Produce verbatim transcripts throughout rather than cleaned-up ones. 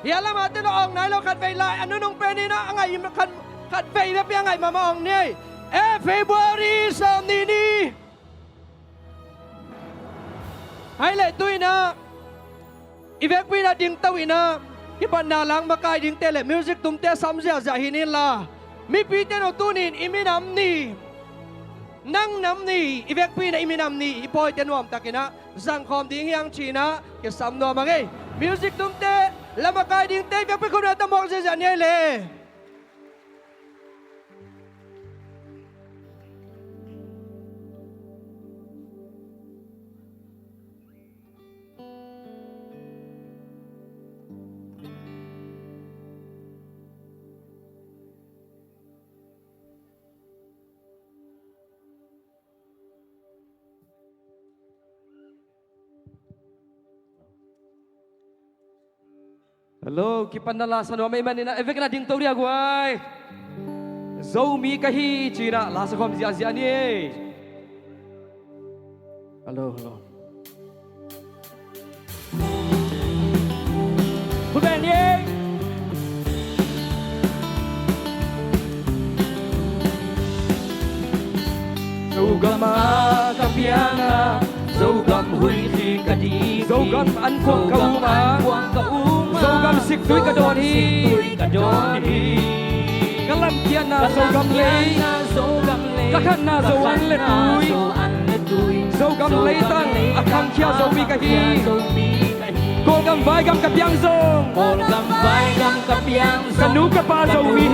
Hih a lamah te na awng nai lo, khat vei lai a nunung pen in ah a ngaih khat, khat vei bek pi a ngaih mahmah awng ni. Eh, February sawm nih ni. Hai leh tu in ah i vekpi in ah dingto in ah kipatna lang makai dingte le music tumte sam ziahziah hi ni inla, mipite no tuni in i minam ni, nang nam ni, i vekpi in ah i minam ni i pawite nuamtak in ah zangkhawm ding hi hang ci in ah kisam nuam hang ei. Music tumte, la makai dingte i vekpi khum in ah ta mawk ziahziah ni ei le. Hello, kipatna la sa nuam ahih manin ah, a vekpi in ah dingto dia guai. Zomi ka hi ci in ah la sa khawm ziahziah ni ei. Hello, hello. Khut beng ni ei. Zogam ah ka piang a, Zogam huih khi ka dih hi. Zogam an khuang ka um a, Zogam siktui ka dawn hi. Ka lamkiatna Zogam lei, ka khatna Zo an le tui. Zogam leitang a khangkhia Zomi ka hi. Kawlgam vaigam ka piang zong, Kawlgam vaigam ka piang zong, ka nu ka pa Zomi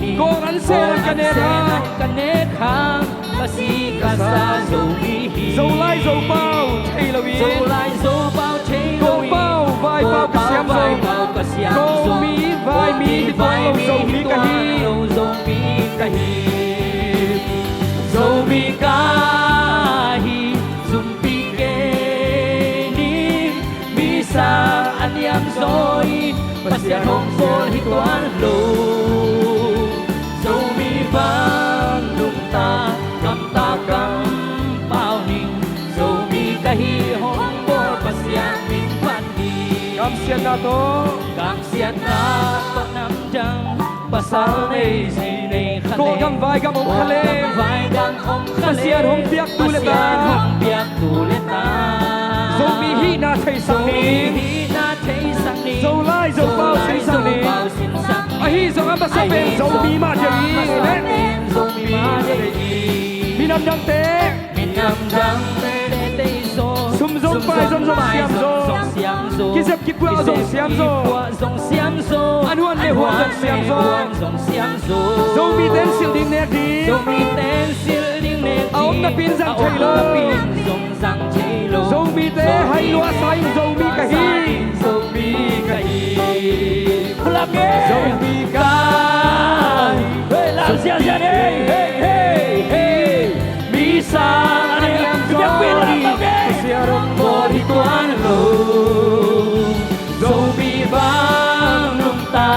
hi. Kawl an sel an ka nek hang, ka nek hang, ka si ka sa Zomi hi. Zolai Zopau thei lo in, Zolai Zopau thei lo in, Kawlpau vaipau ka siam zong, Kawlpau vaipau ka siam zong, Kawlmi vaimi hi tuan lo Zomi ka hi. Zomi ka hi, Zomi ka hi. Zumpi kei ni, mi sang a niam zaw in, Pasian hong bawl hi tuan lo. Zomi bang nungta, gamta kampau ning, Zomi ka hi hong bawl Pasian min phat ni. Kamsiatna tawh, kamsiatna tawh namdang, pasal nei zi nei kha leng, Kawlgam vaigam om kha leng, Kawlgam vaigam om kha leng, Pasian hong piak tu le ta, Pasian hong piak tu le ta. Zomi hihna theisak ning, Zomi hihna theisak ning, Zolai Zopau, Zolai sinsak ning, Zopau sinsak ning. Ahi zong a masa pen, ahi zong Zomi mah deih hi, amen. Zomi mah deih hi. Minam dangte, minam dangte tei zaw, sum zong pai zong zong siam zaw, zong siam zaw. Kizep kikuah zong siam zaw, kizep kikuah zong siam zaw. An huan le huan zong siam zaw, an huan le huan zong siam zaw. Zomite in silh ding nek ding, Zomite in silh ding nek ding, a om napi in zang thei lo, a om napi in zong zang thei lo. Zomite hai luah sa in Zomi ka hi, Zomi ka hi. Zomi ka hi. Hey, lam siasia ni, hey, hey, hey, hey. Mi sang a niam zaw in, Pasian hong bawl hi tuan lo. Zomi bang nungta,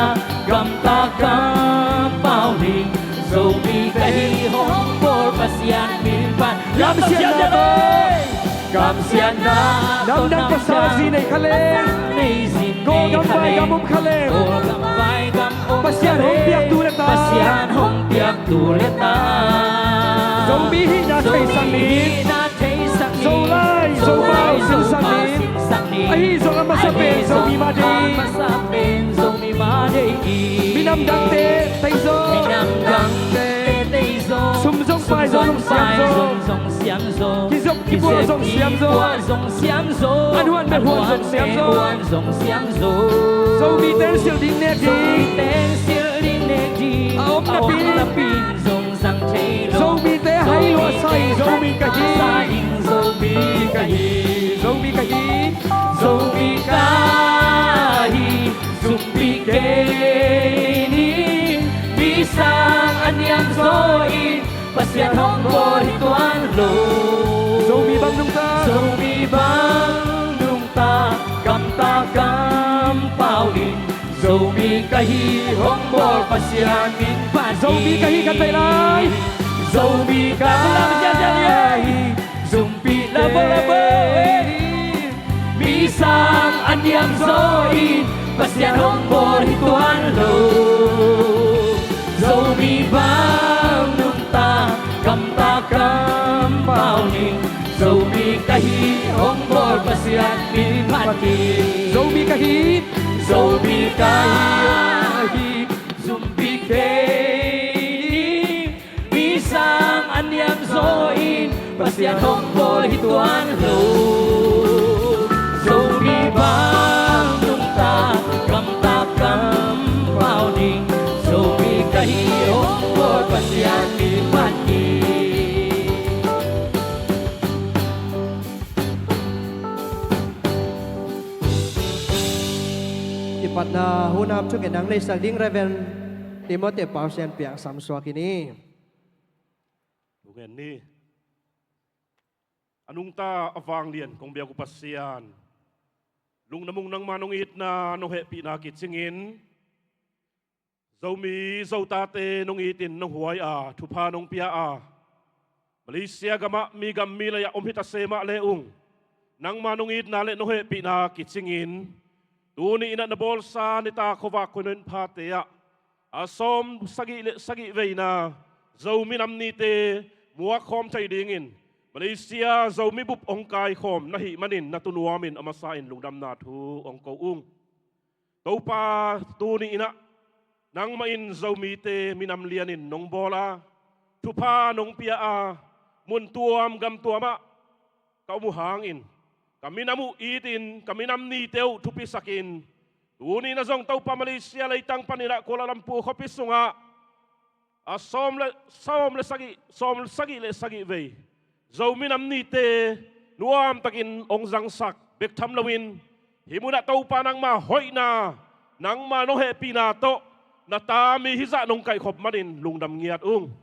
gamta kampau ning, Zomi ka hi hong bawl Pasian min phat. Lam siasia ni. Kamsiatna tawh namdang, pasal zi nei kha leng, Kawlgam vaigam om kha leng, Kawlgam vaigam om kha leng, Pasian hong piak tu le ta, Pasian hong piak tu le ta. Zomi hihna theisak ning, Zomi hihna theisak ning, Zolai Zopau sinsak ning, Zolai Zopau sinsak ning. Ahi zong a masa pen, ahi zong Zomi mah deih, a masa pen Zomi mah deih hi. Minam dangte tei zaw, minam dangte tei zaw. Sum zong pai zong siam zaw, sum zong pai zong siam zaw. Kizep kikuah zong siam zaw, kizep kikuah zong siam zaw. An huan le huan zong siam zaw, an huan le huan zong siam zaw. Zomite in silh ding nek ding, Zomite in silh ding nek ding, a om napi in, a om napi in zong zang thei lo. Zomite hai luah sa in Zomi ka hi, Zomi ka hi. Zomi ka hi, Zomi ka hi. Zumpi kei ni, mi sang a niam zaw in, Pasian hong bawl hi tuan lo. Zomi bang nungta, Zomi bang nungta, gamta kampau in, Zomi ka hi hong bawl Pasian min phat hi. Zomi ka hi khat vei lai. Zomi ka hi. Zumpi kei ni, mi sang a Niam zaw in Pasian hong bawl hi tuan lo. Zomi bang nungta, gamta kampau ning. Zomi ka hi hong bawl Pasian min phat kik. Zomi ka hi, Zomi ka hi, zumpi kei. Mi sang a niam zaw in Pasian hong bawl hi tuan lo. Zomi bang nungta, gamta kampau ning. Zomi ka hi hong bawl Pasian min phat kik. Kipatna hunap thungetna neihsak ding Reverend Timothy Pausian Piang samsuak in hi. Lungdam ni. A nungta a vanglian kong biak uh Pasian, lungdam ung, nangma nong itna nong hehpihna kicingin Zomi Zotate nong itin nong huai a, thupha nong pia a, Malaysia gamah mi gam mi lei-ah om hi ta se mah le ung, nangma nong itna le nong hehpihna kicingin tuni in ah na bawlsa nitak khuavak khuanun phate ah a sawm sagih le sagih veina Zomi Nam Nite muak khawm thei dingin Malaysia Zomi bup hong kaikhawm na hih manin na tunuam in a masa in lungdamna thu hong ko ung. Topa, tuni in ah nangmah in Zomite minam lianin nong bawl a, thupha nong pia a, mun tuam gam tuamah ka om uh hangin ka minam uh itin, ka minam nite uh thupisakin, tuni in ah zong Topa, Malaysia leitang panin ah Kuala Lumpur khuapi sungah a sawm le, sawm le sagih, sawm sagih le sagih vei Zomi Nam Nite nuamtakin hong zangsak bek tham loin, hih munah Topa, nangma hoihna, nangma nong hehpihna tawh na ta mi hizah nong kaihkhop manin lungdam ngiat ung.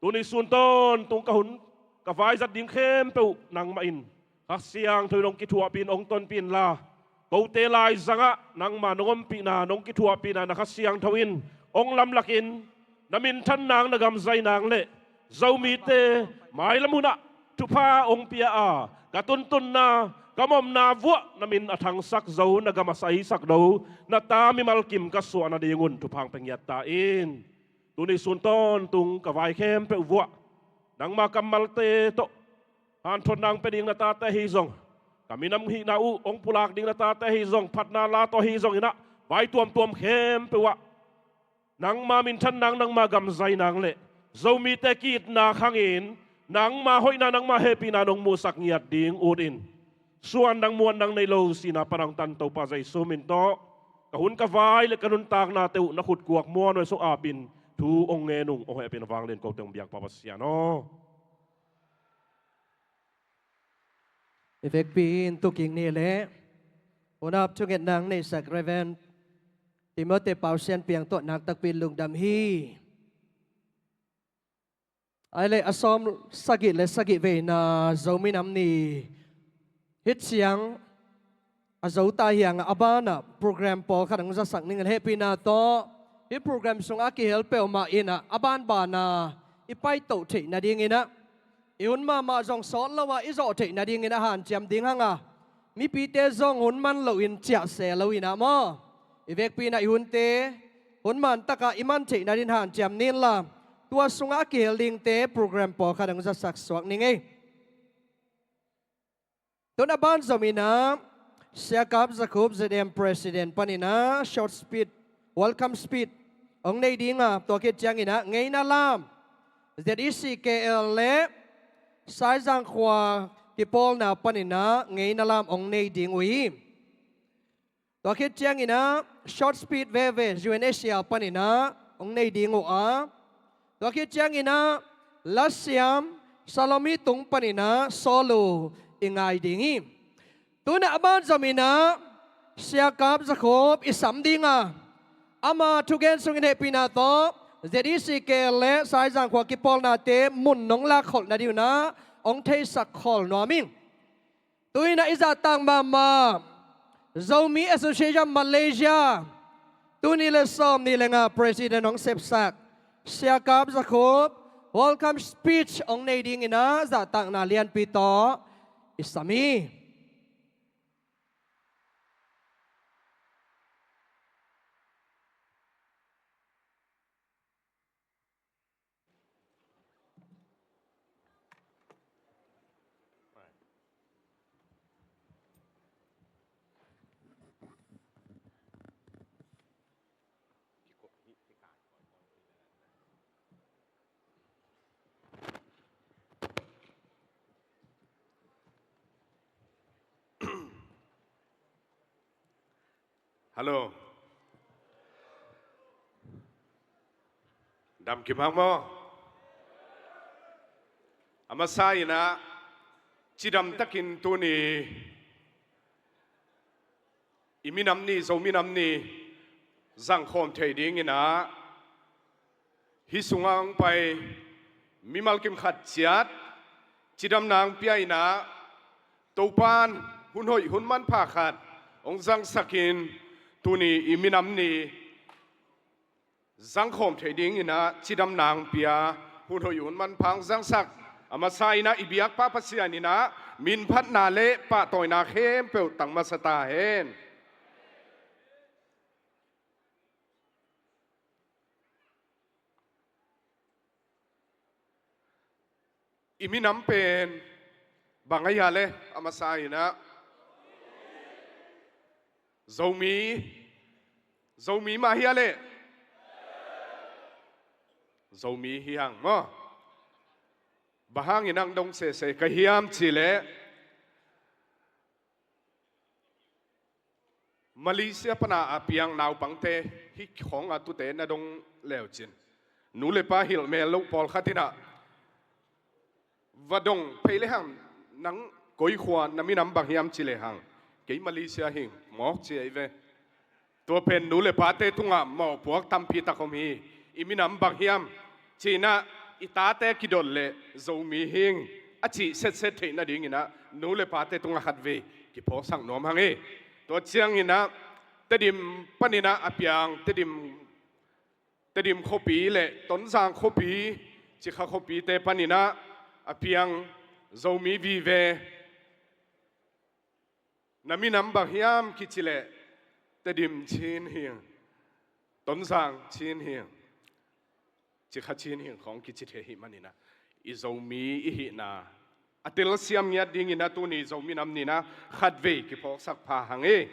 Tuni sun tawntung ka hun ka vaizat ding khempeuh nangmah in Kha Siangtho in hong kithuahpih in hong tonpih inla, kote laizangah nangma nong ompihna, nong kithuahpihna na Kha Siangtho in hong lamlakin, na minthan nang, na gamzai nang le Zomite mailam hunah thupha hong pia a, ka tuntunna, ka mawhna vuah na min a thangsak zo, na gam a saisak zo, na ta mimal kim ka suah nadingun thupha hong pia ngiat ta in. Tuni sun tawntung ka vai khempeuh vuah nangma kammalte tawh hanthotna hong pia ding na tate ahi zong, ka minam hihna uh hong pulak ding na tate ahi zong, phatna la tawh ahi zongin ah vai tuamtuam khempeuh ah nangma minthan nang, nangma gamzai nang le Zomite ki-itna khangin nangma hoihna, nangma hehpihna nong muhsak ngiat ding utin, suan dang muan dang nei lo sihna pan hong tan Topa Jesu min tawh ka hun ka vai le ka nuntaknate uh na khutkuak muan uh sung apin thu hong ngen ung. Hong hehpihna vanglian kote hong biak Pa Pasian aw. I vekpi in tukik ni le hunap thungetna neihsak Reverend Timothy Pausian Piang tawh naktakpi in lungdam hi. Ai le a sawm sagih le sagih veina Zomi Nam Ni hih ciang a zo ta hi hang a, a banah program pawlkhat hong zasak ning in hehpihna tawh hih program sungah a kihel peuhmah in ah a banbana i paitoh theih nadingin ah i hun mahmah zong sawt lo a i zawh theih nadingin a hanciam ding hang a, mipite zong hun man loin ciah se lo in ah maw, i vekpi in ah i hunte hun man takah i man theih nadin hanciam ni inla, tua sungah a kihel dingte program pawlkhat hong zasak suak ning ei. Tun a ban zom in ah Sia Kap Za Khup, Z M President panin ah short speech, welcome speech hong nei ding a, tua khit ciangin ah ngeina lam Z E C K L le Saizang khua kipawlna panin ah ngeina lam hong nei ding uh hi. Tua khit ciangin ah short speech veve U N H C R panin ah hong nei ding uh a, tua khit ciangin ah lasiam Salomi Tung panin ah solo i ngai ding hi. Tun a ban zom in ah Sia Kap Za Khup i sam ding a, ama thugen sungin hehpihna tawh Z E C K L le Saizang khua kipawlnate mun nong lakkholh nading un ah hong theisak khol nuam ing. Tu in ah i zahtak mahmah Zomi Association Malaysia, tul nih le sawm nih le nga President hong sepsak Sia Kap Za Khup welcome speech hong nei dingin ah zahtakna lianpi tawh i sam hi. Hallo. Dam kim hang maw? A masa in ah, cidam takin tuni i minam ni, Zo minam ni zangkhawm thei ding in ah, hih sungah hong pai mimal kim khat ciat cidamna hong pia in ah, Topa'n hun hoih hun manpha khat hong zangsakin, tuni i minam ni zangkhawm thei ding in ah cidamna hong pia, hun hoih hun manpha hong zangsak, a masa in ah i biakpa Pasian in ah minphatna le pahtawina khempeuh tang masa ta hen. I minam pen bang ahi a le, a masa in ah? Zomi. Zomi mah hi a le? Zomi hi hang maw? Bang hangin hong dong sese ka hiam cih leh, Malaysia pana a piang naupangte, hih khawng a tute na dong leucin, nu le pa hilh mel loh pawlkhat in ah va dong phei le hang, nang koi khua, na minam bang hiam ci le hang, kei Malaysia hing mawk ci ahi ve. Tua pen nu le pate tungah mawhpuak tampi tak om hi. I minam bang hiam ci in ah, i tate kidot leh Zomi hing a cih setset theih nading in ah, nu le pate tungah khatvei kiphawksak nuam hang hi. Tua ciangin ah, Tedim panin ah a piang, Tedim, Tedim khuapi le Tonzang khuapi, Cikha khuapite panin ah a piang Zomi vive, na minam bang hiam kici leh, Tedim Chin hing, Tonzang Chin hing, Cikha Chin hing khawng kici thei ahih manin ah, i Zomi i hihna a telsiam ngiat ding in ah, tuni Zo minam ni in ah khatvei kiphawksak pha hang hi.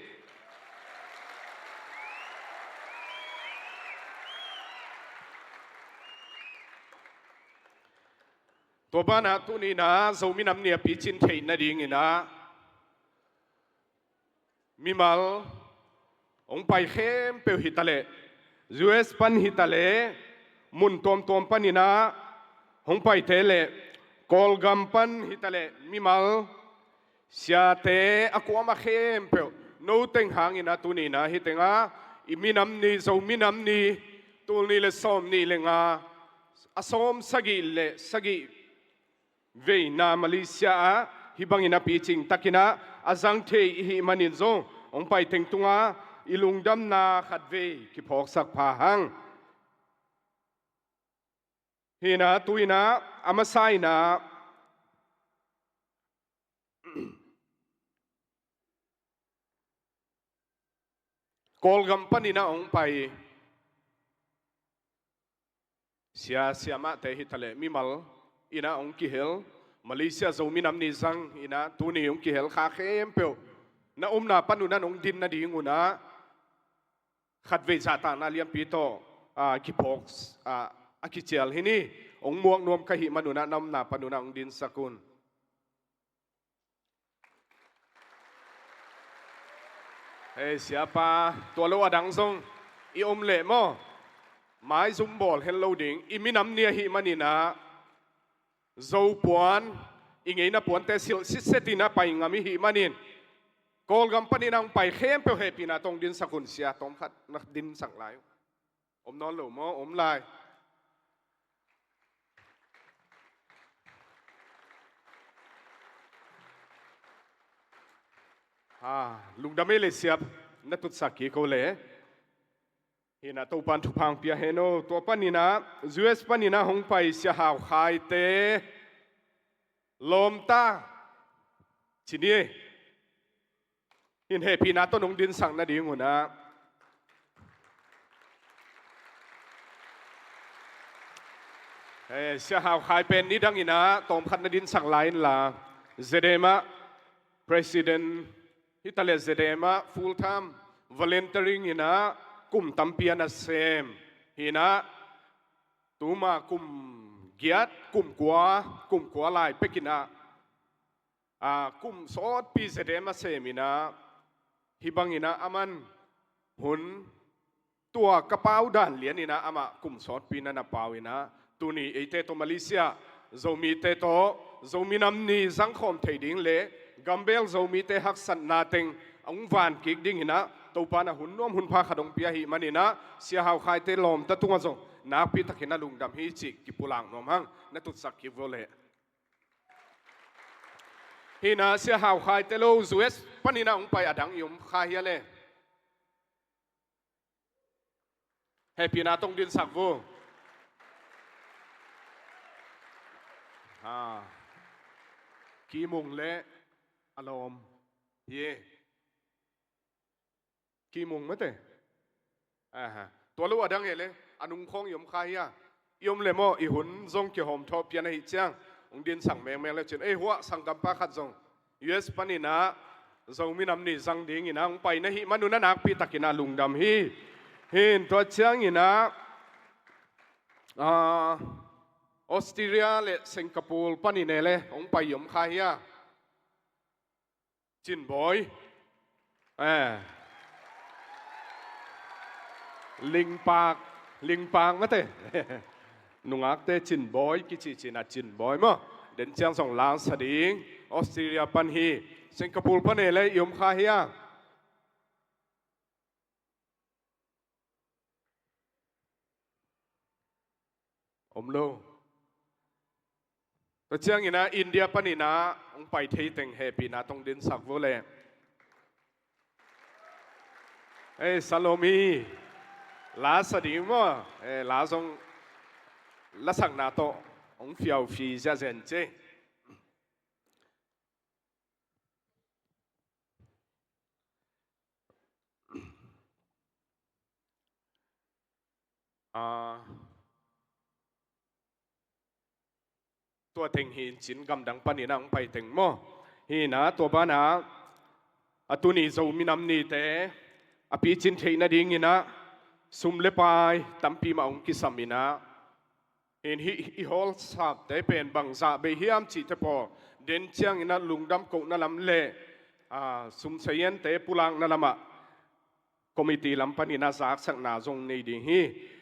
Tua banah tuni in ah Zo minam ni a picin theih nading in ah, mimal hong pai khempeuh hi ta leh, U S pan hi ta leh, mun tuamtuam panin ah hong paite le, Kawlgam pan hi ta leh, mimal siate a kuamah khempeuh, no teng hangin ah tuni in ah hih tengah i minam ni, Zo minam ni, tul nih le sawm nih le nga, a sawm sagih le sagih veina Malaysia ah hih bangin a picing takin ah a zang thei i hih manin zong, hong pai teng tungah i lungdamna khatvei kiphawksak pha hang. Hi in ah, tu in ah, a masa in ah, Kawlgam panin ah hong pai sia, siamahte hi ta leh, mimal in ah hong kihel, Malaysia Zo minam ni zang in ah tuni hong kihel kha khempeuh, na omna pan un ah nong din nading un ah, khatvei zahtakna lianpi tawh, a, kiphawk, a, a kicial hi ni. Hong muak nuam ka hih man un ah, na omna pan un ah hong dinsak un. Hei, siapa, tua lo a dang zong i om leh maw, maizum bawl hen lo ding, i minam ni ahih manin ah, Zo puan, i ngeina puante silh sitset in ah pai ngam i hih manin, Kawlgam panin ah hong pai khempeuh hehpihna tawh hong dinsak un. Sia tawmkhat na dinsak lai uh. Om nawn lo maw? Om lai. Ha, lungdam ei le siap, na tutsak kik o le. Hi in ah Topa'n thupha hong pia hen aw. Tua panin ah, U S panin ah hong pai Sia Hau Khaite, lawmta ci ni. Hih in hehpihna tawh nong dinsak nading un ah. Eh, Sia Hau Khai pen nidang in ah tawmkhat na dinsak lai inla, ZDM ah president hi ta leh, ZDM ah full time volunteering in ah kum tampi a na sem. Hi in ah, tuma kum giat, kum kua, kum kua lai pek in ah, a, kum sawtpi ZDM a sem in ah, hih bangin ah aman hun tua ka pau dan lian inah amah kum sawtpi na na pau inah tuni eite tawh Malaysia Zomite tawh Zomi Nam Ni zangkhawm thei ding le gambel Zomite haksatna teng a hong van kik ding inah Topa na hun nuam hun pha khat hong pia ahih man inah Sia Hau Khaite lawmta tungah zong nakpi takin a lungdam hi cih kipulak nuam hang. Na tutsak kik vo leh. Hi inah Sia Hau Khaite lo U S pan inah hong pai a dang i om kha hia le? Hehpihna tawh hong dinsak vo. Ha. Ki Mung le a lawm hi e. Ki Mung mate. Aha. Tua lo a dang e le a nung khawng i om kha hia? I om le maw, i hun zong kihawm thawh pian ahih ciang hong dinsak mengmeng le cin. Ei, huah sanggampa khat zong U S pan inah Zomi Nam Ni zang ding inah hong pai na hih man un a nakpi takin a lungdam hi. Hi in tua ciang inah, ah, Australia le Singapore pan inah le hong pai i om kha hia? Cin Bawi. Eh. Lingpak, Lingpak mate. Nungakte Cin Bawi kici cin a Cin Bawi maw. Den ciang zong la sa ding. Australia pan hi. Singapore pan e le i om kha hia? Om lo. Tua ciang inah India pan inah hong pai thei teng hehpihna tawh hong dinsak vo le. Ei, Salomi. La sa ding maw. Ei, la zong lasakna tawh hong fiaufi ziahzen ci. Ah, tua teng hi in cin gamdang pan inah hong pai teng maw. Hi inah tua banah a tuni Zomi Nam Nite a picin theih nading inah sum le pai tampi mah hong kisam inah Hin hih i hall sapte pen bangzah bei hiam cihte pawl den ciang inah lungdam kohna lam le, aa, sum saziante pulakna lamah committee lam pan inah zaksakna zong nei ding hi.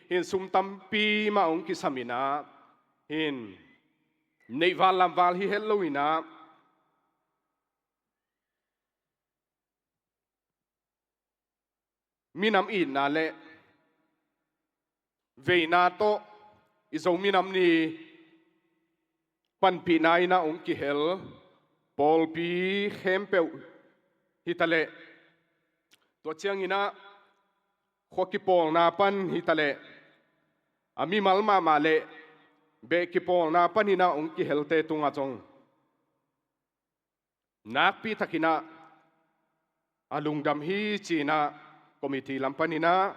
Hin sum tampi mah hong kisam inah hin neihval lamval hi het lo inah minam itna le veina tawh i Zomi Nam Ni panpihna inah hong kihel pawlpi khempeuh hitaleh, tua ciang inah khua kipawlna pan hitaleh, a mimal mahmah le beh kipawlna pan inah hong kihelte tungah zong nakpi tak inah a lungdam hi ci inah committee lam pan inah,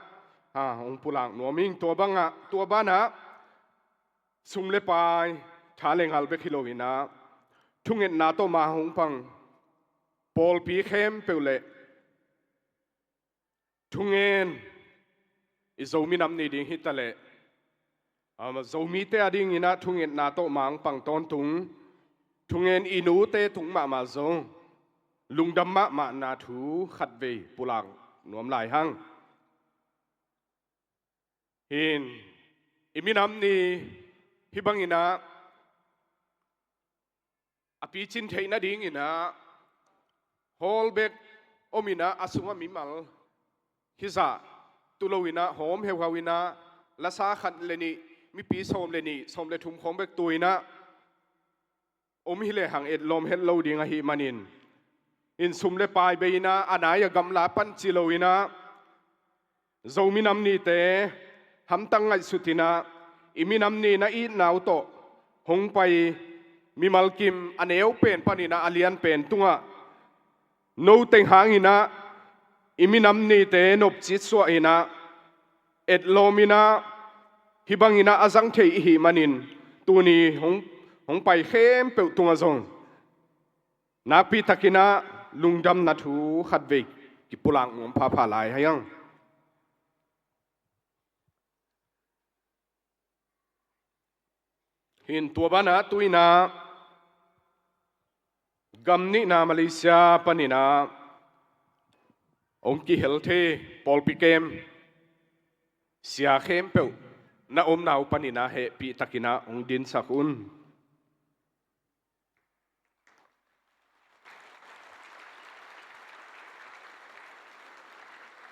ha, hong pulak nuam ing. Tua bangah, tua banah sum le pai, tha le ngal bek hi lo inah thungetna tawh ma hong pang pawlpi khempeuh le thungen i Zomi Nam Ni ding hitaleh, ama Zomite a ding inah thungetna tawh ma hong pang tawntung, thungen i nute tung mahmah zong lungdam mahmahna thu khatvei pulak nuam lai hang. Hin i minam ni hih bang inah a picin theih nading inah hall bek om inah a sungah mimal hizah tu lo inah hawm heuhau inah lasa khat le nih, mipi sawm le nih, sawm le thum khawng bek tu inah om hi lehang etlawm het lo ding ahih manin, in sum le pai bei inah a nai a gamla pan ci lo inah Zomi Nam Nite hamtang ngaihsut inah i minam ni na itna uh tawh hong pai mimal kim a neu pen pan inah a lian pen tungah no teng hang inah i minam nite nopcit suah inah etlawm inah hih bang inah a zang thei i hih manin tuni hong, hong pai khempeuh tungah zong nakpi tak inah lungdamna thu khatvei kipulak nuam phapha lai hi hang. Hin tua banah tu inah gam nihna Malaysia pan inah hong kihel thei pawlpi kem sia khempeuh na omna uh panin ah hehpih takin ah hong dinsak un.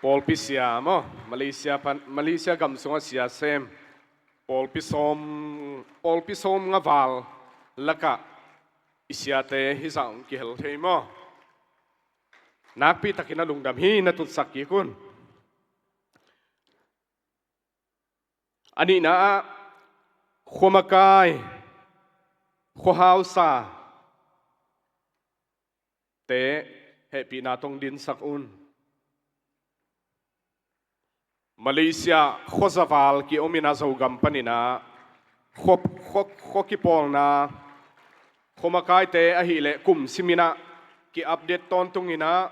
Pawlpi sia maw, Malaysia pan, Malaysia gam sungah sia sem pawlpi sawm, pawlpi sawm nga val lakah i siate hizah hong kihel thei maw? Nakpi takin a lungdam hi, na tutsak kik un. A nihna ah khuamakai, khuahausate hehpihna tawh hong dinsak un. Malaysia khuazaval ki-omin ah Zogam panin ah khua, khua, khua kipawlna, khuamakaite ahih leh kum simin ah ki-update tawntung in ah,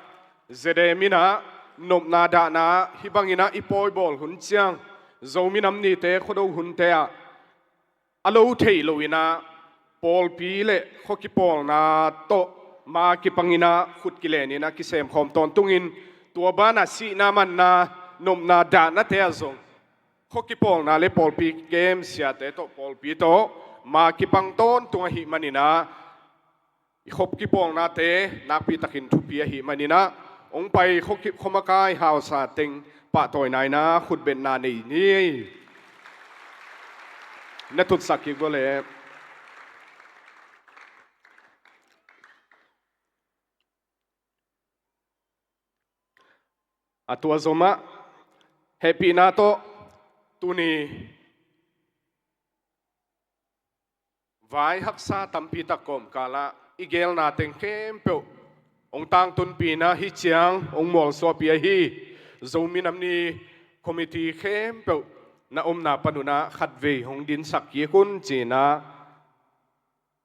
ZDM in ah nopna dahna hih bangin ah i pawi bawl hun ciang, Zomi Nam Nite khuado hunte ah a lo thei lo in ah pawlpi le khua kipawlna tawh ma kipangin ah khut kilenin ah kisemkhawm tawntungin, tua banah sihna manna, nopna dahnate ah zong khua kipawlna le pawlpi kem siate tawh, pawlpi tawh ma kipang tawntung ahih manin ah, i khua kipawlnate nakpi takin thupi ahih manin ah, hong pai khua ki, khuamakai hausa teng pahtawina in ah khutbetna nei ni. Na tutsak kik un le. A tua zomah hehpihna tawh tuni vai haksa tampi tak kawmkal ah i geelna teng khempeuh hong tangtunpih in ah, hih ciang hong mualsuahpih ahi Zomi Nam Ni committee khempeuh na omna panun ah khatvei hong dinsak kik un ci-in ah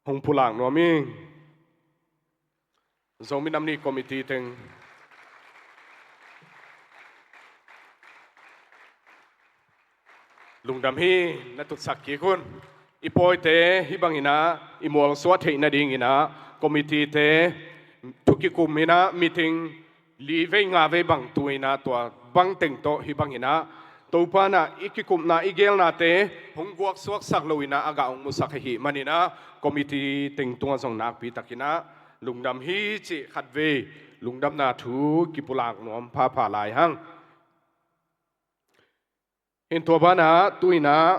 hong pulak nuam ing. Zomi Nam Ni committee teng lungdam hi, na tutsak kik un. I pawite hih bangin ah i mualsuah theih nadingin ah committee-te thu kikum in ah meeting li vei nga vei bang tu in ah, tua bang teng tawh hih bangin ah Topa in ah i kikupna, i geelnate hong guaksuaksak lo in ah a gah hong musak ahih manin ah committee teng tungah zong nakpi takin ah lungdam hi cih khatvei lungdamna thu kipulak nuam phapha lai hang. Hih tua banah tu in ah,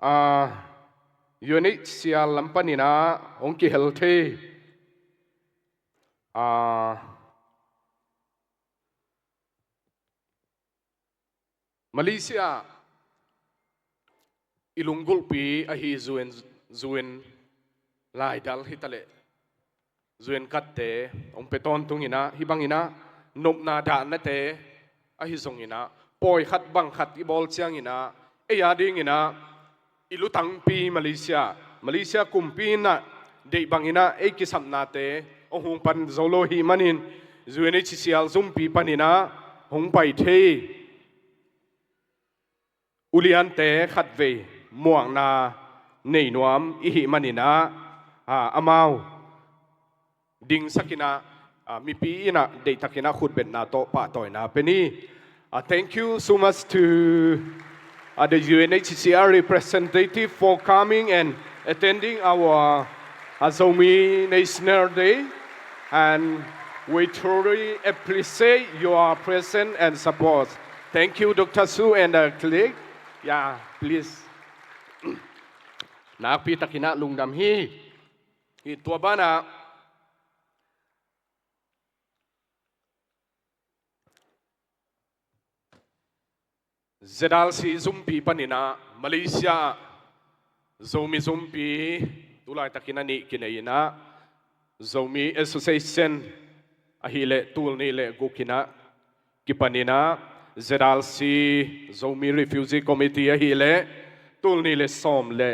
ah, U N H C R lam panin ah hong kihel thei, ah, Malaysia i lunggulhpi ahi U N, U N laidal hi taleh U N card-te hong pia tawntung in ah, hih bangin ah nopna dahnate ahi zongin ah, pawi khat bang khat i bawl ciangin ah, ei a dingin ah i lutangpi Malaysia, Malaysia kumpi in ah deih bangin ah ei kisapnate hong hong pan zo lo ahih manin, U N H C R zumpi panin ah hong pai thei uliante khatvei muakna nei nuam i hih manin ah, ah, amau dingsak in ah, ah, mipi in ah deihtakin ah khutbetna tawh pahtawina pia ni. Ah, thank you so much to, uh, the U N H C R representative for coming and attending our, uh, Zomi National Day. And we truly appreciate your presence and support. Thank you, Doctor Su and the colleague. Yeah, please. Nakpi takin ah lungdam hi. Hih tua banah Z R C zumpi panin ah Malaysia ah Zomi zumpi tu laitakin a nih kinei in ah, Zomi Association ahih leh tul nih le guk in ah kipan in ah, Z R C Zomi Refugee Committee ahih leh tul nih le sawm le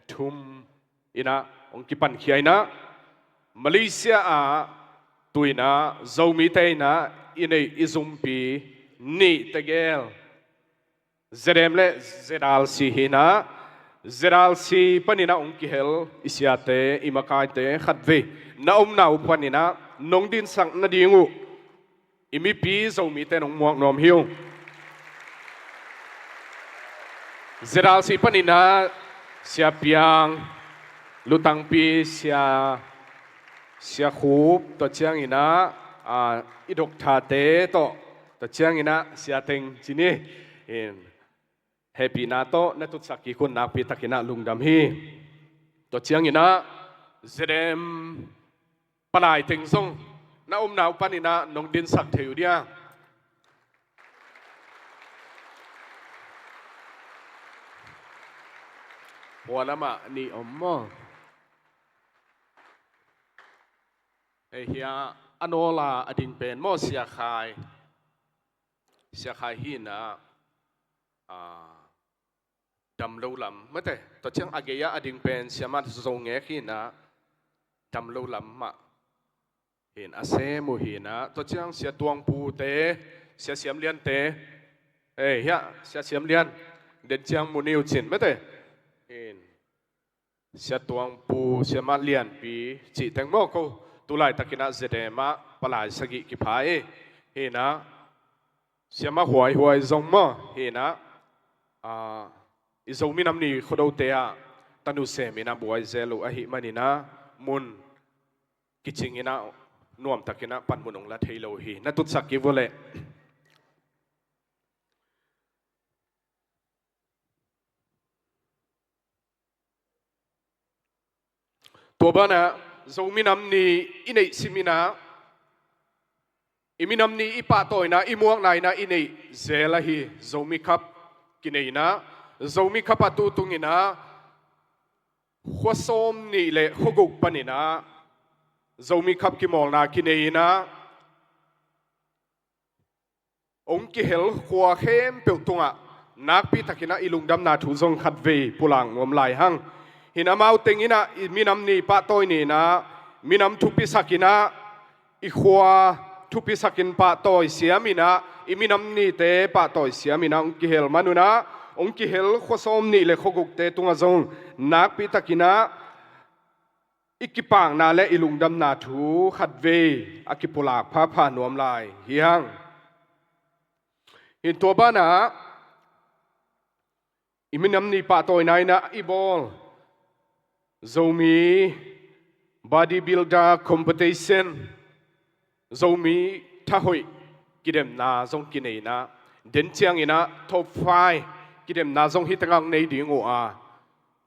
thum in ah hong kipankhia in ah, Malaysia ah tu in ah Zomite in ah i neih i zumpi nih tegel Z M le Z R C hi in ah, Z R C panin ah hong kihel i siate, i makaite khatvei na omna uh panin ah nong dinsak nading uh I mipi Zomite nong muak nuam hi ung. Zedal si paninah Sia Piang, Lutangpi, Sia, Sia Khup, tua cianginah, a, i dokthate tawh, tua cianginah Sia Teng cini in hehpihna tawh na tutsak kik un nakpi takinah lungdam hi. Tua cianginah ZM palai teng zong na omna uh paninah nong dinsak thei uh dia. Hua lamah nih om maw? Hei hia, a nawla a ding pen maw, Sia Khai. Sia Khai hinah, a, dam lo lam mate. Tua ciang a gei-ah a ding pen Sia Mat Zo Ngek hinah, dam lo lam mah hin a sem uh hinah. Tua ciang Sia Tuang Pu te, Sia Siam Lian te, ei hia, Sia Siam Lian, den ciang mu ni uh cin mate. Hin Sia Tuang Pu, Sia Mat Lianpi cih teng maw, ko tu laitakinah ZM ah palai sagih kipha hi. Hinah Sia Mat Huai Huai zong maw, hinah, a, i Zo minam ni Khuadote ah tanu seminah buai zel uh ahih maninah mun kicinginah nuamtakinah panmun ong la thei lo hi. Na tutsak kik vua leh. Tua banah Zo minam ni i neih siminah, i minam ni i pahtawina, i muakna inah i neih zel ahi Zomi Cup kineinah, Zomi Cup a tu tunginah khua sawm nih le khua guk paninah Zomi Cup kimawlna kineinah ong kihel khua khempeuh tungah nakpi takinah i lungdamna thu zong khatvei pulak nuam lai hang. Hin amau tenginah i minam ni pahtawi ninah minam thupisakinah i khua thupisakin pahtawi siaminah i minam nite pahtawi siaminah ong kihel manunah ong kihel khua sawm nih le khua gukte tungah zong nakpi takinah i kipakna le i lungdamna thu khatvei a kipulak phapha nuam lai hi hang. Hin tua banah i minam ni pahtawina inah i bawl Zomi Bodybuilder Competition, Zomi thahoih kidemna zong kineinah, den cianginah top five kidemna zong hi tengah nei ding uh a,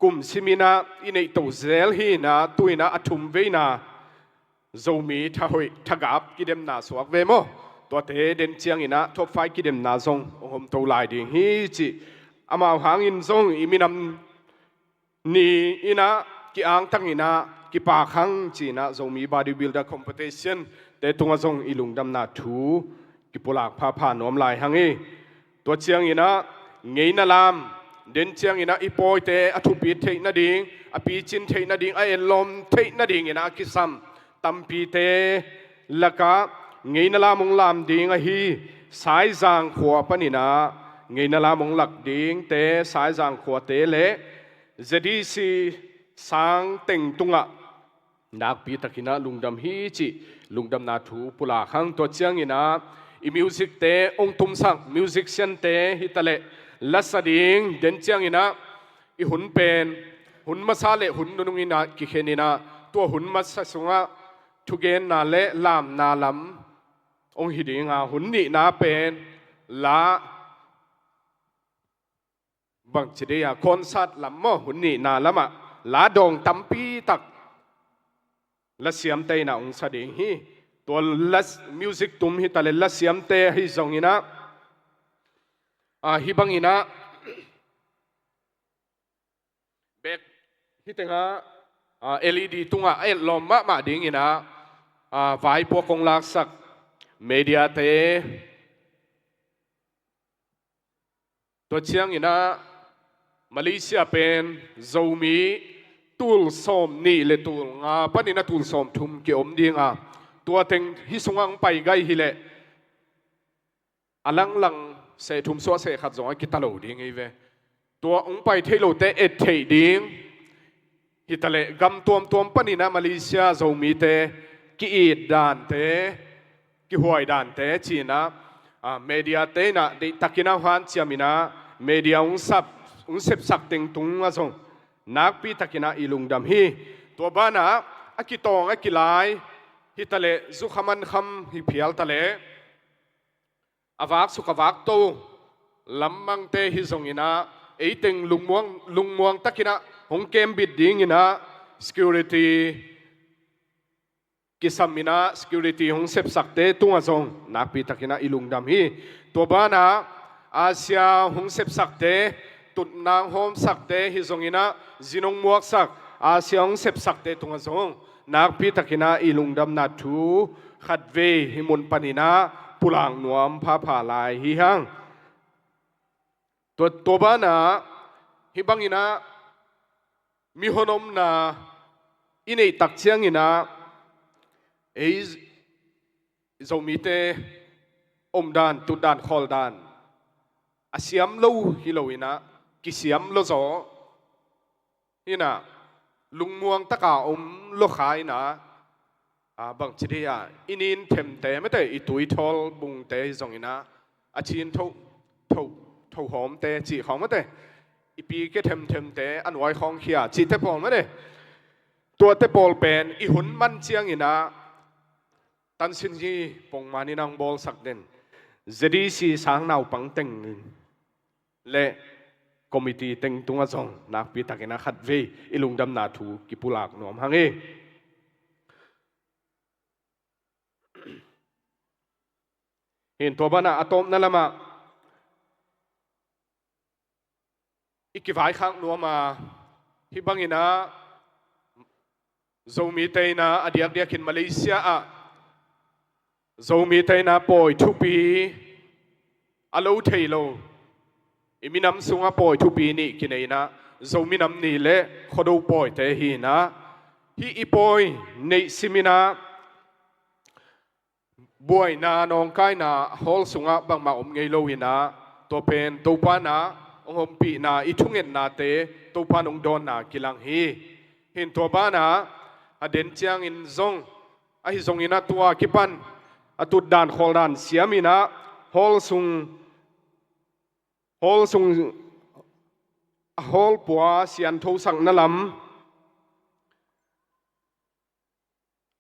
kum siminah i neihto zel hinah tuinah a thum veina Zomi thahoih thagap kidemna suak ve maw? Tuate den cianginah top five kidemna zong hong homto lai ding hi cih, amau hangin zong i minam ni inah ki-angtanginah kipak hang cinah Zomi Bodybuilder Competition te tungah zong i lungdamna thu kipulak phapha nuam lai hang hi. Tua cianginah ngeina lam, den cianginah i pawite a thupit theih nading, a picin theih nading, a etlawm theih nadinginah a kisam tampite lakah ngeina lam hong lam ding ahi Saizang khua paninah ngeina lam hong lak dingte, Saizang khuate le ZDC sang teng tungah nakpi takinah lungdam hi cih lungdamna thu pulak hang. Tua cianginah i musicte hong tumsak musiciante hitaleh lasa ding, den cianginah i hun pen hun masa le hun nununginah kikheninah tua hun masa sungah thugenna le lamna lam hong hi dinga, hun nihna pen la bangci dei-a concert lam maw, hun nihna lamah la dawng tampi tak lasiamte inah hong sa ding hi. Tua la, music tum hitaleh lasiamte ahi zonginah, a, hih banginah bek hih tengah, a, LED tungah a etlawm mahmah dinginah, a, vaipuak hong laksak mediate, tua cianginah Malaysia pen Zomi tul sawm nih le tul nga paninah tul sawm thum kiom dinga, tua teng hih sungah hong pai gai hileh a langlang seh thum suah seh khat zong a kita lo ding hi ve. Tua hong pai thei lote et theih ding hitaleh gam tuamtuam paninah Malaysia Zomite ki-it dante, kihuai dante ci-in ah, a, media te in ah deihtakin ah hanciam in ah media hong sap, hong sepsak teng tungah zong nakpi takin ah i lungdam hi. Tua banah a kitawng a kilai hi taleh, zukha mankham hi phial taleh, a vaksuk a vakto lammangte hi zongin ah, eiteng lungmuang, lungmuang takin ah hong kembit dingin ah security kisam in ah security hong sepsakte tungah zong nakpi takin ah i lungdam hi. Tua banah Asia hong sepsakte, tutnang hawmsakte hi zongin ah, zin hong muaksak Asia hong sepsakte tungah zong nakpi takin ah i lungdamna thu khatvei hih mun panin ah pulak nuam phapha lai hi hang. Tua, tua banah hih bangin ah mihon omna i neih tak ciangin ah, ei Zomite omdan, tutdan, khawldan a siam lo hi lo in ah, kisiam lo zaw hi in ah, lungmuang taka om lo kha in ah, a, bangci dih ah, i nin themte mate, i tuithawl bungte hi zongin ah, a cin tho, tho, thohawmte cih khawng mate, i pike themthemte a nuai khawng khia cihte pawl mate, tuate pawl pen i hun man ciangin ah, Tansin hi pongman in ah hong bawlsak den Z D C sang naupang teng le committee teng tungah zong nakpi takin ah khatvei i lungdamna thu kipulak nuam hang hi. Hin tua banah a tawpna lamah i kivaikhak nuam a, hih bangin ah Zomite in ah a diakdiakin Malaysia ah Zomite in ah pawi thupi a lo thei lo, i minam sungah pawi thupi nih kinei in ah, Zomi Nam Ni le Khuado pawite hi in ah, hih i pawi neih sim in ah, buaina nawngkaina hall sungah bangmah om ngei lo in ah, tua pen Topa in ah hong ompihna, i thungetnate Topa in hong dawnna kilang hi. Hin tua banah a den ciangin zong, ahi zongin ah tua kipan a tutdan khawldan siam in ah, hall sung, hall sung, a hall pua sianthosakna lam,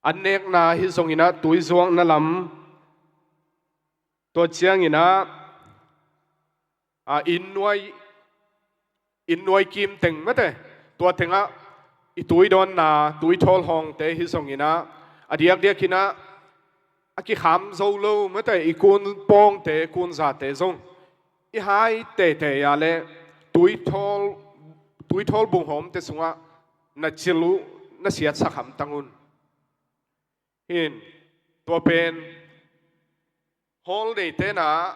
an nekna hi zongin ah tuizuakna lam, tua ciangin ah, a, inn nuai, inn nuai kim teng mate, tua tengah i tuidawnna, tuithawl hawngte hi zongin ah, a diakdiakin ah a kikham zo lo mate, i kun pawngte, kun zate zong i hai teitei a le tuithawl, tuithawl bunghawmte sungah na cil uh, na siatsak hamtang un. Hin tua pen hall neite in ah,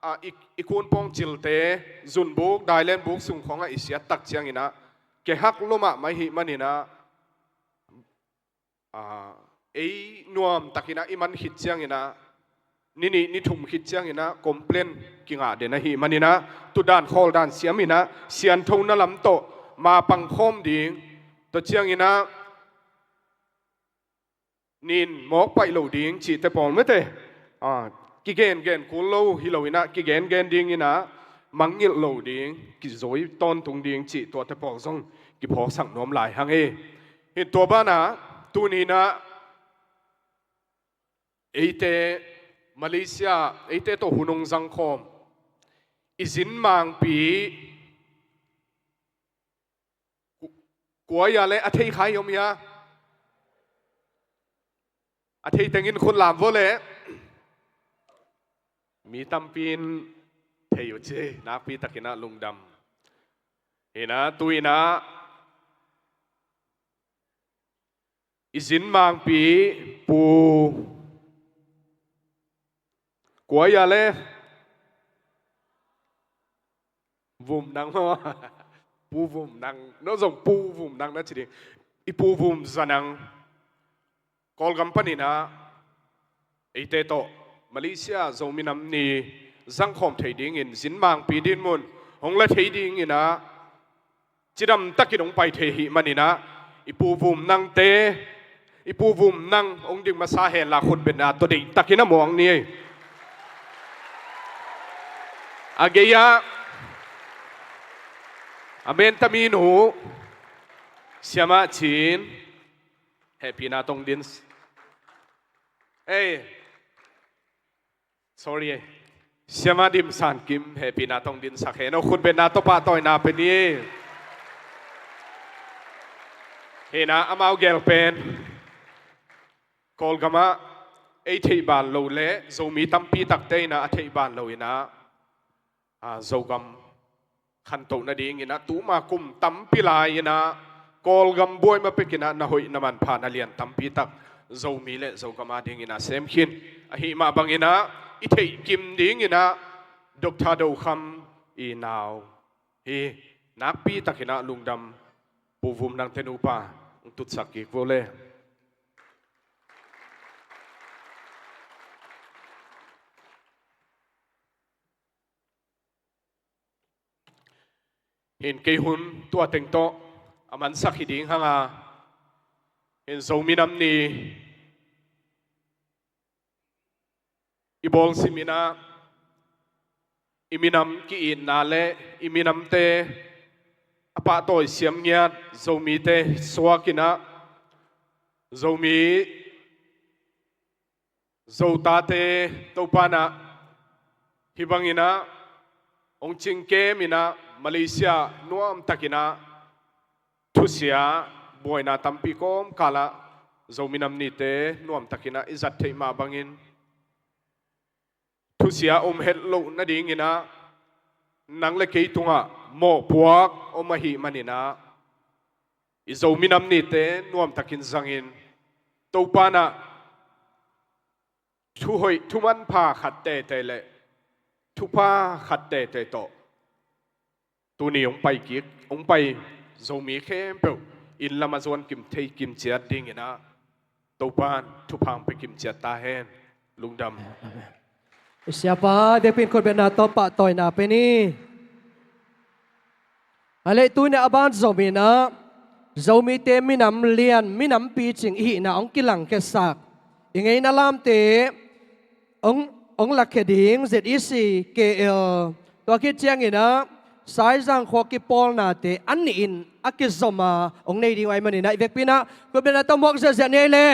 a, i, i kun pawng cilte, zunbuk, dailenbuk sung khawngah i siat tak ciangin ah kehak lo mahmah i hih manin ah, a, ei nuam takin ah i man khit ciangin ah, ni nih ni thum khit ciangin ah complain kingah den ahih manin ah, tutdan khawldan siam in ah sianthona lam tawh mapang khawm ding, tua ciangin ah nin mawk paih lo ding cihte pawl mate, a, kigengen kul lo hi lo in ah, kigengen dingin ah mangngilh lo ding, kizui tawntung ding cih tuate pawl zong kiphawksak nuam lai hang hi. Hi tua banah tuni in ah eite Malaysia, eite tawh hun hong zangkhawm i zin mangpi, ku-, kua hi a le a thei kha hi om hia? A thei tengin khut lam vua le. Mi tampi in thei uh ci, nakpi takin ah lungdam. Hi in ah, tu in ah i zin mangpi Pu, kua hi a le? Vum Nang maw? Pu Vum Nang, no zong Pu Vum Nang na ci ding. I Pu Vum Za Nang, Kawlgam panin ah eite tawh Malaysia Zomi Nam Ni zangkhawm thei dingin zin mangpi dinmun hong la thei dingin ah cidam takin hong pai thei ahih manin ah, i Pu Vum Nangte I Pu Vum Nang hong ding masa hen la, khutbetna tawh deihtakin a muak ni. A gei-ah a mentami nu Siamah Cin, hehpihna tawh hong din. Ei, sorry, Siamah Dim San Kim, hehpihna tawh hong dinsak hen aw, khutbetna tawh pahtawina pia ni. Hi-in ah amau gel pen Kawlgamah ei theih ban lo le Zomi tampi takte in ah a theih ban lo in ah, a, Zogam khantoh nadingin ah tuma kum tampi lai-in ah Kawlgam buai ma pekin ah na hoih na manpha na lian tampi tak Zomi le Zogam adingin ah sem khin. Ahih mah bangin ah i theih kim dingin ah Doctor Do Kham i nau hi, nakpi takin ah lungdam, Pu Vum Nang te nupa, hong tutsak kik vo le. Hin kei hun tua teng tawh a mansak hi ding hang a, hin Zo minam ni i bawlsim in ah, i minam ki-itna le i minamte a pahtawi siam ngiat Zomite suak in ah, Zomi Zo tate Topa in ah hih bangin ah hong cingkem in ah Malaysia nuamtakin ah thusia buaina tampi kawmkal ah Zo minam nite nuamtakin ah i zat theih mah bangin thusia om het loh nadingin ah nang le kei tungah mawhpuak om ahih manin ah i Zo minam nite nuamtakin zangin Topa in ah thuhoih thumanpha khat teitei le thupha khat teitei tawh tuni hong pai kik, hong pai Zomi khempeuh inn lamah zuan kim thei kim ciat dingin ah Topa in thupha hong pia kim ciat ta hen. Lungdam. I Siapa, i vekpi in khutbetna tawh pahtawina pia ni. A leh tuni a ban zom in ah Zomite minam lian, minam picing i hihna hong kilangkhiasak i ngeina lamte hong, hong lakkhia ding Z E C K L, tua khit ciangin ah Saizang khua kipawlnate a nih in a kizom a hong nei ding uh ahih manin ah i vekpi in ah khutbetna tawh muak ziahziah ni ei le.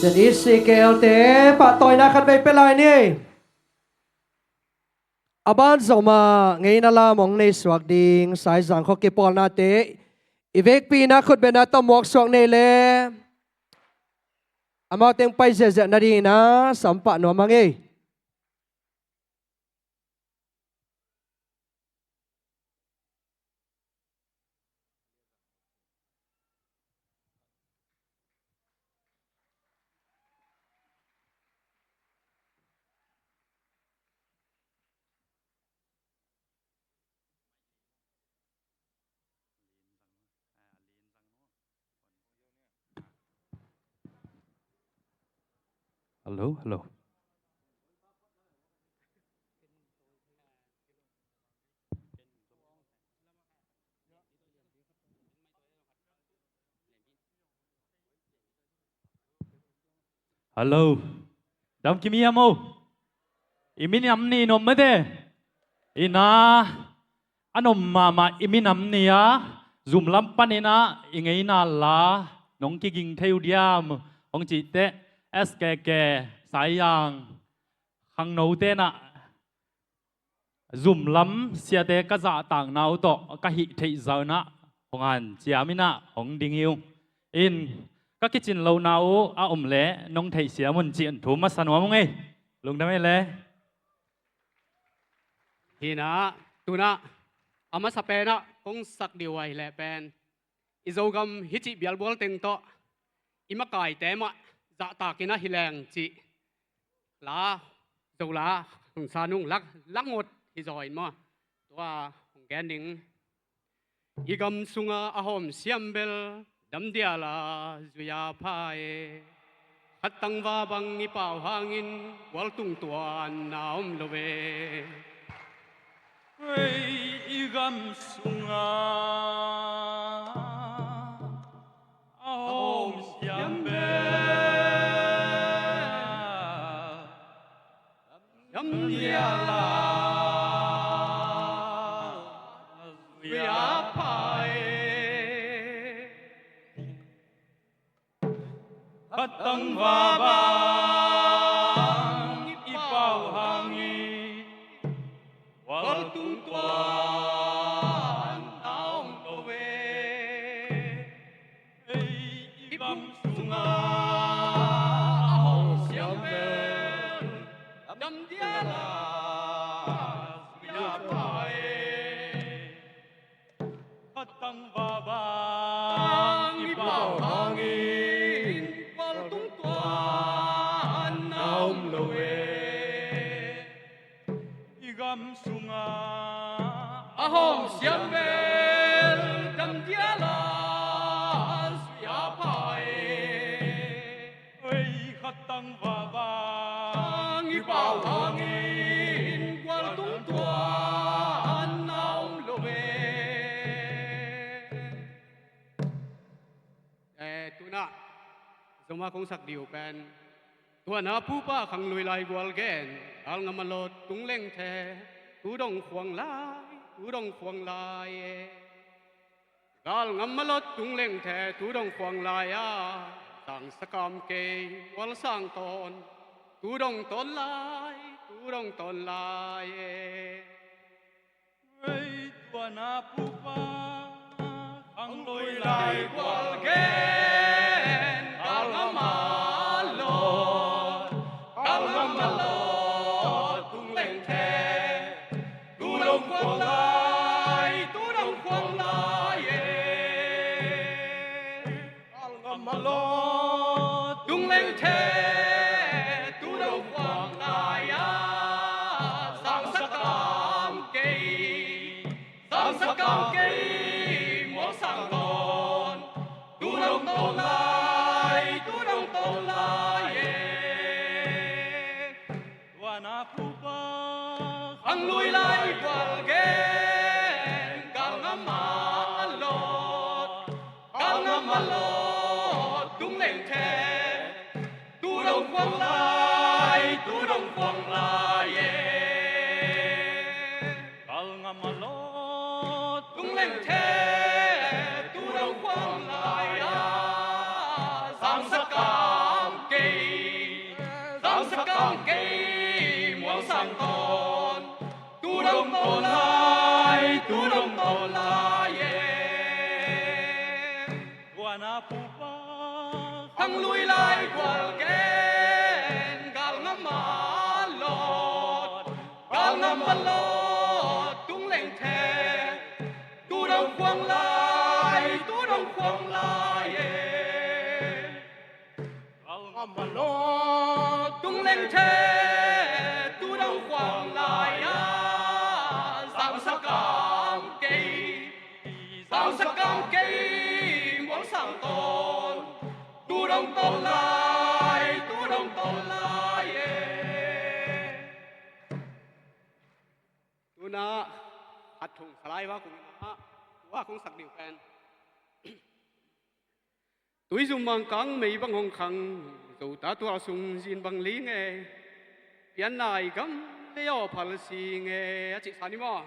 Zen E C K L te pahtawina khat vei pia lai ni. A ban zomah ngeina lam hong nei suak ding Saizang khua kipawlnate i vekpi-in ah khutbetna tawh muak suak nei le amau teng pai ziahziah nadingin ah sam pah nuam hang ei. Hello, hello. Hello. Dam kim hiam o. I minam ni in om mate. Ina a nom mahmah i minam ni a zum lam panin ah i ngeina la nong kiging thei uh diam hong cih teh S K K Saizang khangnote in ah zum lam siate ka zahtakna uh tawh ka hih theih zah in ah hong hanciam in ah hong ding hi ung. In ka kicin lohna uh a om leh nong theihsiam un cih in thu masa nuam ung ei. Lungdam ei le. Hi in ah tu in ah a masa pen ah kong sak ding uh ahih leh pen i Zogam hih cih bialbual teng tawh i makaite mah zahtak in ah hi leng cih la, Zo la hong sa nung lak, lak ngot hi zaw in maw. Tua hong gen ding. I gam sungah a hawm siam bel dam dial a zui a pha e. Khat tangval bang i pau hangin gual tung tuan na om lo ve. Hei, i gam sungah a hawm siam bel dam dial a zui a pha e. Khat tangval bang i pau hangin gual tung tuan na om lo ve. Ei, i gam sungah a hawm siam bel dam dial a zui a pha e. Khat tangval bang i pau hangin gual tung tuan na om lo e. I gam sungah a hawm siam bel dam dial a zui a pha e. Ei, khat tangval bang i pau hangin gual tung tuan na om lo e. Eh, tu in ah Zoma kong sak ding uh pen, tua na pupa khanglui lai gual gen, gal ngam a lawt tung leng the, tu dong khuang lai, tu dong khuang lai e. Gal ngam a lawt tung leng the, tu dong khuang lai a, sang sa kam kei, gual sang tawn, tu dong tawn lai, tu dong tawn lai e. Hei, tua na pupa khanglui lai gual gen, gal ngam a lawt, gal ngam a lawt tung leng the, tu dong khuang lai, tu dong khuang lai e. Gal ngam a lawt tung leng the, tu dong khuang lai a, sang sa kam kei, sang sa kam kei, mual sang tawn, tu dong tawn lai, tu dong tawn lai e. Tua na pupa khanglui lai gual gen, gal ngam a lawt, gal ngam a lawt tung leng the, tu dong khuang lai, tu dong khuang lai e. Gal ngam a lawt tung leng the, tu dong khuang lai a, sang sa kam kei, Tawl lai, tu dong tawl lai e. Tuana pupa khang lui lai gual gen, galngam a lawt, galngam a lawt tung leng the. Tu dong khuang lai, tu dong khuang lai e. Galngam a lawt tung leng the, tu dong khuang lai a, zangsak kam kei, zangsak kam kei, muang sang tawn. Tu dong tawl lai, tu dong tawl lai e. Tuna a thong salai va kong na, va kong sak ding pen. Tuizum mangkang mei bang hong khang, Zota tual sung zin bang ling e. Pianna i gam lei aw phal sing e, a cih sa ni maw?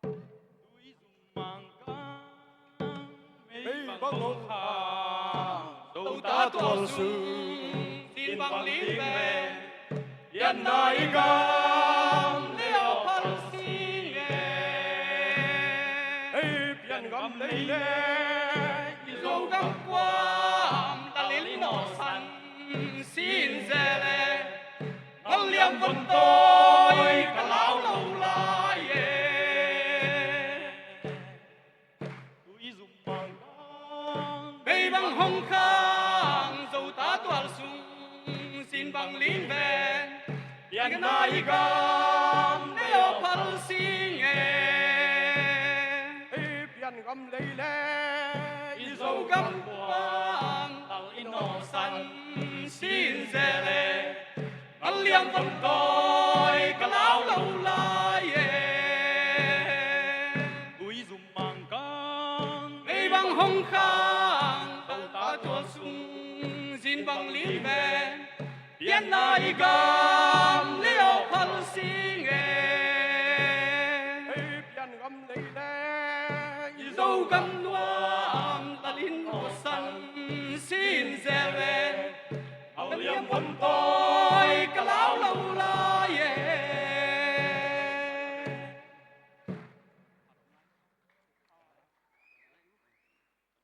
Tuizum mangkang mei bang hong khang, Zota tual sung zin bang ling e. Pianna i gam lei aw phal sing e. Hei, pian gam lei le i Zogam kuam, talin nawsan sin ze le. Ngal liam von tawi ka lau lo lai e. Tuizum mangkang mei bang hong khang, Zota tual sung zin bang ling ven. Pianna i gam lei aw phal sing e. Hei, pian gam lei le i Zogam kuam, talin nawsan sin ze le. Ngal liam von tawi ka lau lo lai e. Tuizum mangkang mei bang hong khang, Zota tual sung zin bang ling ven. Pianna i gam lei aw phal sing e. Hei, pian gam lei le i Zogam nuam, talin nawsan sin ze le. Ngal liam von tawi ka lau lo lai e.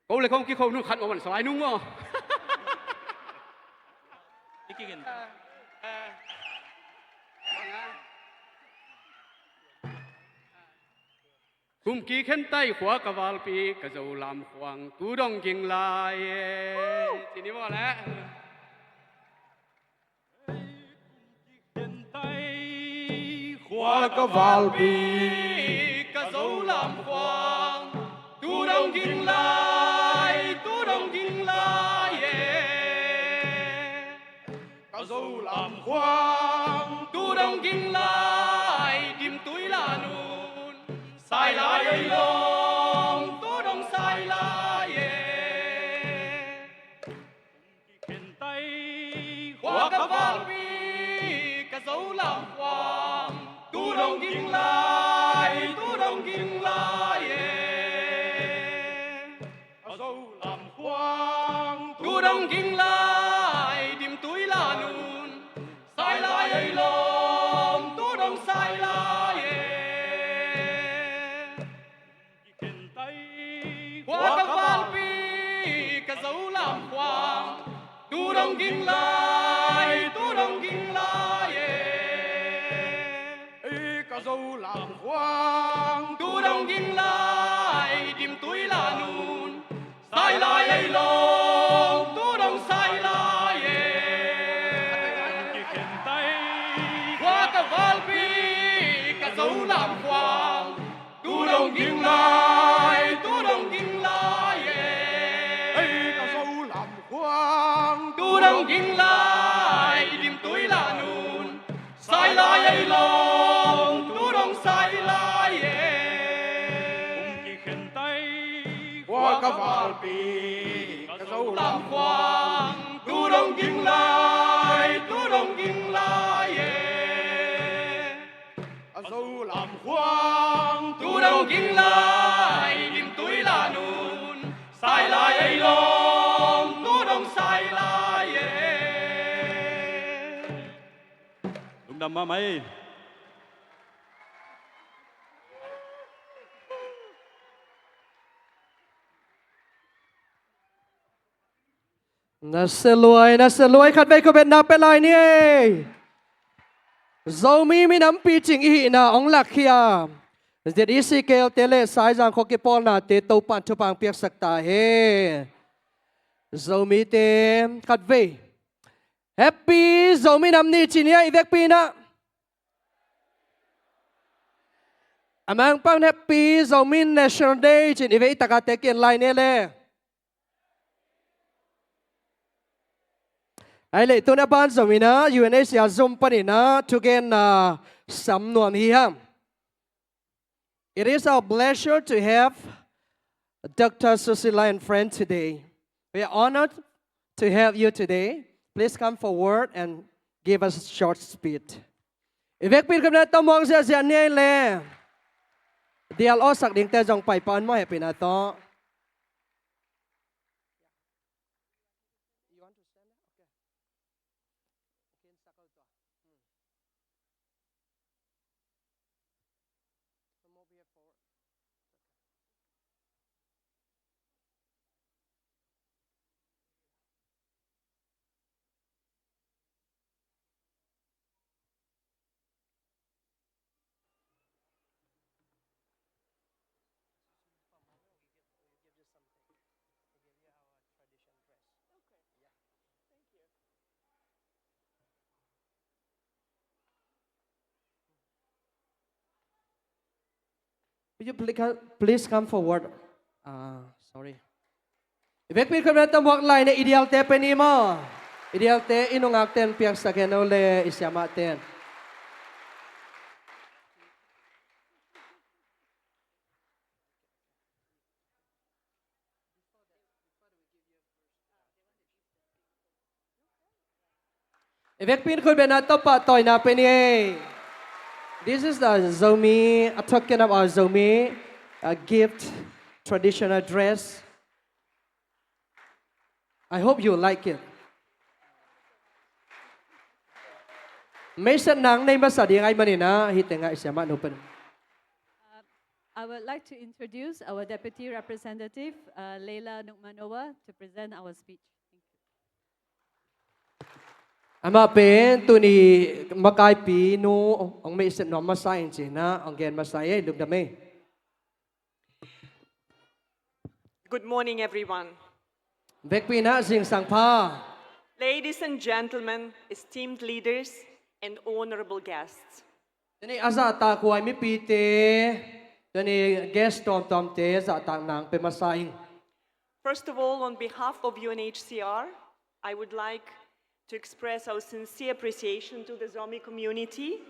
Ko le kong kikho nung khat maw, man salai nung maw? I kikin. Kum kikhen tai khua ka valpi, ka Zolam khuang tu dong ging lai e. Ci ni maw le? Kikhen tai khua ka valpi, ka Zolam khuang tu dong ging lai, tu dong ging lai e. Ka Zolam khuang tu dong ging lai, dim tui la nun sai lai ei lawm, tu dong sai lai e. Kikhen tai khua ka valpi, ka Zolam khuang tu dong ging lai, tu dong ging lai e. Ka Zolam khuang tu dong ging lai, dim tui la nun sai lai ei lawm, tu dong sai lai e. Kikhen tai khua ka valpi, ka Zolam khuang tu dong ging lai, tu dong ging lai e. Ei, ka Zolam khuang tu dong ging lai, dim tui la nun sai lai ei lawm, tu dong sai lai e. Kikhen tai khua ka valpi, ka Zolam khuang tu dong ging lai, tu dong ging lai e. Ei, ka Zolam khuang tu dong ging lai, dim tui la nun sai lai ei lawm, tu dong sai lai e. Kum kikhen tai khua ka valpi, ka Zolam khuang tu dong ging lai, tu dong ging lai e. Ka Zolam khuang tu dong ging lai, dim tui la nun sai lai ei lawm, tu dong sai lai e. Lungdam mahmah ei. Na sia luai, na sia luai, khatvei khutbetna pia lai ni ei. Zomi minam picing i hihna hong lakkhia ZEC KL te le Saizang khua kipawlnate Topa'n thupha hong piaksak ta hen. Zomite khatvei Happy Zomi Nam Ni ci ni ei, i vekpi in ah. A mangpang Happy Zomi National Day ci-in i vei i tak a te kian lai ni le. Ahih leh tuni a ban zong in ah U N H C R Zoom panin ah thugenna sam nuam hi hang. It is our pleasure to have Doctor Susila and friend today. We are honored to have you today. Please come forward and give us a short speech. I vekpi in khutbetna tawh muak ziahziah ni ei le. Dial awsak dingte zong pai pah un maw, hehpihna tawh. Will you please come, please come forward? Ah, sorry. I vekpi in khutbetna tawh muak lai ni ei, i dialte pia ni maw. I dialte, i nungakte'n piaksak hen aw le, i siamahte. I vekpi in khutbetna tawh pahtawina pia ni ei. This is the Zomi, a token of our Zomi, a gift, traditional dress. I hope you like it. Meisat nang nei masa ding ahih manin ah, hih tengah i siamah nu pen. Uh, I would like to introduce our Deputy Representative, uh, Leila Nurmanova, to present our speech. Thank you. Amah pen tuni makaipi nu hong meisat nuam masa ing ci-in ah hong gen masa ei, lungdam ei. Good morning, everyone. Vekpi in ah zingsang pha. Ladies and gentlemen, esteemed leaders and honorable guests. Tuni a zahtak huai mipite, tuni guest tuamtuamte zahtak nang pia masa ing. First of all, on behalf of U N H C R, I would like to express our sincere appreciation to the Zomi community.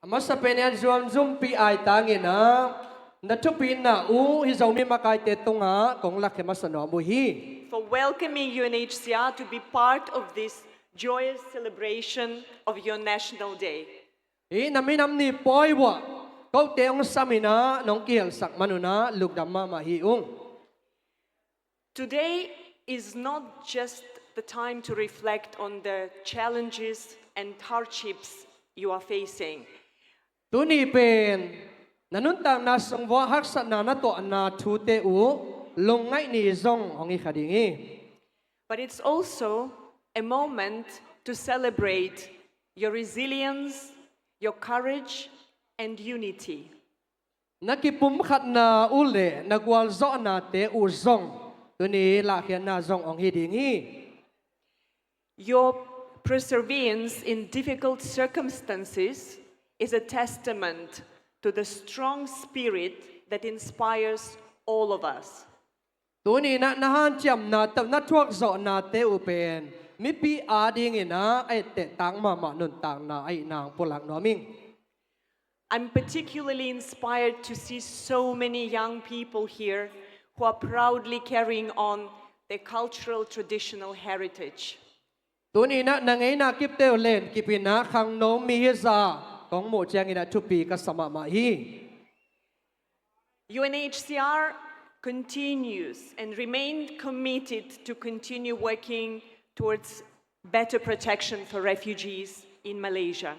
A masa pen in ah Zomi zumpi aitang in ah na thupina uh hih Zomi makaite tungah kong lakkhia masa nuam uh hi. For welcoming U N H C R to be part of this joyous celebration of your National Day. Hih na minam ni pawi uah kote hong sam in ah nong kihelsak man un ah lungdam mahmah hi ung. Today is not just the time to reflect on the challenges and hardships you are facing. Tuni pen na nuntakna sung uah haksatna na tuahna thute uh lungngaih ni zong hong hi kha ding hi. But it's also a moment to celebrate your resilience, your courage, and unity. Na kipumkhatna uh le na gualzawhnate uh zong tuni lahkhiatna zong hong hi ding hi. Your perseverance in difficult circumstances is a testament to the strong spirit that inspires all of us. Tuni in ah na hanciamna tawh na thuakzawhnate uh pen mipi adingin ah a ettehtak mahmah nuntakna ahihna hong pulak nuam ing. I'm particularly inspired to see so many young people here who are proudly carrying on their cultural traditional heritage. Tuni in ah na ngeina kipte uh len kip in ah khangno mi hi zah kong muh ciangin ah thupi ka sa mahmah hi. U N H C R continues and remain committed to continue working towards better protection for refugees in Malaysia.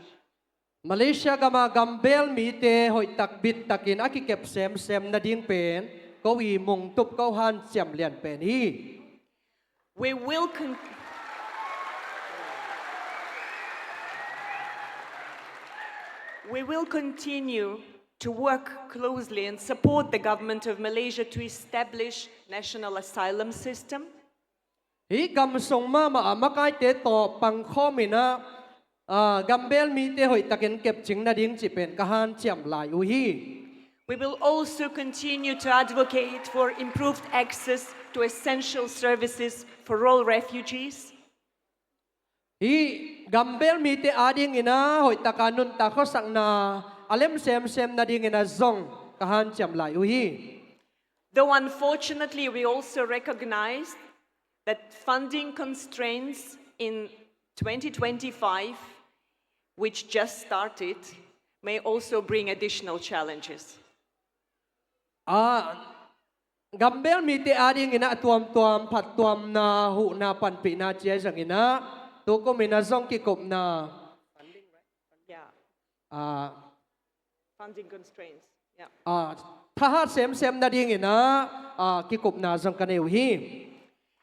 Malaysia gam a gambel mite hoihtak bittakin a kikep semsem nading pen ko i mungtup, ko hanciam lian pen hi. We will con- We will continue to work closely and support the government of Malaysia to establish national asylum system. Hih gam sung mahmah ah makaite tawh pangkhawm in ah, ah, gambel mite hoihtakin kepcing nading cih pen ka hanciam lai uh hi. We will also continue to advocate for improved access to essential services for all refugees. Hih gambel mite adingin ah hoihtaka nuntak khuasakna a lem semsem nadingin ah zong ka hanciam lai uh hi. Though unfortunately, we also recognize that funding constraints in twenty twenty-five, which just started, may also bring additional challenges. Ah, gambel mite adingin ah a tuamtuam phattuamna, huhna, panpihna ci ahi zongin ah tukum in ah zong kikupna. Yeah. Ah, funding constraints. Yeah. Ah, thahat semsem nadingin ah, ah, kikupna zong ka nei uh hi.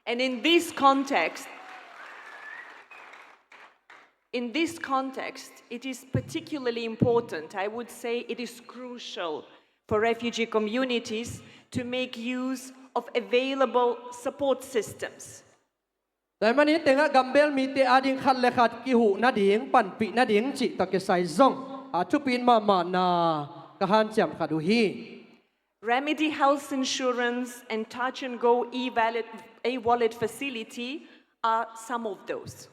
And in this context, in this context, it is particularly important, I would say it is crucial for refugee communities to make use of available support systems. Tua ahih manin tengah gambel mite ading khat le khat kihuh nading, panpih nading cih tawh kisai zong a thupi mahmahna ka hanciam khat uh hi. Remedy Health Insurance and Touch and Go e-wallet, e-wallet facility are some of those.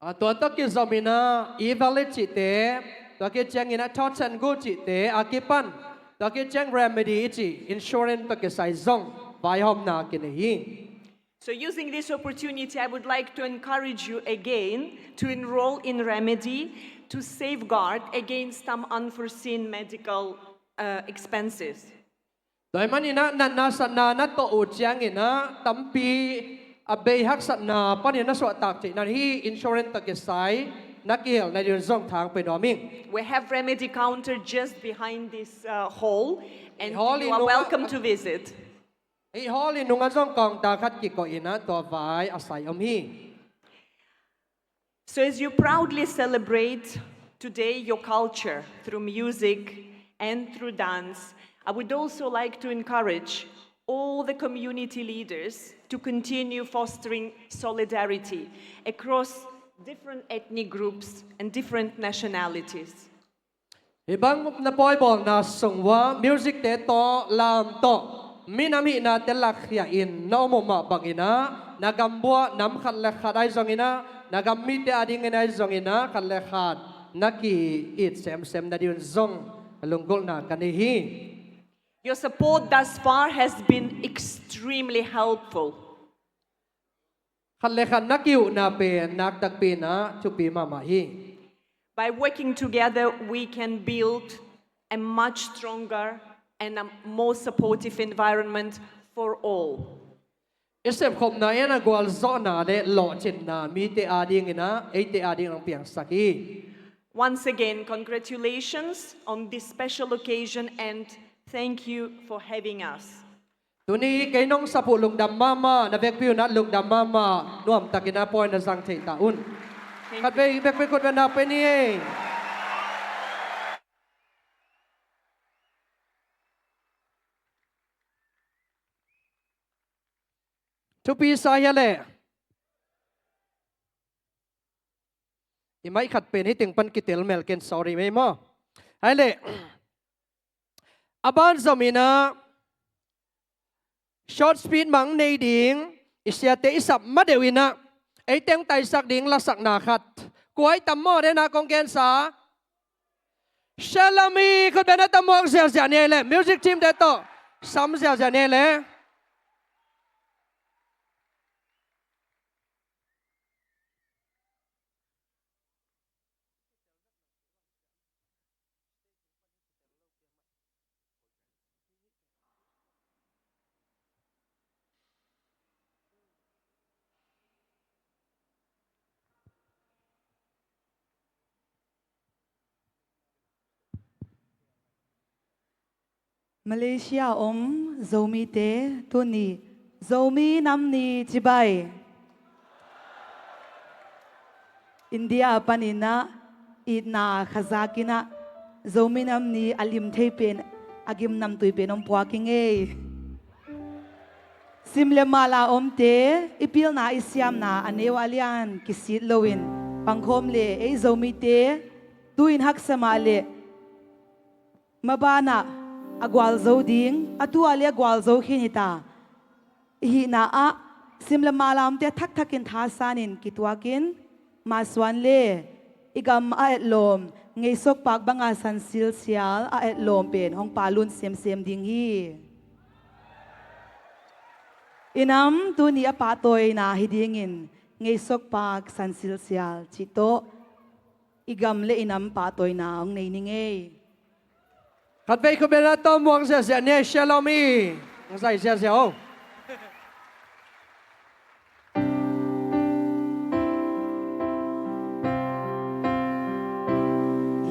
A, tua tawh kizom in ah e-wallet cihte, tua kiciangin ah Touch and Go cihte a kipan, tua kiciang Remedy i cih insurance tawh kisai zong vaihawmna kinei hi. So using this opportunity, I would like to encourage you again to enroll in Remedy to safeguard against some unforeseen medical, uh, expenses. Tua ahih manin ah natna satna na tuah uh ciangin ah tampi a bei haksatna panin na suahtak theih nading hih insurance tawh kisai na kihel nading zong thang pia nuam ing. We have Remedy counter just behind this, uh, hall, and you are welcome to visit. Hih hall i nungah zong counter khat kikoih in ah tua vai a sai om hi. So as you proudly celebrate today your culture through music and through dance, I would also like to encourage all the community leaders to continue fostering solidarity across different ethnic groups and different nationalities. Hih bang na pawibawlna sung uah music-te tawh, lam tawh, minam hihnate lakkhia in na om uh mah bangin ah, na gambuah nam khat le khat ahi zongin ah, na gam mite adingin ahi zongin ah, khat le khat na ki-it semsem nading un zong lunggulhna ka nei hi. Your support thus far has been extremely helpful. Khat le khat na ki-uhna pen naktakpi in ah thupi mahmah hi. By working together, we can build a much stronger and a more supportive environment for all. I sepkhopna in ah gualzawhna le lawhcinna mite adingin ah, eite adingin ah piangsak hi. Once again, congratulations on this special occasion and thank you for having us. Tuni kei nong sap uh lungdam mahmah, na vekpi un ah lungdam mahmah, nuamtakin ah pawi na zang thei ta un. Khatvei vekpi khut beng na pia ni ei. Thupi sa hia leh. I mic khat pen hih teng pan kitel mel ken, sorry mei maw. Hai leh. A ban zom in ah short speech mang nei ding, i siate i sap ma deuh in ah, ei teng taisak ding lasakna khat. Kua i tam maw, den ah kong gensa. Shalami, khut beng na tam muak ziahziah ni ei leh, music team-te tawh sam ziahziah ni ei leh. Malaysia om Zomite tuni Zomi Nam Ni cibai. India panin ah itna khazak in ah Zomi Nam Ni a lim thei pen, a gim namtui pen hong puak ing ei. Sim le mal a omte, i pilna i siamna a neu a lian kisit loin pangkhawm le ei Zomite, tu-in haksa mah le mabanah a gualzo ding, a tu-a le a gualzo khin hi ta. I hihna ah sim le mal a omte a thakthak in thasan in kituak in, masuan le i gam a etlawm, ngeisok pak banga sansilsial a etlawm pen hong palut semsem ding hi. I nam tuni a pahtawina hi dingin ngeisok pak sansilsial cih tawh i gam le i nam pahtawina hong nei ning ei. Khatvei khut beng na tawh muang ziahziah ni ei, Shalom i. Hong zai ziahziah o.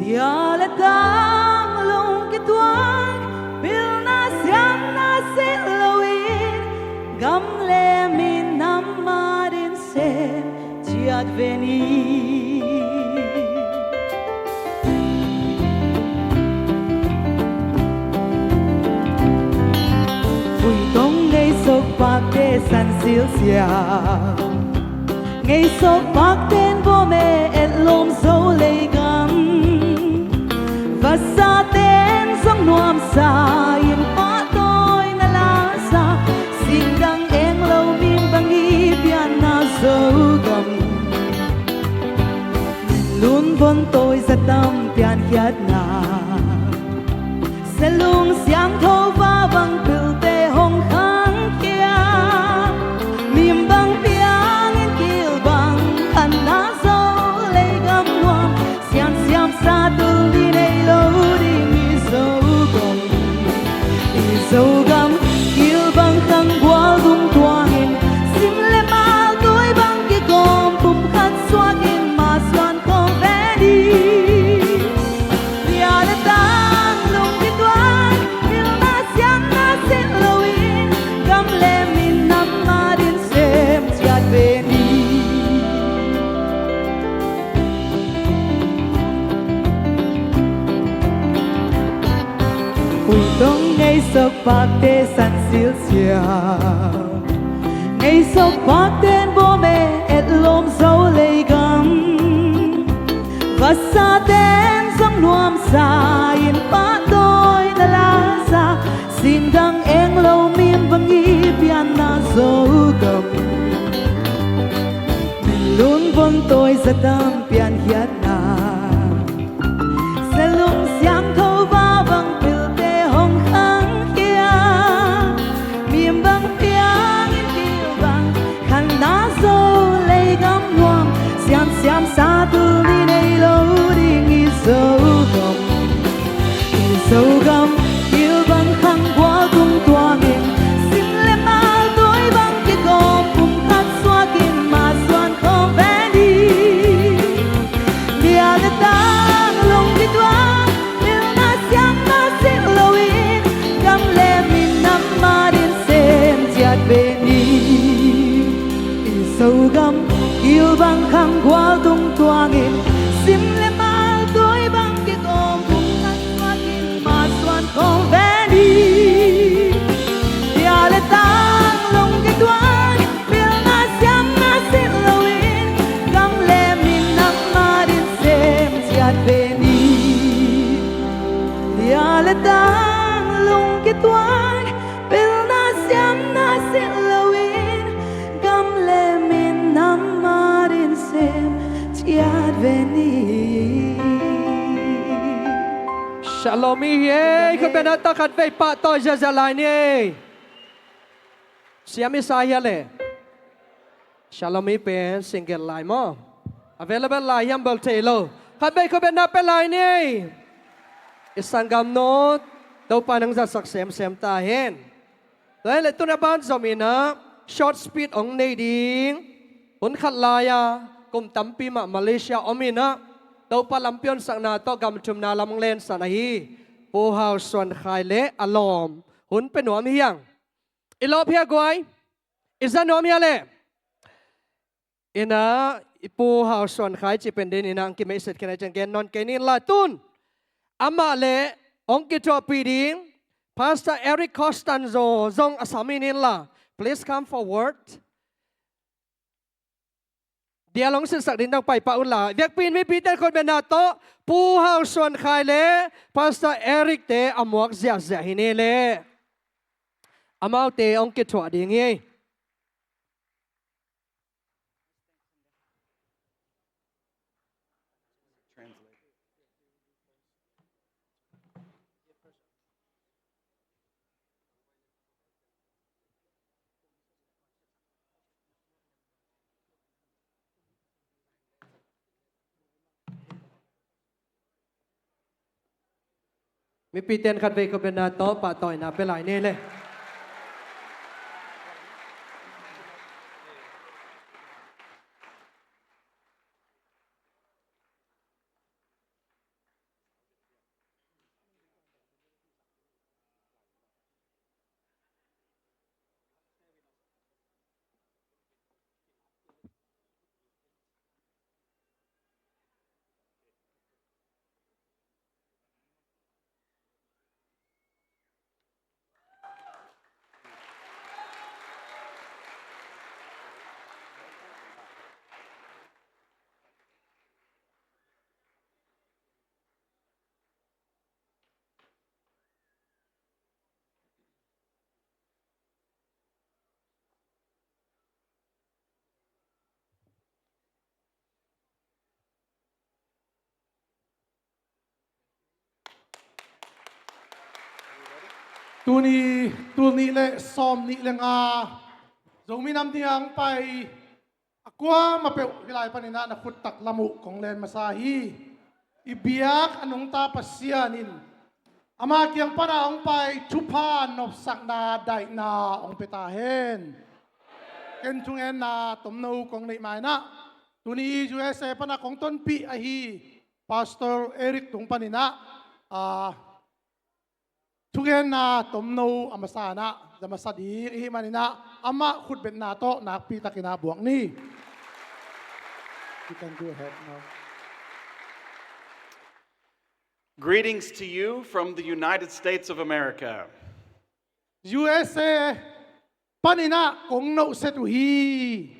Lia le tang lungkituak, pilna siamna silh loin, gam le minam matin sem ciat ve ni. Vui tong ngeisok pakte sansilsial, ngeisok pakten bawm e etlawm zo leigam. Vasaten zong nuamsa in pahtawina lasa, singdang eng lo mim bang i pianna Zogam. Lunvon tawi zatam piankhiatna, selung siangtho va bang pilte hong khangkhia. Mim bang piangin kil bang khanna zo leigam nuam, siansiam sa tul ni nei lo ding i Zogam. I Zogam kil bang khang gual tung tuangin, sim le mal tawi bang kikawm pumkhat suakin masuan khawm ve ni. Lia le tang lungkituak, pilna siamna silh loin, gam le minam matin sem ciat ve ni. Vui tong ngeisok pakte sansilsial, ngeisok pakten bawm e etlawm zo leigam. Vasaten zong nuamsa in pahtawina lasa, singdang eng lo mim bang i pianna Zogam. Lunvon tawi zatam piankhiatna, selung siangtho va bang pilte hong khangkhia. Mim bang piangin kil bang khanna zo leigam nuam, siansiam sa tul ni nei lo ding i Zogam. I Zogam kil bang khang gual tung tuangin, sim le mal tawi bang kikawm pumkhat suakin masuan khawm ve ni. Lia le tang lungkituak, pilna siamna silh loin, gam le minam matin sem ciat ve ni. I Zogam kil bang khang gual tung tuangin, sim le mal tawi bang kikawm pumkhat suakin masuan khawm ve ni. Lia le tang lungkituak, pilna siamna silh loin, gam le minam matin sem ciat ve ni. Lia le tang lungkituak, pilna siamna silh loin, gam le minam matin sem ciat ve ni. Shalom i hi ei, khut beng na tawh khatvei pahtawi ziahziah lai ni ei. Siam i sa hia le? Shalom i pen single lai maw? Available lai hiam bel thei lo. Khatvei khut beng na pia lai ni ei. I sanggamnu, Topa nang zatsak semsem ta hen. Tua hi leh tun a ban zom in ah short speech hong nei ding, hun khat lai-a kum tampi mah Malaysia om in ah Topa lampi honsakna tawh gam thumna lam hong lensan ahi Pu Hau Suan Khai le a lawm hun pia nuam hi hang. I lawp hia guai? I za nuam hia leh? In ah i Pu Hau Suan Khai cih pen den in ah hong kimeihset khin a, ciang gen nawn kei ning. Lai tun Amah le hong kithuahpih ding Pastor Eric Costanzo zong a sam in inla. Please come forward. Dia long sinsak ding dang pai pah unla, biakpi in mipite in khutbetna tawh Pu Hau Suan Khai le Pastor Eric te a muak ziahziah hi ni le. Amaute hong kithuah ding hi. Mipite in khatvei khutbetna tawh pahtawina pia lai ni le. Tuni, tul nih le sawm nih le nga Zomi Nam Ni-a hong pai a kuamah peuh hih lai panin ah na khut taklam uh kong len masa hi. I biak a nungta Pasian in ama kiang pan a hong pai thupha nopsakna daihna hong pia ta hen. Ken thungetna tomno kong neih ma-in ah tuni U S A pan a kong tonpih ahi Pastor Eric tung panin ah, ah, thugenna tomno a masa-in ah za masa ding i hih manin ah amah khutbetna tawh nakpi takin ah buak ni. You can go ahead now. Greetings to you from the United States of America. U S A panin ah kong nohset uh hi.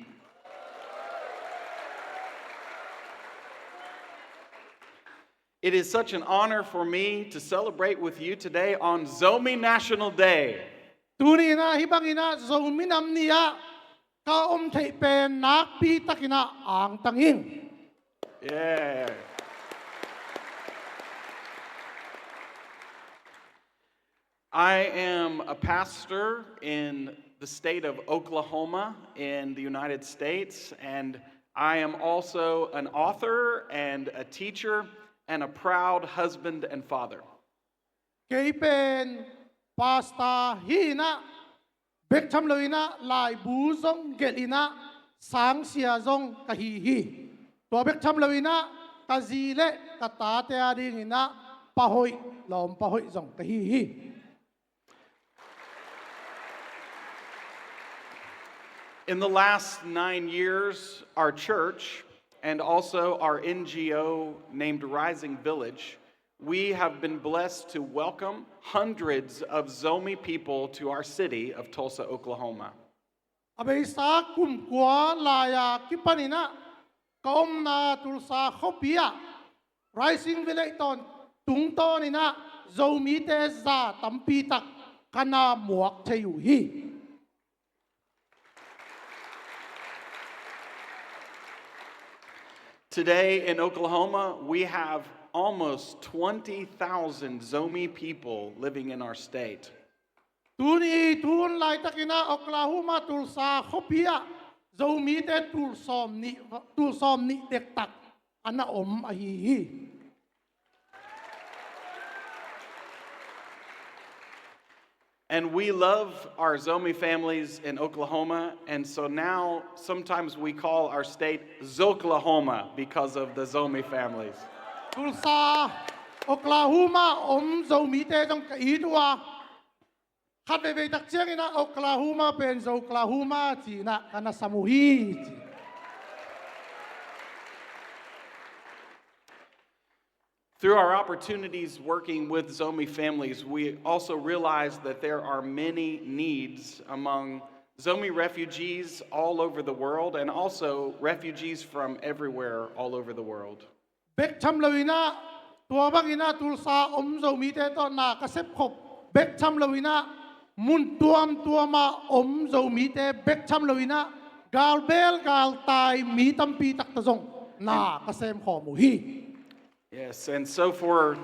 It is such an honor for me to celebrate with you today on Zomi National Day. Tuni-in ah hih bangin ah Zomi Nam Ni-ah ka om theih pen nakpi takin ah angtang ing. Yeah. I am a pastor in the state of Oklahoma in the United States, and I am also an author and a teacher and a proud husband and father. Kei pen pastor hi-in ah, bek tham loin ah laibu zong gelh in ah sangsia zong ka hi hi. Tua bek tham loin ah ka zi le ka tate a dingin ah pa hoih, lawmpa hoih zong ka hi hi. In the last nine years, our church and also our N G O named Rising Village, we have been blessed to welcome hundreds of Zomi people to our city of Tulsa, Oklahoma. A beisa kum kua lai-a kipanin ah ka omna Tulsa khuapi ah Rising Village tawn, tungtawnin ah Zomite za tampi tak ka na muak thei uh hi. Today in Oklahoma, we have almost twenty thousand Zomi people living in our state. Tuni tun laitakin ah Oklahoma Tulsa khuapi ah Zomite tul sawm nih, tul sawm nih dektak a na om ahi hi. And we love our Zomi families in Oklahoma, and so now sometimes we call our state Zoklahoma because of the Zomi families. Tulsa, Oklahoma om Zomite zong ka it uh a, khat veivei tak ciangin ah Oklahoma pen Zoklahoma ci-in ah ka na sam uh hi ci. Through our opportunities working with Zomi families, we also realize that there are many needs among Zomi refugees all over the world and also refugees from everywhere all over the world. Bek tham lo in ah, tua bang in ah Tulsa om Zomite tawh na ka sepkhop bek tham lo in ah, mun tuamtuam ah om Zomite bek tham lo in ah, galbel galtai mi tampi takta zong na ka semkhawm uh hi. Yes, and so for,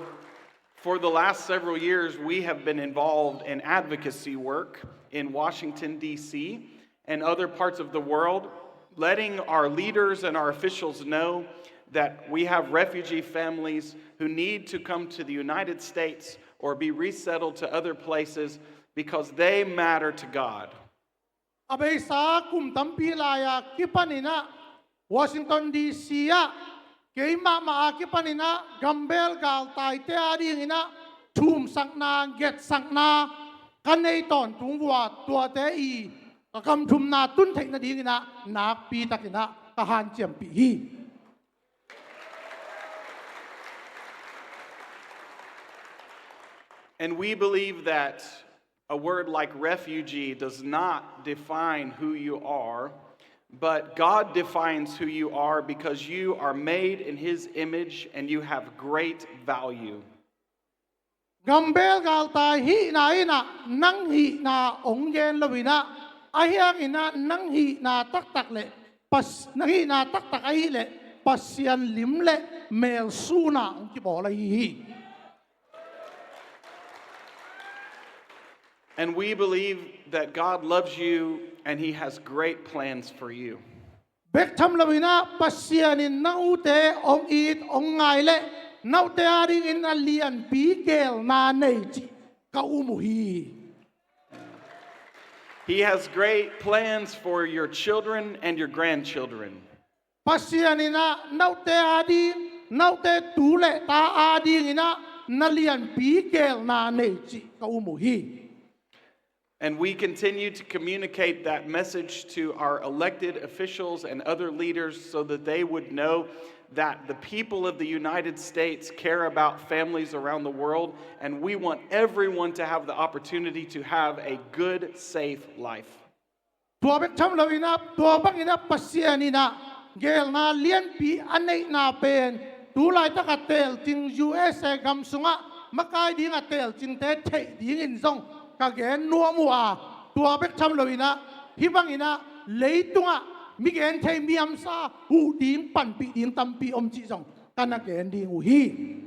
for the last several years, we have been involved in advocacy work in Washington, D C, and other parts of the world, letting our leaders and our officials know that we have refugee families who need to come to the United States or be resettled to other places because they matter to God. A beisa kum tampi lai-a kipan in ah Washington D C ah keimahmah a kipan in ah gambel galtaite a ding in ah thumsakna, ngetsakna ka nei tawntung uh a, tuate i ka gamthumna tun theih nading in ah nakpi tak in ah ka hanciampih hi. And we believe that a word like refugee does not define who you are, but God defines who you are because you are made in His image and you have great value. Gambel galtai hihna in ah nang hihna hong gen lo in ah, ahi hang in ah nang hihna taktak le Pas-, nang hihna taktak ahih leh Pasian lim le mel sun ah hong kibawl ahi hi. And we believe that God loves you and He has great plans for you. Bek tham lo in ah Pasian in na ute hong it hong ngai le na ute a ding in a lianpi geelna nei cih ka um uh hi. He has great plans for your children and your grandchildren. Pasian in ah na ute a ding, na ute tu le ta a ding in ah na lianpi geelna nei cih ka um uh hi. And we continue to communicate that message to our elected officials and other leaders so that they would know that the people of the United States care about families around the world, and we want everyone to have the opportunity to have a good, safe life. Tua bek tham lo in ah, tua bang in ah Pasian in ah geelna lianpi a neihna pen tu laitak a telcing U S A gam sungah makai ding a telcingte theih dingin zong ka gen nuam uh a, tua bek tham lo in ah hih bang in ah leitungah mi genthei mi hamsa huh ding, panpih ding tampi om cih zong ka na gen ding uh hi.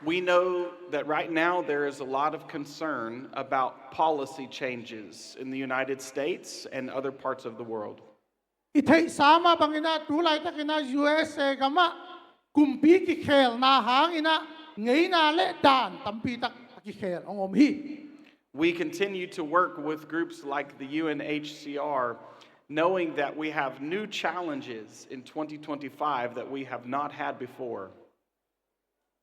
We know that right now there is a lot of concern about policy changes in the United States and other parts of the world. I theihsa mah bang in ah tu laitak in ah U S A gam ah kumpi kikhelna hang in ah ngeina le dan tampi tak a kikhel hong om hi. We continue to work with groups like the U N H C R, knowing that we have new challenges in twenty twenty-five that we have not had before.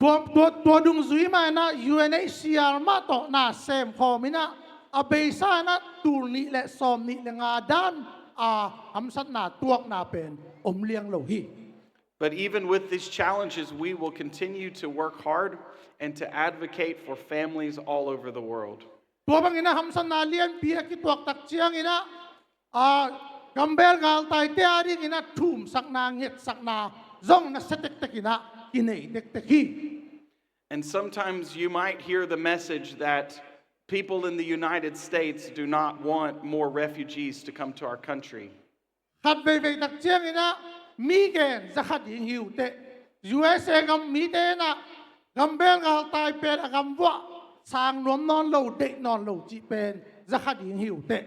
Tua, tua, tua dungzui mah in ah U N H C R mah tawh na semkhawm in ah a beisa in ah tul nih le sawm nih le nga dan a hamsatna tuakna pen om liang lo hi. But even with these challenges, we will continue to work hard and to advocate for families all over the world. Tua bang in ah hamsatna lianpi a kituak tak ciang in ah, a, gambel galtaite a ding in ah thumsakna, ngetsakna zong nasia tektek in ah kinei tektek hi. And sometimes you might hear the message that people in the United States do not want more refugees to come to our country. Khat veivei tak ciang in ah mi gen za kha ding hi uh teh, U S A gam mite in ah gambel galtai pen a gam vuah sang nuam nawn lo, deih nawn lo cih pen za kha ding hi uh teh.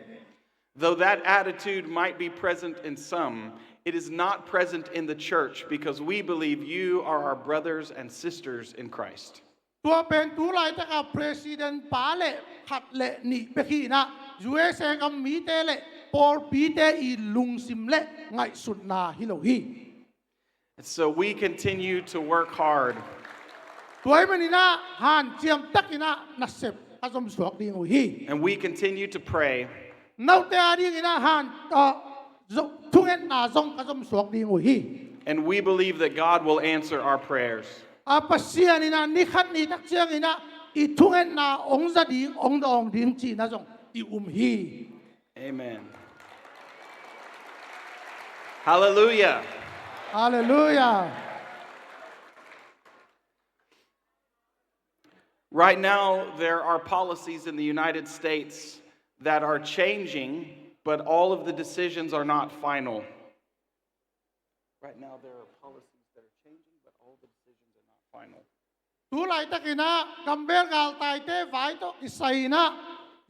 Though that attitude might be present in some, it is not present in the church because we believe you are our brothers and sisters in Christ. Tua pen tu laitak a president pa le khat le nih bek hi in ah U S A gam mite le pawlpite i lungsim le ngaihsutna hi lo hi. And so we continue to work hard. Tua ahih manin ah hanciam tak in ah nasep ka zom suak ding uh hi. And we continue to pray. Na ute a ding in ah han, ah, zo-, thungetna zong ka zomsuak ding uh hi. And we believe that God will answer our prayers. A Pasian in ah ni khat ni tak ciangin ah i thungetna hong za ding, hong dawng ding cihna zong i um hi. Amen. Hallelujah. Hallelujah. Right now, there are policies in the United States that are changing, but all of the decisions are not final. Right now, there are policies that are changing, but all the decisions are not final. Tu laitakin ah gamvel galtaite vai tawh kisai in ah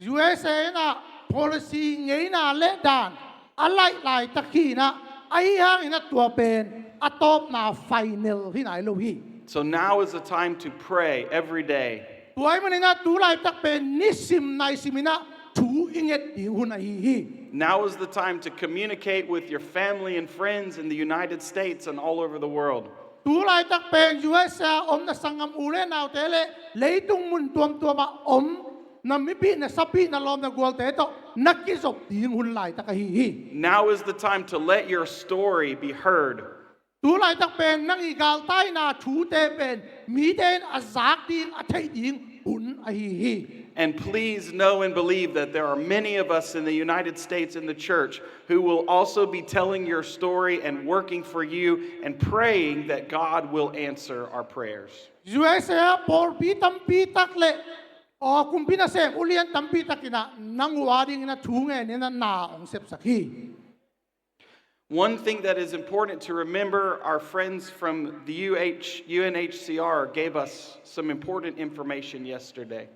U S A in ah policy ngeina le dan a laih laitak hi in ah, ahi hangin ah tua pen a tawpna final hi nai lo hi. So now is the time to pray every day. Tua ahih manin ah tu laitak pen nisim naisim in ah thu i nget ding hun ahi hi. Now is the time to communicate with your family and friends in the United States and all over the world. Tu laitak pen U S A om na sanggam u le naute le leitung mun tuamtuam ah om na mipih, na sapih, na lawm, na gualte tawh na kizop ding hun laitak ahi hi. Now is the time to let your story be heard. Tu laitak pen nang i galtaina thute pen mite in a zak ding, a theih ding hun ahi hi. And please know and believe that there are many of us in the United States in the church who will also be telling your story and working for you and praying that God will answer our prayers. U S A pawlpi tampi tak le aw kumpi nasem ulian tampi takin ah nang uh adingin ah thu ngenin ah na hong sepsak hi. One thing that is important to remember, our friends from the U H, U N H C R gave us some important information yesterday.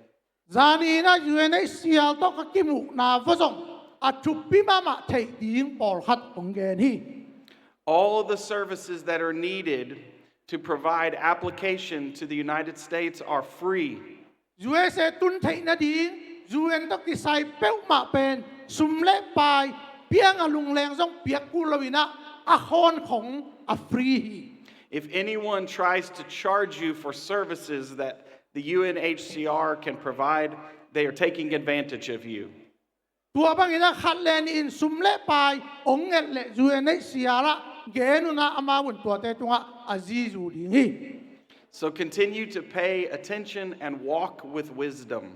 Zani in ah U N H C R tawh ka kimuhna vua zong a thupi mahmah theih ding pawlkhat hong gen hi. All the services that are needed to provide application to the United States are free. U S A tun theih nading U N tawh kisai peuhmah pen sum le pai piang a lungleng zong piak kul lo in ah a khawn khong a free hi. If anyone tries to charge you for services that the U N H C R can provide, they are taking advantage of you. Tua bangin ah khat le nih in sum le pai hong nget leh U N H C R ah gen un ah amau in tuate tungah a zizu ding hi. So continue to pay attention and walk with wisdom.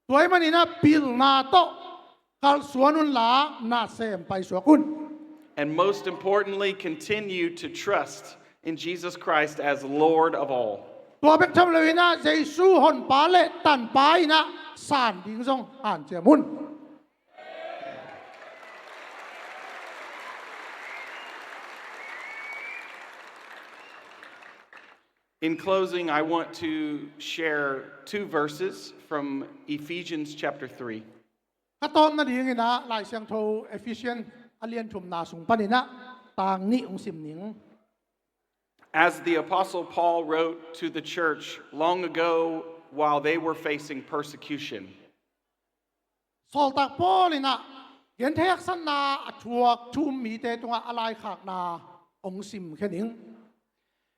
Tua ahih manin ah pilna tawh kalsuan unla nasem paisuak un. And most importantly, continue to trust in Jesus Christ as Lord of all. Tua bek tham loin ah Jesu Honpa le Tanpa in ah san ding zong hanciam un. In closing, I want to share two verses from Ephesians chapter three. Ka tawp nadingin ah Lai Siangtho Ephesian a lian thumna sung panin ah tang nih hong sim ning. As the Apostle Paul wrote to the church long ago while they were facing persecution. Sawltak Paul in ah genthei haksatna a thuak thu um mite tungah a laikhakna hong simkhia ning.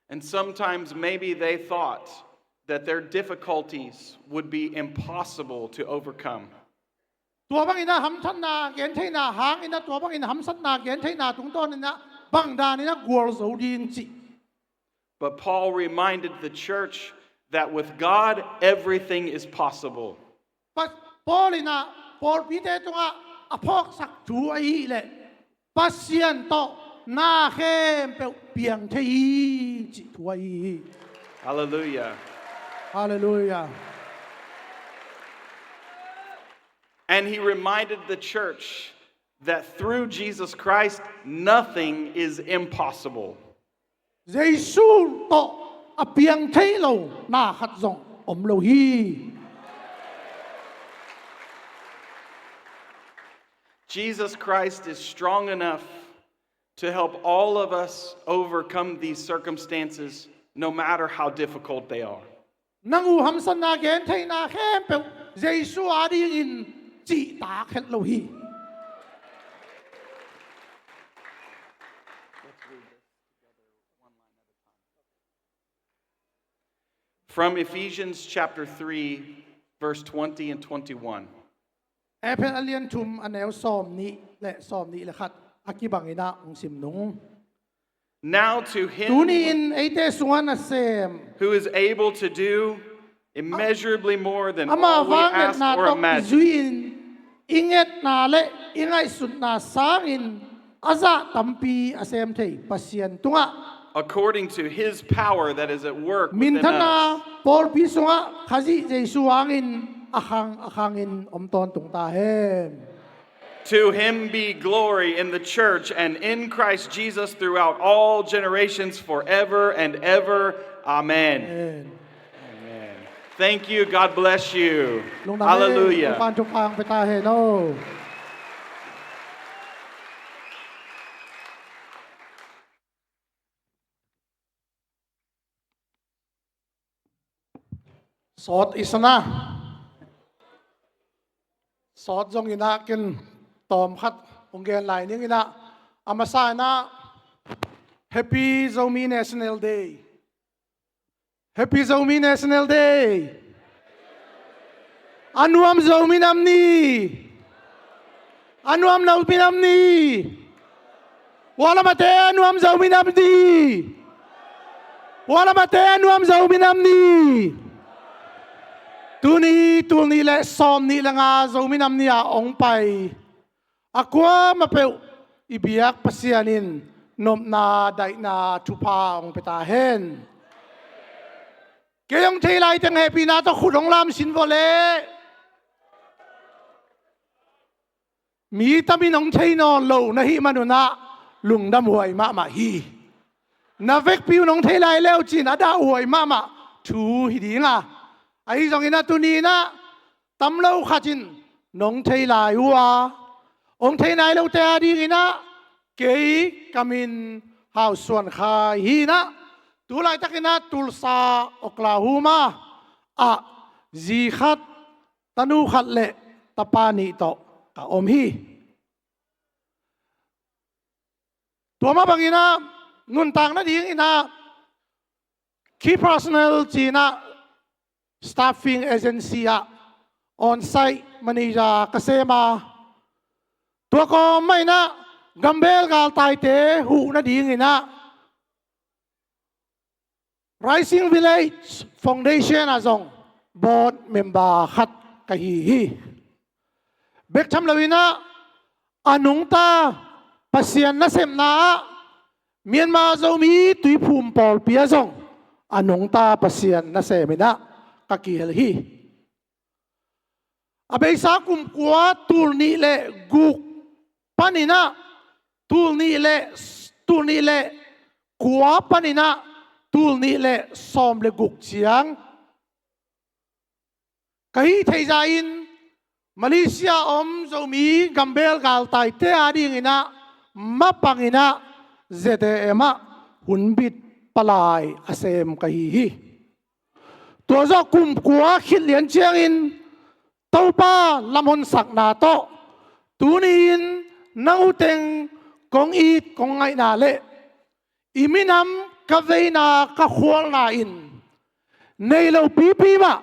And sometimes maybe they thought that their difficulties would be impossible to overcome. Tua bangin ah hamsatna gentheihna hangin ah tua bangin hamsatna gentheihna tungtawnin ah bangdanin ah gualzo ding cih. But Paul reminded the church that with God, everything is possible. Pa-, Paul in ah pawlpite tungah a phawksak thu ahih leh Pasian tawh na khempeuh piang thei hi cih thu ahi hi. Hallelujah. Hallelujah. And he reminded the church that through Jesus Christ, nothing is impossible. Jesu tawh a piang thei lo na khat zong om lo hi. Jesus Christ is strong enough to help all of us overcome these circumstances, no matter how difficult they are. Nang uh hamsatna gentheihna khempeuh Jesu adingin cihtak het lo hi. From Ephesians chapter three, verse twenty and twenty-one. Efesa a lian thum a neu sawm nih le sawm nih le khat a kibangin ah hong sim nung. Now to him Tuni-in eite sungah nasem, who is able to do immeasurably more than ama all we ask vangetna or tawh imagine, zui-in i ngetna le i ngaihsutna sangin a zah tampi a sem thei Pasian tungah, according to his power that is at work within us. Minthanna pawlpi sungah Khazih Jesu hangin a khang a khangin om tawntung ta hen. To him be glory in the church and in Christ Jesus throughout all generations, forever and ever. Amen. Amen. Amen. Thank you. God bless you. Lungdam e. Hallelujah. Topa'n thupha hong pia ta hen aw. Sawt i sa na. Sawt zongin ah ken tawm khat hong gen lai ning in ah, a masa in ah Happy Zomi National Day. Happy Zomi National Day. A nuam Zomi nam ni. A nuam Zomi nam ni. Hua lamate a nuam Zomi nam ni. Hua lamate a nuam Zomi nam ni. Tuni tul nih le sawm nih le nga Zomi nam ni-a hong pai a kuamah peuh i biak Pasian in nopna daihna thupha hong pia ta hen. Kei hong thei lai teng hehpihna tawh khut hong lam sin vawh leh. Mi tamin hong thei nawn lo na hih manun ah lungdam huai mahmah hi. Na vekpi un hong thei lai leu cin a dah huai mahmah thu hi ding a, ahi zongin ah tuni in ah tam lo khat in nong thei lai uh a, hong thei nai lote a dingin ah kei ka min Hau Suan Khai hi in ah, tu laitakin ah Tulsa, Oklahoma ah zi khat, tanu khat le tapa nih tawh ka om hi. Tua mah bangin ah nuntak nadingin ah Key Personnel ci-in ah staffing agency ah on-site manager ka sem a, tua kawm mah in ah gambel galtaite huh nadingin ah Rising Village Foundation ah zong board member khat ka hi hi. Bek tham loin ah a nungta Pasian nasepna ah Myanmar Zomi Tuiphum Pawlpi ah zong a nungta Pasian nasem in ah ka kihel hi. A beisa kum kua tul nih le guk panin ah tul nih le, tul nih le kua panin ah tul nih le sawm le guk ciang ka hih theihza in Malaysia om Zomi gambel galtaite a dingin ah mapangin ah Z A M ah hunbit palai a sem ka hi hi. Tua zawh kum kua khit lian ciangin Topa lamhonsakna tawh tuni-in nang uh teng kong it kong ngaihna le i minam ka veina ka khualna in nei lo pipi mah,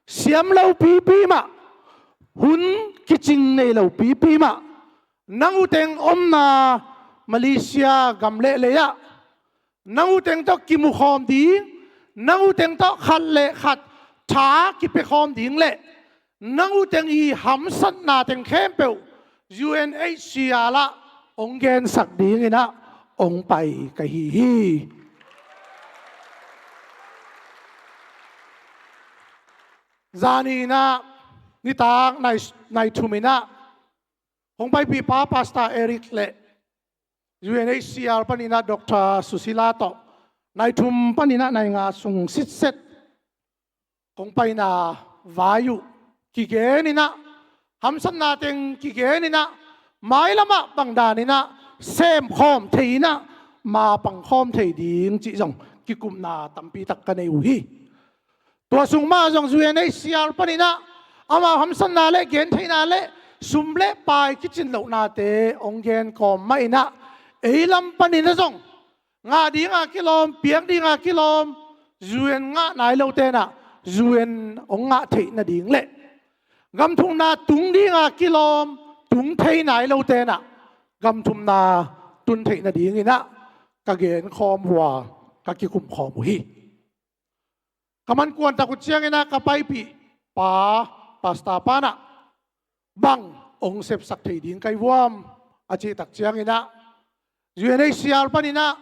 siam lo pipi mah, hun kicing nei lo pipi mah, nang uh teng omna Malaysia gam le lei ah nang uh teng tawh kimukhawm ding, nang uh teng tawh khat le khat tha kipiakhawm ding le nang uh teng i hamsatna teng khempeuh U N H C R ah hong gensak dingin ah hong pai ka hi hi. Zani in ah nitak nai, nai thum in ah hong paipihpa Pastor Eric le U N H C R panin ah Doctor Susila tawh nai thum panin ah nai nga sung sitset kong paina vai uh kigen in ah, hamsatna teng kigen in ah, mailam ah bangdan in ah semkhawm thei in ah, mapangkhawm thei ding cih zong kikupna tampi tak ka nei uh hi. Tua sung mah zong U N H C R panin ah amau hamsatna le gentheihna le sum le pai kicin lohnate hong gen kawm mah in ah, ei lam panin ah zong ngah dinga kilawm, piak dinga kilawm, U N ngah nai lote in ah U N hong ngah theih nading le gam thukna tung dinga kilawm, tung thei nai lote in ah gam thumna tun theih nadingin ah ka genkhawm uh a, ka kikumkhawm uh hi. Ka man kuantak uh ciangin ah ka paipih pa, pastor pa in ah, "Bang hong sepsak thei ding ka hi uh hiam?" a cih tak ciangin ah, U N H C R panin ah,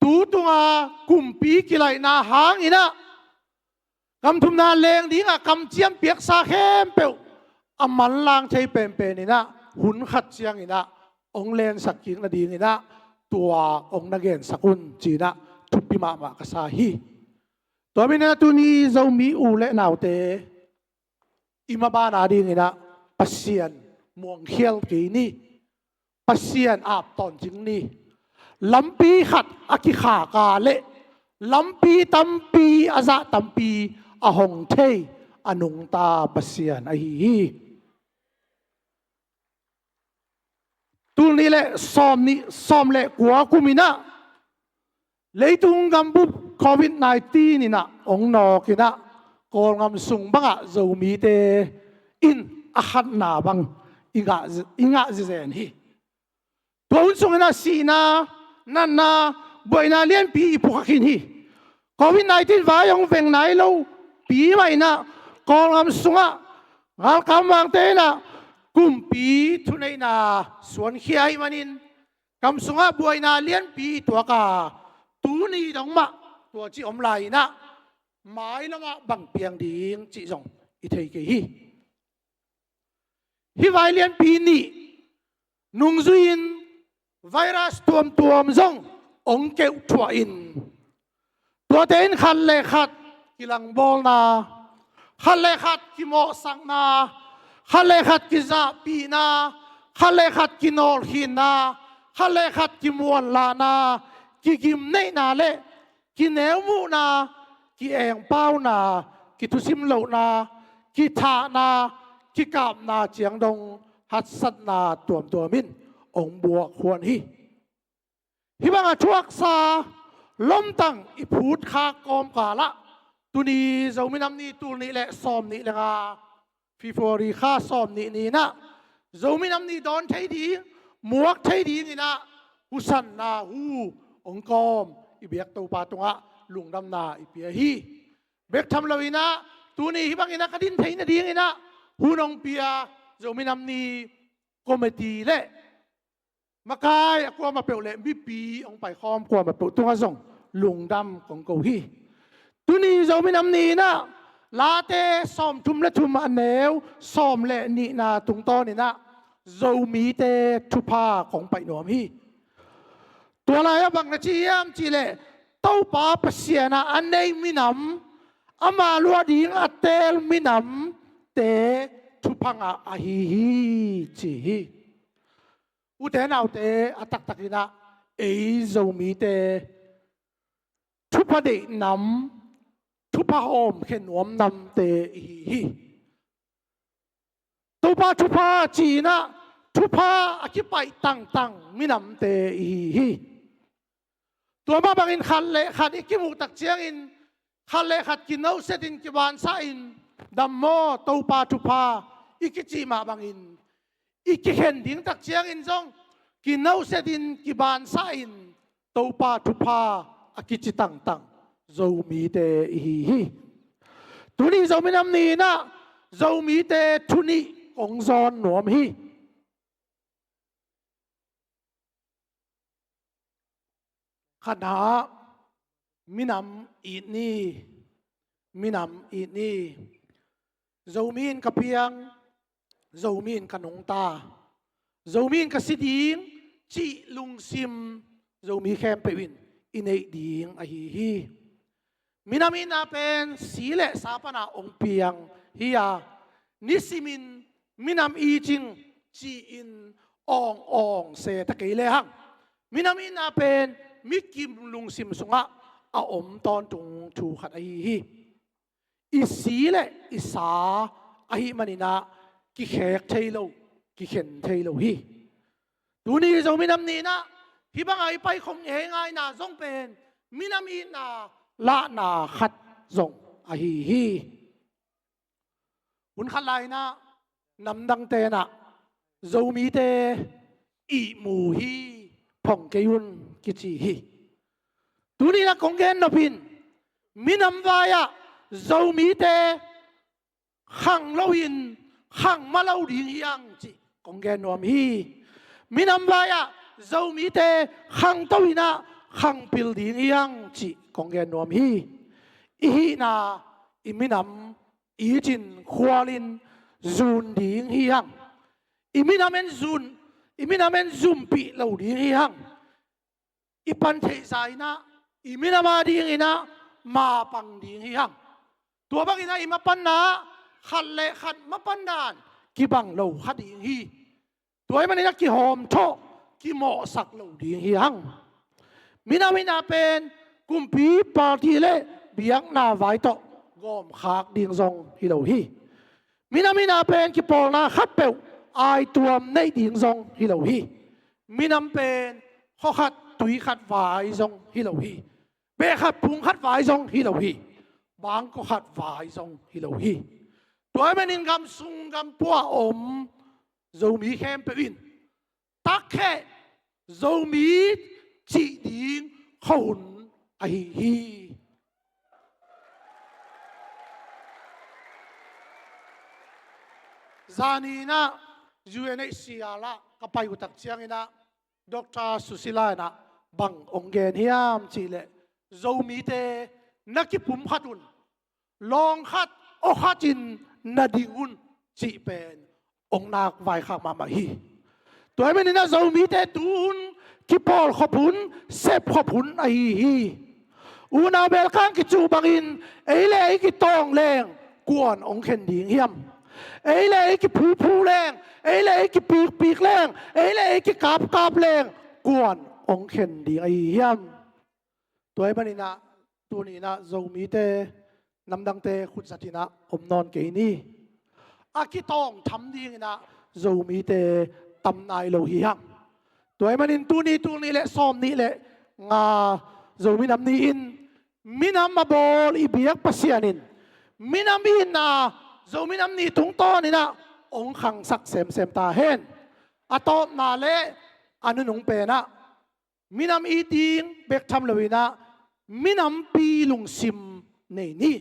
"Tu tunga kumpi kilaihna hangin ah gam thumna leng dingah kamciam piaksa khempeuh a manlang thei penpen in ah, hun khat ciangin ah hong lensak kik nadingin ah tua hong na gensak un," ci-in ah thupi mahmah ka sa hi. Tua manin ah tuni Zomi u le naute, i maban a dingin ah Pasian muangkhial kei ni. Pasian ap tawntung ni. Lampi khat a kikhak a leh lampi tampi a zah tampi a hong thei, a nungta Pasian ahi hi. Tul nih le sawm nih, sawm le kua kum in ah leitung gambup Covid nineteen in ah hong nawk in ah, Kawlgam sung bangah Zomite in a khatna bang i ngah, i ngah zizen hi. Tua hun sungin ah sihna, natna, buaina lianpi i phukha khin hi. Covid nineteen vai hong veng nai lo pi mah in ah, Kawlgam sungah galkap mangte in ah kumpi thuneihna suankhia ahih manin, gam sungah buaina lianpi i tuak a, tuni dong mah tua cih om lai in ah, mailamah bang piang ding cih zong i thei kei hi. Hih vai lianpi nih nungzui-in virus tuamtuam zong hong keuhthuah in, tuate in khat le khat kilangbawlna, khat le khat kimawhsakna, khat le khat kizahpihna, khat le khat kinawlkhinna, khat le khat kimuanlahna, kigimneihna le kineumuhna, ki-engpauna, kithusim lohna, kithahna, kikapna ciang dong haksatna tuamtuam in hong buak huan hi. Hih banga thuaksa lomtang i phutkhak kawmkalah, tuni Zomi Nam Ni tul nih le sawm nih le nga, February kha sawm nih ni-in ah Zomi Nam Ni dawn thei ding, muak thei dingin ah husanna hu hong kawm i biak Topa tungah lungdamna i pia hi. Bek tham loin ah tuni hih bangin ah ka din theih nadingin ah hun hong pia Zomi Nam Ni committee le makai a kuamah peuh le mipi hong paikhawm kuamah peuh tungah zong lungdam kong ko hi. Tuni Zomi Nam Ni-in ah Late sawmthum le thum, a neu sawm le nihna tungtawnin ah Zomite thupha kong paih nuam hi. Tua lai-ah bang na ci hiam cih leh, Topa Pasian ah a nei minam, ama luah ding a teel minamte thupha ngah ahi hi, ci hi. Ute naute, a taktakin ah ei Zomite thupha deih nam, thupha hawmkhia nuam namte i hi hi. Topa thupha ci-in ah thupha a kipaih tangtang minamte i hi hi. Tua mah bangin khat le khat i kimuh tak ciangin khat le khat kinohsetin kibansahin, "Dam maw, Topa thupha," i kicih mah bangin i kikhen ding tak ciangin zong kinohsetin kibansahin Topa thupha a kici tangtang Zomite i hi hi. Tuni Zomi Nam Ni-in ah Zomite thu nih kong zawn nuam hi. Khatna, minam it ni, minam it ni. Zomi in ka piang, Zomi in ka nungta, Zomi in ka si ding cih lungsim Zomi khempeuh in i neih ding ahi hi. Minam itna pen si le sa pana hong piang hi a, nisimin minam it ing ci-in awng-awng se ta kei lehang, minam itna pen mikim lungsim sungah a om tawntung thu khat ahi hi. I si le i sa ahih manin ah kikhek thei lo, kikhen thei lo hi. Tuni Zomi Nam Ni-in ah hih banga i paikhop ngeingaina zong pen minam itna lahna khat zong ahi hi. Hun khat lai-in ah namdangte in ah Zomite ihmu hi, phong kei un kici hi. Tuni-in ah kong gen nop in, minam vai-ah Zomite khang loin khang mah lo ding hi hang cih kong gen nuam hi. Minam vai-ah Zomite khangto in ah khangpil ding hi hang cih kong gen nuam hi. I hihna, i minam itin khualin zun ding hi hang. I minam in zun, i minam in zumpih lo ding hi hang. I pan theihsa in ah i minam adingin ah mapang ding hi hang. Tua bangin ah i mapanna khat le khat mapanna in kibang lo kha ding hi. Tua ahih manin ah kihawmthawh, kimawhsak lo ding hi hang. Minam in ah pen kumpi, party le biakna vai tawh gawmkhak ding zong hi lo hi. Minam in ah pen kipawlna khatpeuh aituam neih ding zong hi lo hi. Minam pen khua khat tui khat vai zong hi lo hi. Beh khat pung khat vai zong hi lo hi. Bangkua khat vai zong hi lo hi. Tua ahih manin gam sung gam pua a om Zomi khempeuh in, takkheh Zomi cih ding khuahun ahi hi. Zani in ah U N H C R ah ka pai uh tak ciangin ah Doctor Susila in ah bang hong gen hiam cih leh, Zomite na kipumkhat un, lawng khat aw khatin na ding un cih pen hong nak vaikhak mahmah hi. Tua ahih manin ah Zomite tu hun kipawlkhop hun, sepkhop hun ahi hi. Unau belkang kicuh bangin ei le ei kitawng leng kuan hong khen ding hiam? Ei le ei kiphuphu leng, ei le ei kipikpik leng, ei le ei kikapkap leng kuan hong khen ding ahi hiam? Tua ahih manin ah tuni in ah Zomite namdangte khutzat in ah om nawn kei ni. A kitawng tham dingin ah Zomite tam nai lo hi hang. Tua ahih manin tuni, tul nih le sawmnih le nga Zomi Nam Ni in minam a bawl i biak Pasian in minam i itna Zomi Nam Ni tungtawnin ah hong khangsak semsem ta hen. A tawpna le a nunung pen ah minam it ding bek tham loin ah minampi lungsim nei ni.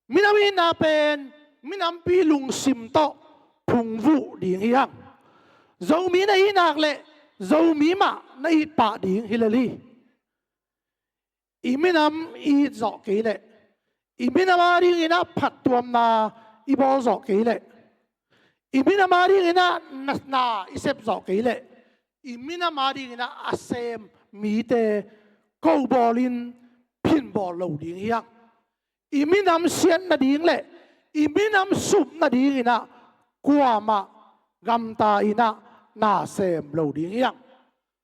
Minam itna pen minampi lungsim tawh phungvuh ding hi hang. Zomi na it nak leh Zomi mah na it pah ding hi lel hi. I minam i it zawh kei leh, i minam adingin ah phattuamna i bawl zawh kei leh, i minam adingin ah na, na i sep zawh kei leh, i minam adingin ah a sem mite ko bawlin phin bawl lo ding hi hang. I minam siat nading le i minam sup nadingin ah kuamah gamta in ah na sem lo ding hi hang.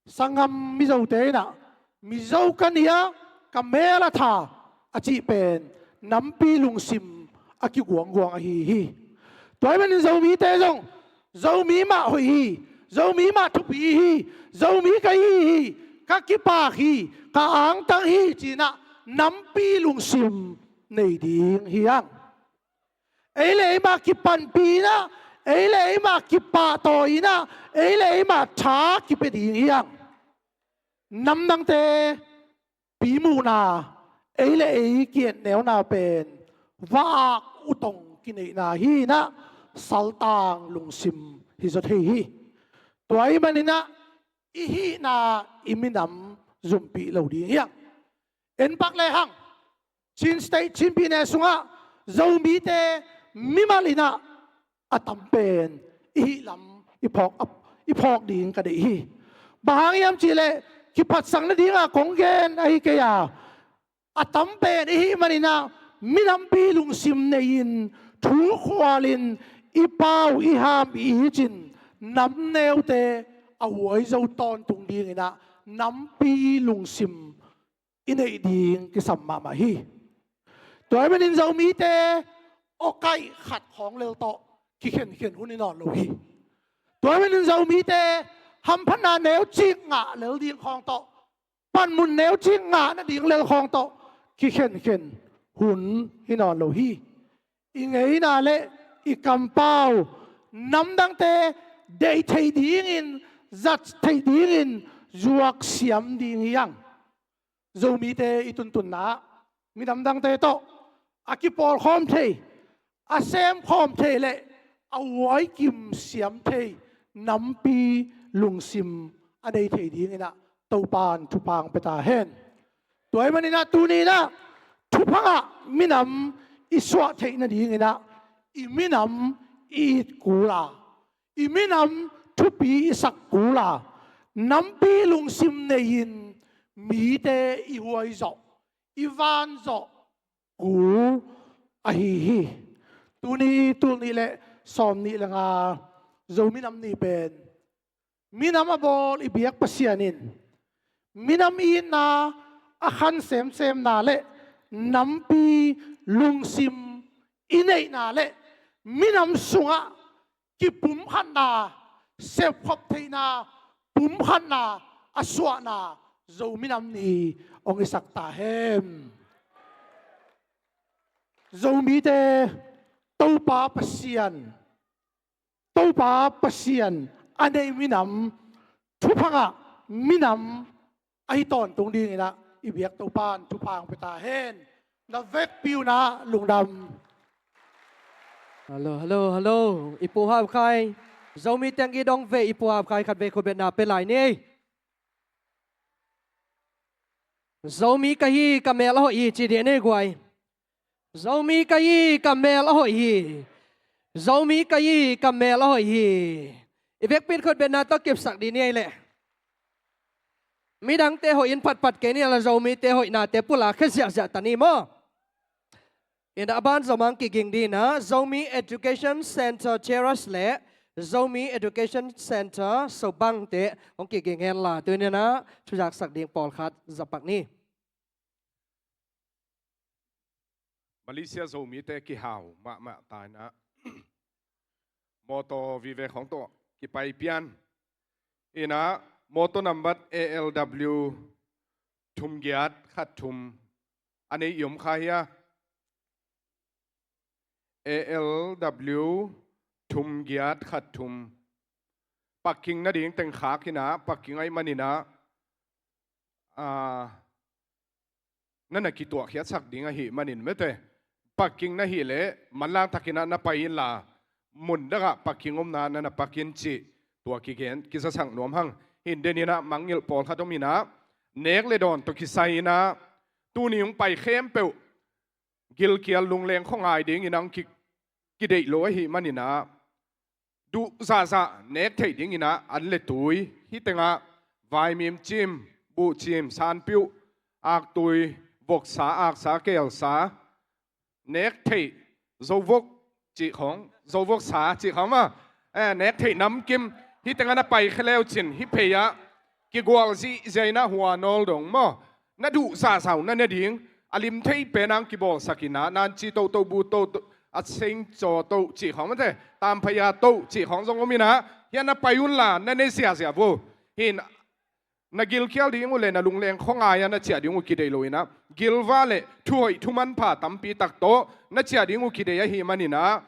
Sanggam Mizote in ah, Mizo ka ni a, ka mel a tha a cih pen nampi lungsim a kiguangguang ahi hi. Tua ahih manin Zomite zong Zomi mah hoih hi, Zomi mah thupi hi, Zomi ka hi hi, ka kipak hi, ka angtang hi ci-in ah nampi lungsim nei ding hi hang. Ei le ei mah kipanpih in ah, ei le ei mah kipahtawi in ah, ei le ei mah tha kipia ding hi hang. Namdangte pimuhna, ei le ei ki-etneuna pen va-ak utong kineihna hi-in ah saltang lungsim hi zaw thei hi. Tua ahih manin ah i hihna i minam zumpih lo ding hi hang. En pak lehang Chin State, Chin Pyine sungah Zomite mimal in ah a tam pen i hih lam i phawk, i phawk ding ka deih hi. Bang hang hiam cih leh kiphatsak nadingah kong gen ahi kei a, a tam pen i hih manin ah minampi lungsim nei-in thu khualin i pau i ham i it in namneute a huai zo tawntung dingin ah nampi lungsim i neih ding kisam mahmah hi. Tua ahih manin Zomite awkaih khat khawng lel tawh kikhenkhen hun hi nawn lo hi. Tua ahih manin Zomite hamphatna neucik ngah lel ding khawng tawh, panmun neucik ngah nading lel khawng tawh kikhenkhen hun hi nawn lo hi. I ngeina le i kampau namdangte deih theih dingin, zat theih dingin zuak siam ding hi hang. Zomite i tuntunna ah minam dangte tawh a kipawlkhawm thei, a semkhawm thei le a huaikim siam thei nampi lungsim a nei thei dingin ah Topan thupha hong pia ta hen. Tua ahih manin ah tuni in ah thupha ngah minam i suah theih nadingin ah i minam i it kul a, i minam thupi i sak kul a, nampi lungsim nei-in mite i huai zawh, i van zawh kul ahi hi. Tuni tul nih le sawm nih le nga Zomi Nam Ni pen minam a bawl i biak Pasian in minam itna a khan semsemna le nampi lungsim i neihna le minam sungah kipumkhatna, sepkhop theihna, pumkhatna a suahna Zomi Nam Ni hong hisak ta hen. Zomite Topa Pasian, Topa Pasian a nei minam, thupha ngah minam ahi tawntung dingin ah i biak Topan thupha hong pia ta hen. Na vekpi un ah lungdam. Hello, hello, hello. I Pu Hau Khai. Zomi teng i dong ve i Pu Hau Khai khat vei khutbetna pia lai ni. Zomi ka hi, ka mel a hoih hi ci dih ni guai. Zomi ka hi, ka mel a hoih hi. Zomi ka hi, ka mel a hoih hi. I vekpi in khutbetna tawh kipsak dih ni ei leh. Midangte hoih in phatphat kei ni a la Zomite hoihnate pulak khia ziahziah ta ni maw? In a ban zomang kiging dih in ah Zomi Education Center Chairs le Zomi Education Center Sobangte hong kiging hen la, tuni in ah thuzaksak ding pawlkhat zapak ni. Malaysia Zomite kihau mahmah ta in ah mawtaw vive khawng tawh kipai pian in ah mawtaw nambat A L W thum giat khat thum a nei i om kha hia? A L W thum giat khat thum. Parking nading teng khak in ah, parking ahih manin ah, ah, na na kituahkhiatsak ding ahih manin mete. Parking na hih leh manlang takin ah na pai inla, mun dangah parking omna na na park in cih tua kigen kizasak nuam hang. Hi in, den in ah mangngilh pawlkhat om in ah, nek le dawn tawh kisai in ah tuni hong pai khempeuh gilkial lungleng khuangai dingin ah hong ki, kideih lo ahih manin ah, duh zahzah nek theih dingin ah an le tui, hih tengah vaimim cim, buhcim, sanpiuh, aktui, voksa, aksa, kelsa, nek theih, zovok cih khawng, zovoksa cih khawng maw, eh, nek theih namkim, hih tengah na pai khia le uh cin, hih phei ah kigual zihziah in ah hua nawl dong maw, na duh zahzah uh na ne ding, a lim thei pen ah hong kibawlsak in ah, nanci tohtoh, bu tohtoh, a seng caw toh cih khawng mate, tamphaya toh cih khawng zong om in ah, hih ah na pai unla na ne ziahziah vo. Hi in, na gilkial ding uh le na lungleng khuangai ah na ciah ding uh kideih lo in ah, gilva le thuhoih thumanpha tampi tak tawh na ciah ding uh kideih ahih manin ah,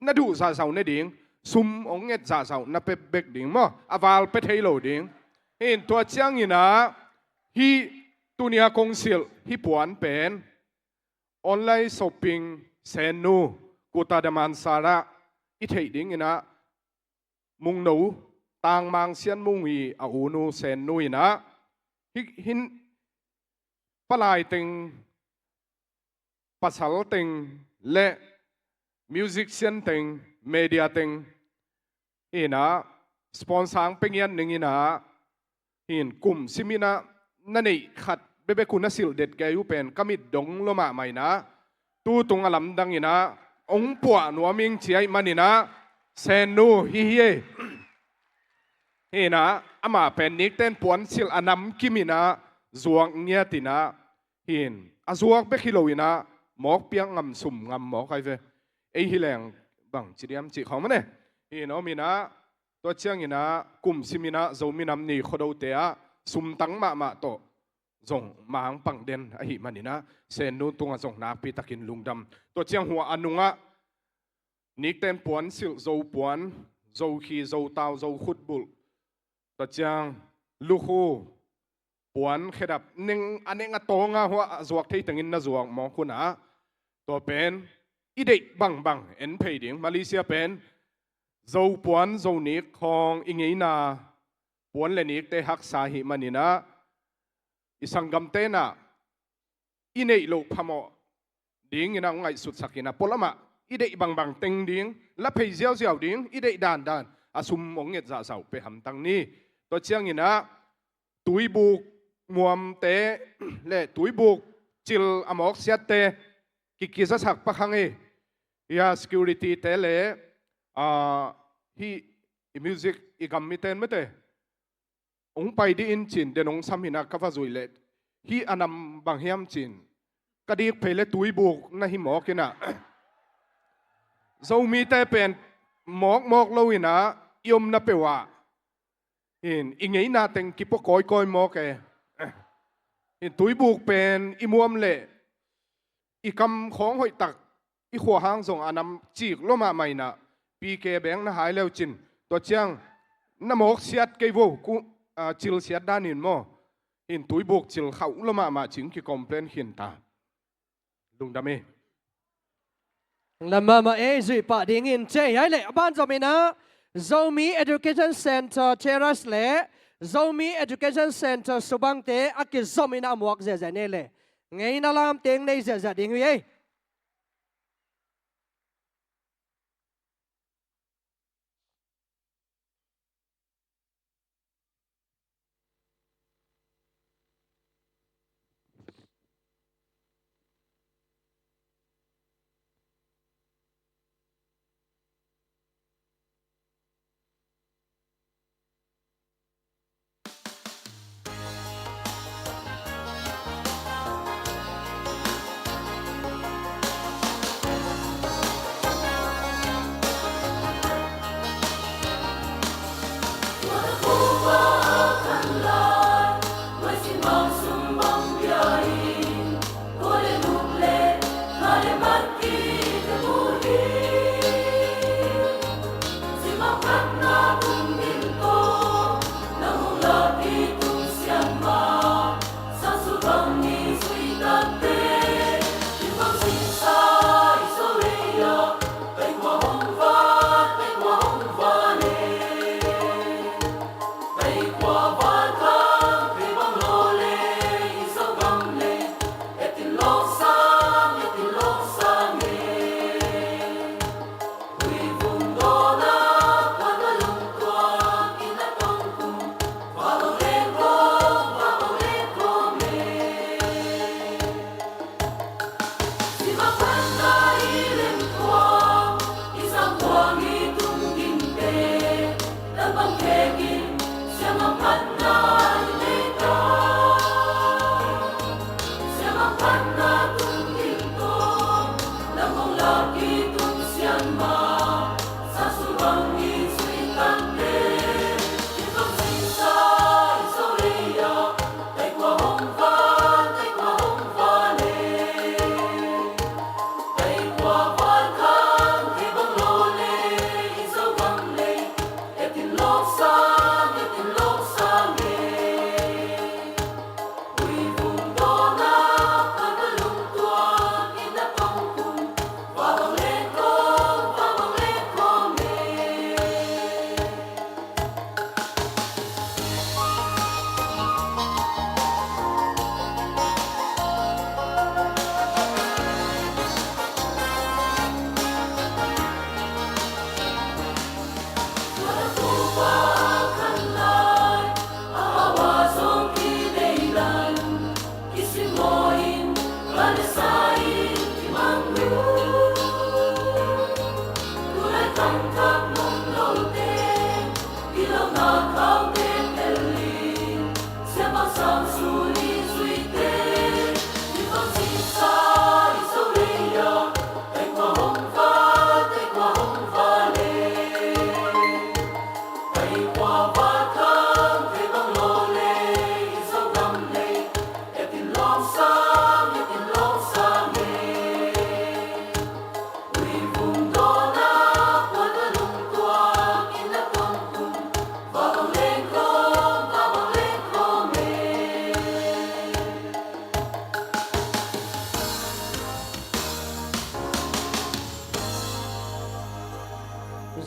na duh zahzah uh ne ding, sum hong nget zahzah uh na pia bek ding maw, a val pia thei lo ding. Hi in, tua ciangin ah, hih tuni a kong silh hih puan pen online shopping, Sennu, Kuta Damansara i theih dingin ah, Mungno, Tangmang Sian Mung i a unu Sennu in ah, hih, hih in palai teng, pasal teng le musician teng, media teng in ah sponsor hong pia ngiat ning in ah, hi in, kum sim in ah na neih khat bekbek uh na silh det kei uh pen ka mit dong lua mahmah in ah, tu tung a lamdang in ah hong puah nuam ing ci ahih manin ah, Sennu hi hi ei. Hi in ah, amah pen nikten puansilh a namkim in ah zuak ngiat in ah, hi in, a zuak bek hi lo in ah, mawk piak ngam, sum ngam mawk ai ve. Ei hi leng bang ci diam cih khawng mane. Hi in, om in ah, tua ciangin ah kum sim in ah Zomi Nam Ni Khuado te ah sumtang mahmah tawh zong mang pang den ahih manin ah, Sennu tungah zong nakpi takin lungdam. Tua ciang hua a nungah nikten puansilh, Zo puan, Zo khi, Zo tau, Zo khutbulh, tua ciang lukhu, puan khedap, neng a neng a tawng a hua a zuak thei tengin na zuak mawk hunah, tua pen i deih bangbang en phei ding. Malaysia pen Zo puan, Zo nik khawng i ngeina puan le nikte haksa ahih maninah i sanggamte inah i neih loh phamawh dinginah hong ngaihsutsak inah pualamah i deih bangbang teng ding, la phei ziauziau ding, i deih dandan a sum hong nget zahzah uh pia hamtang ni. Tua cianginah tuibuk muamte le tuibuk cil a mawksiatte kikizasak pak hang hi. Hia security-te le, ah, hih i music i gam miten mete hong pai dih in cin, den hong sam hinah ka va zuih leh hih a nam bang hiam cin, ka dik phei le tuibuk na hi mawk inah Zomite pen mawkmawk lo inah i omna peuh ah hin i ngeina teng kipua kawikawi mawk e. Hin tuibuk pen i muam leh i kam khawng hoihtak, i khua hang zong a nam cik lua mahmah inah P K beng na hai leu cin, tua ciang na mawksiat kei vo, ku, ah, cilsiat danin maw, hin tuibuk cil khauh lua mahmah cin ki-complain khin ta. Lungdam hi. Lungdam mahmah ei, zuih pah dingin cei hai leh a ban zominah Zomi Education Center Terrace le Zomi Education Center Subangte a kizom inah a muak ziahziah ni leh ngeina lamteng nei ziahziah ding hi ei.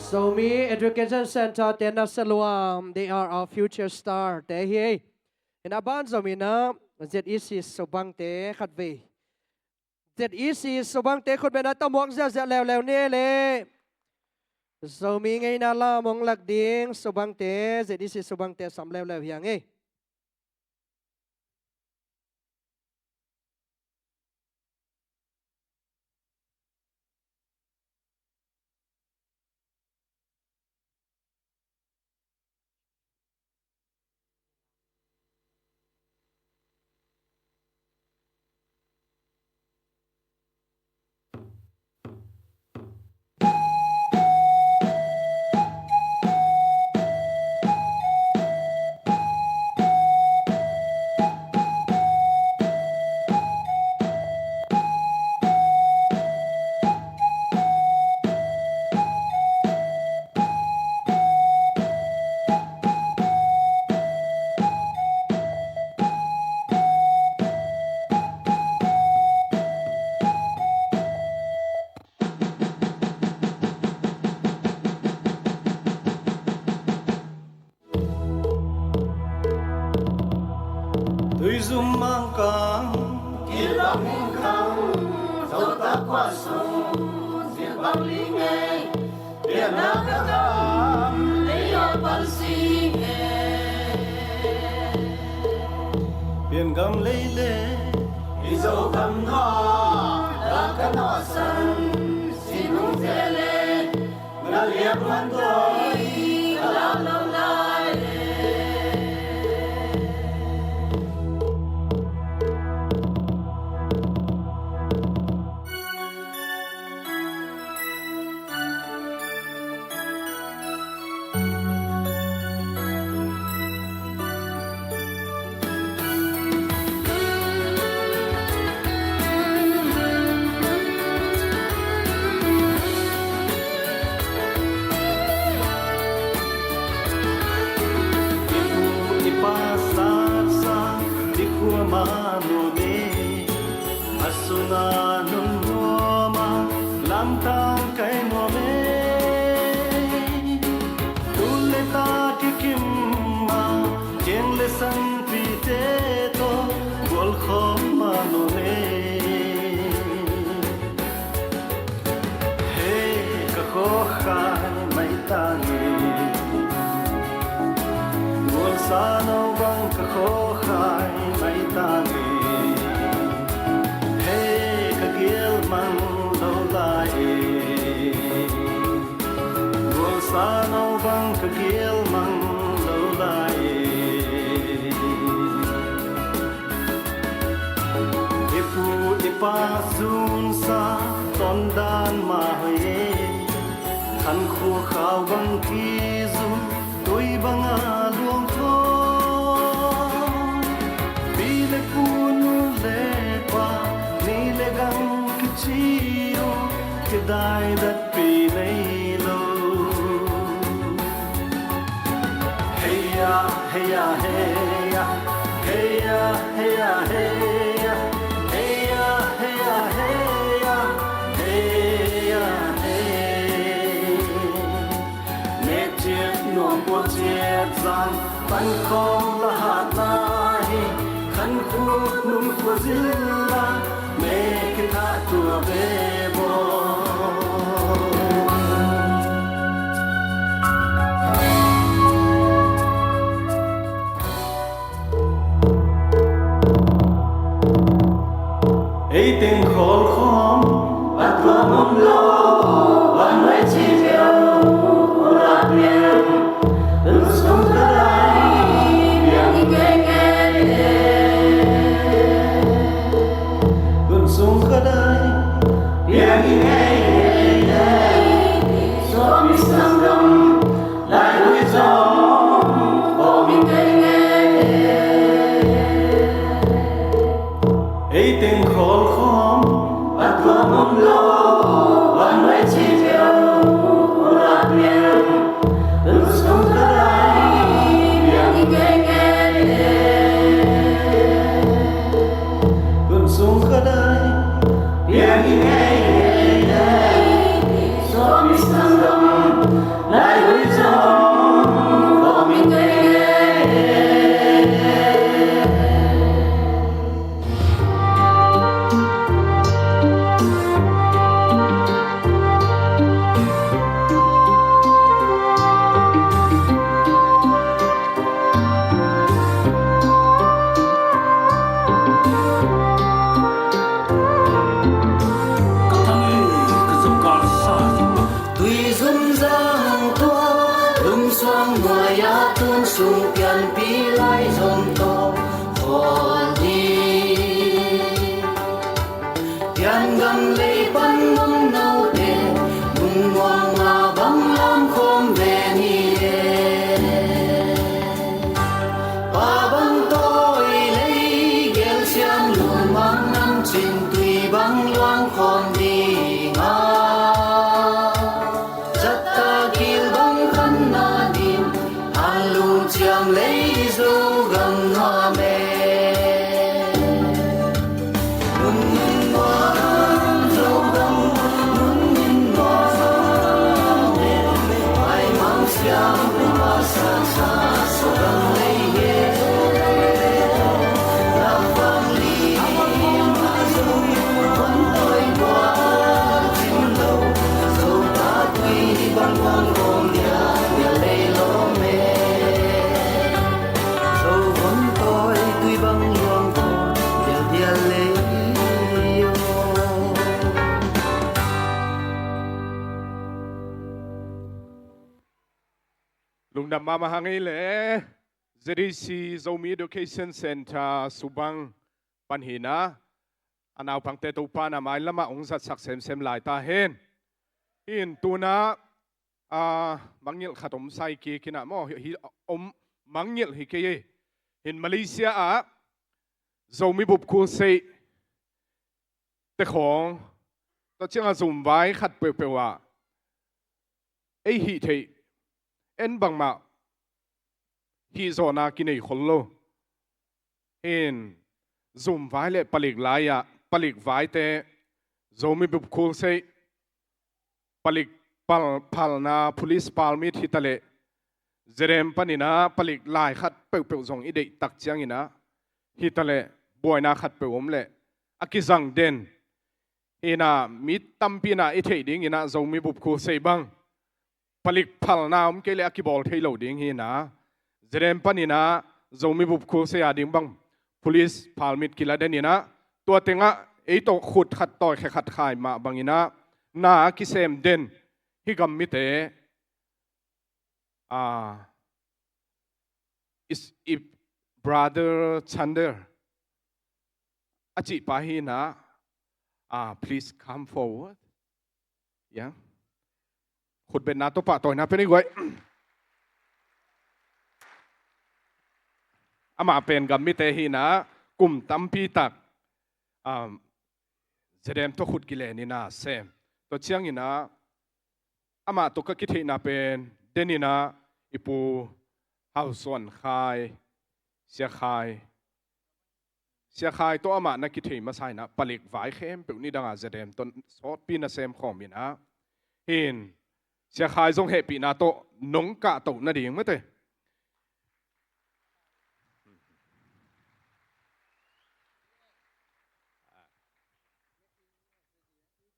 Zomi Education Centre te na saluam, they are our future star te hi. Ina ban Zomi na Z E C Subang te khatvei. Z E C Subang te khutbetna tawh muak ziahziah leuleu ni le. Zomi ngeina lam hong lak ding Subang te, Z E C Subang te sam leuleu hi hang ei. Tuizum Mangkang, Kilbang Mangkang, Zota Khuasung, Zilbang Lingei, Pianna ka gam, Lei a pan sing e. Piangam lei le, i Zogam nuam, la ka nuamsan, sinung te le, I pu i pa satsa, i khua ma nuam e. A sungah nun nuam a, lamtang kai nuam e. Tul le ta kikim a, kiang le sangpite tawh gualkhawm ma nuam e. Hei ka khawkhai maitang e, gualsa no bang ka khawkhai maitang e. Hei ka gial mang lo lai e, gualsa no bang ka gial mang lo lai e. I pu i pa sunsa tondan mah hoih e. Khankhua khau bang kizum, tui banga luang thawm. Pi le pu, nu le pa, ni le gang kici uh, kidai datpi nei lo. Heia, heia, heia. Heia, heia, heia. Heia, heia, heia. Heia, heia. Nek ciat nuam, pua ciat zan, pan khawng la hatna hi. Khankhua nunkhua zil la, mek kithah tua ve baw. Ei teng khawl khawm, a tuam om lo, a nuai ci viau, a lak viau. Hun sung ka dai, biang i ngei ngei le. Hun sung ka dai, biang i ngei ngei le. Sawm i sanggam, lai ui zong, om i ngei ngei le. Ei teng khawl khawm, a tuam om lo, a nuai ci viau, a lak viau. Hun sung ka dai, biang i ngei ngei le. Hun sung ka dai, biang i ngei ngei le. Sawm i sanggam, Pian gam lei pan nong note, nung muang a bang lam khawm ve ni e. Pa bang tawi lei gel siang lum bang nam cin tui bang luang khawm ding a. Zatta kil bang khan na din, a lungciam lei Zogam nuam e. Nunnin nuam Zogam, nunnin nuam e. Maimang siam luma saksa Zogam lei he. Lapang li ma Zogam, kon toi buak cin lo. Zota tui bang luang khawm dial dial lei lawm e. Zo von tawi tui bang luang khawm dial dial lei aw. Lungdam mahmah hang ei le. Z D C Zomi Education Center Subang pan hi na, a naupangte Topa na mailamah hong zatsak semsem lai ta hen. Hin tuna, a, mangngilh khat om sai kik hi na maw, hi, hi, om mangngilh hi kei hi. Hin Malaysia ah Zomi Bup Khulsei te khawng, tua ciangah zumvai khat peuhpeuh ah ei hih theih en bangmah hih zawhna kinei khol lo. Hin zumvai le palik lai-ah, palik vaite Zomi Bup Khulsei, palik pal-, phalna police permit hi ta leh, Zedem panin ah palik lai khat peuhpeuh zong i deih tak ciangin ah, hi ta leh buaina khat peuh om leh a kizang den. Hi na, mi tampi na i theih dingin ah Zomi Bup Khulsei bang palik phalna om kei leh a kibawl thei lo ding hi na. Zedem panin ah Zomi Bup Khulsei a ding bang police permit kila den in ah, tua tengah ei tawh khut khat tawi khe khat khai mah bangin ah na a kisem den. Hih gam mite, ah, is, if Brother Chander a cih pa hi na, ah, please come forward. Ya. Khutbetna tawh pahtawina pia ni guai. Amah pen gam mite hi na, kum tampi tak, um, Zedem tawh khut kilen in ah sem. Tua ciangin ah amah tawh ka kitheihna pen den in ah i Pu Hau Suan Khai, Sia Khai, Sia Khai tawh amah na kithei masa in ah palik vai khempeuh nidang a Zedem tawh sawtpi na sem khawm in ah, hin Sia Khai zong hehpihna tawh nong kahtoh nading mate.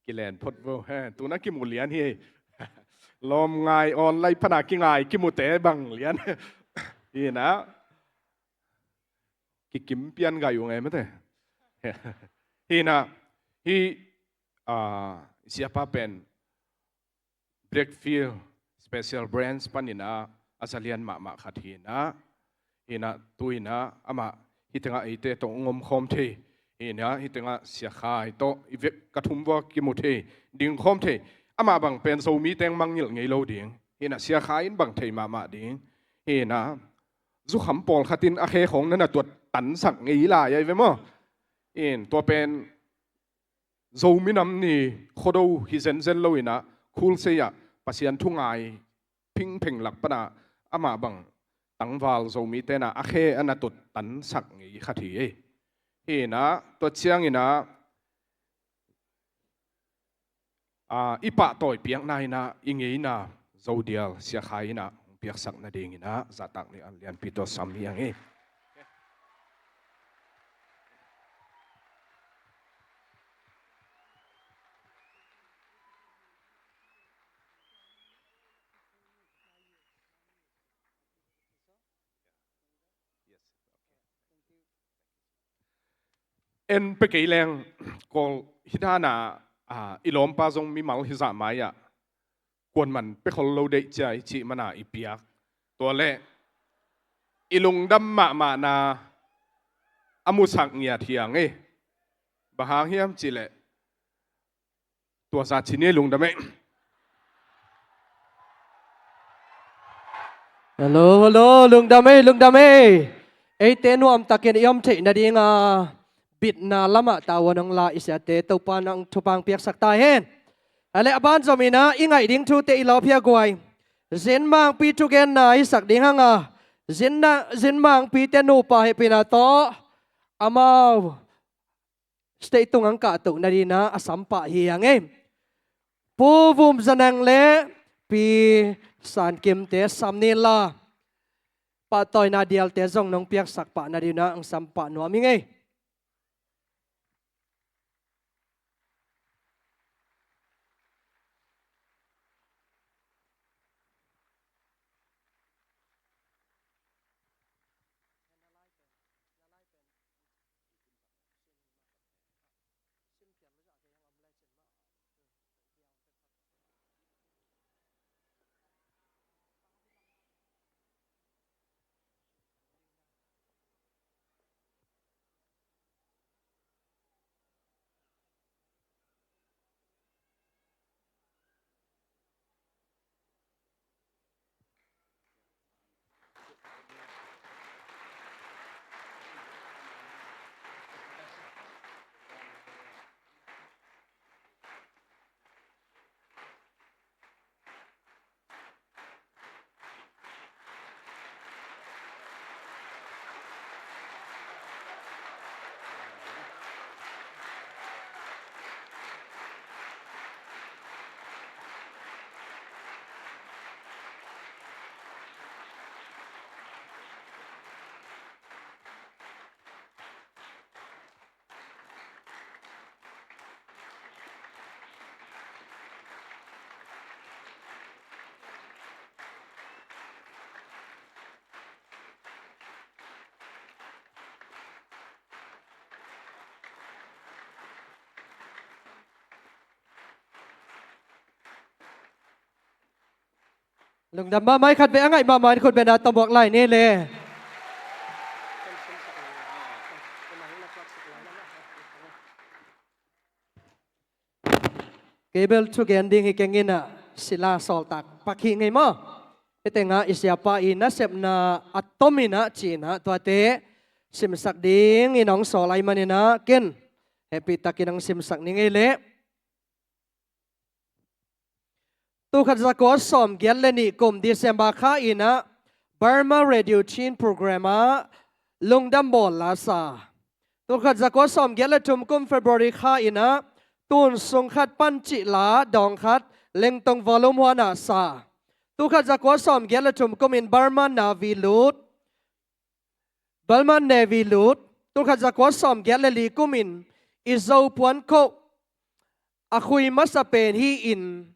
Kilen phot vo. He, tuna kimu lian hi. Lawm ngai online pana kingai kimute bang lian. Hi na. Kikim pian gai uh ngai mate. Hi na. Hi, ah, siapa pen Blackfield Special Branch panin ah a zalian mahmah khat hi na. Hi na, tu in ah amah hih tengah eite tawh hong om khawm thei. Hi na, hih tengah Sia Khai tawh i vek ka thum vua kimu thei, ding khawm thei. Amah bang pen Zomi teng mangngilh ngei lo ding. Hi na, Sia Khai in bang thei mahmah ding. Hi na, zukham pawlkhat in a khe khawng na na tuat tansak ngei lai ai ve maw. In tua pen Zomi Nam Ni Khuado hi zenzen lo in ah, Khulsei ah Pasian thu ngai phingpheng lak pana amah bang tangval Zomi tena a khe a na tut tansak ngei khat hi ei. Hi na, tua ciangin ah, ah, i pahtawi piakna in ah i ngeina Zo dial Sia Khai in ah hong piaksak nadingin ah zahtak ni an lianpi tawh sam hi ang ei. En pe kei leng, Kawl hi dan a, ah, i lawmpa zong mimal hi zah mai ah kuaman pe khol lo deih cia i cih mana i piak. Tua leh i lungdam mahmahna a musak ngiat hi ang ei. Bang hang hiam cih leh Tua sa cin ei, lungdam ei. Hello, hello, lungdam ei, lungdam ei. Eite nuamtakin i om theih nadinga bitna lamah tavuan hong la i siate Topa in thupha piaksak ta hen. A leh a ban zom inah i ngaih ding thute i lawphiak guai. Zin Mangpi thugenna i sak ding hanga, Zin na, Zin Mangpite nupa hehpihna tawh amau stage tung ang kahtoh nadinah a sampah hi ang ei. Pu Vum Za Neng le Pi San Kimte sam ni inla, pahtawina dialte zong nong piaksak pah nadinah ang sampah nuam hi ing ei. Lungdam mahmah ei. Khat vei a ngaih mahmah in khut bengna tawh muak lai ni le. Kei bel thugen ding hi keng inah, sila sawltak pak hi ing ei maw. Hih tengah i siapa i nasepna a tom inah ci inah tuate simsak dingin hong sawl ahih maninah ken hehpihtakin hong simsak ni ing ei leh. Tul khat za kua sawm giat le nih kum December kha inah Burma Radio Chin program ah lungdam bawl la sa. Tul khat za kua sawm giat le thum kum February kha inah Tun Sung Khat Pan cih la dawng khat Lengtong Volume One ah sa. Tul khat za kua sawm giat le thum kum in Burma Navy lut Burma Navy lut. Tul khat za kua sawm giat le li kum in i Zo puan khoh a khui masa pen hi-in,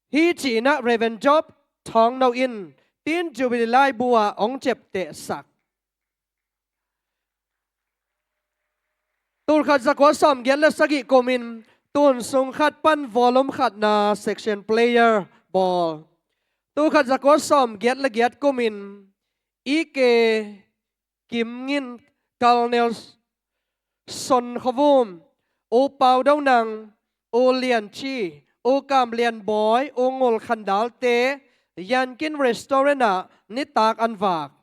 hi ci inah Reverend Job Thawng No in Teen Jubilee laibu ah hong ciaptehsak. Tul khat za kua sawm giat le sagih kum in Tun Sung Khat Pan volume khatna section player bawl. Tul khat za kua sawm giat le giat kum in I K Kim Ngin, Colonel Son Khaw Vum, U Pau Do Nang, U Lian Ci, U Kam Lian Bawi, U Ngul Khan Dal te Yankin Restaurant ah nitak an vak.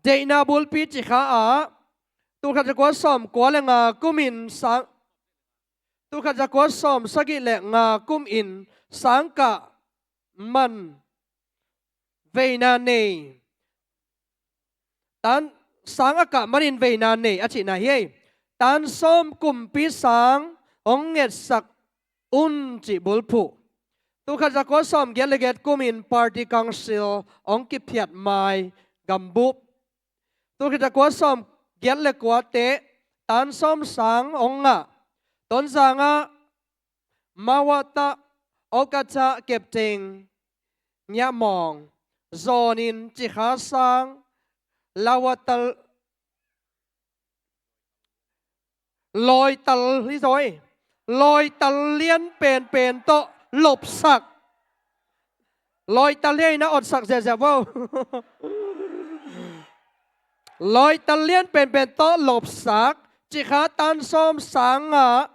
Deihna bulpi ci kha ah tul khat za kua sawm kua le nga kum in sang, tul khat za kua sawm sagih le nga kum in sang kah man veina nei. Tan sang a kah manin veina nei a cihna hi ei. Tan sawm kumpi sang hong ngetsak un cih bulphuh. Tul khat za kua sawm giat le giat kum in Party Council hong kiphiat mai gambup. Tul khat za kua sawm giat le kua teh tan sawm sang hong ngah. Tonzang ah Mawata Okatha Kepteng Ngiahmawng zawnin ci kha sang Lawata Lawital hi zaw ei. Lawital lian penpen tawh lopsak. Lawital lian inah otsak ziahziah vo. Lawital lian penpen tawh lopsak. Ci kha tan sawm sang ah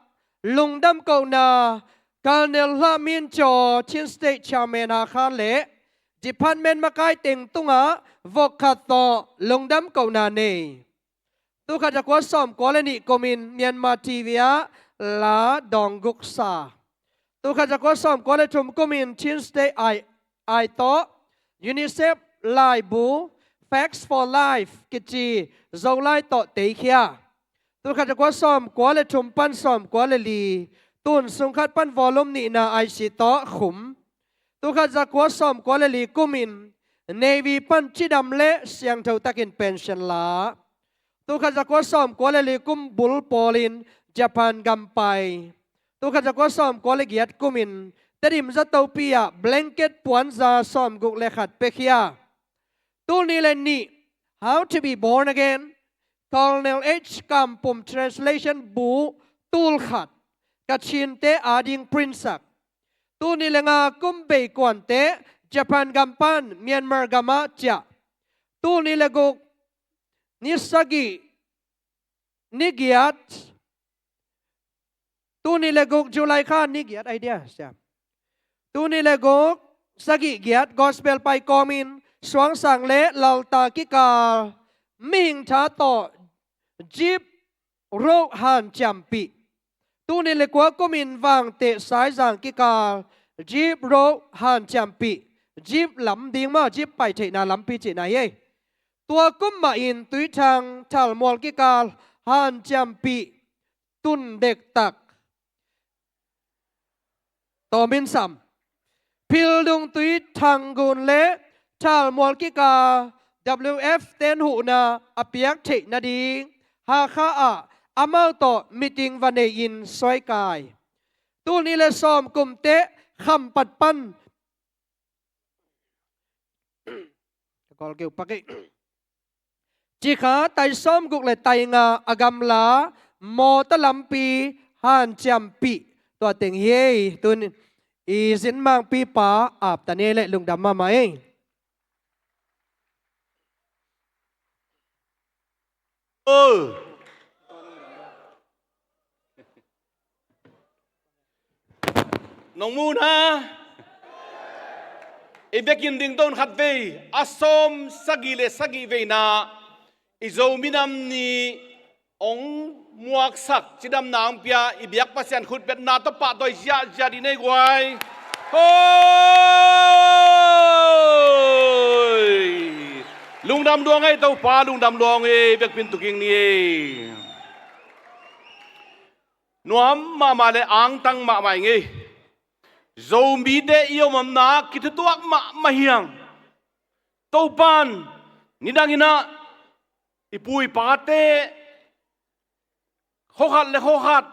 lungdam kohna, Colonel Hla Min Caw, Chin State Chairman Hakha le department makai teng tungah vok khat tawh lungdam kohna nei. Tul khat za kua sawm kua le nih kumin Myanmar T V ah la dawng guk sa. Tul khat za kua sawm kua le thum kumin Chin State ai, ai tawh UNICEF laibu Facts for Life kici Zolai tawh teikhia. Tul khat za kua sawm kua le thum pan sawm kua le li, tun sung khat pan volume nihna I C tawh khum. Tul khat za kua sawm kua le li kumin Navy pan cidam le siangtho takin pension la. Tul khat za kua sawm kua le li kum bul pawlin Japan gam pai. Tul khat za kua sawm kua le giat kumin Tedim zatopi ah blanket puanza sawm guk le khat pekhia. Tul nih le nih, How to be Born Again, Colonel H Kam Pum translation bu tul khat, Kachinte ading print sak. Tul nih le nga kum bei kuante Japan gam pan Myanmar gamah ciah. Tul nih le guk ni sagih ni giat. Tul nih le guk July kha ni giat ai dia sia. Tul nih le guk sagih giat gospel pai kawmin Suangsang le Lalta kikal mihing tha tawh jeep road hanciampih. Tul nih le kua kumin Vangteh Saizang kikal jeep road hanciampih. Jeep lam ding maw, jeep pai theihna lampi cihna hi. Tua kum mahin Tuithang Thalmual kikal hanciampih tun dektak. Tawmin sam. Phildung Tuithang gun le Thalmual kikal W F ten huhna a piak theih nading Hakha ah amau tawh meeting va nei-in suaikai. Tul nih le sawm kumte Khampat pan Ka kawl keu pak ei. Cikha tai sawm guk le tai nga a gamla mawta lampi hanciampih tua teng hi ei. Tun i zinmangpipa apta ne le lungdam mahmah ei. Oh. Nong mu na. I biakinn ding ton khat vei a sawm sagih le sagih veina i Zo minam ni ong muaksak cidamna ong pia i biak Pasian khutbetna tawh pahtawi ziahziah dih nei guai. Hoi. Lungdam luang ei Topa, lungdam luang ei, biakpin tuking ni ei. Nuam mahmah le angtang mahmah ing ei. Zomite i om omna kithutuak mahmah hiang. Topan nidanginah i pu i pate khokhat le khokhat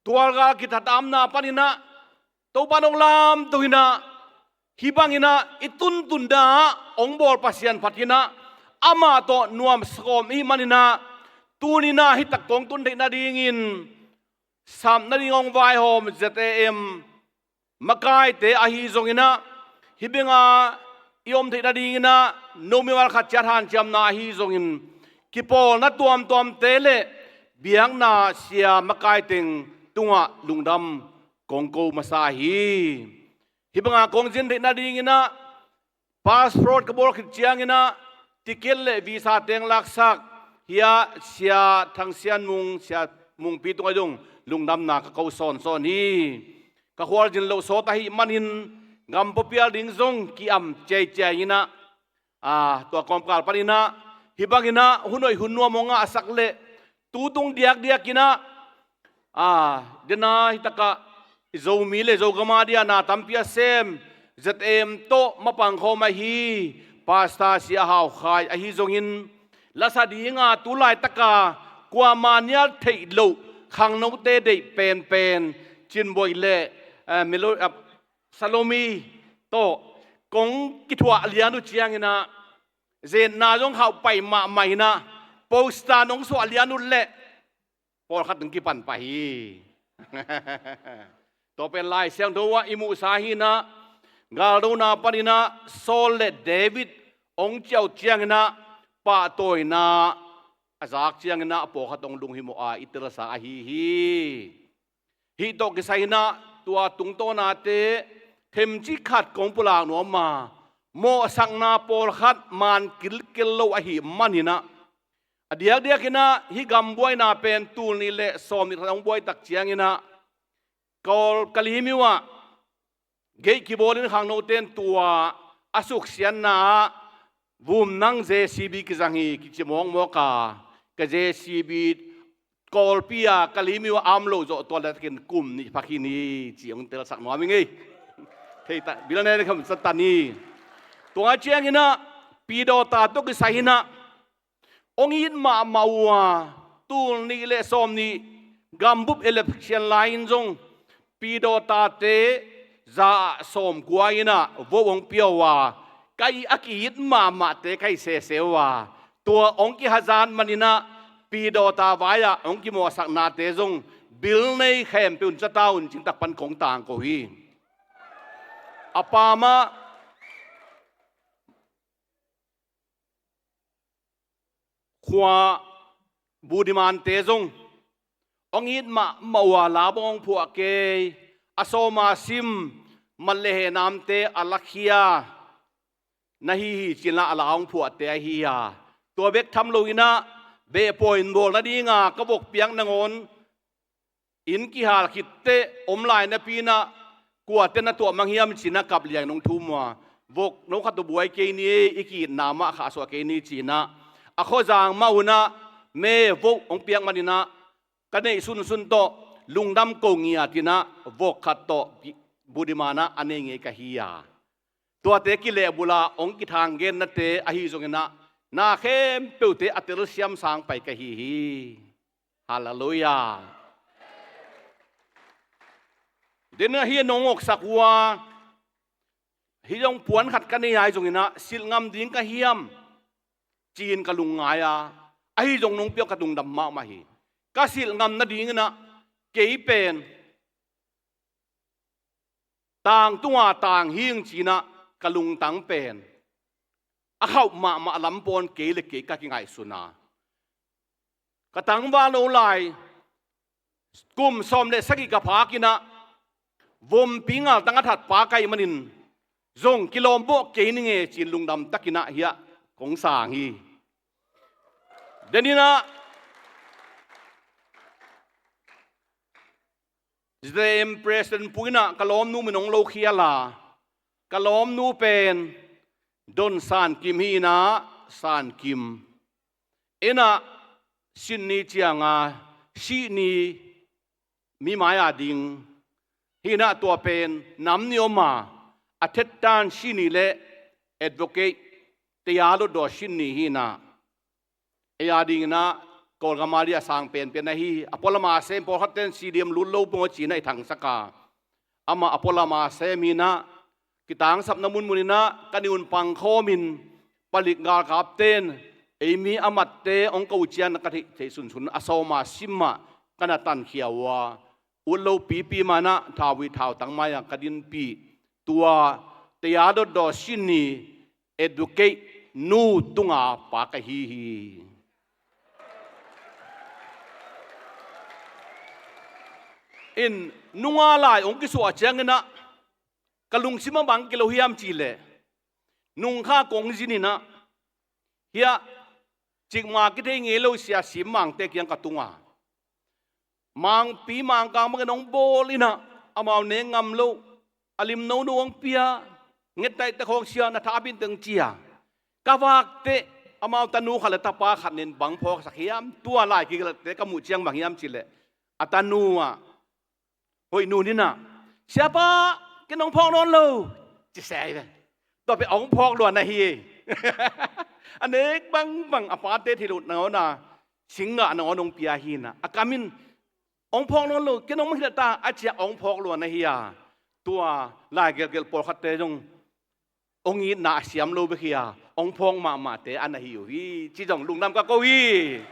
tualgal kithatamna paninah Topan ong lamto hinah, hih banginah i tuntun dah ong bawl Pasian phat hinah, amah tawh nuam sawm i hih maninah tuninah hitak kong tun theih nadingin sap nading ong vaihawm Z A M makaite ahi zonginah, hih benga i om theih nadinginah no mimal khat ciat hanciamna ahi zongin kipawlna tuamtuamte le biakna sia makaiteng tungah lungdam kong ko masa hi. Hih banga kong zin theih nadinginah passport ka bawl khit cianginah ticket le visa teng laksak hia Sia Thang Sian Mung, Sia Mungpi tungah zong lungdamna ka ko sawnsawn hi. Ka khualzin loh sawt ahih manin gam puapial ding zong ki-am ciaiciai inah, a, tua kawmkal paninah hih banginah hun hoih hun nuam hong ngahsak le tutung diakdiakinah, a, dena hitakah i Zomi le Zogama dia na tampi a sem Z M tawh mapangkhawm ahi Pastor Sia Hau Khai ahi zongin lasa dinga tulaitaka kuama nial theih loh khangnote deih penpen Cinboi le, eh, Melo-, ah, Salomi tawh kong kithuah lian uh cianginah zetna zong hauh pai mahmah inah poster nong suah lian uh leh pawlkhat nong kipan pah hi. Tua pen Lai Siangtho ah i muhsa hinah galdona paninah Saul le David ong ciah uh cianginah pahtawina a zak ciangin ah a pawlkhat hong lunghimawh a i telsa ahi hi. Hih tawh kisai in ah tua tungtawnate themcik khat kong pulak nuam a, mawhsakna pawlkhat man kilkel lo ahih manin ah, a diakdiakin ah hih gam buaina pen tul nih le sawm nih khat hong buai tak ciangin ah Kawl Kalimyo ah gate kibawlin khangnote in tua a suksiatna ah vum nang J C B kizang hi kici mawkmawk a, ka J C B Kawlpi a Kalimyo a om loh zawh tua letakin kum nih pha khin hi ci hong telsak nuam ing ei. Thei ta, bil ne kham sa ta ni. Tua ciangin ah Pi Dawta tawh kisai in ah hong it mahmah uh a, tul nih le sawm nih gambup election lai-in zong Pi Dawtate za ah sawmkua in ah vote hong pia uh a, ka i a ki-it mahmahte ka hi sese uh a, tua hong kihazat manin ah Pi Dawta vai-ah hong kimawhsaknate zong bil nei khempeuh un ca ta un cingtak pan kong tangko hi. A pa mah khua Budimante zong hong it mahmah uh a, la bang hong phuah kei, a sawm a sim, mat le heh namte a lakhia na hi hi ci-in ah a la hong phuahte ahi a, tua bek tham loin ah behpawi in bawl nadinga ka vok piak nangawn inn kihal khit teh om lai napi-in ah kuate na tuah mang hiam ci-in ah kap liang nong thum uh a, vok no khat uh buai kei ni, i ki-itna mah khahsuah kei ni ci-in ah a khuazang mah un ah me vote hong piak manin ah ka neih sunsun tawh lungdam ko ngiat in ah vok khat tawh Budiman ah a nei ngei ka hi a, tuate kilehbul a hong kithang gennate ahi zongin ah na khempeuhte a telsiam sang pai ka hi hi. Halleluiah. Denin ah hih nong oksak uh a, hih zong puan khat ka nei a, ahi zongin ah silh ngam ding ka hiam ci-in ka lungngai a, ahi zong nong piak ka lungdam mahmah hi. Ka silh ngam nadingin ah kei pen tangtunga tang hing ci-in ah ka lungtang pen a khauh mahmah lam pawn kei le kei ka kingaihsun a, ka tangval lo lai kum sawm le sagih ka phak in ah vompi ngaltang a thatpa ka hih manin zong kilawm bawh kei ning e ci-in lungdam takin ah hiah kong sang hi. Denin ah J M President Pu in ah ka lawmnu min hong lokhial a, ka lawmnu pen Don San Kim hi in ah, San Kim in ah Sydney cianga Sydney mi mai-a ding hi in ah, tua pen nam nih om a, a thettan Sydney le advocate Taya Lotdaw Sydney hi in ah, ei a dingin ah Kawlgam a ding a sang penpen ahi. A pualam a sem pawlkhatte in C D M lut lo pong a ci-in ah i thangsak a, amah a pualam a sem hi in ah kitangsapna munmun in ah ka nih un pangkhawmin palik galkapte in ei mi a matte hong ko ciang ka theih theih sunsun a sawm a sim ah ka na tankhia uh a, ut lo pipi mah in ah thau hi thautang mai-ah ka dinpih tua Taya Lotdaw Sydney advocate nu tunga pa ka hi hi. In nunga lai hong kisuah ciangin ah ka lungsim a bang kilo hiam cih leh, nungkha kong zin in ah hiah cikmah kithei ngei lo sia Sim Mangte kiang ka tung a, Mangpi Mangkang bangin hong bawl in ah amau nek ngam lo, a lim nono hong pia, ngettaihte khawng sia na tha a binteng ci-a ka vak teh amau tanu khat le tapa khat nin bang phawksak hiam? Tua lai kigelhte ka muh ciang bang hiam cih leh, a tanu ah hoih nu nin ah, "Siapa, ken hong phawk nawn lo," ci se hi ve. Tua pen hong phawk lua na hi. A nek bangbang a pate thei loh nangawn a singgah nangawn hong pia hi in ah, a kam in, "Hong phawk nawn lo, ken hong mangkhilh ta," a ci-a hong phawk lua na hi a, tua lai gelhgelh pawlkhatte zong hong itna a siam lo bek hi a, hong phawk mahmahte a na hi uh hi ci zong lungdam ka ko hi.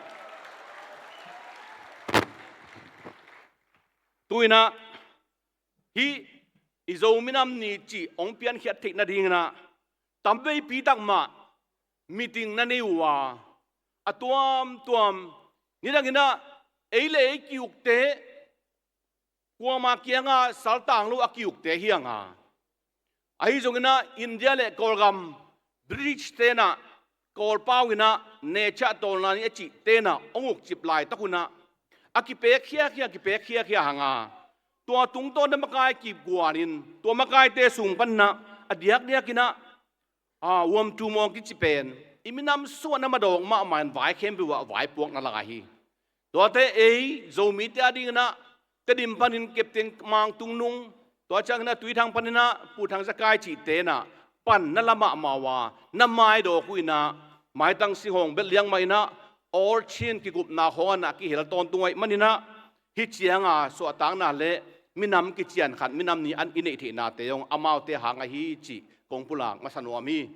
Tu-in ah hih i Zo minam ni cih hong piankhiat theih nadingin ah tamveipi tak mah meeting na nei uh a, a tuamtuam, nidang inah ei le ei ki-ukte, kuama kianga saltang lo a ki-ukte hi hang a. Ahi zong inah India le Kawlgam, British tenah Kawlpau inah nature tawlna ni a cih tenah hong ukcip laitak unah a kipek khiakhia, kipek khiakhia hang a. Tua tungtawn na makai kiguanin tua makaite sung pan inah a diakdiak inah, a, Uamtu Mawng kici pen i minam sungah na madawk mahmah in vai khempeuh ah vaipuak na lai hi. Tuate ei Zomite a ding inah Tedim panin Kepteng Mang Tungnung, tua ciang inah Tuithang pan inah Pu Thang Za Kai cihte inah pan na la mahmah uh a, na maidawk uh inah maitang singhawng belh liang mah inah All Chin kigupna khawng ah na kihel tawntung ahih man inah, hih cianga suahtakna le minam kician khat, minam ni an i neih theihnate zong amaute hang ahi cih kong pulak masa nuam hi.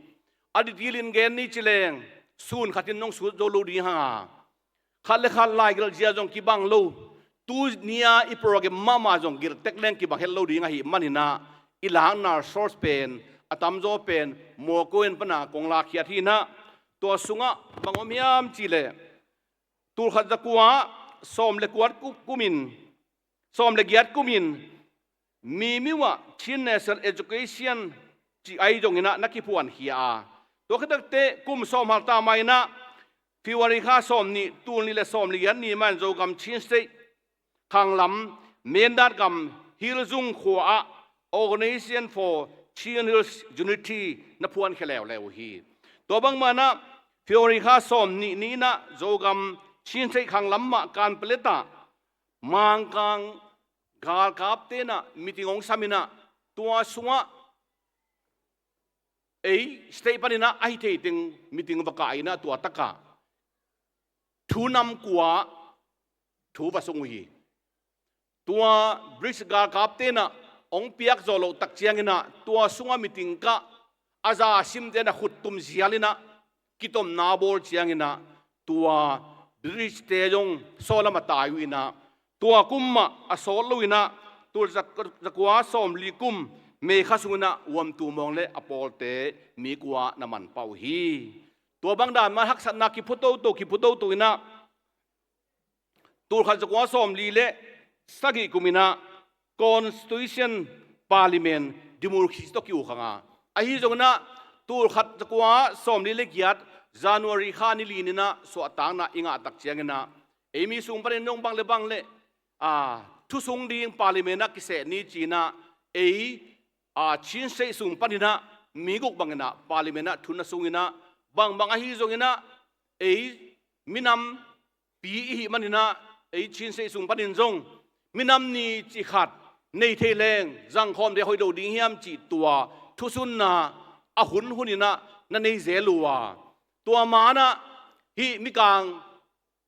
A detail in gen ni ci leng sun khat in nong sut zo lo ding hang a, khat le khat laigelh zia zong kibang lo, tuni-a i program mahmah zong gelh tek leng kibang het lo ding ahih man inah i lakna source pen a tamzaw pen Mawkaw in pan a kong lakkhiat hi inah, tua sungah bang om hiam cih leh, tulkhat zakua sawm le kuat ku-, kumin, sawm le giat kumin Mimiu ah Chin National Education cih ahi zong inah na kiphuankhia a, tua khit teh kum sawm hal ta mah inah February kha sawm nih, tul nih le sawm le giat ni mah in Zogam Chin State khanglam Mindat gam Hilzung khua ah Organization for Chin Hills Unity na phuankhia leuleu uh hi. Tua bangmah inah February kha sawm nih ni inah Zogam Chin State khanglam mah Kanpetlet ah Mangkang galkapte inah meeting hong sam inah, tua sungah ei state pan inah ahi thei teng meeting va kah inah tua takah thu nam kua thu va sung uh hi. Tua British galkapte inah hong piak zawh loh tak ciang inah tua sungah meeting kah, a za simte inah khuttum zial inah kitomna bawl ciang inah tua British-te zong sawlam a tai uh inah, tua kum mah a sawt lo inah tul za-, zakua sawm li kum May kha sung inah Uamtu Mawng le a pawlte mi kua na man pah uh hi. Tua bang dan mah haksatna kiphu toto, kiphu toto inah tulkhat zakua sawm li le sagih kum inah Constitution, Parliament, Democracy tawh ki-uk hang a. Ahi zong inah tulkhat zakua sawm li le giat January kha ni li ni inah suahtakna i ngah tak ciang inah ei mi sung panin zong bang le bang le, a, thusung ding Parliament ah kiseh ni ci inah ei, a, Chin State sung pan inah mi guk bang inah Parliament ah thu na sung inah, bangbang ahi zong inah ei minam pi i hih man inah ei Chin State sung panin zong minam ni cih khat nei thei leng zangkhawm ding hoih lo ding hiam cih tua thusunna a hunhun inah na nei zel uh a, tua ma inah hih mikang,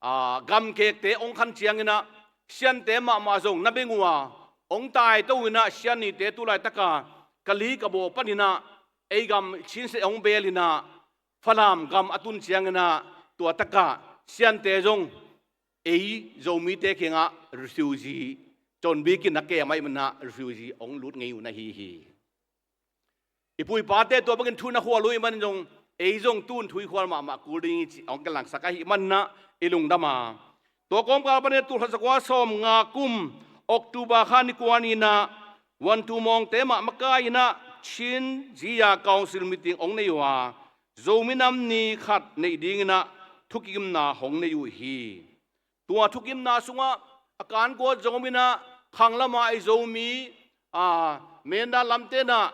a, gamkekte hong khan ciang inah Siante mahmah zong na beng uh a, hong taito uh inah Sian nite tu laitaka Kali Kabaw pan inah ei gam Chin State hong beel inah Falam gam a tun ciang inah tua takah Siante zong ei Zomite kiangah refugee, conbik in a kem ahih man inah refugee hong lut ngei uh na hi hi. I pu i pate tua bangin thu na khual uh ahih man zong ei zong tun thu i khual mahmah kul ding hi cih hong kilangsak ahih man inah i lungdam a. Tua kawmkal pan inah tulkhat zakua sawm nga kum October kha ni kua ni inah Uamtu Mawngte mah makai inah Chin Zia Council meeting hong nei uh a, Zo minam ni khat neih ding inah thukimna hong nei uh hi. Tua thukimna sungah a kan kuat zong om inah khanglam a i Zomi, a, Mindat lamte inah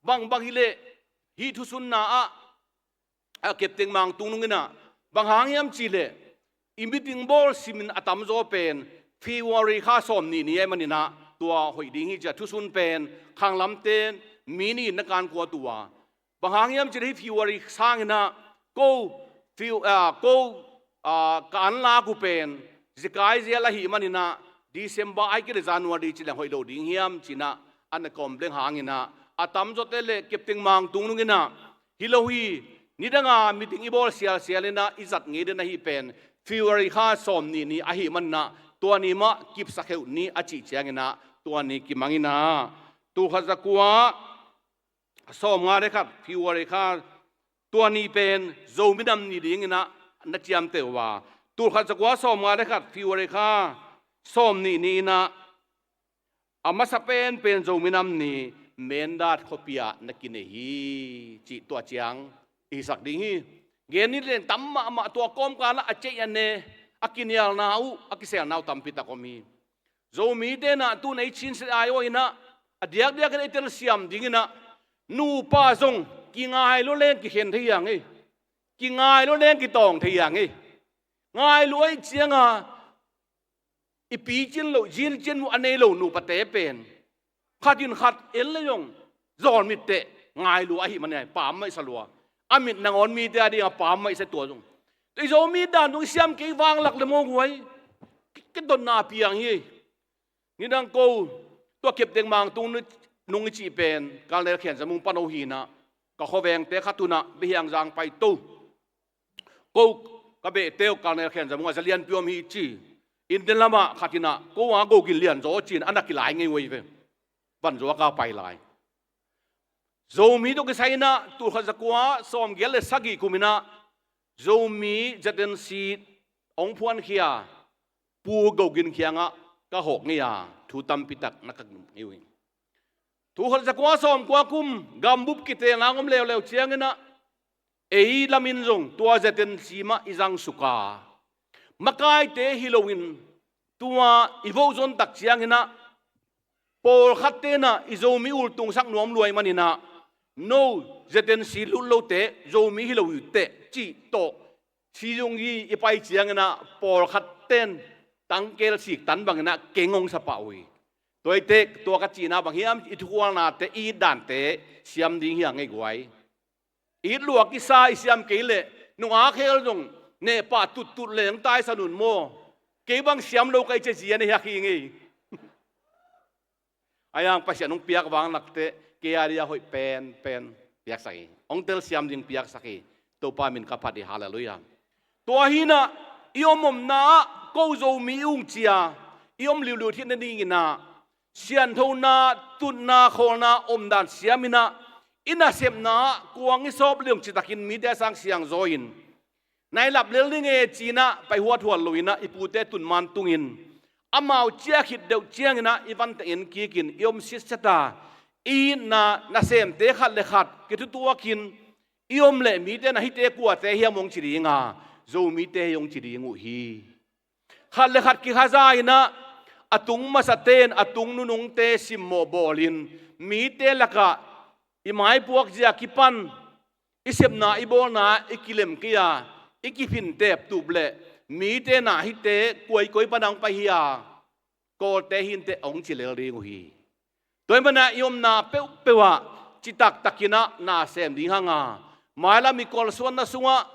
bangbang hi leh hih thusunna ah, a, Kepteng Mang Tungnung inah bang hang hiam cih leh i meeting bawl simin a tamzaw pen February kha sawm nih ni ahih man inah tua hoih ding hi ci a thusun pen khanglamte mi nih in na kan kuat uh a, bang hang hiam cih leh hih February sang inah ko, Fe-, a, ko, a, ka an lak uh pen zekai zel ahih man inah December ahih kei leh January ci leng hoih lo ding hiam ci inah an na complain hang inah a tamzawte le Kepteng Mang Tungnung inah hi lo hi, nidang a meeting i bawl sialsial inah i zat ngei den ahih pen February kha sawm nih ni ahih man inah tua ni mah kipsak heuh ni a cih ciang inah tua ni kimang inah tulkhat zakua sawm nga le khat February kha tua ni pen Zo minam ni ding inah na ciamteh uh a, tulkhat zakua sawmnga le khat February kha sawmnih ni-in ah a masa penpen Zomi Nam Ni Mindat khuapi ah na kinei hi cih tua ciang i hisak ding hi. Gen ni leng tam mahmah, tua kawmkal ah a ceih a ne, a kinialna uh, a kiselna uh tampi tak om hi. Zomite in ah tu-in ei chin set ai aw in ah, a diakdiak in ei telsiam ding in ah, nupa zong kingai lua leng kikhen thei hi hang ei. Kingai lua leng kitawng thei hi hang ei. Ngai lua ahih ciangin i picin loh, zincin uh a nei lo nupate pen khat in khat en le zong zawlmit teh ngai lua ahih manin a pammaih sa lua. A mit nangawn mite a dingin a pammaih sa, tua zong. Tua i Zomi dan zong i siam kei vanglak le maw guai, ka dotna piang hi. Nidang ko, tua Kepteng Mangtung nung i cih pen Colonel Khian Za Mung pano hi in ah, ka khuavengte khat un ah Biahiangzang paito. Ko ka behte uh Colonel Khian Za Mung a za lianpi om hi ci. India lamah khat in ah ko a go gin lian zaw ci-in a na kilai ngei uh hi ve. Vanzuak a pai lai. Zomi tawh kisai in ah tulkhat zakua sawmgiat le sagih kum in ah Zomi Z N C hong phuankhia Pu Go Gin kiangah ka hawk ngei a, thu tampi tak na ka ngen ngei uh hi. Tulkhat zakua sawmkua kum gambup kitelna om leuleu ciangin ah ei lamin zong tua Z N C mah i zangsuk a, makaite hi loin tua i vote zon tak ciangin ah pawlkhatte in ah i Zomi ultungsak nuam lua ahih manin ah, no Z N C lut lote Zomi hi lo uh teh cih tawh si zung hi. I pai ciangin ah pawlkhatte in tangkel sik tan bangin ah keng hong sa pah uh hi. Tua hi teh tua ka cihna bang hiam, i thukhualnate, i it dante siam ding hi hang ei guai. It lua kisa i siam kei leh nungak hel zong neh pah tuttut leng taisan un maw. Kei bang siam lo ka hih ciang zia na hiak hi ngei. Ahi hang Pasian hong piak vanglak teh kei a dia hoih penpen piaksak hi. Hong telsiam ding piaksak hi. Topa min ka phat hi, halleluiah. Tua hi in ah i om omna ah ko Zomi i ung ci-a i om liuliu theihna dingin ah sianthona, tutna, khawlna omdan siam in ah i nasepna ah kuang i sawp leng citakin mite a sang siangzaw in, na i lap lel ding e ci-in ah pai huathuat lo in ah i pute tunman tungin amau ciah khit deuh ciangin ah i van teng en kikin i om sitset a, i itna nasemte khat le khat kithutuakin i om leh mite in ah hihte kuate hiam hong ci ding a, Zomite hi hong ci ding uh hi. Khat le khat kikhaza in ah a tung masate in a tung nunungte simmawh bawlin mite lakah i maipuak zia kipan i sepna i bawlna i kilem kei a, i kiphin teptup leh mite in ah hihte koi koi pan a hong pai hi a, Kawlte hi inteh hong ci lel ding uh hi. Tua ahih manin ah i omna peuhpeuh ah citaktakin ah nasem ding hang a, mailam i kolsuanna sungah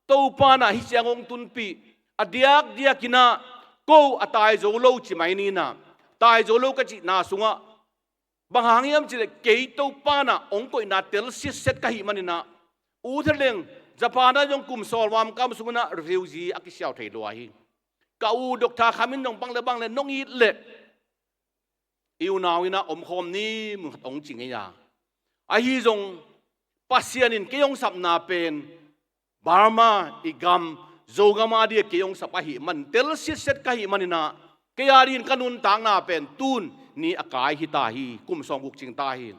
Topa in ah hih ciang hong tunpih, a diakdiakin ah ko a tai zo lo ci mai ni in ah, tai zo lo ka cihna sungah bang hang hiam cih leh kei Topa in ah hong koihna tel sitset ka hih manin ah, u Thadeng, Japan ah zong kum sawl vuamkam sungin ah refugee a kisiau thei lua hi. Ka u Doctor Kham in zong bang le bang le nong it leh i unau in ah omkhawm ni, mun khat hong ci ngei a. Ahi zong Pasian in kei hong sapna pen Burma i gam, Zogam a dia kei hong sap ahih man, tel sitset ka hih manin ah, kei a dingin ka nuntakna pen tun ni a kai hi ta hi, kum sawmguk cing ta hi.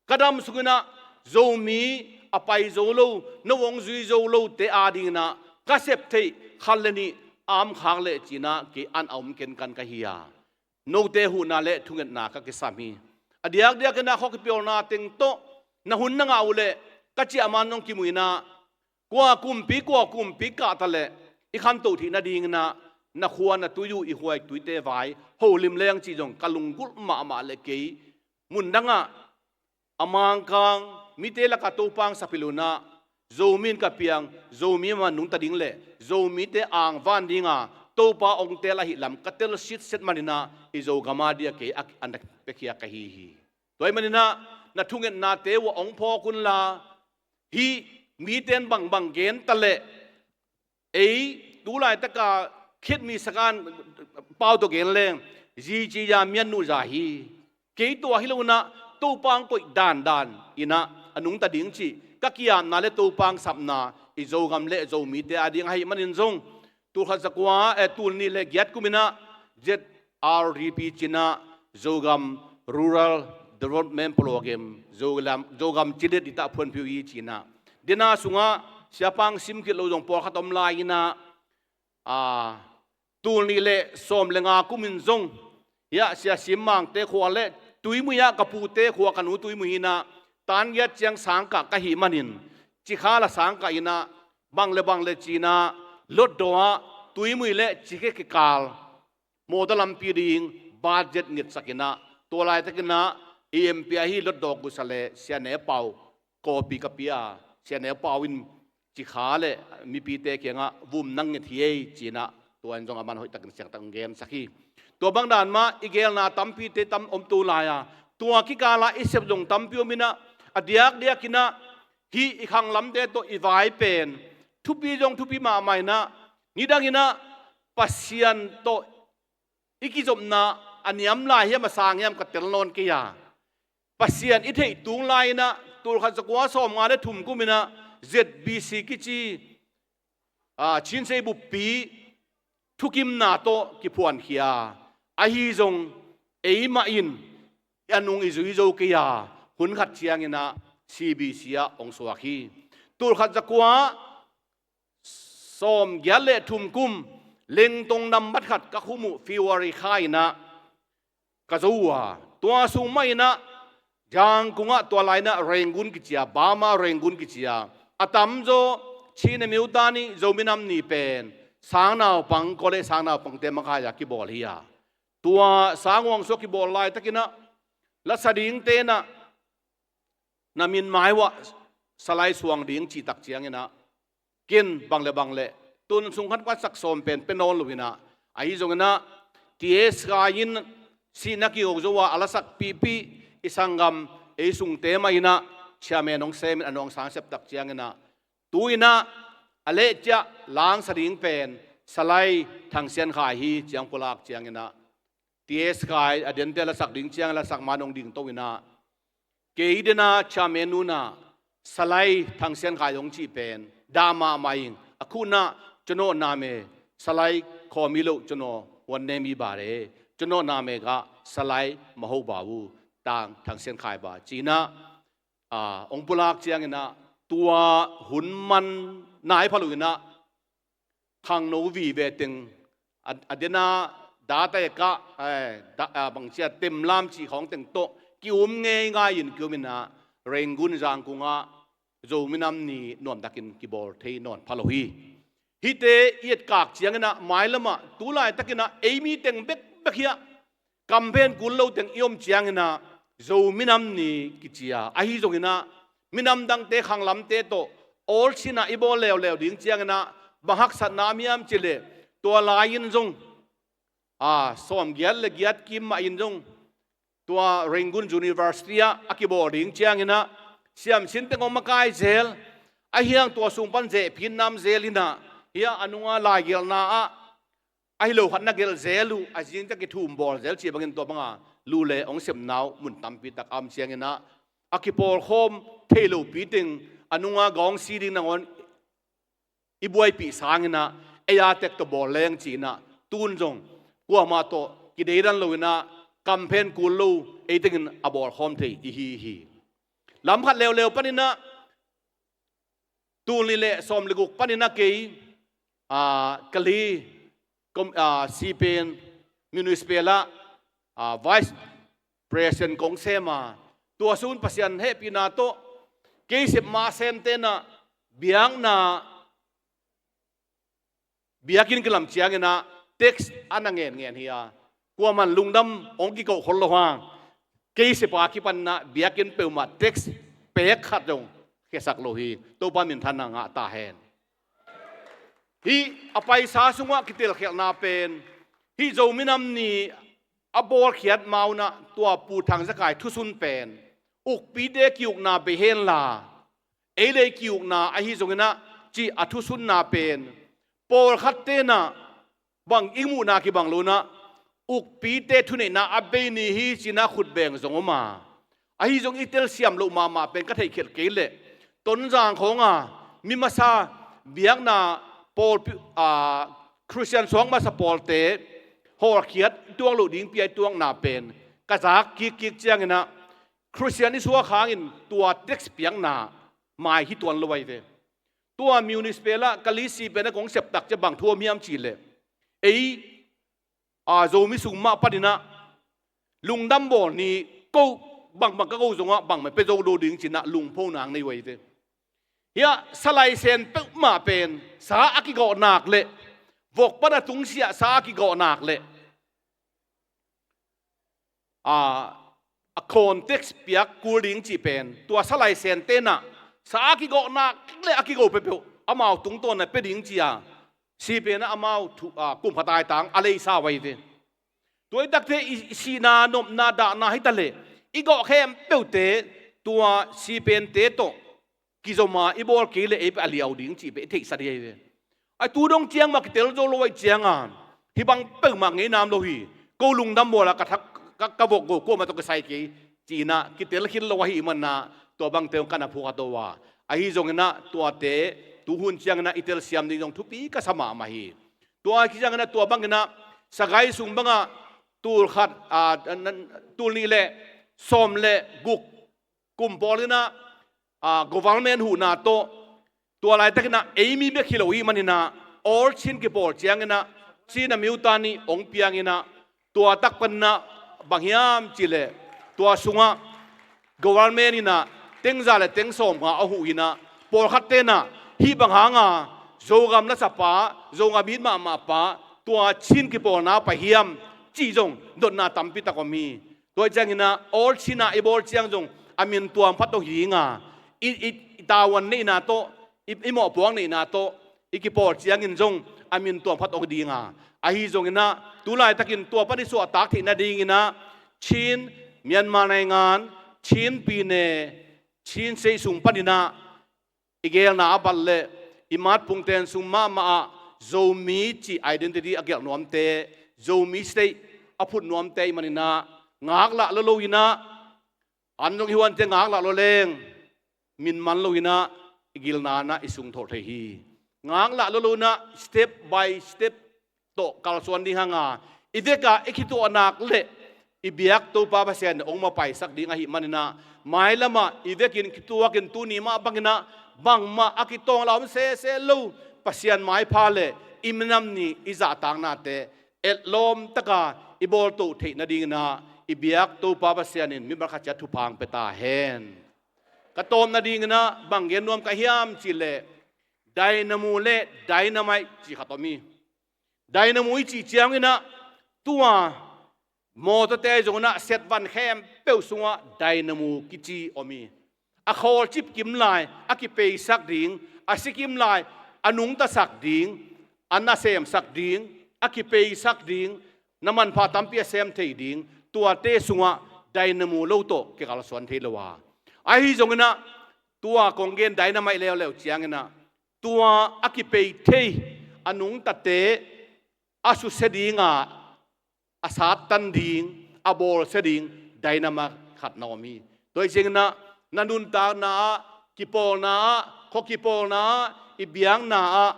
Ka dam sungin ah Zomi a pai zo lo, no hong zui zo lote a dingin ah ka sep theih khat le nih a om khak leh ci-in ah kei an a om kenkan ka hi a, note huhna le thungetna ka kisam hi. A diakdiakin ah khuakipawlna teng tawh na hun na ngah uh leh ka ciahman zong kimu in ah, kua kumpi kua kumpi kah ta leh i khantoh theih nadingin ah na khua na tui uh, i khuai tuite vai holim leng cih zong ka lunggulh mahmah leh kei mun dangah a mangkang mite lakah Topa hong sap hi lo in ah, Zomi in ka piang, Zomi mah nungta ding leh Zomite angvan dinga Topa hong tel ahih lam ka tel sitset manin ah i Zogam a dia kei a, a na piakhia ka hi hi. Tua ahih manin ah na thungetnate uh ah hong phawk unla, hih mite in bangbang gen ta leh, ei tu laitaka khitmi sakan pau tawh gen leng, zi ci za, mian nuh za hi. Kei tua hi lo in ah Topa hong koih dandan in ah a nungta ding cih ka ki-apna le Topa hong sapna i Zogam le Zomite a ding ahih manin zong, tul khat za kua, eh, tul nih le giat kum in ah Z R D P ci-in ah Zogam Rural Development Program, Zogam, Zogam cilet i tah phuanpih uh hi ci-in ah. Dena sungah siapa hong sim khit lo zong pawlkhat om lai in ah, a, tul nih le sawm le nga kum in zong, hiah Sia Sim Mangte khua le Tuimui ah ka pute khua ka nu Tuimui hi in ah, tan giat ciang sang kah ka hih manin, cikhal ah sang kah in ah, bang le bang le ci-in ah, Hlutdaw ah Tuimui le Cikhia kikal mawtaw lampi ding budget ngetsak in ah, tua laitakin ah M P ahi Hlutdaw kusa le Sia Ne Pau kawpi ka pia, Sia Ne Pau in Cikha le mipite kiangah vum nang nget hi ei ci-in ah, tua in zong aman hoihtakin siangtak hong gensak hi. Tua bang dan mah i gelna tampite tam om tu lai-a, tua kikal ah i sep zong tampi om in ah, a diakdiak in ah hih i khanglamte tawh i vai pen thupi zong thupi mahmah in ah, nidang in ah Pasian tawh i kizopna a niam lai hiam, a sang hiam ka tel nawn kei a, Pasian i theih tung lai in ah, tul khat za kua sawm nga le thum kum in ah Z B C kici, a, Chin Sei Buppi thukimna tawh kiphuankhia. Ahi zong eimah in a nung i zui zo kei a, hun khat ciangin ah C B C ah hong suak hi. Tul khat za kua sawm giat le thum kum, Lengtong nambat khat ka khum uh February kha in ah ka zo uh a, tua sung mah in ah Zangkung ah tua lai in ah Rangoon kici a, Burma Rangoon kici a, a tamzaw Chin American Zomi Nam Ni pen sangnaupang, college sangnaupangte makai a kibawl hi a, tua sang huang sung a kibawl laitakin ah lasa dingte in ah na min mai uah Salai suang ding cih tak ciangin ah, ken bang le bang le tun sung khat khat sak sawm pen pia nawn lo in ah, ahi zongin ah T S Khai in sihna kiko zo a, a lasak pihpih i sanggam ei sungte mah in ah chairman hong sem in a nuang sang sep tak ciangin ah, tu in ah a leh ciah langsa ding pen Salai Thang Sian Khai hi ci-in hong pulak ciangin ah, T S Khai a dente lasak ding ciang lasak man hong dingto in ah, kei dena chairman nu in ah Salai Thang Sian Khai hong cih pen dah mahmah ing, a khut in ah ကျွန်တော်နာမည် Salai Khaw Milo, ကျွန်တော် ဝန်ထမ်းမင်းပါလေ, ကျွန်တော်နာမည်က Salai Mahoba ဘူး, Thang Sian Khai ပါ ci-in ah, a, hong pulak ciangin ah, tua hun man nai pha lo in ah, khangno vive teng, a, a dena data kah, eh, da, a, bangci a temlam cih khawng teng tawh ki-um ngeingai in ki-um in ah, Rangoon Zangkung ah Zomi Nam Ni nuamtakin kibawl thei nawn pha lo hi. Hihte i etkak ciangin ah, mailam ah tu laitakin ah ei mi teng bekbek hi a, kamphen kul lo teng i om ciangin ah Zomi Nam Ni kici a, ahi zongin ah minam dangte khanglamte tawh awlsin ah i bawl leuleu ding ciangin ah bang haksatna om hiam cih leh, tua lai-in zong, a, sawm giat le giat kim mah in zong tua Rangoon University ah a kibawl ding ciangin ah siamsin teng hong makai zel, ahi hang tua sung pan zehphin nam zel in ah, hiah a nunga laigelhna ah ahi lo khat na gelh zel uh, a zingciang kithum bawl zel cih bangin tua banga lu le hong sepna uh mun tampi tak a om ciangin ah, a kipawlkhawm thei lopi teng a nunga gawngsi ding nangawn i buaipih sangin ah, ei a tek tawh bawl leng ci-in ah, tun zong kuamah tawh kideidan lo in ah, kamphen kul lo ei tengin a bawlkhawm thei i hi hi. Lam khat leuleu panin ah, tul nih le sawm le guk panin ah kei, a, Kalay kom-, a, C P M Municipal ah, a, Vice President kong sem a, tua sung Pasian hehpihna tawh kei sep mah semte in ah biakna, biakinn kilam ciangin ah tax a na ngenngen hi a, kuaman lungdam hong kikoh khol lo hang, kei sep a kipan in ah biakinn peuhmah tax pek khat zong khiasak lo hi. Topa minthanna ngah ta hen. Hih a paisa sungah kitelkhialhna pen, hih Zomi Nam Ni a bawlkhiat ma-un ah tua Pu Thang Za Khai thusun pen ukpite ki-ukna bei henla, ei le ei ki-ukna ahi zongin ah cih a thusunna pen, pawlkhatte in ah bang i muhna kibang lo in ah, ukpite thuneihna a bei ni hi ci-in ah khut beng zong om a, ahi zong i telsiam loh mahmah pen ka theihkhialh kei leh, Tonzang khawng a mi masa biakna pawl, a, Khristian suak masa pawlte hawlkhiat tuak loh ding pia i tuakna pen ka zak kikkik cianginah Khristian i suak hangin tua tax piakna mai hi tuan lo ahi ve. Tua municipal ah ka lisi pen a kong septak cia bang thuam hiam cihleh, ei a, Zomi sung mah paninah lungdam bawl ni, ko bangbang ka ko zongah bangmah pe zo do ding cinah lungpho nang nei uh ahi ve. Hiah salai sen peuhmah pen sa a kigawhnak le vok pana tungsiah sa a kigawhnak le, a, a context piak kul ding cih pen tua salai sen tenah sa a kigawhnak le a kigo peuhpeuh amau tungtawnah pe ding cia si penah amau thu, a, kum khat aitang a leisa uh ahi ve. Tua i takte i sihna, nopna, dahna hi ta leh i gawh khempeuhte tua si pente tawh kizoma i bawl kei le ei pe a liau ding cih pe i theihsa dih ahi ve. A tu dong ciang mah kitel zo lo ahi cianga hih bang peuhmah ngeinam lo hi. Ko lungdam bawla ka thak ka, ka vok go kuamah tawh kisai kei cinah kitel khit lo ahi manah tua bangte hong kana phukhat aw a. Ahi zonginah tuate tuhun cianginah i telsiam ding zong thupi ka sa mahmah hi. Tua ahi cianginah tua banginah sagai sung bangah tul khat, a, tul nih le sawm le guk kum pawl inah, a, government huhna tawh tua laitakinah ei mi bek hi lo hi maninah all Chin kipawl cianginah Chin a miuta nih hong pianginah tua tak paninah bang hiam cihleh tua sungah government inah tengza le tengsawm nga a huh inah pawlkhat tenah hih bang hanga Zogam lasapa, Zogam it mahmahpa tua Chin kipawlna pai hiam cih zong dotna tampi tak om hi. Tua hi cianginah all Chin ah i bawl ciang zong a min tuam phat aw hi dinga i, i, i tavuan neihna tawh i, i mawhpuak neihna tawh i kipawl ciangin zong a min tuam phat aw hi dinga. Ahi zonginah tu laitakin tua pan i suahtak theih nadinginah Chin, Myanmar naingan, Chin pine, Chin sei sung paninah i gelna a bat leh i matpungten sung mahmah ah Zomi cih identity a gelh nuamte, Zomi state a phut nuamte i maninah ngaklah lo lo inah an zong i huante ngaklah lo leng min man lo inah i gilnanah i sung thawh thei hi. Ngaklah lo lo inah step by step tawh kalsuan ding hanga i veka i khituahnak le i biak Topa Pasian in hong mapaisak ding ahi maninah mailamah i vekin khituakin tuni mah banginah bangmah a kitawng la om sese lo Pasian maipha le i minam ni i zahtaknate etlawm taka i bawltoh theih nadinginah i biak Topa Pasian in mi bangkhat ciat thupha hong pia ta hen. Ka tawp nadinginah bang gen nuam ka hiam cihleh dynamo le dynamite cih khat om hi. Dynamo i cih cianginah tua mawtawte ahi zonginah setvan khempeuh sungah dynamo kici om hi. A khawlcip kim lai a kipeisak ding, a si kim lai a nungtasak ding, a nasemsak ding, a kipeisak ding, na manpha tampi a sem thei ding, tuate sungah dynamo lo tawh kikalsuan thei lo a. Ahi zonginah tua kong gen dynamite leuleu cianginah tua a kipei thei a nungtate a susia dinga a sattan ding, a bawlsia ding dynamite khat na om hi. Tua hi cianginah na nuntakna ah, kipawlna ah, khua kipawlna ah, i biakna ah,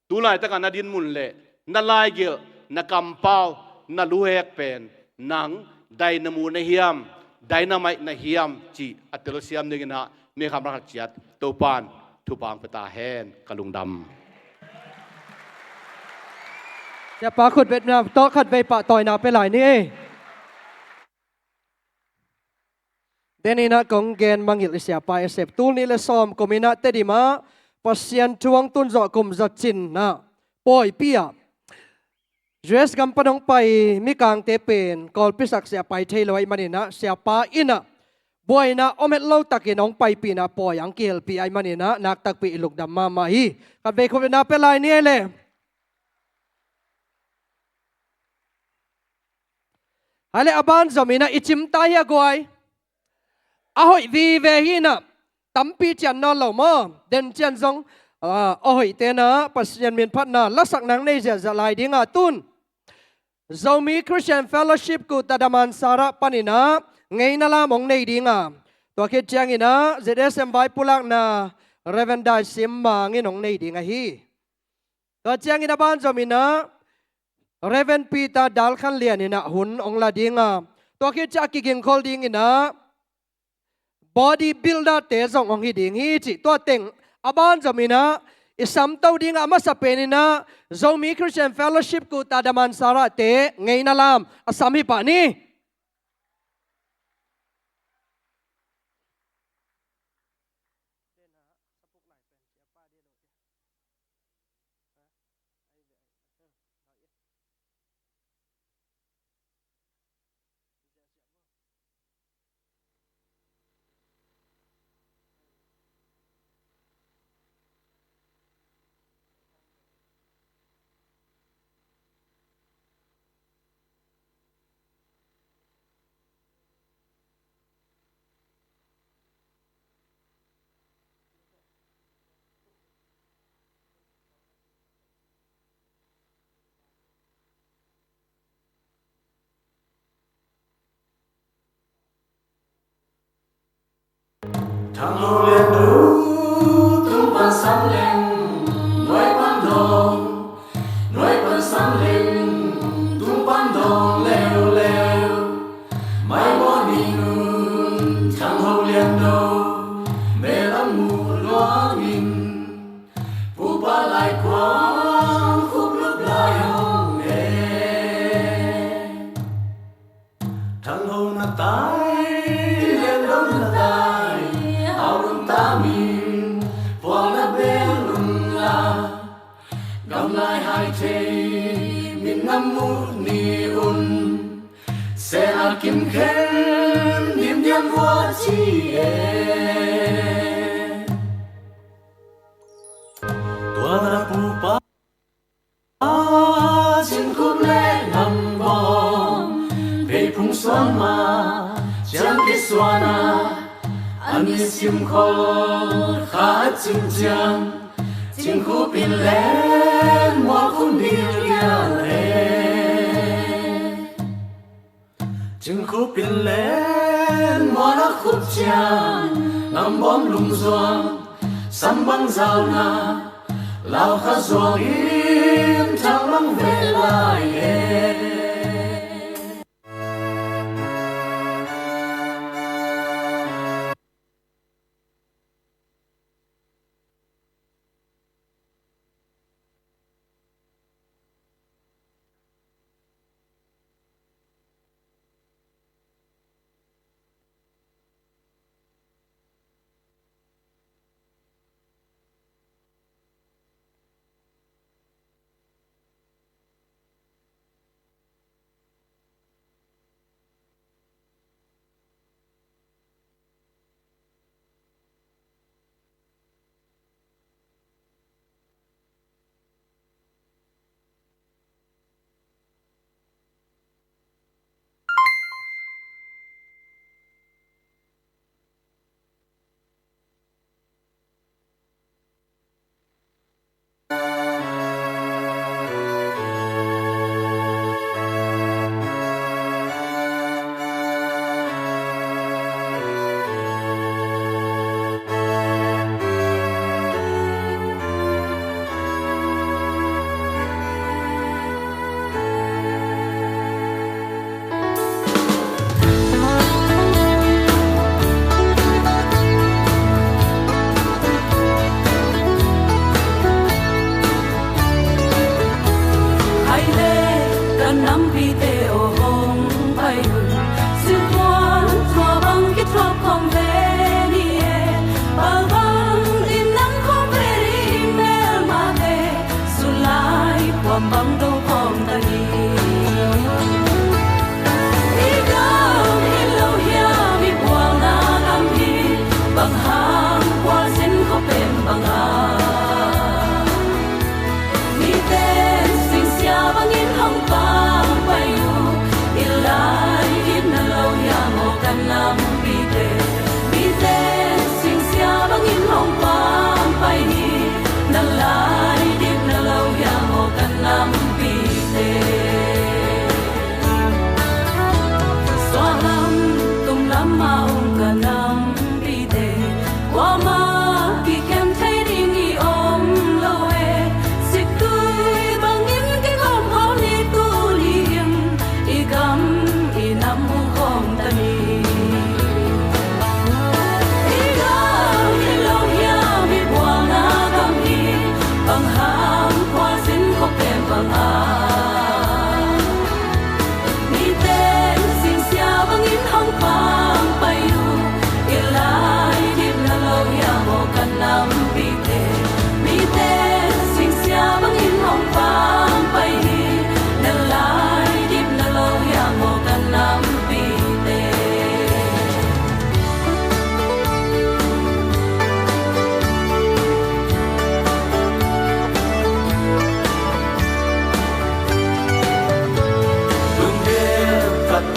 tu laitakah na dinmun le na laigelh, na kampau, na luhek pen nang dynamo na hiam, dynamite na hiam cih a telsiam dinginah mi khamkhat ciat Topan thupha hong pia ta hen. Ka lungdam. Siapa khutbetna tawh khatvei pahtawina pia lai ni ei. Deninah kong gen mangngilh i siapa i sep tul nih le sawm kuminah Tedim ah Pasian thu hong tunzawh kum za cinah pawipi ah U S gam pan hong pai mikangte pen kawlpi sak siapa i thei lo ahi maninah siapa innah buaina om het lo takin hong paipihna pawi ang kihelpih ahi maninah naktakpi i lukdam mahmah hi. Khatvei khutbetna pia lai ni ei le. Hai le a ban zominah i cimta hi a guai. A hoih vive hinah tampi cian nawn lo maw? Den cian zong a hoih tenah Pasian min phatna lasak nang nei ziahziah lai dinga tun Zomi Christian Fellowship kuhta Damansara paninah ngeina lam hong nei dinga tua khit cianginah Z S M vai pulakna Reverend Dai Sim Mang in hong nei ding ahi. Tua ciangin a banzom in ah Reverend Peter Dal Khan Lian in ah hun hong la ding a, tua khit ciang a kigingkhol ding in ah body builder te zong hong hi ding hi cih tua teng a banzom in ah i samto ding a, a masa pen in ah Zomi Christian Fellowship kuta Damansara te ngeina lam a sam hi pah ni. Thang Ho Lian Do tung pan sam leng, nuai pan dong, nuai pan sam leng, tung pan dong leuleu. Mai mawh ni nun Thang Ho Lian Do, me lam mu luang in, pupa lai kuang khup lup lai hong e. Thang Ho na tai, Lian Do na tai, hau lum ta min, puang na bel lum la. Gam lai hai thei, min na mu ni un, se a kim khen, dim dian hua ci e. Tua na pupa cin khup le ngam bawm, pei phung suan ma, ciang kisuan a, a ni sim khol kha cing ciang, cin khup in len mual khun bil dial e. Cing khup in len mual a khup ciang, ngam bawm lum zuang, sam bang zau na, lau kha zuang in thang bang ve lai e.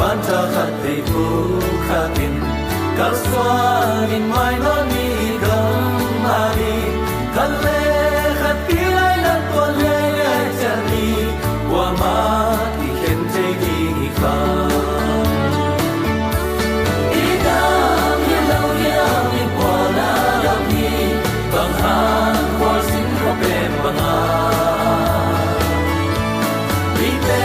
An tha khat vei phu khatin kalsuan in mai nawn ni gam a ding. Khat le khat pi lai nan tuan le le cian ni kuamah kikhen thei ding hi kha. I dam hi lo hiam i pualna lam hi bang hang khualzin khuapem bang a. Mite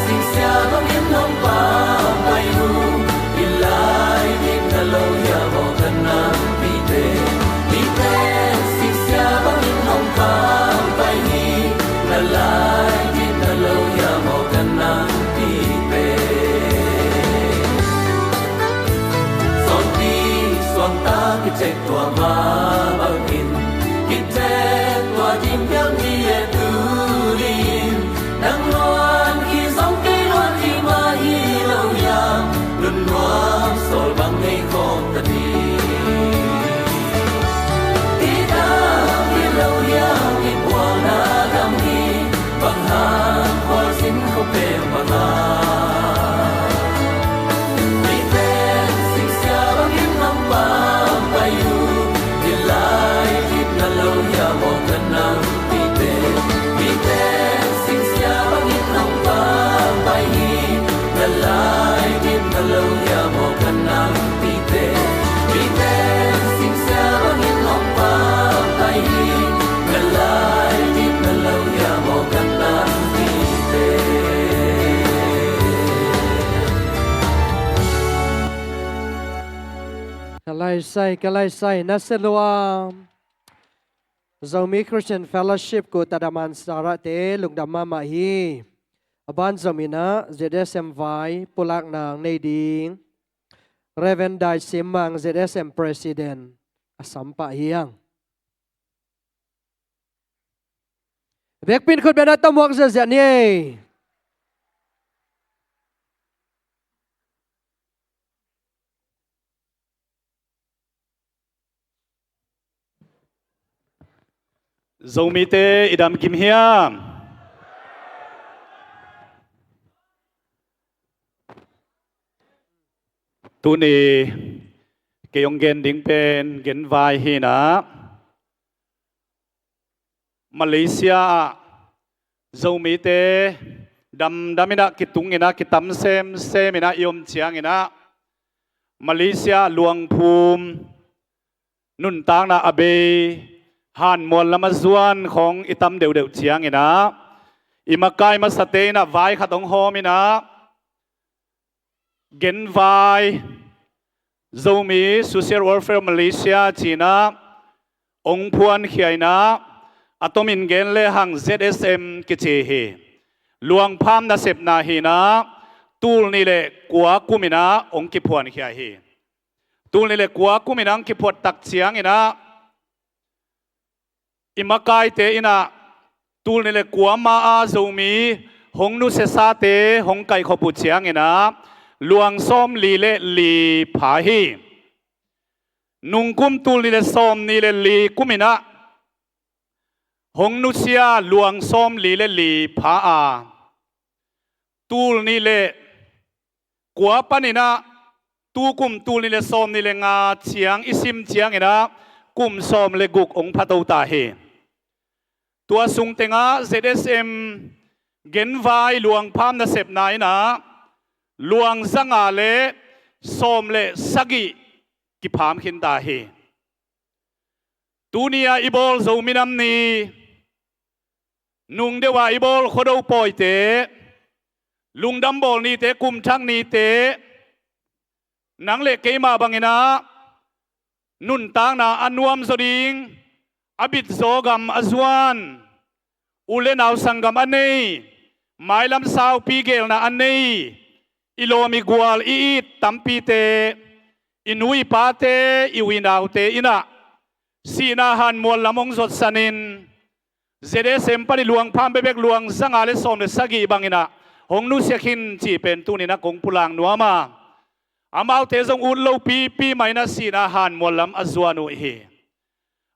singsia bangin hong pampai uh hi lai ding na lo hiam aw ka nampite. Mite singsia bangin hong pampai hi na lai ding na lo hiam aw ka nampite. Suangpi suangta kitek tua mah bangin kitek tua ding hiam hi e tu ding. Nang luan hi zong kei luan hi mah hi lo hiam, lungnuam sawl bang nei khawm ta ding. I dam hi lo hiam i pualna lam hi bang hang khualzin khuapem bang a. Mite singsia bangin hong pampai uh hi lai ding na lo hiam aw ka nampite. Mite singsia bangin hong pampai hi na lai ding na lo hiam aw ka nampite. Mite singsia bangin hong pampai hi na lai ding na lo hiam aw ka nampite. Ka laisai, ka laisai, na se lua. Zomi Christian Fellowship ku Tadaman Sarate lungdam mahmah hi. A ban zom inah Z S M vai pulakna nei ding Reverend Dai Sim Mang, Z S M President, a sampah hi ang. Bekpin khut bena tamuak ziazia ni ei. Zomite i dam kim hiam? Tuni kei hong gen ding pen genvai hi inah, Malaysia ah Zomite damdam inah kitung inah kitam semsem inah i om ciang inah, Malaysia luangphum nuntakna a bei, hanmual lam a zuan khawng i tam deuhdeuh ciang inah, i makai masate inah vai khat hong hawm inah, genvai Zomi Social Welfare Malaysia ci inah hong phuankhia inah, a tomin gen lehang Z S M kici hi. Luangpham nasepna hi inah, tul nih le kua kum inah hong kiphuankhia hi. Tul nih le kua kum inah hong kiphuat tak ciang inah, i makaite inah tul nih le kua ma-a Zomi hong nusiasate hong kaikhop uh ciang inah, luang sawmli le li pha hi. Nungkum tul nih le sawmnih le li kum inah hong nusia luang sawmli le li pha a, tul nih le kua pan inah tukum tul nih le sawmnih le nga ciang i sim ciang inah, kum sawm le guk hong phato ta hi. Tua sung tengah Z S M genvai luangpham nasepna inah luang zanga le sawm le sagih kipham khinta hi. Tuni a i bawl Zo minam ni, nung deuh a i bawl Khuado pawite, lungdam bawl nite, kum thak nite, nang le keimah bang inah nuntakna a nuamzaw ding, a bitzaw gam a zuan, u le nau sanggam a nei, mailam saupi geelna a nei, i lawm i gual i it tampite, i nu i pate, i u i naute inah sihna hanmual lam hong zuatsanin, Z S M pan i luangpham bekbek luang zanga le sawm le sagih bang inah hong nusia khin cih pen tuni inah kong pulak nuam a, amaute zong ut lopipi mah inah sihna hanmual lam a zuan uh hi.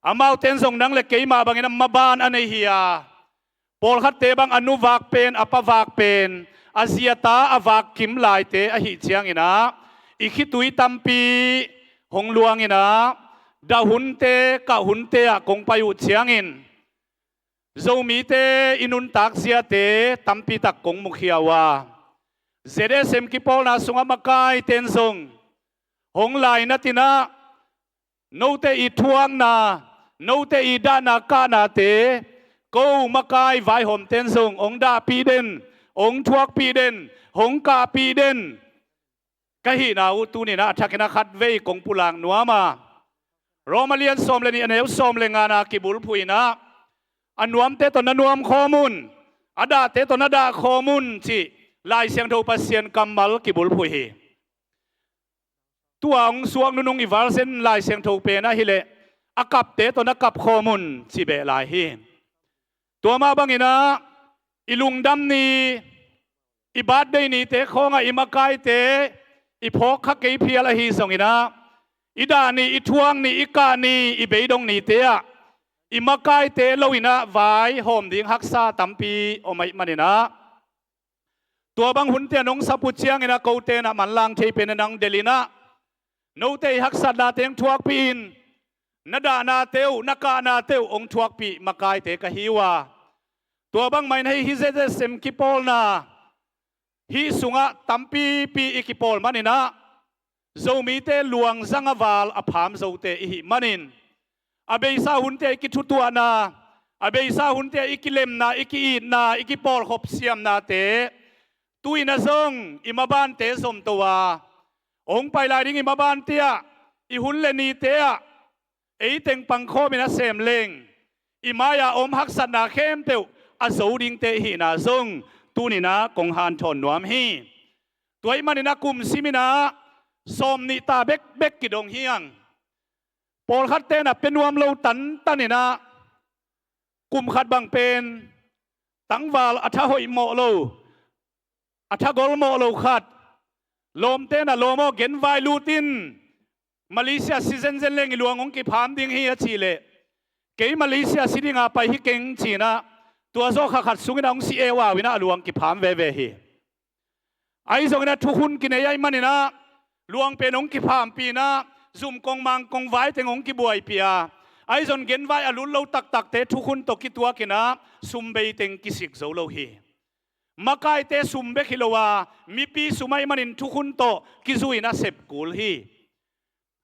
Amaute in zong nang le keimah bang inah maban a nei hi a, pawlkhatte bang a nu vak pen, a pa vak pen, a ziata a vak kim laite ahih ciangin ah, i khitui tampi hong luangin ah, dah hunte, kah hunte ah kong pai uh ciangin, Zomite i nuntak ziate tampi tak kong mukhia uh a, Z S M kipawlna sungah makaite in zong hong lainat in ah, note i thuakna, note i dahna kahnate, ko makai vaihawmte in zong hong dahpih den, hong thuakpih den, hong kahpih den ka hihna uh tuni-in ah a thakin ah khatvei kong pulak nuam a, Rom a lian sawm le nih, a neu sawm le ngana kibulphuh in ah, a nuamte tawh na nuam khawm un, a dahte tawh na dah khawm un cih Lai Siangtho Pasian kammal kibulphuh hi. Tua hong suak nunung i version Lai Siangtho pen ahih leh, a kapte tawh na kap khawm un ci beh lai hi. Tua mah bangin ah, i lungdam ni, i birthday nite khawngah i makaite i phawk kha kei phial ahi zongin ah, i dah ni, i thuak ni, i kah ni, i beidong nite ah i makaite lo-in ah vaihawm ding haksa tampi om ahih manin ah, tua bang hunte a nong sap uh ciangin ah kote in ah manlang thei pen a nang delh in ah, note i haksatnate hong thuakpih in, na dahnate uh, na kahnate uh hong thuakpih makaite ka hi uh a, tua bangmah in hei, hih Z S M kipawlna hih sungah tampipi i kipawl manin ah, Zomite luang zang a val a pham zote i hih manin, a beisa hunte ah i kithutuahna, a beisa hunte ah i kilemna, i ki-itna, i kipawlkhop siamnate, tu-in ah zong i mabante zomto a, hong pai lai ding i mabante ah, i hun le nite ah ei teng pangkhawmin a sem leng, i mai-a om haksatna khempeuh a zo dingte i hihna zong tuni-in ah kong hanthawn nuam hi. Tua ahih manin ah kum simin ah sawm nih ta bekbek kidong hi hang. Pawlkhatte in ah pia nuam lo tantan in ah, kum khat bang pen tangval a tha hoih mawh lo, a tha gol mawh lo khat, lawmte in ah, "Lawm aw, genvai lut in, Malaysia si zenzen leng i luang hong kipham ding hi," a cih leh, "Kei Malaysia si dinga pai hi keng," ci-in ah, tua zawh kha khat sungin ah hong si euau in ah a luang kipham veve hi. Ahi zongin ah thukhun kinei ahih manin ah, luang pen hong kiphampih in ah, zum kongmang kongvai teng hong kibuaipih a, ahi zong genvai a lut lo taktakte thukhun tawh kituakin ah, sum bei teng kisik zo lo hi. Makaite sum bek hi lo a, mipi sum ahih manin thukhun tawh kizui-in ah sep kul hi.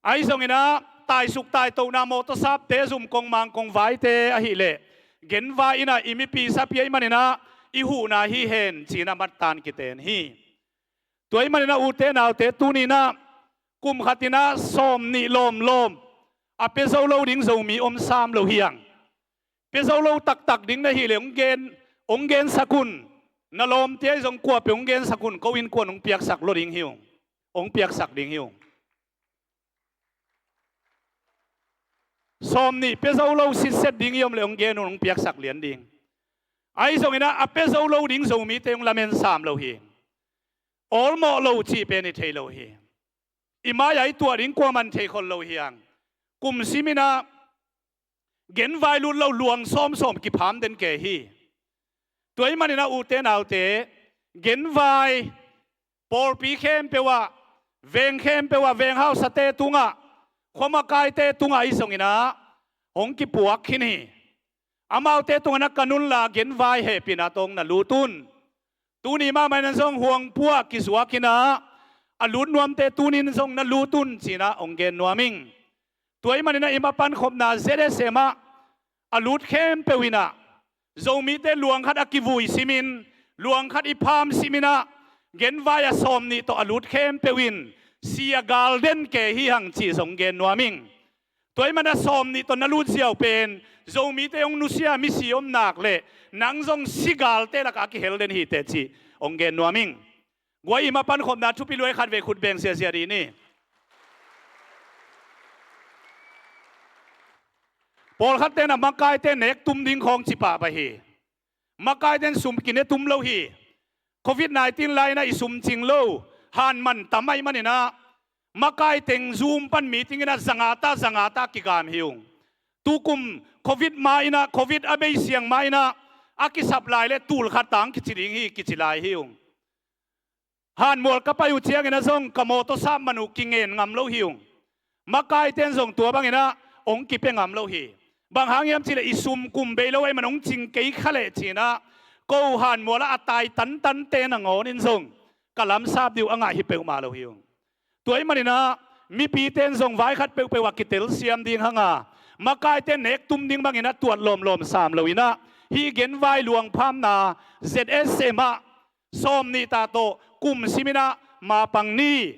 Ahi zongin ah, taisuk taitona mawtaw sapte, zum kongmang kongvaite ahih leh, genvai in ah i mipi sapi ahih manin ah i huhna hi hen ci-in ah mattan kiten hi. Tua ahih manin ah ute naute, tuni-in ah kum khat in ah sawm nih lawmlawm a pia zo lo ding Zomi om sam lo hi hang. Pia zo lo taktak ding na hih leh hong gen, hong gensak un. Na lawmte ahi zong kuapeuh hong gensak un, ko innkuan hong piaksak lo ding hi ung. Hong piaksak ding hi ung. Sawm nih pia zo lo sitset ding i om leh hong gen un, hong piaksak lian ding. Ahi zongin ah a pia zo lo ding Zomite hong lamen sam lo hi. Awlmawh lo cih pen i thei lo hi. I mai-a i tuah ding kuaman thei khol lo hi hang. Kum simin ah genvai lut lo, luang sawmsawm kipham den kei hi. Tua ahih manin ah ute naute, genvai pawlpi khempeuh ah, veng khempeuh ah, veng hausate tungah, khuamakaite tungah ahi zongin ah hong kipuak khin hi. Amaute tungah na kan unla, genvai hehpihna tawh na lut un. Tuni mahmah in ah zong huangpu ah kizuakin ah, a lut nuamte tuni-in zong na lut un ci-in ah hong gen nuam ing. Tua ahih manin ah i mapankhopna Z S M ah a lut khempeuh in ah, Zomite luang khat a kivui simin, luang khat i pham simin ah, genvai a sawm nih tawh a lut khempeuh in si a gal den kei hi hang cih zong gen nuam ing. Tua ahih manin ah sawm nih tawh na lut ziau pen Zomite hong nusia misi om nak leh, nang zong si galte lakah a kihel den hi teh cih hong gen nuam ing. Guai, i mapankhopna thupi lua-in khatvei khut beng ziazia dih ni. Pawlkhatte in ah makaite nek tum ding khawng ci pahpah hi. Makaite in sum kine tum lo hi. Covid nineteen lai-in ah i sum cing lo, hanman tam ahih manin ah, makai teng Zoom pan meeting in ah zanga ta, zanga ta kigam hi ung. Tukum Covid ma-in ah, Covid a bei siang ma-in ah, a kisap lai leh tul khat tang kici ding hi, kici lai hi ung. Hanmual ka pai uh ciangin ah zong ka mawtaw sap man uh kingen ngam lo hi ung. Makaite in zong tua bangin ah hong kipia ngam lo hi. Bang hang hiam cih leh i sum kum bei lo ahih man hong cing kei kha leh ci-in ah ko Hanmual ah a tai tantante nangawn in zong ka lamsap ding uh a ngah hi peuhmah lo hi ung. Tua ahih manin ah mipite in zong vai khat peuhpeuh ah kitelsiam ding hang a, makaite nek tum ding bangin ah tuat lawmlawm sam lo in ah, hih genvai luangphamna Z S M ah sawm nih ta tawh kum simin ah mapang ni.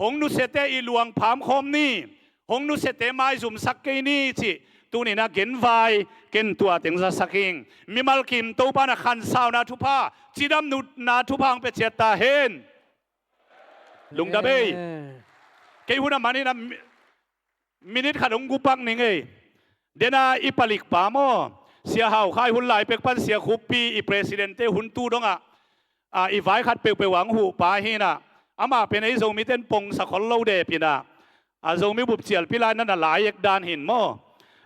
Hong nusiate i luangpham khawm ni. Hong nusiate maizumsak kei ni cih tuni-in ah genvai ken tua teng zasak ing. Mimal kim Topa in ah khansauna thupha, cidamna thupha hong pia ciat ta hen. Lungdam ei. Amen. Kei hun a manin ah mi-, minit khat hong gupak ning ei. Dena i palikpa maw, Sia Hau Khai, hun lai pek pan Sia Khuppi i president-te hun tu dongah, a, i vai khat peuhpeuh ah hong huhpa hi in ah, amah pen ei Zomite in pongsa khol lo dep in ah, a, Zomi bup cialpi lai-in ah na lai ek dan hi in maw.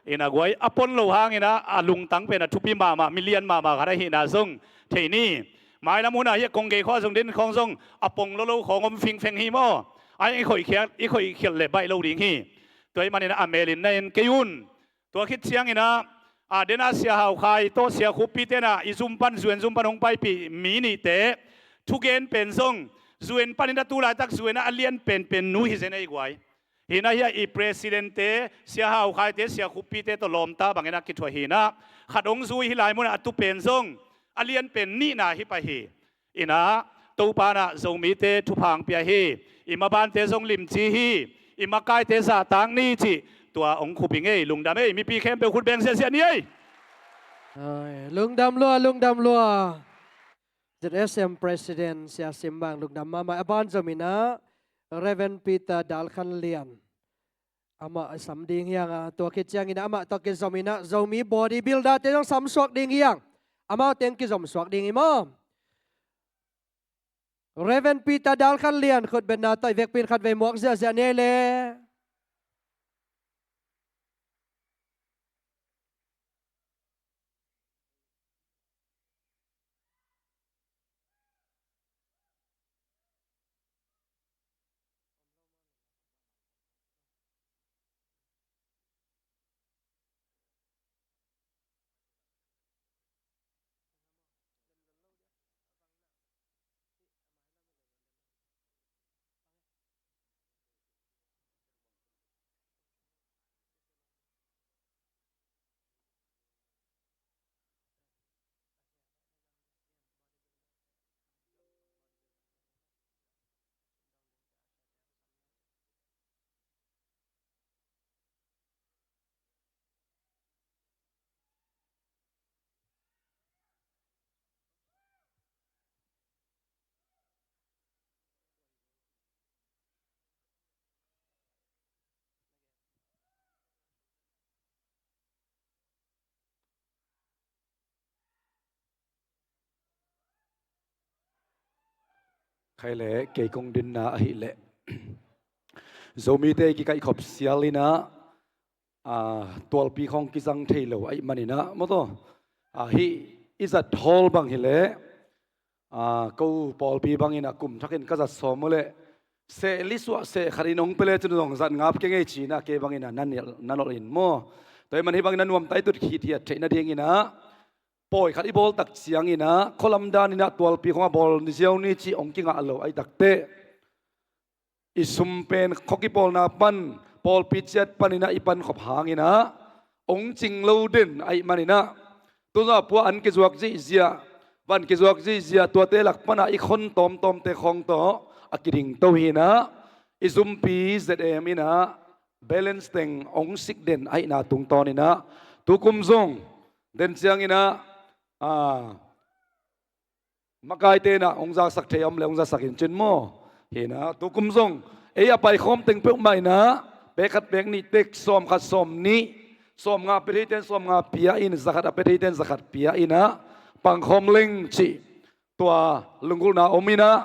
In ah guai a pon lo hangin ah a lungtang pen a thupi mahmah, milian mahmah khat ahihna zong thei ni. Mailam hun ah hih a kong gei khawng ah zong den khawng zong a pong lolo khawng om fingfeng hi maw. Ai, i khoih khial, i khoih khial leh baih lo ding hi. Tua ahih manin ah a mel in na en kei un. Tua khit ciangin ah, a, dena Sia Hau Khai tawh Sia Khuppi-te in ah i zum pan, zu en zum pan hong paipih mi nihte thugen pen zong, zu en panin ah tu laitak zu en ah a lian penpen nu hi zen ei guai. Hi in ah hih a i president-te, Sia Hau Khai-te, Sia Khuppi-te tawh lawmta bangin ah kithuah hi in ah, khat hong zui, hih lai mun ah a tu pen zong a lian pen nihna hi pah hi. In ah Topa in ah Zomite thupha hong pia hi. I mabante zong limci hi. I makaite zahtak ni cih tua hong khup ing ei. Lungdam ei. Mipi khempeuh khut beng ziahziah ni ei. Ai, lungdam lua, lungdam lua. Z S M President Sia Sim Mang, lungdam mahmah. A ban zom in ah Reverend Peter Dal Khan Lian, amah a sam ding hi hang a, tua khit ciangin ah amah tawh kizom in ah Zomi bodybuilder-te zong sam suak ding hi hang. Amau teng kizom suak ding hi maw. Reverend Peter Dal Khan Lian, khutbetna tawh i vekpi in khatvei muak ziahziah ni ei le. Khai le, kei kong dinna ahih leh Zomite i kikaihkhop sial in ah, a, tualpi khawng kizang thei lo ahih manin ah maw taw, a, hih i zat hawl bang hi leh, a, ko pawlpi bangin ah kum thakin ka zat sawm uh leh seh li suah seh khat in hong pia le cin zong zat ngap keng ei ci-in ah kei bangin ah na nolh, na nolh in maw. Tua ahih man hih bangin ah nuamta i tut khit hiat theih nadingin ah pawi khat i bawl tak ciangin ah khualam danin ah tualpi khawng a bawl ni ziau ni cih hong kingah lo ahih takteh, i sum pen khua kipawlna pan, pawlpi ciat panin ah i pankhop hangin ah hong cing lo den ahih manin ah, tuzawh pua an kizuak zihziah, van kizuak zihziah, tuate lak pan ah i khon tawmtawmte khawng tawh a kidingto hi in ah, i zumpi Z M in ah balance teng hong sik den ahihna tungtawn in ah, tukum zong den ciangin ah, a, makaite in ah hong zaksak thei a om leh hong zaksak in cin maw. Hi in ah, tukum zong ei a paikhawm teng peuhmah in ah, pek khat pek nih tek, sawm khat sawm nih, sawm nga pia thei ten sawm nga pia in, za khat a pia thei ten za khat pia in ah, pangkhawm leng cih tua lunggulhna om in ah,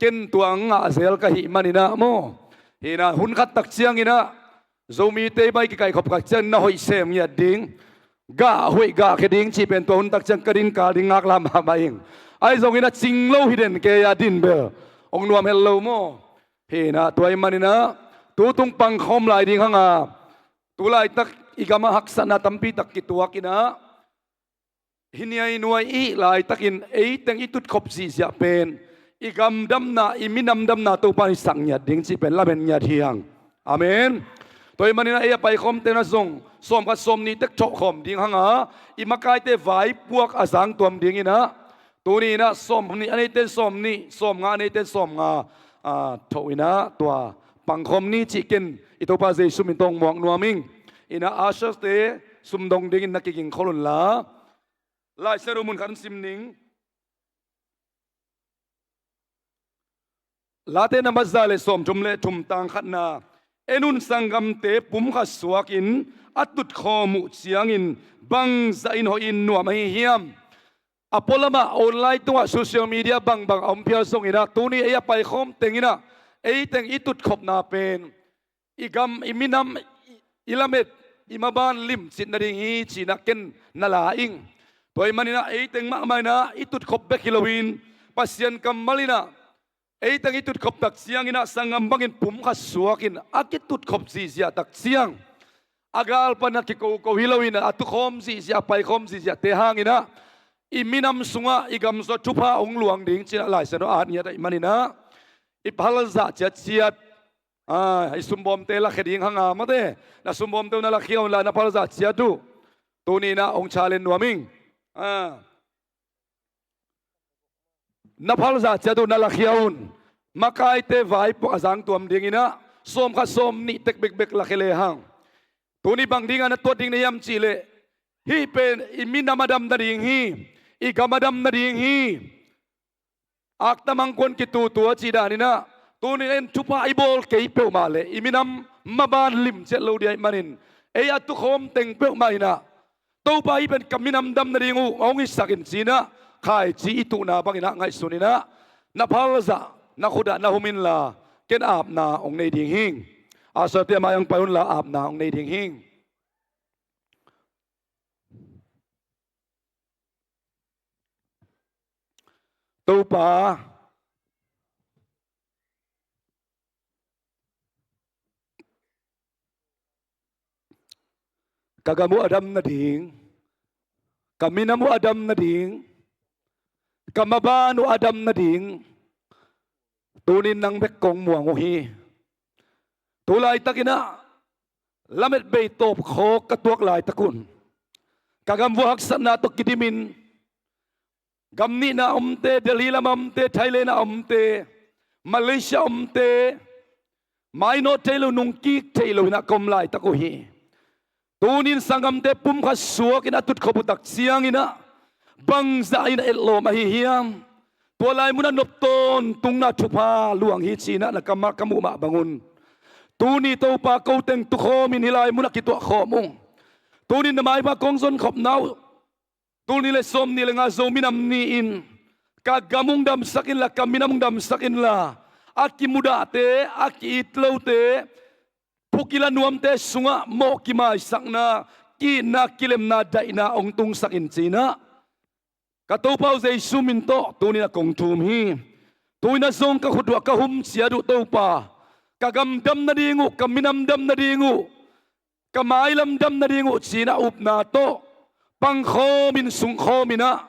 ken tua ngah zel ka hih manin ah maw. Hi in ah, hun khat tak ciangin ah Zomite bang i kikaihkhop khat ciang na hoih sem ngiat ding, gah hoih gah khia ding cih pen tua hun tak ciang ka din kal ding ngaklah mahmah ing. Ahi zongin a cing lo hi den kei a din bel hong nuam het lo maw? Hi inah tua ahih maninah tu tung pangkhawm lai ding hanga, tu laitak i gamah haksatna tampi tak kituak inah, hi niainuai i hih laitakin eiteng i tutkhop zihziah pen i gam damna, i minam damna Topa in i sak ngiat ding cih pen lamen ngiat hi hang. Amen. Tua ahih maninah ei a paikhawmte na zong sawmkhat sawmnih tek thohkhawm ding hanga, i makaite vaipuak a zangtuam dinginah tuni inah sawmnih a neite in sawmnih, sawmnga a neite in sawmnga, a, thoh inah tua pangkhawm ni cih ken i Topa Jesu min tawh muak nuam ing. Inah ushers-te sumdong dingin na kigingkhol unla, Lai Siangtho mun khat in sim ning. Late number za le sawmthum le thum, tang khatna. En un, sanggamte pumkhat suakin a tutkhawm uh ciangin bangzah in hoih in nuam ahi hiam? A pualamah online tungah social media bangbang a om phial zonginah tuni ei a paikhawm tenginah eiteng i tutkhopna pen i gam, i minam, i lamet, i maban limcit nading hi cinah ken na la ing. Tua ahih maninah eiteng mahmah inah i tutkhop bek hi loin Pasian kammal inah eiteng i tutkhop tak cianginah sanggam bangin pumkhat suakin a kitutkhop zihziah tak ciang a gal pana kikoko hi loin a tukhawm zihziah, a paikhawm zihziahte hanginah i minam sungah i gam sungah thupha hong luang ding cinah Lai Siangtho a hat ngiat ahih maninah i phalzah ciatciat, a, i sumbawmte lakhia ding hanga mate, na sumbawmte uh na lakhia unla na phalzah ciat uh tuni inah hong challenge nuam ing. A, na phalzah ciat uh na lakhia un. Makaite vaipuak a zangtuam dinginah sawmkhat sawmnih tek bekbek lakhia lehang, tuni bang dinga na tuat ding na hiam cihleh, hih pen i minam a dam nading hi, i gam a dam nading hi. Aktam angkuan kitutua cih daninah tuni in thupha i bawl kei peuhmah le i minam maban limciat lo ding ahih manin ei a tukhawm teng peuhmah inah Topa, hih pen ka minam dam nading uh hong hisak in cinah khaici i tuhna banginah ngaihsun inah na phalzah na khutah na hum inla ken apna hong nei ding hing. Ushers-te a mai-ah hong pai unla apna hong nei ding hing. Topa, ka gam uh a dam nading, ka minam uh a dam nading, ka maban uh a dam nading, tunin nang bek kong muang uh hi. Tu laitakinah lamet bei tawpkhawk ka tuak laitakun ka gam vua haksatna tawh kidimin, gam nihna omte, Delhi lama omte, Thailand-a omte, Malaysia omte, mainawt thei lo, nungkik thei lo hinah ka om laitak uh hi. Tunin sanggamte pumkhat suakin a tutkhop uh tak cianginah bangzah in a etlawm ahi hiam? Tua lai munah nop tawntungna thupha luang hi cinah na kammal ka muh mah bangun tuni Topa, ko teng tukhawmin hih lai munah kituahkhawm ung. Tunin na maipha kong zonkhopna uh, tul nih le sawmnih le nga Zo minam ni-in ka gam hong damsak inla, ka minam hong damsak inla, a kimudahte, a ki-it lote, phukila nuamte sungah mawh kimaisakna, ki-itna, kilemna, daihna hong tungsak in cinah ka Topa uh Jesu min tawh tuninah kong thum hi. Tuinah zong ka khut uh ah ka hum ciat uh Topa, ka gam dam nading uh, ka minam dam nading uh, ka mailam dam nading uh cinah upna tawh pangkhawmin sungkhawminah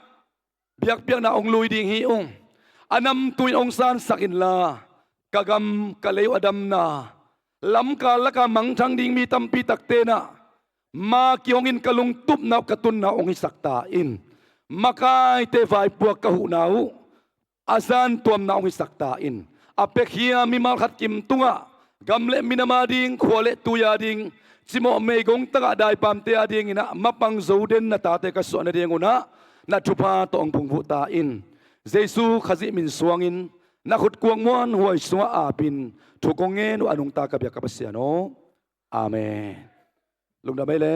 biakpiakna hong lui ding hi ung. A namtui in hong sansak inla, ka gam ka lei uh a damna, lamkal laka mangthang ding mi tampi takte inah ma kihongin ka lungtupna uh, ka tunna uh hong hisak ta in. Makaite vaipuak ka huhna uh a zantuamna hong hisak ta in. A pekkhia mimal khat kim tungah gam le minam ading, khua le tui ading, cimawh meigong tagah daipamte adinginah mapang zo den na tate ka suah nadingunah na thupha tawh hong phungvuh ta in. Jesu Khazih min suangin na khut kuak muanhuai sungah apin thu kong ngen uh a nungta ka biak ka Pasian aw. Amen. Lungdam ei le.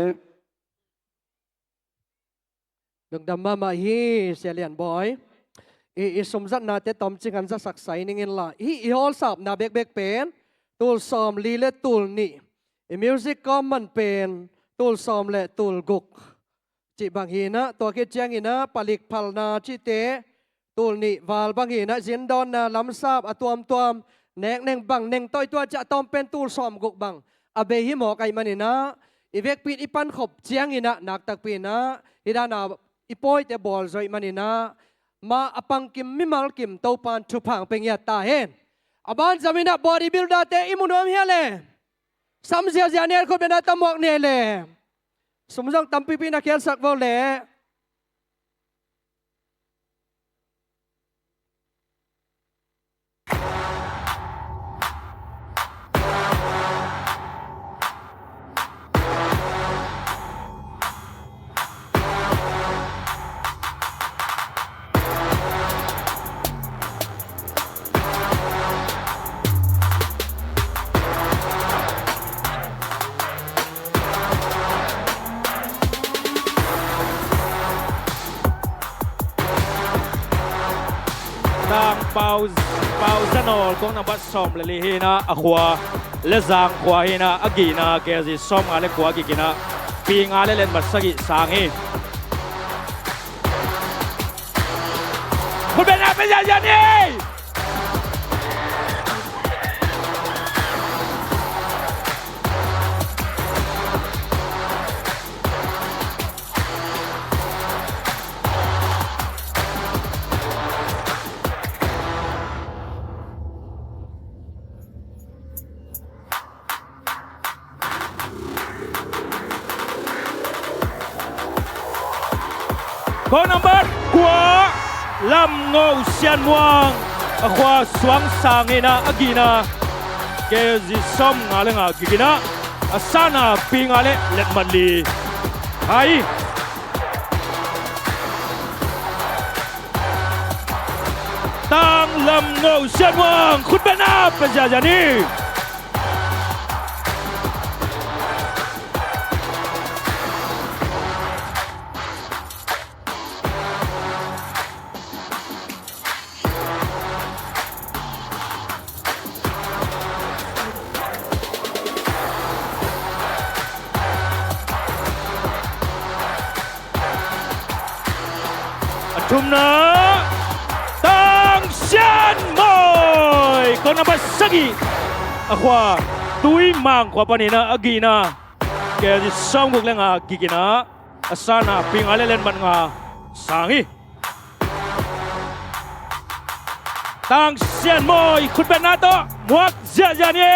Lungdam mahmah hi, Sia Lian Bawi. I, i sumzatnate tomcing an zasak sai ning inla, hih i hawlsapna bekbek pen tul sawmli le tul nih, i music kawm man pen tul sawm le tul guk cih bang hinah, tua khit cianginah palik phalna cihte tul nih val bang hi in ah, zindawnna lamsap a tuamtuam, nek neng bang neng tawh i tuat ciang a tawm pen tul sawmguk bang a bei hi mawk ahih manin ah, i vekpi in i pankhop ciangin ah, nak takpi in ah hih dan a i pawite bawl zawh ahih manin ah, mah a pangkim mimal kim Topa'n thupha hong pia ngiat ta hen. A banzom in ah bodybuilder-te i mu nuam hia le? Sam ziahziah ni, khut beng a, tawm muak ni le. Sum zong tampipi na khiatsak vo le. Tang Pau, Pau Za Nawl, kong nambat sawm le li hi in ah, a khua Lezang khua hi in ah, a gihna K G sawmnga le kua gik in ah, pi nga le letmat sagih sang hi. Khut beng a, pia ziahziah ni. Kong nambat kua, Lam Ngo Sian Muang, a khua Suang sang hi in ah, a gihna K G sawmnga le nga gik in ah, a sanna pi nga le letmat li. Hai. Tang Lam Ngo Sian Muang, khut beng a, pia ziahziah ni. A thumna, Tang Sian Mawi, kong nambat sagih, a khua Tui Mang khua panin ah, a gihna K G sawmguk le nga gik in ah, a sanna pi nga le letmat nga sang hi. Tang Sian Mawi, khut beng a, tawm muak ziahziah ni.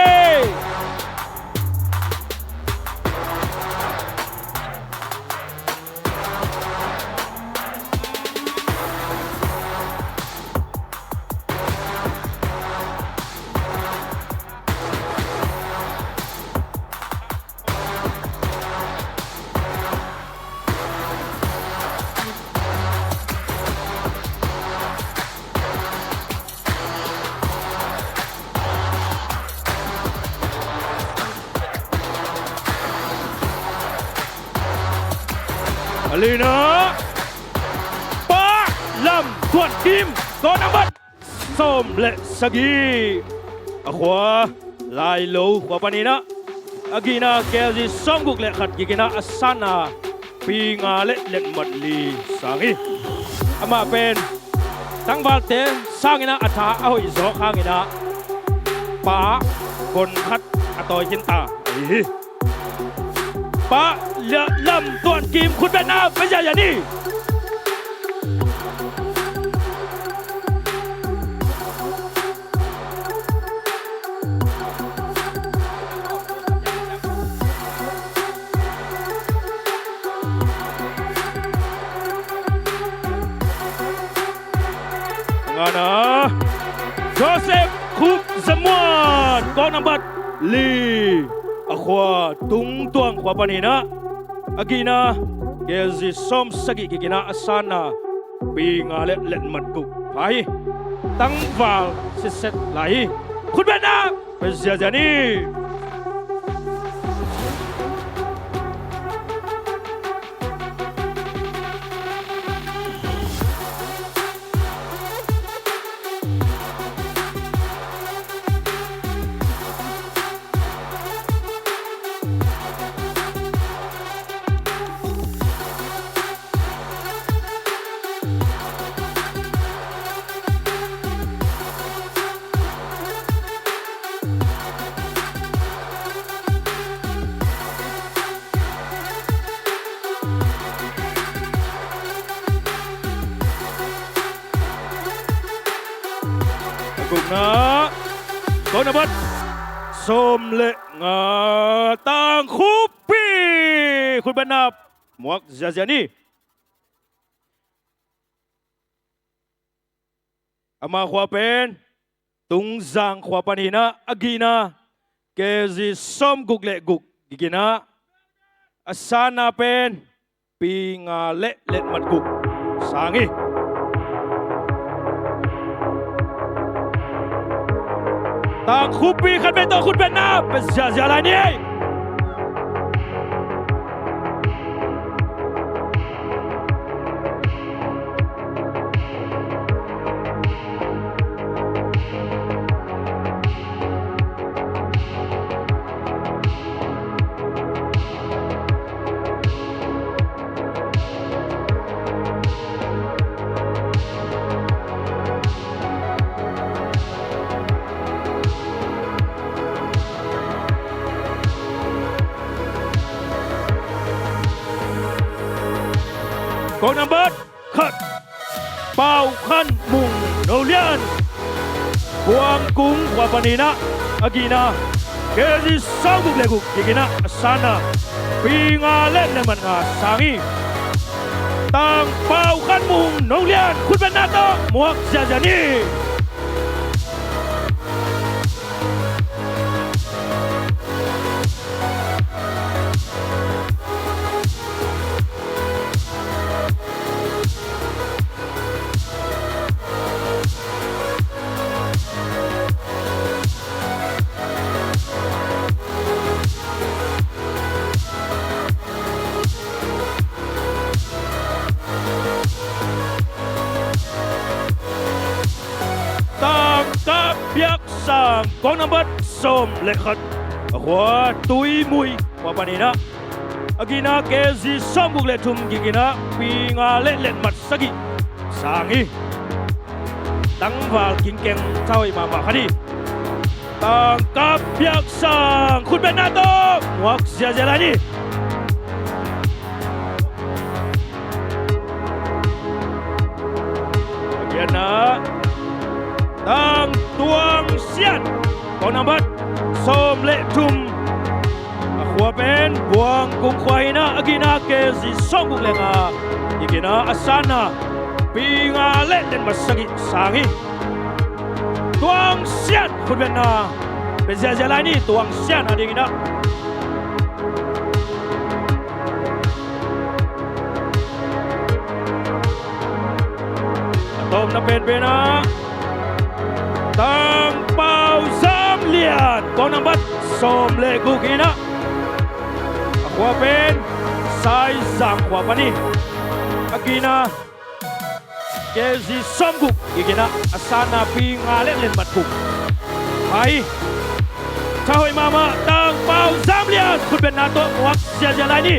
A lina, Pa Lam Tuan Kim, kong nambat sawm le sagih, a khua Lailo khua panin ah, a gihna K G sawmguk le khat gik in ah, a sanna pi nga le letmat li sang hi. Amah pen tangvalte sangin ah a tha a hoih zawk hangin ah, Pa gon khat a tawi khin ta ahi hi. Pa Lam Tuan Kim, khut beng a, pia ziahziah ni. Ngana, Joseph Khup Za Muan, kong nambat li, a khua Tung Tuang khua panin ah, a gihna K G sawm sagih gik in ah, a sanna pi nga le letmat guk pha hi. Tangval sitset lai hi. Khut beng a, pia ziahziah ni. Kong nambat sawm le nga, Tangkhupi. Khutbetna muak ziazia ni. Ama khua pen Tungzang khua pan hi-in ah, a gihna K G sawmguk le guk gik in ah, a sanna pen pi nga le letmat guk sang hi. Tangkhupi khat vei tawh khutbetna pia ziazia lai ni. Kong nambat khat, Pau Khan Mung, No Lian, Buang Kung khua pan hi-in ah, a gihna K G sawmguk le guk gik in ah, a sanna pi nga le letmat nga sang hi. Tang Pau Khan Mung, No Lian, khutbetna tawh muak ziazia ni. Tangka Piak Sang, kong nambat sawm le khat, a khua Tui Mui khua pan hi-in ah, a gihna K G sawmguk le thum gik in ah, pi nga le letmat sagih sang hi. Tangval kingkeng thawi mahmah khat hi. Tangka Piak Sang, khutbetna tawh muak ziazia lai ni. A giatna, Tang Tuang Sian, kong nambat sawm le thum, a khua pen Buang Kung khua hi-in ah, a gihna K G sawmguk le nga gik in ah, a sanna pi nga le letmat sagih sang hi. Tuang Sian, khutbetna pia ziazia lai ni, Tuang Sian a ding in ah. A tawpna penpen ah Tang Pau Zam Lian, kong nambat sawm le guk hi-in ah, a khua pen Saizang khua pan hi. A gihna K G sawmguk gik in ah, a sanna pi nga le letmat guk. Hai, thawi mahmah Tang Pau Zam Lian, khutbetna tawh muak ziazia lai ni.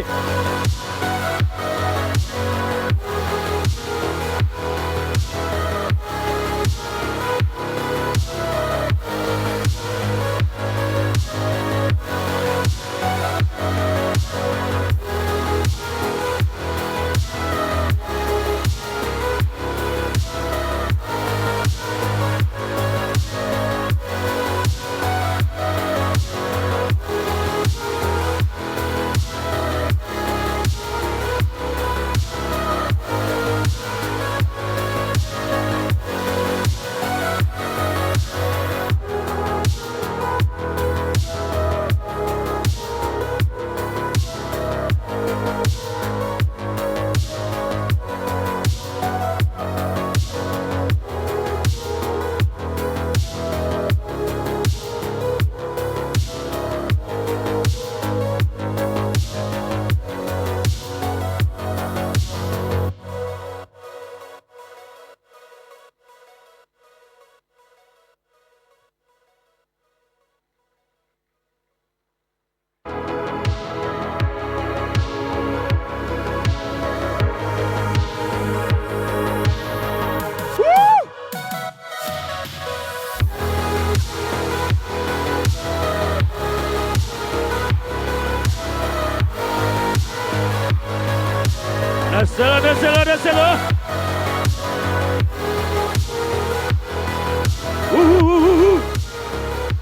Naselo, naselo, naselo. Uhuhuhu.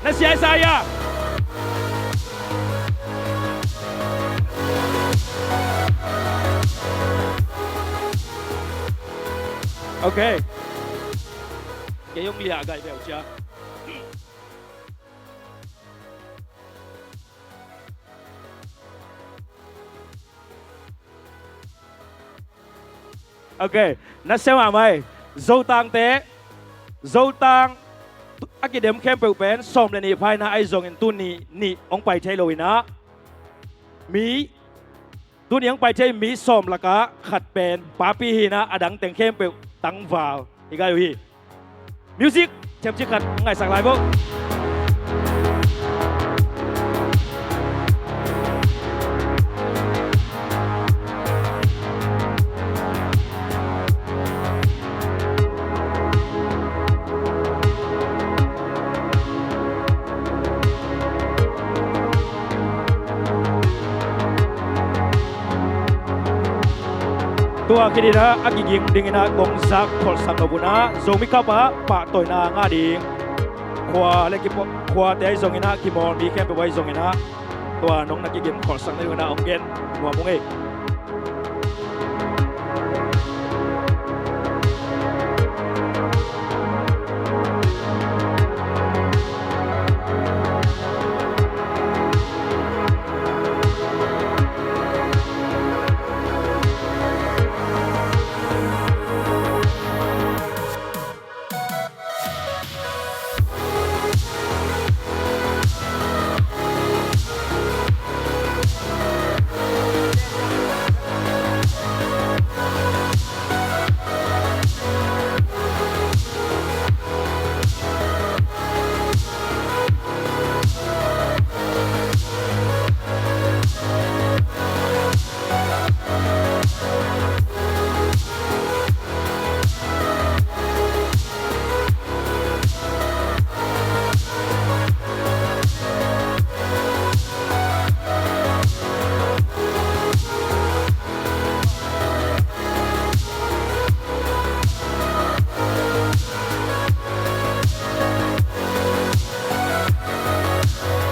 Sia Isaiah. Ok. Kei hong liah gai beuh cia. Ok, na sia mahmah ei. Zotangte, Zotang a kidem khempeuh pen sawm le nih pha in ah, ahi zongin tuni nih hong pai thei lo in ah, mi, tuni hong pai thei mi sawm lakah khat pen papi hi in ah, a dang teng khempeuh tangval hi gai uh hi. Music, themcik khat ngaihsak lai vo. Tua khit in ah a kiging ding in ah kong zak kholhsak nop un ah, Zomi Cup ah pahtawina ngah ding khua le kipa-, khuate ahi zongin ah, kimawl mi khempeuh ahi zongin ah, tua nong na kigim kholhsak nading un ah hong gen nuam ung ei.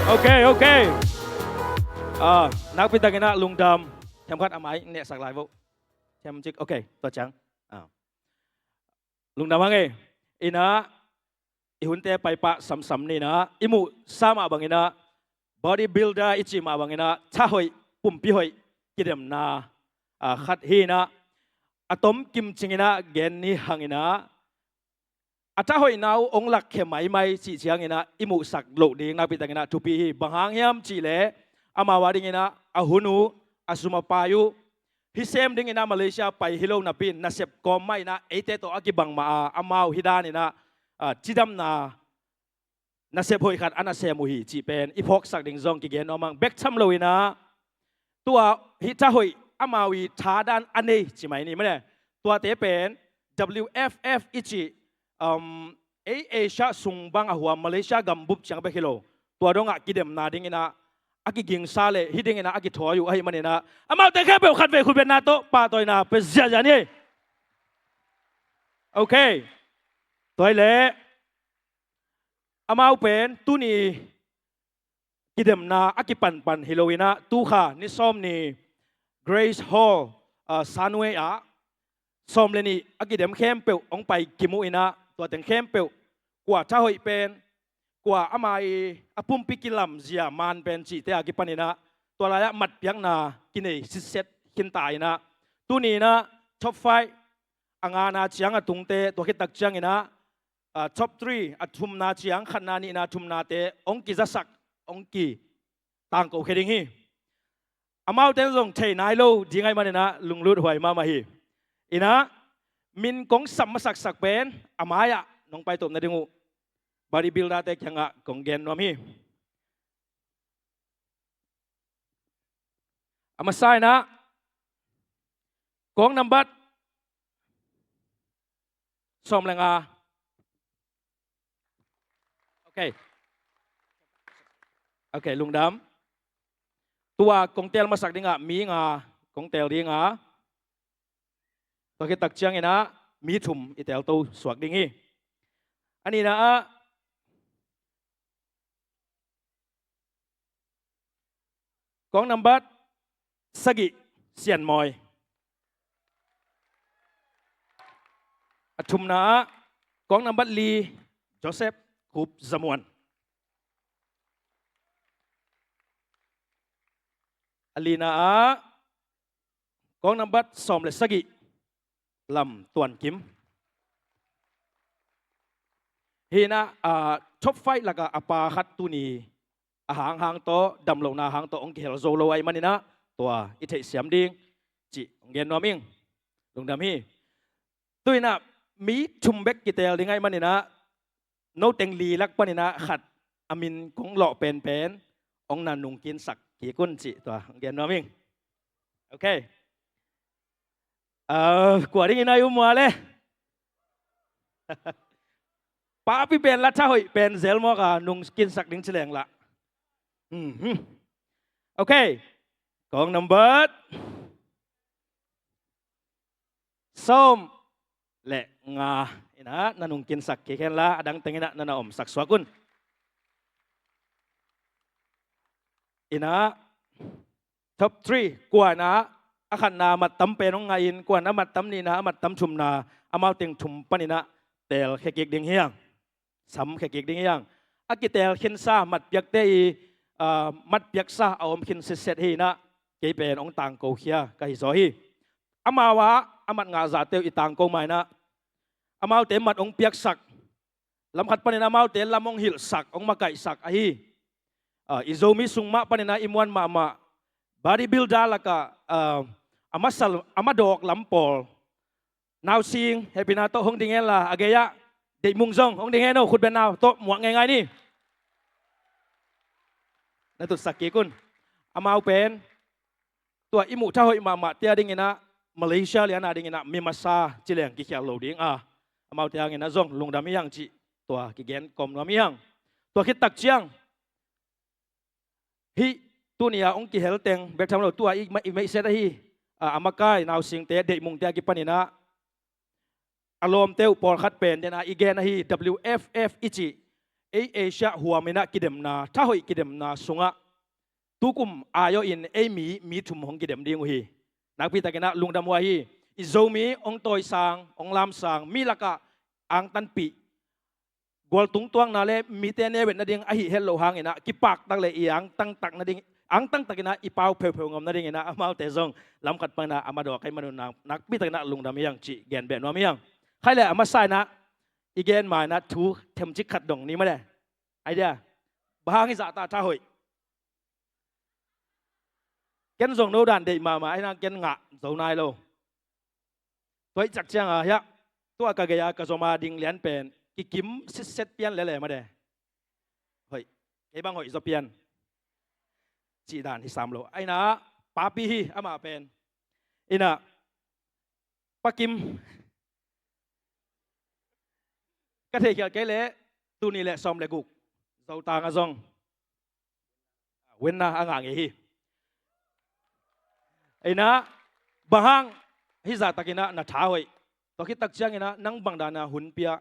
Ok, ok. Ah, nakpi takin ah lungdam. Themkhat a mai nehsak lai vo. Themcik, ok, tua ciang. Ah. Lungdam hang ei. In ah, i hunte paipah samsam ni in ah, i muhsa mah bangin ah, bodybuilder i cih mah bangin ah, thahoih, pumpi hoih kidemna, ah, khat hi in ah, a tom kimcing in ah gen ni hang in ah, a thahoihna uh hong lakkhia maimai cih ciangin ah, i muhsak loh ding nakpi takin ah thupi hi. Bang hang hiam cih leh, amau a dingin ah, a hun uh, a sum a pai uh, hih sem dingin ah Malaysia pai hi lo napi in, nasep kawm mah in ah eite tawh a kibang mah a, amau hih danin ah, ah, cidamna nasep hoih khat a na sem uh hi cih pen i phawksak ding zong kigen nuam hang. Bek tham lo in ah, tua hih thahoih amau i thadan a nei ci mai ni maw le. Tuate pen W F F i cih, um, ei Asia sung bang a huam Malaysia gambup ciang bek hi lo, tua dongah kidemna dingin ah a kigingsa le hih dingin ah a kithawi uh ahih manin ah, amaute khempeuh khatvei khutbetna tawh pahtawina pia ziahziah ni. Ok. Tua hi leh, amau pen tuni kidemna a kipanpan hi lo in ah, tu kha ni sawm ni Grace Hall, ah, Sunway ah sawm le nih a kidem khempeuh hong pai kim uh in ah, tua teng khempeuh kua thahoih pen, kua ama i a pumpi kilamzia man pen cihte a kipan in ah, tua lai-ah matpiakna kinei sitset khinta in ah, tuni in ah top five a ngana ciang a tungte, tua khit tak ciangin ah, ah, top three, a thumna ciang, khatna, nihna, thumnate hong kizasak, hong kitangkokhia ding hi. Amaute zong thei nai lo ding ahih manin ah lunglut huai mahmah hi. In ah, min kong sap masaksak pen a mai-ah nong paitawp nading uh bodybuilder-te kiangah kong gen nuam hi. A masa in ah, kong nambat sawm le nga. Ok. Ok, lungdam. Tua kong teel masak dingah mi nga kong teel ding a, tua khit tak ciangin ah mi thum i teelto suak ding hi. A nihna ah, Kong nambat sagih, Sianmawi. A thumna ah kong nambat li, Joseph Khup Zamuan. A lina ah kong nambat sawm le sagih, Lam Tuan Kim. Hi inah, ah, top five lakah a pa khat tuni a hanghang tawh, damlohna hang tawh hong kihel zo lo ahih maninah, tua i theihsiam ding cih hong gen nuam ing. Lungdam hi. Tu inah mi thum bek kiteel ding ahih maninah, noteng li lak paninah khat a min kong lawh penpen hong na nungkinsak kik un cih tua hong gen nuam ing. Ok. Ah, kua dingin a i um mua le? Papi pen la tha hoih pen zel mawk a, nungkinsak ding ci leng lah. Mhm. Ok. Kong nambat sawm le nga inah na nungkinsak kik hen la, a dang teng inah na na omsak suak un. Inah top three, kua inah a khatna mattam pen hong ngah in, kua inah mattam nihna, a mattam thumna, amau teng thum paninah teelkhia kik ding hi hang. Samkhia kik ding hi hang. A kiteel khinsa matpiakte i, ah, matpiaksa a om khin sitset hi inah, kei pen hong tangkokhia ka hi zaw hi. Amau ah a mat ngah zahte uh i tangko ma inah, amaute mat hong piaksak, lam khat panin amaute lam hong hilhsak, hong makaihsak ahi. Ah, i Zomi sung mah paninah i muan mahmah bodybuilder lakah, ah, a masa, a madawk lam pawl, Nausing, hehpihna tawh hong ding hen la, a gei-ah Deih Mung zong hong ding hen aw, khut beng nau tawh muak ngeingai ni. Na tutsak kik un. Amau pen tua i muh tha hoih mahmahte a dinginah, Malaysia lian a dinginah mi masa ci leng kikhial lo ding a, amaute hanginah zong lungdam hi hang cih tua kigen kawm nuam hi hang. Tua khit tak ciang hih tuni-a hong kihel teng bek tham lo, tua i, i meihset ahi, a, a makai Nausingte, Deih Mungte a kipaninah a lawmte uh pawlkhat pen den a i gen ahi, W F F i cih ei Asia huam inah kidemna, tha hoih kidemna sungah tukum ai-awh in ei mi, mi thum hong kidem ding uh hi. Nakpi takinah lungdam uh ahi. I Zomi hong tawisang, hong lamsang, mi lakah angtanpih, gualtung tuakna le mite neu et nading ahi het loh hanginah, kipaktak le i angtangtak nading, angtangtakinah i pau pheupheu ngam nadinginah, amaute zong lamkhat panginah a madawk a i manun nak, nakpi takinah lungdam hi hang cih gen beh nuam hi hang. Khai le a masa inah i gen ma inah thu themcik khat dong ni mah le. Idea. Bang hang i zahta tha hoih? Ken zong no dan deih mahmah ahi hang ken ngah zo nai lo. Tua i cak cianga hiah, tua ka gei-a ka zom a ding lian pen kikim sitset pian lele mah de. Hoih. Kei bang hoih zaw pian cih dan hi sam lo. Ahi inah papi hi amah pen. Inah Pa Kim, ka theikhial kei leh tuni le sawm le guk Zotang a zong winner a ngah ngei hi. Inah bang hang hih zahtakinah na tha hoih? Tua khit tak cianginah nang bang dana hun pia?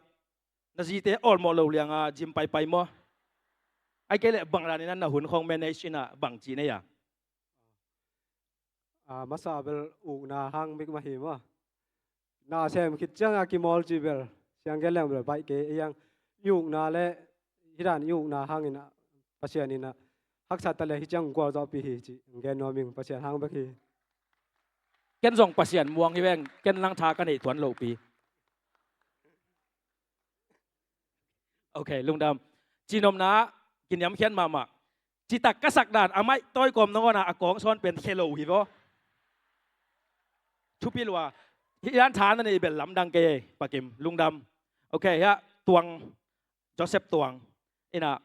Na zite awlmawh lo lianga gym paipai maw? Ahih kei leh bang daninah na hun khong manage inah bang ci nei a? A, masa bel ukna hang bek mah hi maw. Na sem khit cianga kimawl cih bel siang gen leng bel baih kei ei ang. I ukna le hih dan i ukna hangin Pasian in a haksa ta le hih ciang gualzawhpih hi cih gen nuam ing, Pasian hang bek hi. Ken zong Pasian muang hi veng, ken nang tha ka neih tuan lohpi. Ok, lungdam. Cihnopna kiniamkhiat mahmah. Citak ka sak dan a maih tawi kawm nangawn a kawng sawn pen khe lo hi vaw. Thupi lua. Hih dan tha na neih bel lamdang kei ei, Pa Kim, lungdam. Ok, hiah Tuang, Joseph Tuang. Inah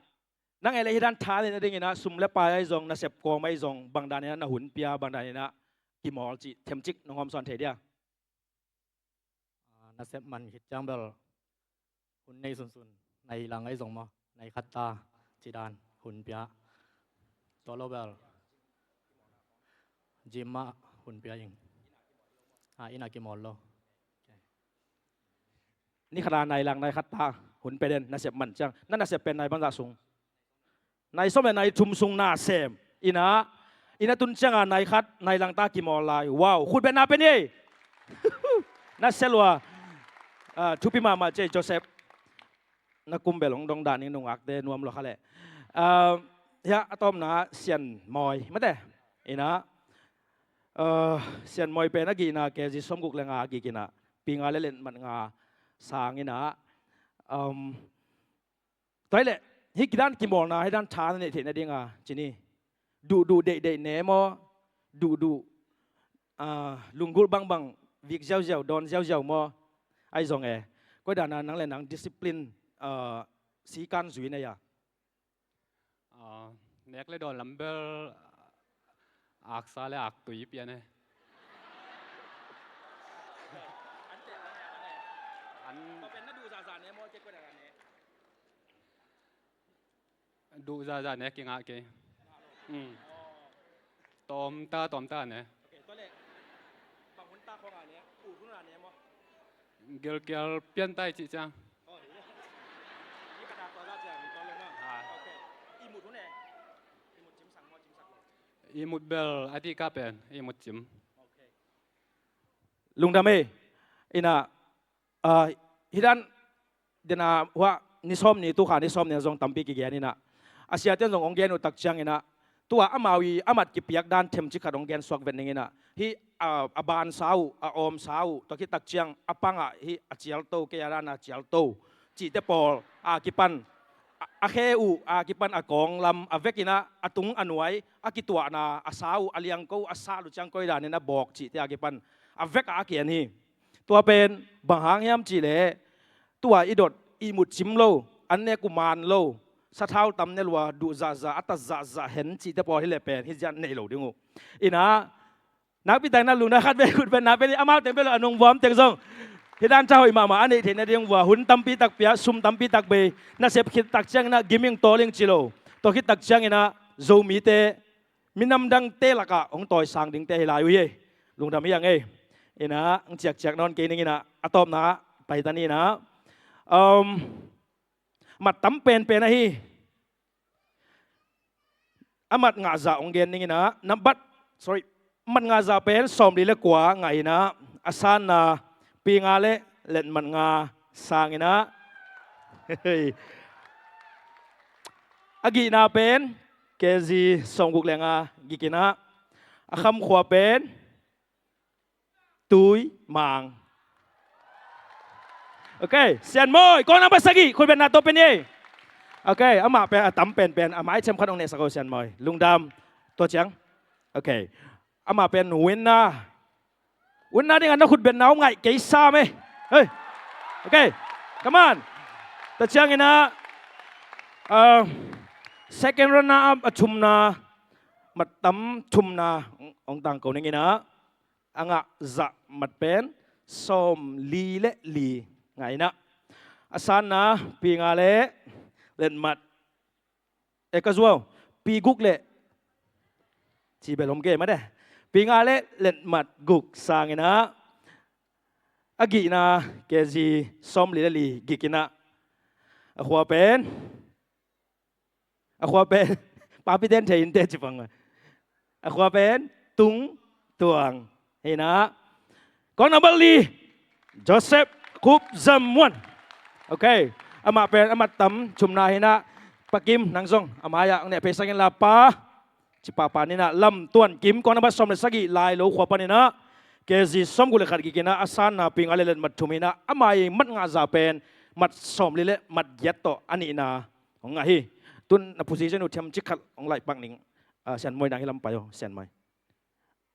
nang ei le hih dan tha neih nadinginah sum le pai ahi zong, nasep kawm ahi zong, bang daninah na hun pia, bang daninah kimawl cih themcik nong hawm sawn thei dia? A, nasep man khit ciang bel hun nei sunsun, nai lang ahi zong maw, nai khat ta cih dan hun pia. Tua lo bel gym mah hun pia ing. A, inn ah kimawl lo. Ni khat a nai lang nai khat ta hun pia den, nasep man ciang. Na nasep pen nai bangzah sung? Nai sawm le nai thum sung na sem. Inah Ina tun cianga nai khat nai langta kimawl lai. Wow, khutbetna pen ei. Na selua. Ah, thupi mahmah cei Joseph. Na kumbel hong dong dan ning nungakte nuam lua kha leh. Ah, hia a tawpna Sian Mawi mate. Ina, ah, Sian Mawi pen a gihna K G sawmguk le nga a gik ina, pi nga le letmat nga sang ina. Um, Tua hileh hih kidan kimawlna hih dan tha na neih theih nadinga cini duhduh deihdeih ne maw, duhduh, ah, lunggulh bangbang vik ziauziau dawn ziauziau maw? Ahi zong e, koi dana nang le nang discipline, ah, sikan zui na ya? Ah, nek le dawn lam bel aksa le aktui pian e. An Duh zaza ne kingah kei. Mm. Tawmta, tawmta ne. Gelkial piantai cih ciang. Ah. Imut bel a dika pen imut cim. Lungdam e. Ina, ah, hih dan dena hua ni sawm ni, tukha ni sawm ni zong tampi kigen ina, a siate zong hong gen uh tak ciang ina, tua amau i a mat kipiak dan themcik khat hong gen suak vet ning ina, hih, ah, a bansa uh, a awmsa uh, tua khit tak ciang a pangah hih a cialto, kei a dana cialto cihte pawl a kipan, a, a khe uh a kipan a kawng lam a vek ina, a tung a nuai, a kituahna a sa uh a liangko, a sa lu ciang koi dan ina bawk cihte a kipan a vek a a kian hi. Tua pen bang hang hiam cihleh, tua i dot i mut cim lo, an nek uh man lo, sathau tam ne lua, duh zahzah, a tat zahzah hen cihte pawl hileh pen hih ziah nei lo ding uh. Ina, nakpi takin na lungna khat vei khut pen na pen amau teng pen lo a nungvuam teng zong hih dan tha hoih mahmah a neih theih nading vua hun tampi tak pia, sum tampi tak bei, nasep khit tak ciang ina giming tawling ci lo. Tua khit tak ciang ina Zomite minam dangte lakah hong tawisang dingte hi lai uh hi. Lungdam hi a ngei. Ina, hong ciakciak nawn kei ning ina, a tawpna pai ta ni ina. Um, mat tam penpen ahi. A mat ngahzah hong gen ning ina, nambat, sorry, mat ngahzah pen sawmli le kua ngah ina, a sanna pi nga le letmat nga sang ina. A gihna pen K G sawmguk le nga gik ina, a khamkhua pen Tui Mang. Ok, Sian Mawi, kong nang pasagi, khut beng na to pen ye. Ok, amah pen a tam penpen, a mai cem khat hong nehsak o Sian Mawi. Lungdam, tua ciang. Ok, amah pen winner. Winner ding a na khut beng na om ngai kei sam e. Hey. Ok, come on. Tua ciang ina, uh, second runner up a thumna, mat tam thumna, ong tang ko ning ina. A ngahzah mat pen sawmli le li ngah ina, a sanna pi nga le letmat, e ka zuau, pi guk le, ci bel om ke mate, pi nga le letmat guk sang ina, a gihna K G sawmli le li gik ina, a khua pen A khua pen, papi ten thei in te ci pang. A khua pen Tung Tuang hi na. Kong number li, Joseph Khup Zam Muan. Ok. Amah pen a mat tam thumna hi na. Pa Kim, nang zong a mai-ah ang ne pei sangin la pa. Ci pahpah ni na. Lam Tuan Kim, kong number sawm le sagih, Lailo khua pan hi na. K G sawmguk le khat gik hi na, a sanna pi nga le letmat thum hi na. Amah i mat ngahza pen mat sawmli le mat giat tawh a nihna hong ngah hi. Tun na position uh thiam cik khat hong laih pak ning. Ah, Sian Mawi nang hi lam pai aw, Sian Mawi.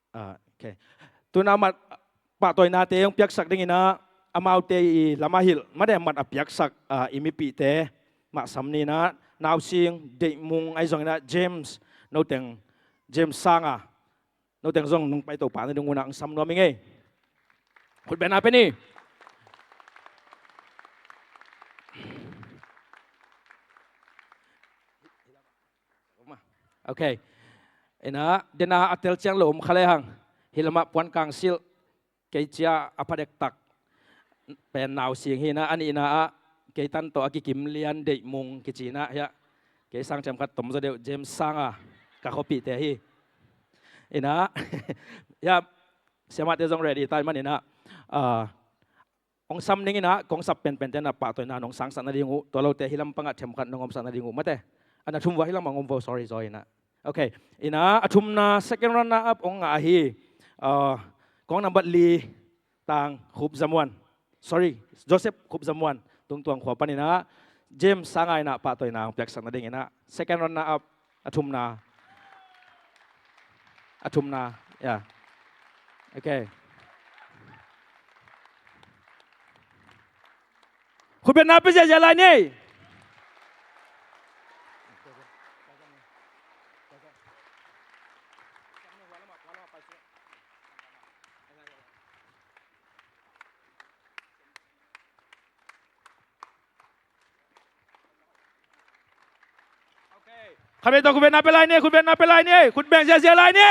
Ah, ok. Tun a mat pahtawinate hong piaksak ding hi na, amaute i lam a hilh mate mat a piaksak, ah, i mipihte mah sam ni na, Nausing, Deihmung, ahi zongin a James, noteng, James Sanga. Noteng zong nong paito pah nading un ah hong sam nuam ing ei. Khut beng na pen hi. Ok. Ina, dena a tel ciang lo om kha le hang. Hi lamah puan kang silh. Kei cia a phadek tak pen Nausing hi na, a nihna ah kei tan tawh a kikim lian Deihmung kici na hiah. Kei sang thiam khat tom zaw deuh, James Sanga, ka khuapihte hi. Inah, ya, siamahte zong ready ta ahih maninah, ah, hong sam ning inah, kong sap penpente na pahtawina nong sangsak nading uh, tua lote hih lampangah themkhat nong omsak nading uh mate. A na thum vua hih lamah hong om vo, sorry, sorry inah. Ok, inah a thumna second runner up hong ngah ahi, ah, kong nambat li tang Khup Za Muan. Sorry, Joseph Khup Za Muan. Tungtuang khua paninah James Sangai inah pahtawina hong piaksak nading inah second runner up, a thumna. A thumna, ya. Ok. Khutbetna pia ziahziah lai ni. Khatvei tawh khutbetna pia lai ni, khutbetna pia lai ni, khutbeng ziahziah lai ni.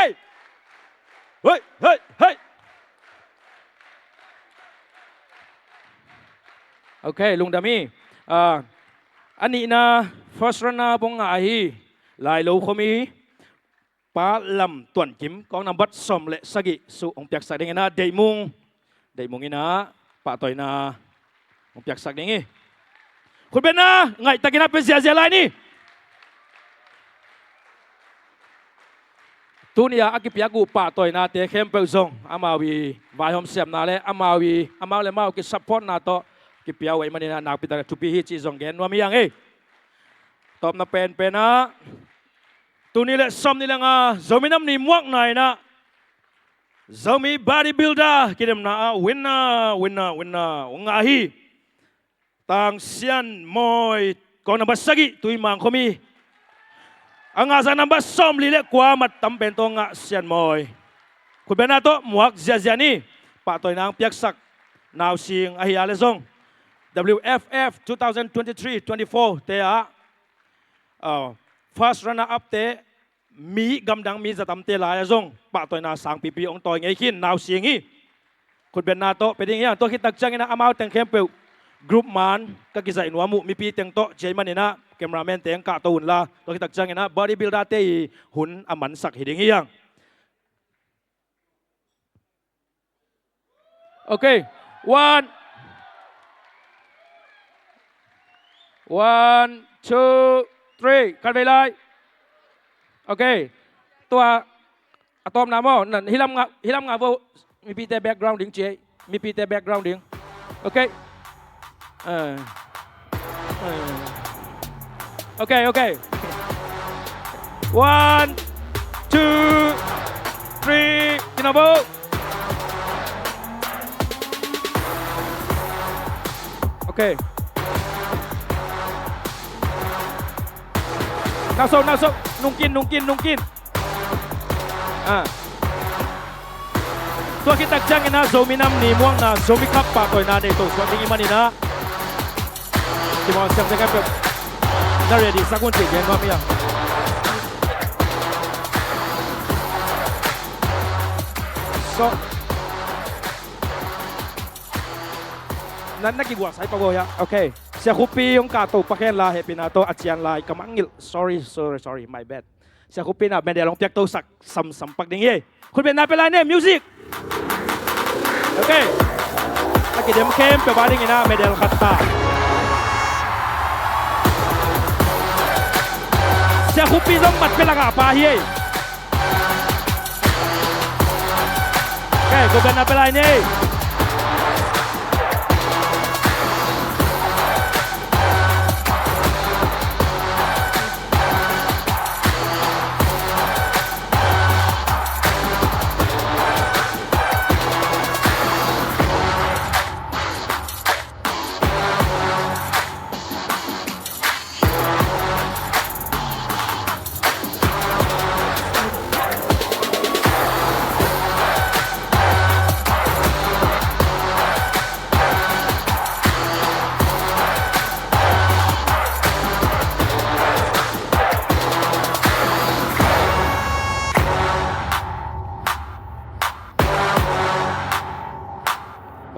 Hei, hei, hei. Ok, lungdam hi. Ah, a nihna first runner up hong ngah ahi Lailo khuami Pa Lam Tuan Kim, kong nambat sawm le sagih suh hong piaksak ding inah Deih Mung. Deih Mung inah pahtawina hong piaksak ding hi. Khutbetna ngaihtakin a pia ziahziah lai ni. Tuni-ah a kipiak uh pahtawinate khempeuh zong amau i vaihawm siamna le amau i, amau le amau kisupportna tawh kipia uh ahih maninah nakpi takin thupi hi cih zong gen nuam hi hang ei. Tawpna penpenah tuni le sawmnih le nga Zomi Nam Ni muakna inah Zomi Bodybuilder kidemna ah winner, winner, winner hong ngah hi Tang Sian Mawi, kong nambat sagih, Tuimang khuami. A ngahzah nambat sawmli le kua mat tam pen tawh ngah Sian Mawi. Khutbetna tawh muak ziahziah ni. Pahtawina hong piaksak Nausing ahi a le zong W F F two thousand twenty-three twenty-four te ah, ah, first runner up te mi gamdang mi zatamte lai-ah zong pahtawina sangpipi hong tawi ngei khin Nausing hi. Khutbetna tawh pia ding hi hang. Tua khit tak cianginah amau teng khempeuh group man ka kizaih nuam uh, mipi teng tawh ci ahih maninah cameraman teng kahto unla, tua khit tak cianginah bodybuilder te i hun a mansak hi ding hi hang. Ok. One. One, two, three. Khatvei lai. Ok. Tua a tawpna maw? Nan, hih lam ngah, hih lam ngah vo. Mipite background ding ci ei. Mipite background ding. Ok. Eh. Eh. Ok, ok. One, two, three. Kinabaw. Ok. Nausung, nausung. Nungkin, nungkin, nungkin. Ah. Tua khit tak cianginah Zomi Nam Ni muakna Zomi Cup pahtawina nei to suak ding ahih maninah Timor siam teng khempeuh na ready sak un cih gen nuam hi hang. So, na, na kigualsai pa go ya. Ok. Sia Khupi hong kahto pa khen la hehpihna tawh a cian lai ka mangngilh. Sorry, sorry, sorry. My bad. Sia Khupi na medal hong piaktosak samsam pak ding hi. Khutbetna pia lai ni, music. Ok. A kidem khempeuh a dingin a medal khat ta. Sia Khupi zong mat pia lak a pa hi. Ok, khutbetna pia lai ni.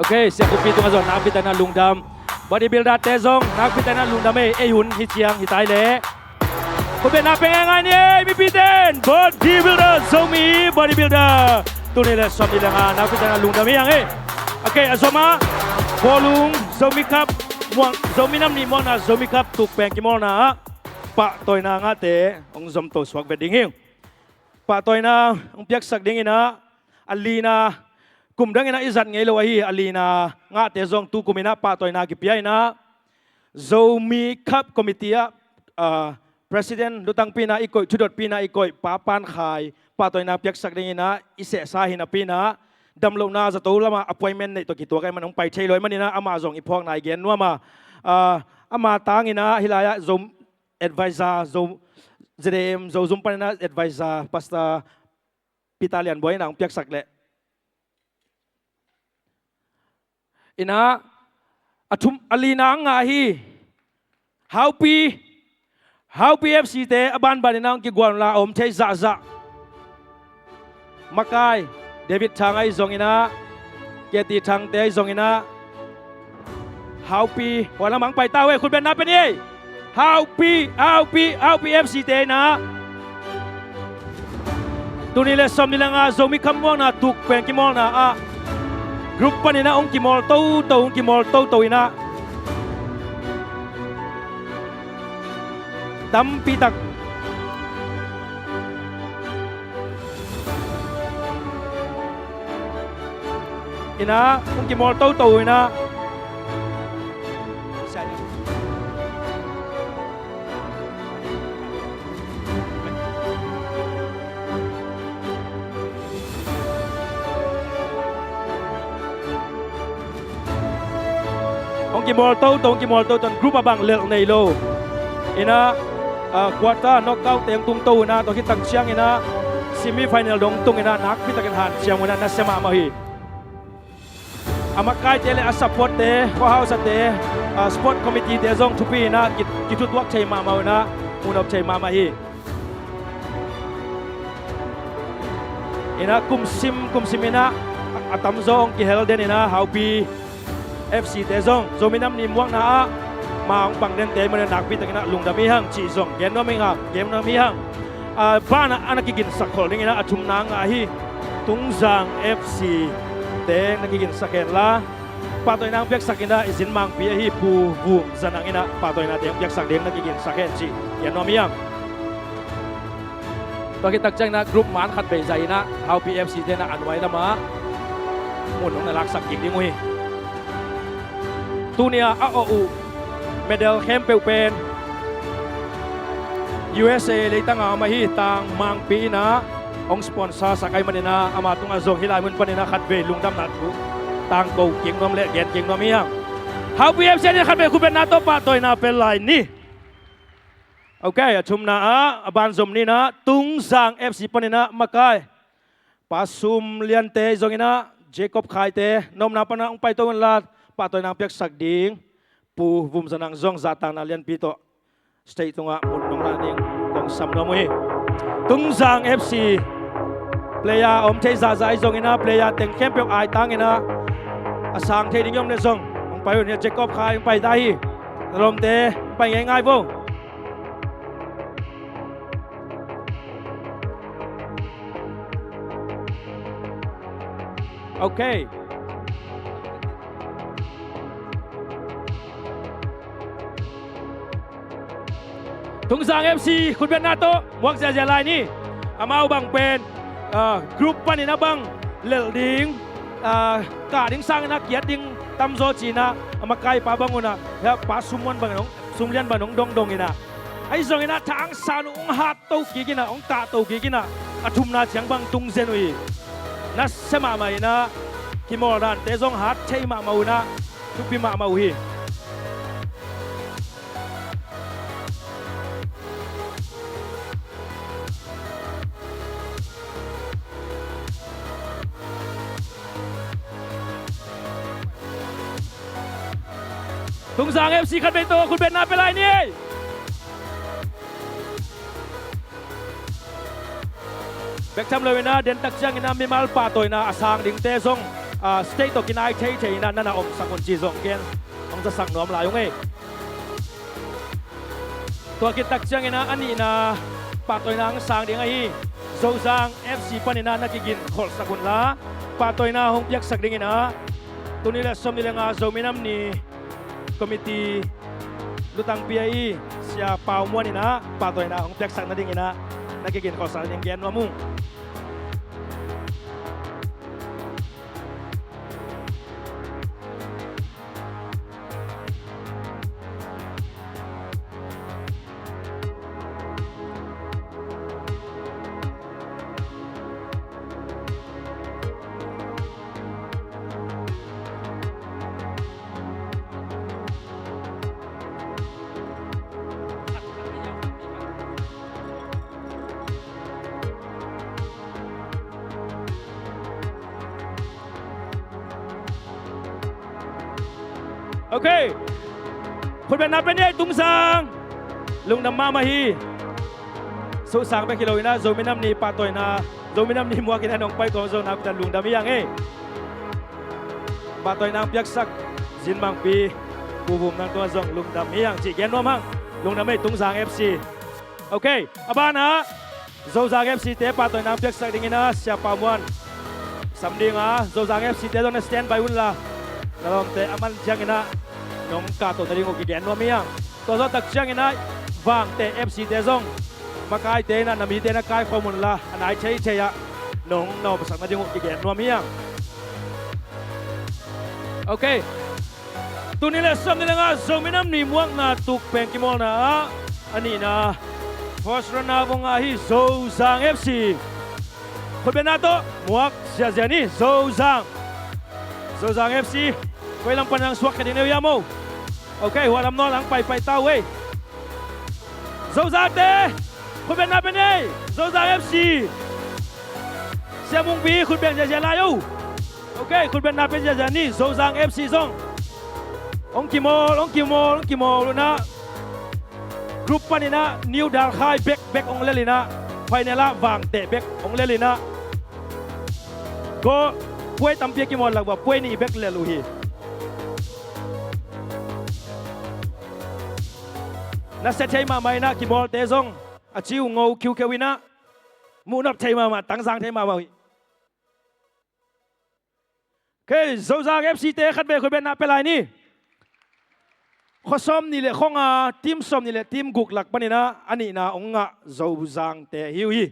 Ok, Sia Khupi tungah zong nakpi takin a lungdam. Bodybuilder te zong nakpi takin a lungdam ei, ei hun hi ciang hi tai leh. Khutbetna pia ngaingai ni ei, mipite in. Bodybuilder, Zomi Bodybuilder. Tul nih le sawmnih le nga nakpi takin lungdam hi hang ei. Ok, a zom ah bawlung Zomi Cup muang, Zomi Nam Ni muangna Zomi Cup tukpeng kimawlna ah pahtawina ngahte hong zomto suak vet ding hi. Pahtawina hong piaksak dingin ah, a lina, kum dangin ah i zat ngei lo ahi a lina ngahte zong tukum in ah pahtawina kipia in ah, Zomi Cup Committee ah, ah, President lutangpi in ah i koih, thudotpi in ah i koih Pa Pan Khai pahtawina piaksak dingin ah i sehsa hi napi in ah, damlohna zato lamah appointment neih tawh kituak ahih manin hong pai thei lo ahih manin ah, amah zong i phawkna i gen nuam a, ah, ama tangin ah hih lai-ah Zo advisor, Zo, Z A M Zozum panin ah advisor Pastor Peter Lian Buai in ah hong piaksak leh. In ah, a thum, a lina ngah hi. Haupi, Haupi F C te a banban in ah hong kiguan la om thei zahzah. Makai, David Thang ahi zongin ah, K T Thang te ahi zongin ah, Haupi, huan lamah hong pai ta uh ei, khutbetna pia ni ei. Haupi, Haupi, Haupi F C te in ah, tul nih le sawmnih le nga Zomi Cup muangna tukpeng kimawlna ah group panin ah hong kimawl toto, hong kimawl toto in ah, tampi tak in ah hong kimawl toto in ah, hong kimawl toto, hong kimawl toto in group a bang lelh nei lo. In ah, ah, quarter, knockout te hong tung to in ah, tua khit tak ciangin ah semi final dong tung in ah, nakpi takin hanciam uh in ah, nasia mahmah hi. A makaite le a supportte, khuahausate, ah, sport committee te zong thupi in ah ki, kithutuak thei mahmah uh in ah, munop thei mahmah hi. In ah kumsim kumsim in ah, a, a tamzaw hong kihel den in ah, Haupi F C te zong Zomi Nam Ni muangna ah ma hong pang dente ahih manin nakpi takin ah lungdam hi hang cih zong gen nuam hi hang, gen nuam hi hang. Ah, banah a na kiginsak khol dingin ah a thumna ngah hi. Tungzang F C te na kiginsak hen la, pahtawina hong piaksak in ah i zin mangpi ahi Pu Vum Za Nang in ah pahtawinate hong piaksak ding na kiginsak hen cih gen nuam hi hang. Tua khit tak ciangin ah group man khat vei zai in ah Haupi F C te in ah a nuai lamah mun hong na laksak kik ding uh hi. Tuni-a a awh uh medal khempeuh pen U S A leitang a om ahi Tang Mangpi in ah hong sponsor sak ahih manin ah ama tungah zong hih lai mun panin ah khat vei lungdamna thu tangko kik nuam le gen kik nuam hi hang. Haupi F C in khat vei khutbetna tawh pahtawina pel lai ni. Ok, a thumna ah a banzom ni in ah Tungzang F C panin ah makai Pa Sum Liante zongin ah Jacob Khaite na omna pan ah hong paito un la, pahtawina hong piaksak ding Pu Vum Za Nang zong zahtakna lianpi tawh stage tungah mun hong la ding kong sam nuam uh hi. Tungzang F C player a om thei zahzah ahi zongin ah player teng khempeuh aitang in ah a sang thei ding i om leh zong hong pai un hi. Jacob Khai hong pai ta hi. Na lawmte hong pai ngeingai vo. Ok. Tungzang F C khutbetna tawh muak ziahziah lai ni. Amau bang pen, ah, group panin a bang lelh ding, ah, kah ding sangin a kiat ding tamzaw ci-in ah a makaipa bang un ah, Pa Sum Muan bangin hong, Sum Lian bangin hong dongdong in ah, ahi zongin ah thangsan uh hong hat to kik in ah, hong kah to kik in ah, a thumna ciang bang tung zen uh hi. Nasia mahmah in ah, kimawl dante zong hat thei mahmah uh in ah, thupi mahmah uh hi. Tungzang F C khat vei tawh khutbetna pia lai ni. Bek tham lo in ah, dentak ciangin ah mimal pahtawina a sang dingte zong, ah, stage tawh kinai theithei in ah na na omsak un ci zong gen hong zasak nuam lai ung ei. Tua khit tak ciangin ah a nihna pahtawina hong sang ding ahi Zozang F C panin ah na kigin kholhsak unla, pahtawina hong piaksak dingin ah tuni le sawmnih le nga Zomi Nam Ni committee lutangpi ahi Sia Pau Muan in ah pahtawina hong piaksak nadingin ah na kigin kholhsak nading gen nuam ung. Ok. Khutbetna pen ei Tungsang. Lungdam mahmah hi. Sosang bek hi lo in ah Zomi Nam Ni pahtawina, Zomi Nam Ni muak in ah nong pai kawm zo nakpi tak lungdam hi hang ei. Pahtawina hong piaksak Zin Mangpi, Pu Vum Nang tungah zong lungdam hi hang cih gen nuam hang. Lungdam ei Tungsang F C. Ok, a banah Zozang F C te pahtawina hong piaksak dingin ah Sia Pau Muan sam ding a, Zozang F C te zong na standby unla, na lawmte a man ciangin ah nong kahto nading uh kigen nuam hi hang. Tua zawh tak ciangin ah Vangte F C te zong makaite in ah na mite na kaikhawm unla, a nai theithei ah nong na omsak nading uh kigen nuam hi hang. Ok. Tuni le sawmnih le nga Zomi Nam Ni muakna tukpeng kimawlna ah a nihna first runner vong ahi Zozang F C. Khutbetna tawh muak ziahziah ni Zozang. Zozang F C, koi lam pan ang suak kha ding neu ia maw? Ok, hua lam nawl ang paipai ta uh ei. Zozangte, khutbetna pen ei Zozang F C. Sia Mungpi, khutbeng ziahziah lai o. Ok, khutbetna pen ziahziah ni Zozang F C zong. Hong kimawl, hong kimawl, hong kimawl un ah group panin ah New Dalkhai bek bek hong lel in ah, final ah Vangte bek hong lel in ah, goal puai tampi a kimawl lak vua puai nih bek lel uh hi. Na sia thei mahmah in ah kimawlte zong a ci uh ngo khiukheu in ah muhnop thei mahmah, tangzang thei mahmah uh hi. Ok, Zozang F C te khatvei khutbetna pia lai ni. Khua sawmnih le khua nga, team sawmnih le team guk lak panin ah a nihna hong ngah Zozangte ahi uh hi.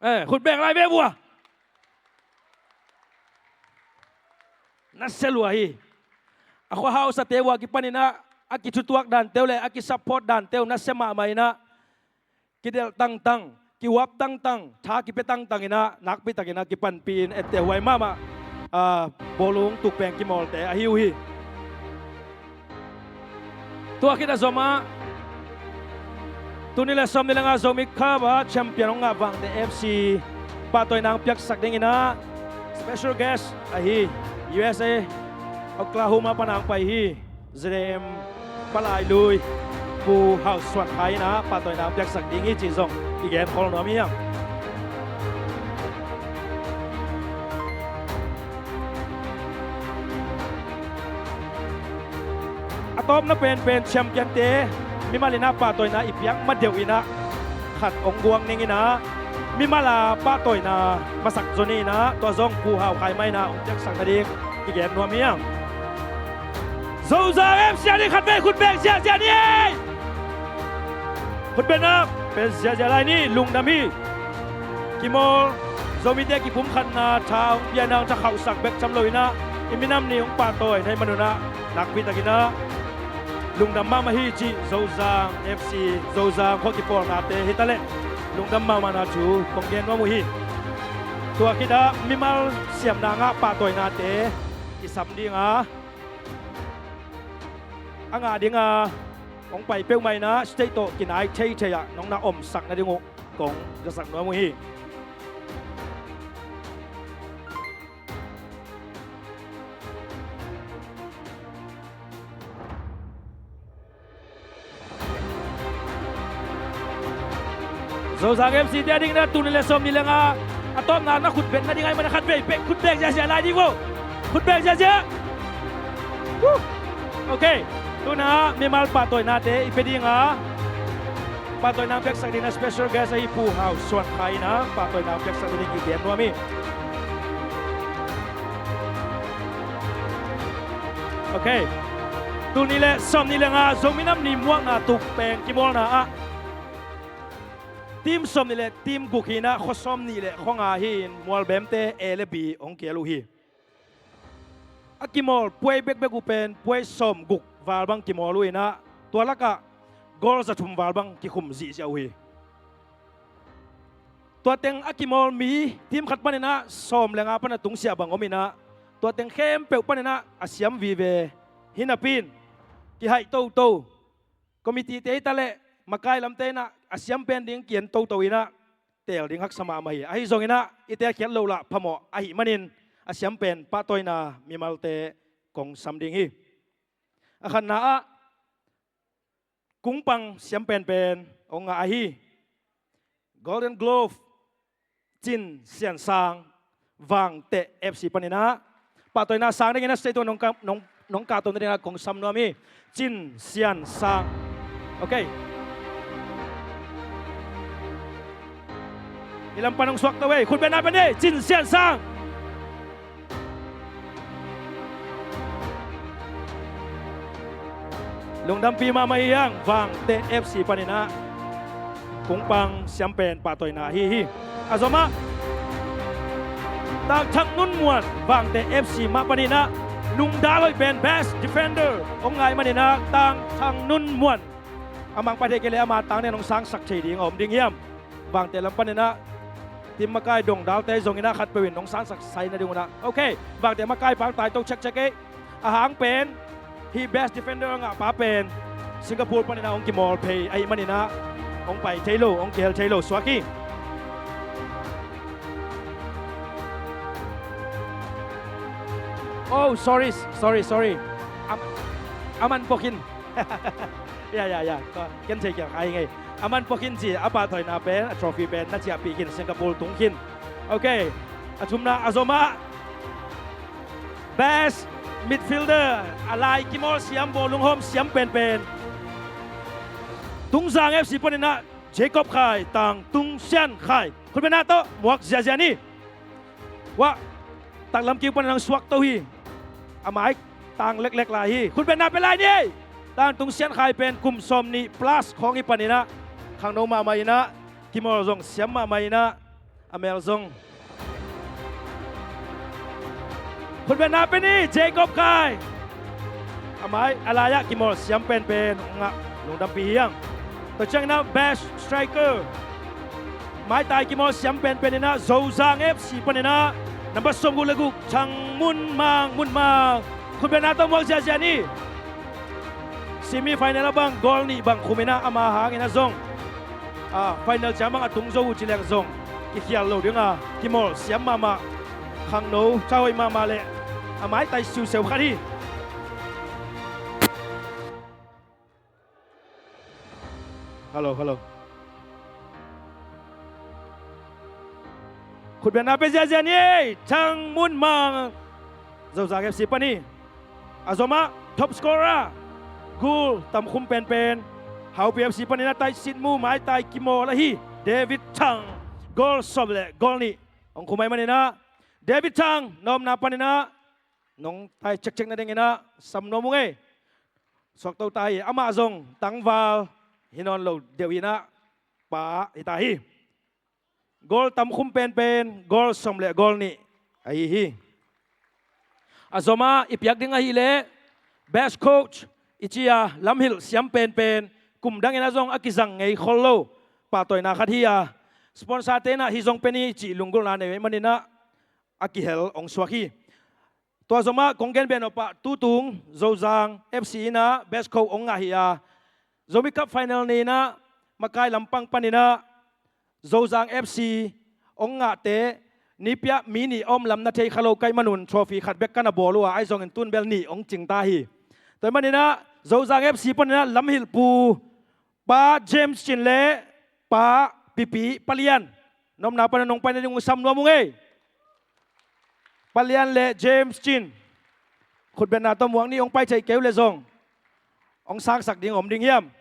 Eh, khutbeng lai ve vua. Na sia lua hi. A khua hausate vua kipanin ah a kithutuak dante uh le a kisupport dante uh na sia mahmah in ah kidelh tangtang, kiuap tangtang, tha kipia tangtang in ah nakpi takin ah kipanpih in etteh huai mahmah, ah, bawlung tukpeng kimawlte ahi uh hi. Tua khit a zom ah tuni le sawmnih le nga Zomi Cup ah champion hong ngah Vangte F C pahtawina hong piaksak dingin ah special guest ahi U S A Oklahoma pan hong pai hi. Z A M palai lui Pu Hau Suan Khai in ah pahtawina hong piaksak ding hi cih zong i gen khol nuam hi hang. A tawpna penpen champion-te mimal in ah pahtawina i piak ma deuh in ah khat hong guang ning in ah mimal a pahtawina masak zaw ni in ah tua zong Pu Hau Khai mah in ah hong piaksak nading i gen nuam hi hang. Zozang F C a ding khatvei khutbeng ziahziah ni ei. Khutbetna pen ziahziah lai ni, lungdam hi. Kimawl, Zomite kipumkhatna tha hong piakna hong tha khauhsak bek tham lo in ah i minam ni hong pahtawi na hih man un ah nakpi takin ah lungdam mahmah hi cih Zozang F C, Zozang khua kipawlnate hi ta leh lungdam mahmahna thu kong gen nuam uh hi. Tua khit ah mimal siamna ngah pahtawinate i sam ding a, a ngah ding a hong pai peuhmah in ah stage tawh kinai theithei ah nong na omsak nading uh kong zasak nuam uh hi. Zozang F C te a ding na tuni le sawm ni le nga a tawpna na khutbeng na ding ahih man a khatvei pek khutbeng ziahziah lai ding vo. Khutbeng ziahziah. Woo! Ok. Tuna mimal pahtawinate i pia dinga, pahtawina piaksak dingin a special guest ahi Pu Hau Suan Khai in a pahtawina piaksak dingin i gen nuam hi. Ok. Tul nih le sawm nih le nga Zomi Nam Ni muakna tuk peng kimawlna ah team sawm nih le team guk hi in a, khua sawm nih le khua nga hi in mualbemte A le B hong kiel uh hi. A kimawl puai bekbek uh pen puai sawm guk val bang kimawl uh in a, tua lakah goal za thum val bang kikhum zihziah uh hi. Tua teng a kimawl mi team khat panin a sawm le nga pan a tungsiah bang om in a, tua teng khempeuh panin a a siam vive hi napi in kihaih toto, committee te hi ta leh makai lamte in a a siam pen ding kian toto in a teel ding haksa mahmah hi. Ahi zongin a i teekhiat loh lah phamawh ahih manin a siam pen pahtawina mimalte kong sam ding hi. A khatna ah kungpang siam penpen hong ngah ahi Golden Glove Cin Sian Sang, Vangteh F C panin a pahtawina sang dingin a state nong ka, nong, nong kahto nadingin a kong sam nuam hi. Cin Sian Sang. Ok. I lam pan hong suakto ei. Khutbetna pen ei. Cin Sian Sang. Lungdampi mahmah hi hang. Vangteh F C panin a kungpang siam pen pahtawina ahi hi. A zomah Tang Thang Nun Muan, Vangteh F C mah panin a nungdal hoih pen best defender hong ngah ahih manin a Tang Thang Nun Muan, a mangpai thei kei leh ama tang nen hong sangsak thei ding a om ding hiam? Vangteh lam panin a team makai dongdalte zongin a khatpeuh in hong sangsak sai nading un a. Ok, Vangteh makai pang taito chekchek ei. A hang pen hih best defender a ngahpa pen Singapore panin a hong kimawl phei ahih manin a hong pai thei lo, hong kihel thei lo suak hi. Oh, sorry, sorry, sorry. Am, aman pawkin. Ya, ya, ya. Ken thei kiang ai ngei. Aman pawkin ci a pahtawina pen, a trophy pen na ciahpih khin, Singapore tung khin. Ok. A thumna a zomah best midfielder, a lai kimawl siam, bawlung hawm siam penpen Tungzang F C panin a Jacob Khai, Tang Tung Sian Khai. Khutbetna tawh muak ziazia ni. Wah, taklam kiu panin hong suakto hi. A mai tang leklek lai hi. Khutbetna pia lai ni ei. Tang Tung Sian Khai pen kum sawm nih plus khawng hi panin a khangno mahmah in a kimawl zong siam mahmah in a, a mel zong. Khutbetna pia ni, Jacob Khai. A mai, a lai-ah kimawl siam penpen hong ngah, lungdampi hi hang. Tua ciangin ah best striker, maitai kimawl siam penpen in ah Zozang F C panin ah number sawmguk le guk, Thang Mun Mang, Mun Mang. Khutbetna tawh muak ziahziah ni. Semi final ah bang goal nih bang khum in ah ama hangin ah zong, a, final ciang bang a tung zo uh ci leng zong kikhial lo ding a, kimawl siam mahmah, khangno, thahoih mahmah le a maitai siuseu khat hi. Hello, hello. Khutbetna pia ziahziah ni ei, Thang Mun Mang, Zozang F C panin. A zomah top scorer, goal tamkhum penpen, Haupi F C panin ah taisitmu maitai kimawl ahi David Thang, goal sawm le goal nih hong khum ahih manin ah, David Thang, na omna panin ah nong tai cekcek nadingin ah sam nuam ung ei. Suakto ta hi, amah zong tangval hi nawn lo deuh in ah, pa hi ta hi. Goal tamkhum penpen, goal sawm le goal nih ahi hi. A zomah i piak ding ahih leh best coach i ci a, lamhilh siam penpen, kum dangin ah zong a kizang ngei khol lo pahtawina khat hi a, sponsor-te in ah hih zong pia ni cih lunggulhna nei ahih manin ah a kihel hong suak hi. Tua zomah kong gen beh nop ah tutung Zozang F C in ah best coach hong ngah hi a, Zomi Cup final ni in ah makai lampang panin ah Zozang F C hong ngahte ni piah mi nih a om lam na thei kha lo ka hih manun trophy khat bek ka na bawl uh a, ahi zongin tun bel nih hong cing ta hi. Tua ahih manin ah Zozang F C panin ah lamhilhpu Pa James Cin le Pa Pipi, Pa Lian, na omna panin ah nong pai nading uh sam nuam ung ei. Pa Lian le James Cin, khutbetna tawh muak ni, hong pai thei kei uh leh zong. Hong sangsak ding om ding hiam?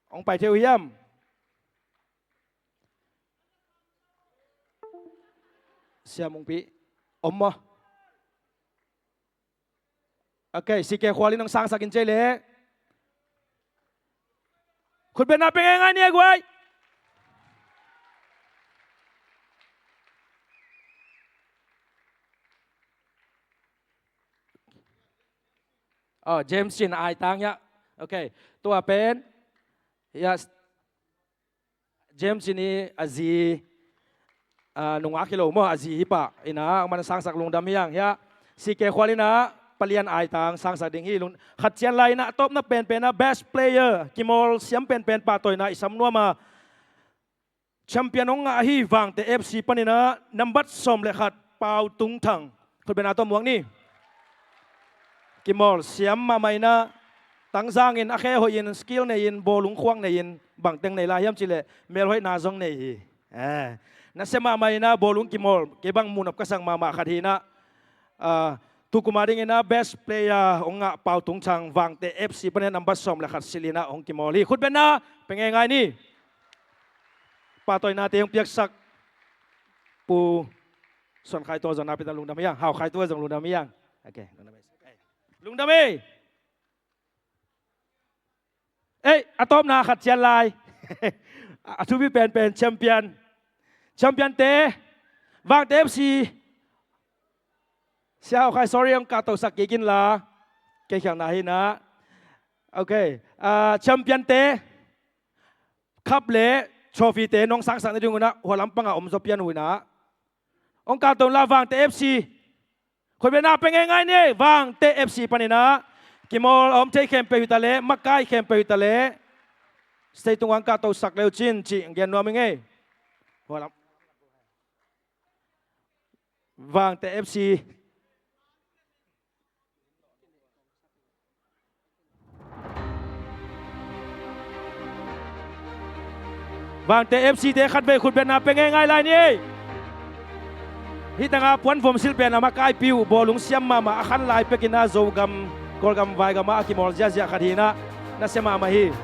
Hong pai thei uh hiam? Sia Mungpi om maw? Ok, C K Khual in hong sangsak in cei leh. Khutbetna pe ngeingai ni e guai. Oh, James Cin a aitang hiah. Ok, tua pen hiah James Cin i a zi, ah, nungak hi lo maw, a zi hi pah. Inah amah na sangsak lungdam hi hang hiah. C K Khual inah palian aitang sangsak ding hi. Lung, khat cian lai inah a tawpna penpen ah best player kimawl siam penpen pahtawina i sam nuam a champion hong ngah hi. Vangte F C paninah nambat sawm le khat Pau Tung Thang. Khutbetna tawh muak ni. Kimawl siam mahmah inah tangzang in a khe hoih in skill nei in bawlung khuak nei in bangteng nei lai hiam cih leh melhoihna zong nei hi. Eh, nasia mahmah inah bawlung kimawl kei bang muhnop ka sak mahmah khat hi inah. Ah, tu kum a ding inah best player hong ngah Pau Tung Thang Vangte F C panin nambat sawm le khat silh inah hong kimawl hi. Khutbetna pe ngeingai ni. Pahtawinate hong piaksak Pu Suan Khai Tua zong na pi ta lungdam hi hang. Hau Khai Tua zong lungdam hi hang. Ok, lungdam hi. Lungdam hi. Ei, a tawpna khat cian lai. A thupi penpen champion. Champion te, Vangte F C. Sia Hau Khai, sorry, hong kahtosak kik in la. Kei khialhna hi inah. Ok. Ah, champion te, cup le trophy te nong sangsak nading un ah hua lampang ah om zaw pian uh inah. Hong kahto un la Vangte F C. Khutbetna pe ngeingai ni, Vangte F C paninah kimawl a om thei khempeuh hi ta leh, makai khempeuh hi ta leh, stage tungah hong kahtosak le uh cin cih gen nuam hi ngei. Hua lam. Vangte F C. Vangte F C te khatvei khutbetna pe ngeingai lai ni. Hih tangah puan vom silh pen a makaipi uh, bawlung siam mahmah, a khan lai pekin ah Zogam, Kawlgam, Vaigam ah a kimawl ziahziah khat hi inah, nasia mahmah hi.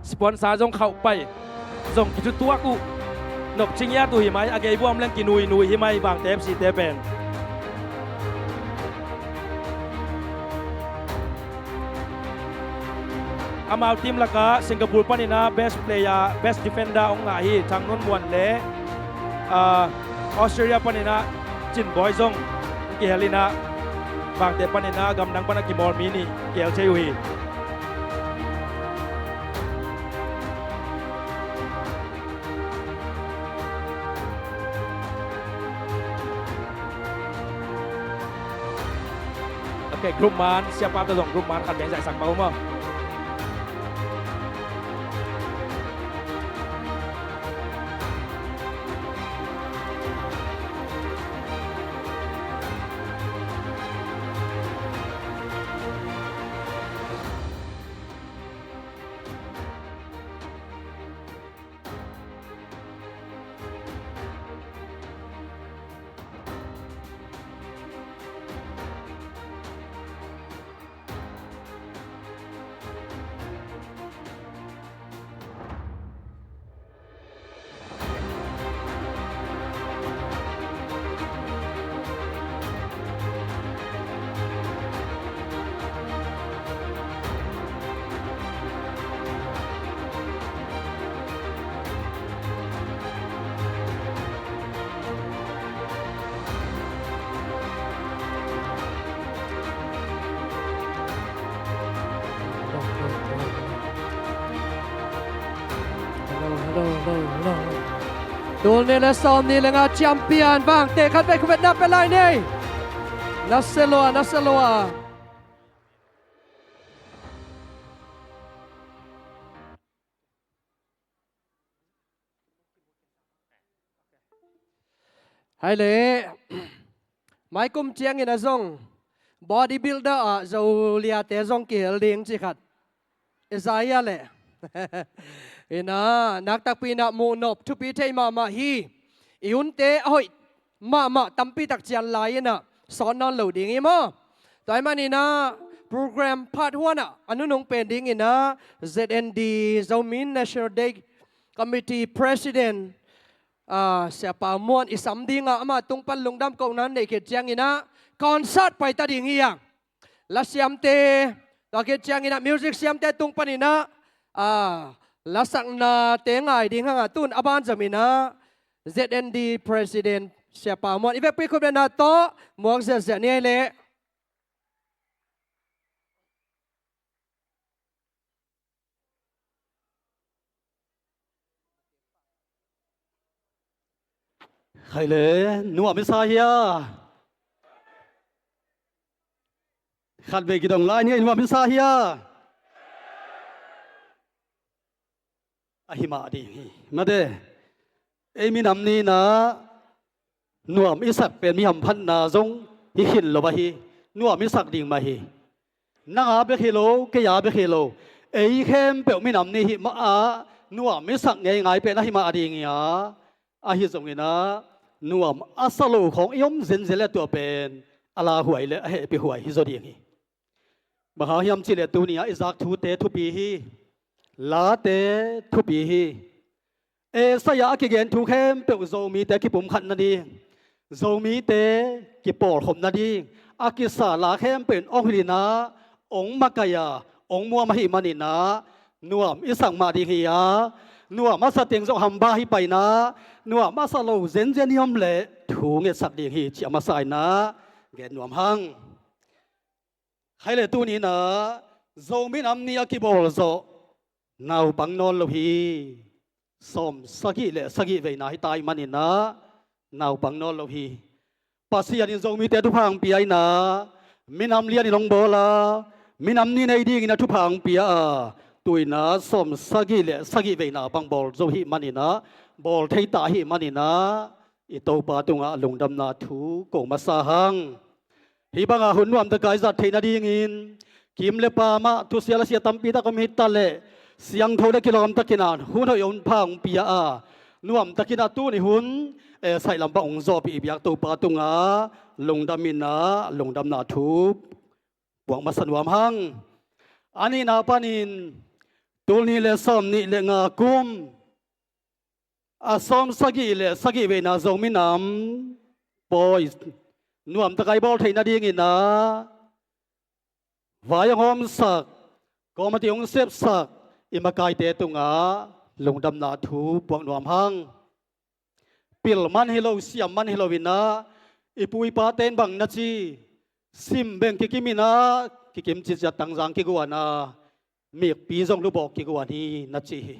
Sponsor zong khauh pai, zong kithutuak uh. Nopci ngiat uh hi mai, a gei buam leng kinuinui hi mai Vangte F C te pen. Amau team lakah Singapore paninah best player, best defender hong ngah hi Thang Nun Muan le, ah, Australia paninah Cin Bawi zong kihel inah, Vangte paninah gamdang panah kimawl mi nih kihel thei uh hi. Ok, group man, siapa tawh zong group man khat beng zaihsak pah uh maw. Hello, hello, hello, hello. Tul nih le sawm nih le nga champion Vangte khatvei khutbetna pe lai ni. Nasia lua, nasia lua. Hai le, maikum ciangin a zong bodybuilder ah Zoliate zong kihel ding ci khat i za hia le. Inah naktakpi inah muhnop thupi thei mahmah hi. I hunte a hoih mahmah tampi tak cian lai inah sawt nawn lo ding hi maw. Tua ahih manin ah program part one ah a nunung pen dingin ah Z N D, Zomi National Day Committee President, ah, Siapa Muan i sam ding a, ama tung pan lungdam kohna neih khit ciangin ah concert pai ta ding hi hang. La siamte, tua khit ciangin ah music siamte tung panin ah, ah, lasaknate ngai ding hang a, tun a banzom in ah Z N D President Siapa Muan i vekpi khut bengna tawh muak ziahziah ni ei leh. Khaile, nuam i sa hia? Khatvei kidong lai ni, nuam i sa hia? Ahi mah ding hi. Mate, ei minam ni in ah nuam i sak pen mi hamphatna zong hi khin lo ahi. Nuam i sak ding mah hi. Nang a bek hi lo, kei a bek hi lo, ei khempeuh minam ni hi mah a, nuam i sak ngeingai pen ahi mah ding hi a. Ahi zongin ah nuam a sa lo khawng i om zenzen leh tua pen a lauhuai leh a hehpihhuai hi zaw ding hi. Bang hang hiam cih leh tuni a i zak thute thupi hi. Late thupi hi. Esai a kigen thu khempeuh Zomite kipumkhat nading, Zomite kipawlkhop nading a kisa la khempeuh in hong hilh in ah, hong makaih a, hong muam ahih manin ah nuam i sak mah ding hi a. Nuam a sa teng zong hamba hi pai in ah, nuam a sa lo zenzen i om leh thu ngetsak ding hi, ci a masa in ah gen nuam hang. Khaile, tuni in ah Zomi Nam Ni a kibawl zawh naupang nawn lo hi. Sawm sagih leh sagih veina hi ta ahih manin ah naupang nawn lo hi. Pasian in Zomite thupha hong pia in ah, minam lian in hong bawl a, minam ni nei dingin a thupha hong pia a, tu in ah sawm sagih leh sagih veina bang bawl zo ahih manin ah bawl thei ta ahih manin ah i Topa tungah lungdamna thu ko masa hang. Hih banga hun nuamtaka i zat theih nadingin kim le paam ah thusia lasia tampi tak om hi ta leh, siangtho le kilawm takin ah hun hoih hun pha hong pia a, nuam takin ah tuni hun, eh, saih lam bang hong zawhpih i biak Topa tungah lungdam in ah lungdamna thu puak masa nuam hang. A nihna panin tul nih le sawm nih le nga kum a sawm sagih le sagih veina Zomi Nam Pawi nuamtaka i bawl theih nadingin ah vai hong hawmsak, committee hong sepsak i makaite tungah lungdamna thu puak nuam hang. Pil man hi lo, siam man hi lo in ah i pu i pate in bang na ci, sim beng kikim in ah kikim ciatciat tangzang kiguan a, mikpi zong lubawk kiguan hi na ci hi.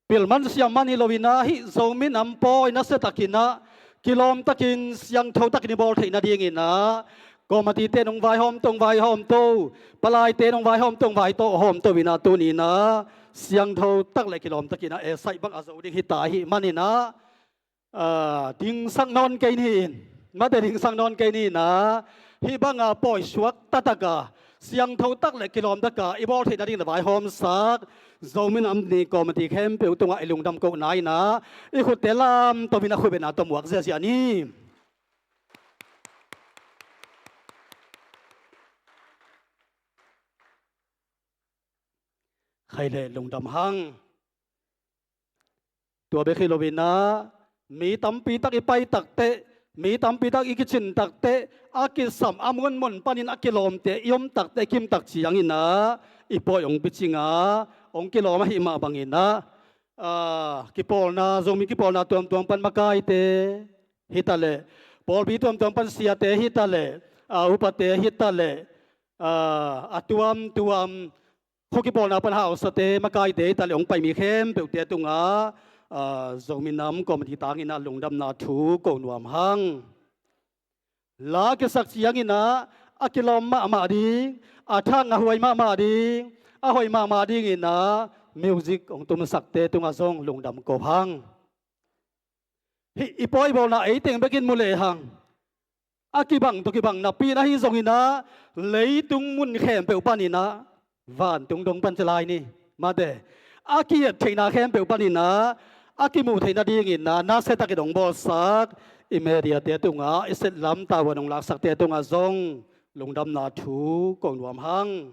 Pil man siam man hi lo in ah hih Zomi Nam Pawi nasia takin ah kilawm takin siangtho takin i bawl theih nadingin ah committee-te in hong vaihawm to, hong vaihawm to, palaite in hong vaihawm to, hong vaihawm to in ah tuni in ah siangtho tak le kilawm takin ah esai bang a zo ding hi ta ahih manin ah, ah, dingsak nawn kei ni in, mate, dingsak nawn kei ni in ah, hih banga pawi suak taktak a, siangtho tak le kilawm tak a i bawl theih nadingin a vaihawmsak Zomi Nam Ni committee khempeuh tungah i lungdam kohna in ah i khutte lamto in a khut bengna tawh muak ziahziah ni. Khaile, lungdam hang. Tua bek hi lo in ah mi tampi tak i pai takteh, mi tampi tak i kicin takteh, a kisam a munmun panin a kilawmte i om takteh, kimtak ciangin ah i pawi hong picing a, hong kilawm ahih mah bangin ah, ah, kipawlna, Zomi kipawlna tuamtuam pan makaite hi ta leh, pawlpi tuamtuam pan siate hi ta leh, ah, upate hi ta leh, ah, a tuamtuam khuakipawlna pan hausate, makaite hi ta leh hong pai mi khempeuhte tungah, ah, Zomi Nam committee tangin ah lungdamna thu ko nuam hang. La kisak ciangin ah a kilawm mahmah ding, a thang a huai mahmah ding, a hoih mahmah dingin ah music hong tumsakte tungah zong lungdam ko hang. Hih i pawi bawlna ei teng bekin mu lehang, a kibang tawh kibang napi in ahi zongin ah, leitung mun khempeuh panin ah vantung dong pan ci lai ni, mate, a ki-et theihna khempeuh panin ah a kimuh theih nadingin ah nasia takin hong bawlsak i mediate tungah, i setlam tavuan hong laksakte tungah zong lungdamna thu ko nuam hang.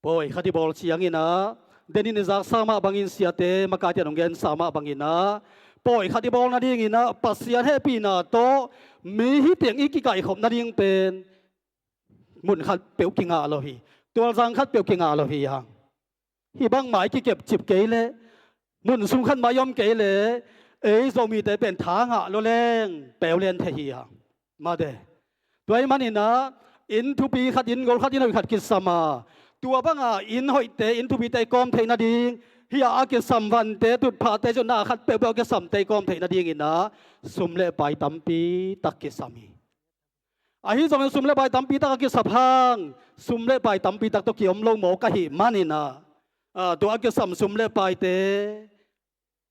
Pawi khat i bawl cianginah, denin i zaksa mah bangin, siate makaite hong gensa mah banginah, pawi khat i bawl nadinginah Pasian hehpihna tawh mi hi teng i kikaikhop nading pen mun khat peuh kingah lo hi. Tualzang khat peuh kingah lo hi hang. Hih bangmah i kikepcip kei leh, mun sung khat mah i om kei leh, ei Zomite pen tha ngah lo leng peulen thei hi hang. Mate. Tua ahih maninah inn thupi khat, inn gol khat, inn hoih khat kisam a, tua banga inn hoihte, inn thupite i kawm theih nading, hih a kisam vante, tutphahte, zonna khat peuhpeuh a kisamte i kawm theih nadinginah sum le pai tampi tak kisam hi. Ahi zongin sum le pai tampi tak a kisap hang, sum le pai tampi tak tawh kiom lo mawk ahih maninah, a, tua a kisam sum le paite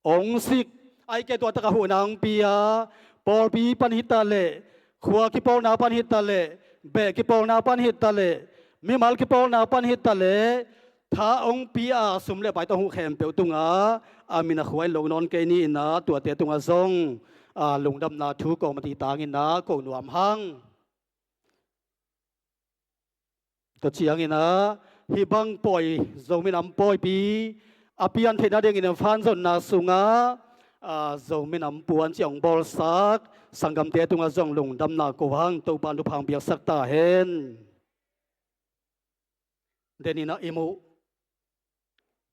hong sik, ahih kei leh tua takah huhna hong pia, pawlpi pan hi ta leh, khua kipawlna pan hi ta leh, beh kipawlna pan hi ta leh, mimal kipawlna pan hi ta leh, tha hong pia a, sum le pai tawh huh khempeuh tungah a min a khua in lo nawn kei ni inah, tuate tungah zong, a, lungdamna thu ko mati tanginah ko nuam hang. Tua cianginah hih bang pawi, Zomi Nam pawipi a pian theih nadingin a fanzonna sungah, a, Zomi Nam puan ci a hong bawlsak sanggamte tungah zong lungdamna ko hang. Topa in thupha hong piaksak ta hen. Deninah i muh,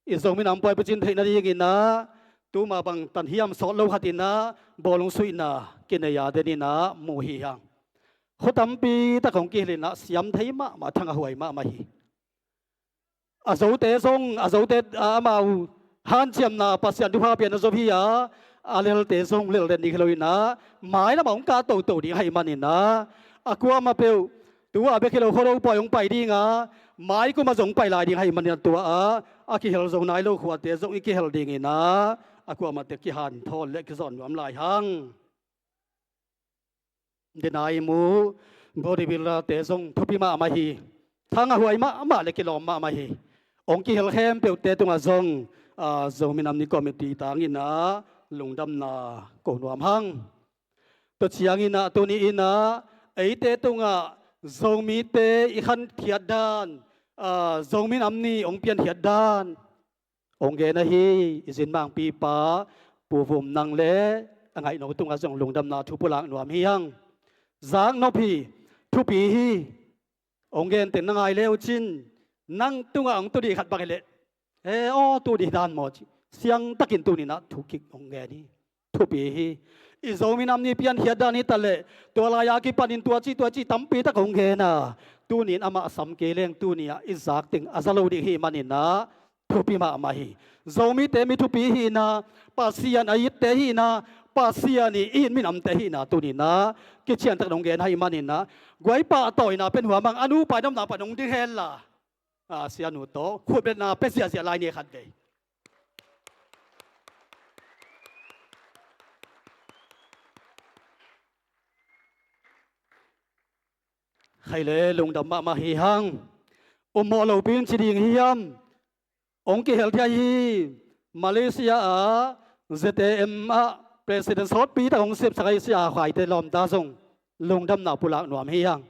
i Zomi Nam pawipi cin theih nadinginah tuma bang tan hiam sawt lo khatinah bawlung suihna kinei a, deninah muh hi hang. Khua tampi tak hong kihel inah siam thei mahmah, thangah huai mahmah hi. A zote zong, a zote, a, amau hanciamna Pasian thupha pian a zo hi a, a lelte zong lel den ding hi lo inah, mailam a hong kah toto ding ahih maninah, a kuamah peuh, tu-a bek hi lo, Khuado pawi hong pai dinga, mai kum a zong pai lai ding ahih maninah, tua a, a kihel zo nai lo khuate zong i kihel dinginah, a kuamahte kihanthawn le kizawn nuam lai hang. Denai mu, bodybuilder-te zong thupi mahmah hi. Thangah huai mahmah le kilawm mahmah hi. Hong kihel khempeuhte tungah zong, a, Zomi Nam Ni Committee tanginah lungdamna ko nuam hang. Tua cianginah tuni inah eite tungah Zomite i khankhiat dan, a, Zomi Nam Ni hong piankhiat dan hong gen ahi i zin mangpipa Pu Vum Nang le a ngaihno tungah zong lungdamna thu pulak nuam hi hang. Zaknop hi, thupi hi. Hong gen teng na ngai le uh cin, nang tungah hong tu dih khat bang hi leh, he aw, tu dih dan maw ci, siangtakin tuninah thu kik hong gen hi. Thupi hi. I Zomi Nam Ni piankhiat dan hi ta leh, tua lai-a kipanin tua ci, tua ci tampi tak hong gen a, tunin amah sam kei leng, tuni-ah i zak teng a za lo ding hi maninah, thupi mahmah hi. Zomite mi thupi hihna, Pasian a itte hihna, Pasian i it minamte hihna tuninah kiciantak nong gen ahih maninah, guai pahtawina pen huamang, a nupa i namna pan hong ding henla, a, sianu tawh khutbetna pia ziahziah lai ni khat vei. Khai le lungdam mahmah hi hang. Ummawh lopi in ci ding hiam? Hong kihel thei hi. Malaysia ah Z A M ah president sawtpi tak hong sepsak ahi Sia Khuaite lawmta zong lungdamna pulak nuam hi hang.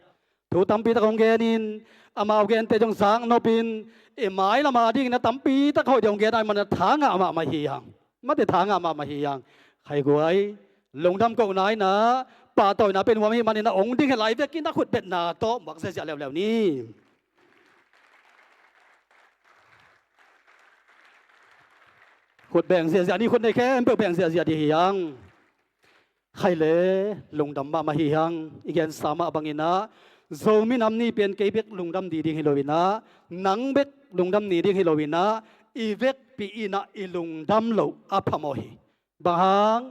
Thu tampi tak hong genin, amau gente zong zaknopin, i mailam a dingin a tampi tak hoih deuh hong gen ahih manin a tha ngah mahmah hi hang. Mate tha ngah mahmah hi hang. Khaiguai, lungdam kohna inah, pahtawina pen huam ahih manin a hong ding hi lai vekin a khutbetna tawh muak ziahziah leuleu ni. Khut beng ziahziah ni, khut nei khempeuh beng ziahziah dih hi hang. Khai le lungdam mahmah hi hang. I gensa mah bangin ah, Zomi Nam Ni pen kei bek lungdam dih ding hi lo in ah, nang bek lungdam ni ding hi lo in ah, i vekpi in ah i lungdam loh a phamawh hi. Bang hang?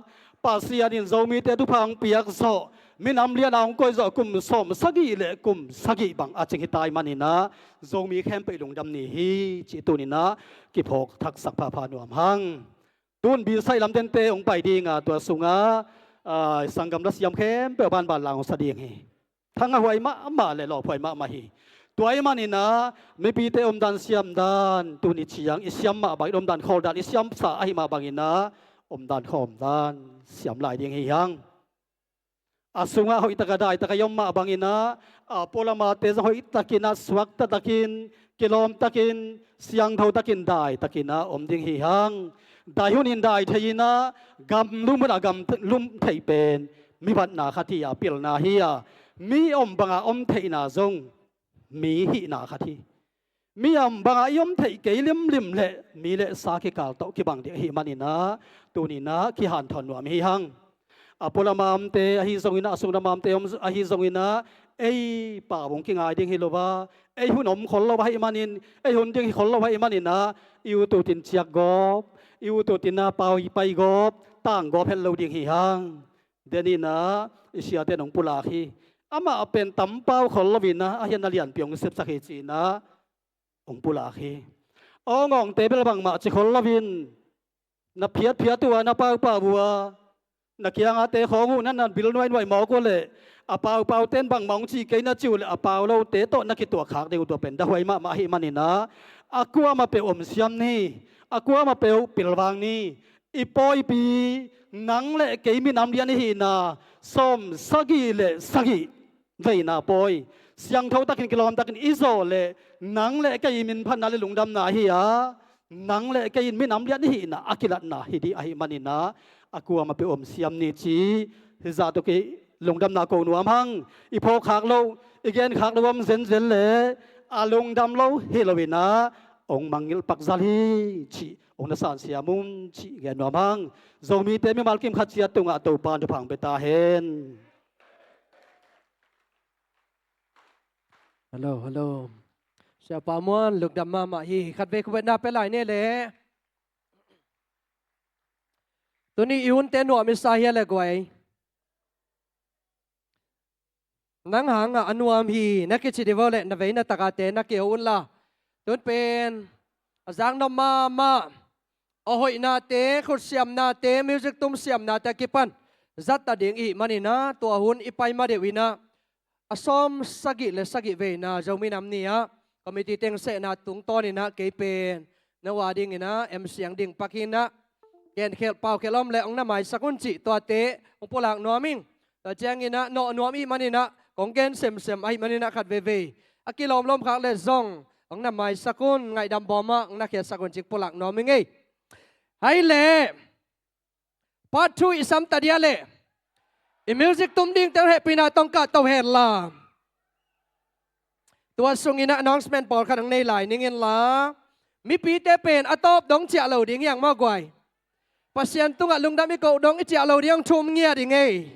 Pasian in Zomite thupha hong piak zawh, minam lian a hong koih zawh kum sawm sagih le kum sagih bang a cing hi ta ahih manin ah, Zomi khempeuh i lungdam ni hi cih tuni in ah kiphawk thaksak phapha nuam hang. Tun bisaih lamdente hong pai ding a, tua sungah, ah, sanggam lasiam khempeuh a banban lang hong sa ding hi. Thangah huai mahmah le lawphuai mahmah hi. Tua ahih manin ah mipite omdan siamdan, tuni ciang i siam mah bangin omdan khawldan i siamsa ahih mah bangin ah omdan khawmdan siam lai ding hi hang. A sungah hoihtak a daitak a i om mah bangin ah, a pua lamate zong hoihtakin ah suakta takin, kilawm takin, siangtho takin, daitak in ah om ding hi hang. Dai hun in dai thei in ah, gam lum hun a gam lum theih pen mi batna khat hi a, pilna hi a, mi om banga om theihna zong mi hihna khat hi. Mi om banga i om theih kei limlim leh mi leh sa kikal tawh kibang ding ahih manin ah, tuni in ah kihanthawn nuam hi hang. A pua lama omte ahi zongin ah, a sung lama omte om ahi zongin ah, ei pau hong kingai ding hi lo a, ei hun om khol lo ahih manin, ei hun ding hi khol lo ahih manin ah, i ut utin ciak gawp, i ut utin ah pau i pai gawp, tang gawp het lo ding hi hang. Den in ah i siate in hong pulak hi. Amah pen tam pau khol lo in ah, a hian a lianpi hong sepsak hi ci-in ah hong pulak hi. Aw ngawngte bel bangmah ci khol lo in, na phiatphiat uh a, na paupau uh a, na kiangate khawng uh na na bil nuainuai mawk uh leh, a paupaute'n bangmah hong ci kei na cih uh leh, a pau lote tawh na kituak khak ding uh, tua pen dahuai mahmah ahih manin ah, a kuamah peuh om siam ni, a kuamah peuh pilvang ni. I pawipi, nang leh kei minam lian i hihna, sawm sagih leh sagih veina pawi, siangtho takin, kilawm takin i zawh leh, nang leh kei i minphatna leh lungdamna hi a, nang leh kei in minam lian i hihna a kilatna hi ding ahih manin ah, a kuamah peuh om siam ni ci. Hih zah tawh kei lungdamna ko nuam hang. I phawk khak loh, i gen khak loh om zenzen leh, a lungdam lo hi lo in ah, hong mangngilh pak zal hi cih hong na sansiam un cih gen nuam hang. Zomite mimal kim khat ciat tungah Topa'n thupha hong pia ta hen. Hello, hello. Siapa Muan, lungdam mahmah hi. Khatvei khut betna pia lai ni leh. Tuni i hunte nuam i sa hia le guai? Nang hangah a nuam hi na kici ding uh leh, na vei na takate na kihou un la. Tun pen a zaknop mahmah, a hoihnate, khutsiamnate, music tum siamnate a kipan zat ta ding i hih manin ah, tua hun i pai ma deuh in ah, a sawm sagih leh sagih veina Zomi Nam Ni ah committee teng sehna tungtawn in ah, kei pen na ua dingin ah M C ang ding pak in ah, genkhelh paukhelh om leh hong na maisak un cih tuate hong pulak nuam ing. Tua ciangin ah nawh nuam i hih manin ah, kong gen semsem ahih manin ah, khat veivei a kilawmlawm khak leh zong hong na maisak un, ngaihdam bawm ah hong na khiasak un cih pulak nuam ing ei. Hai leh, part two i sam ta dia leh, i music tum dingte hehpihna tawh kah to hen la. Tua sungin ah announcement pawlkhat hong nei lai ning in la. Mipite pen a tawp dong ciah lo ding hi hang maw guai? Pasian tungah lungdam i koh dong i ciah lo ding, hong thum ngiat ding ei.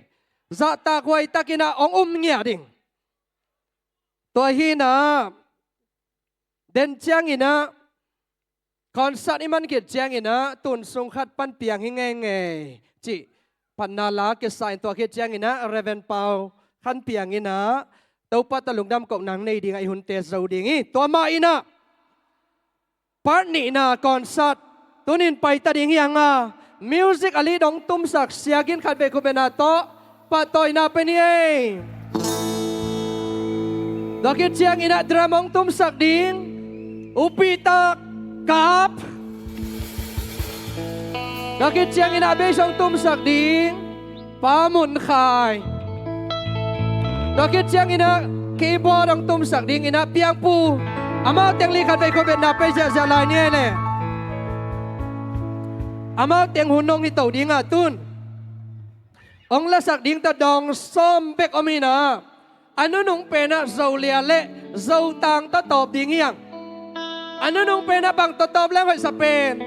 Zahtak huaitakin ah hong um ngiat ding. Tua hi in ah, den ciangin ah, concert i man khit ciangin ah, tun sung khat pan piang hi ngeingei cih phatna la kisa in, tua khit ciangin ah Reverend Pau khan piang in ah, Topa tawh lungdam kohna nei dingah i hunte zo ding hi. Tua mah in ah, part nihna concert tunin pai ta ding hi hang a, music a lead hong tumsak Sia Gin, khatvei khut betna tawh pahtawina pia ni ei. Tua khit ciangin ah drum hong tumsak ding U Pi Tak Kap. Tua khit ciangin ah bass hong tumsak ding Pa Mun Khai. Tua khit ciangin ah keyboard hong tumsak dingin ah Piang Pu. Amau teng li, khatvei khut betna pia ziahziah lai ni ei leh. Amau teng hun hong hi to ding a, tun hong lasak ding tawh dawng sawm bek om in ah, a nunung pen ah Zolia leh Zotang tawtawp ding hi hang. A nunung pen ah bang tawtawp leng hoih sa pen?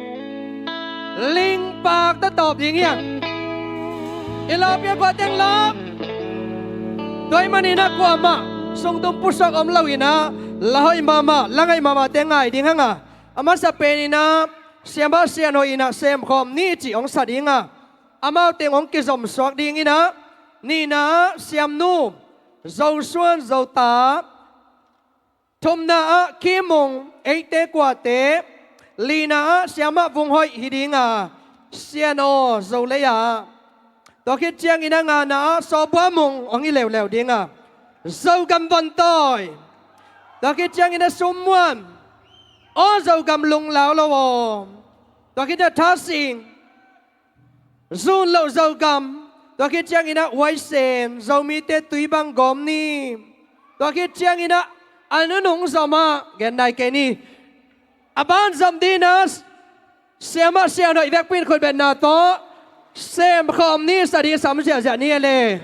Lingpak tawtawp ding hi hang. I lawp hia, kua teng lawp? Tua ahih manin ah kuamah sungtum pusuak om lo in ah, la hoih mahmah, la ngaih mahmahte ngai ding hang a, a masa pen in ah siamah sianhoih in ah semkhawm ni cih hong sa ding a, amau teng hong kizomsuak dingin ah, nihna ah Siamnu Zosuan Zota, thumna ah Kimung Eite Kuate, lina ah Siamah Vung Hoih hi ding a, Sian Aw Zolei ah. Tua khit ciangin ah ngana ah Sawbua Mung hong hi leuleu ding a, Zogam Vontawi. Tua khit ciangin a summuan, aw Zogam lunglau lo aw. Tua khit a thasing, zun loh Zogam. Tua khit ciangin a huaisen, Zomite tui bang gawm ni. Tua khit ciangin a, a nunung zom ah, gen nai kei ni. A ban zom dingin a, siamah siangtho i vekpi in khutbetna tawh semkhawm ni, sa ding sam ziahziah ni e le.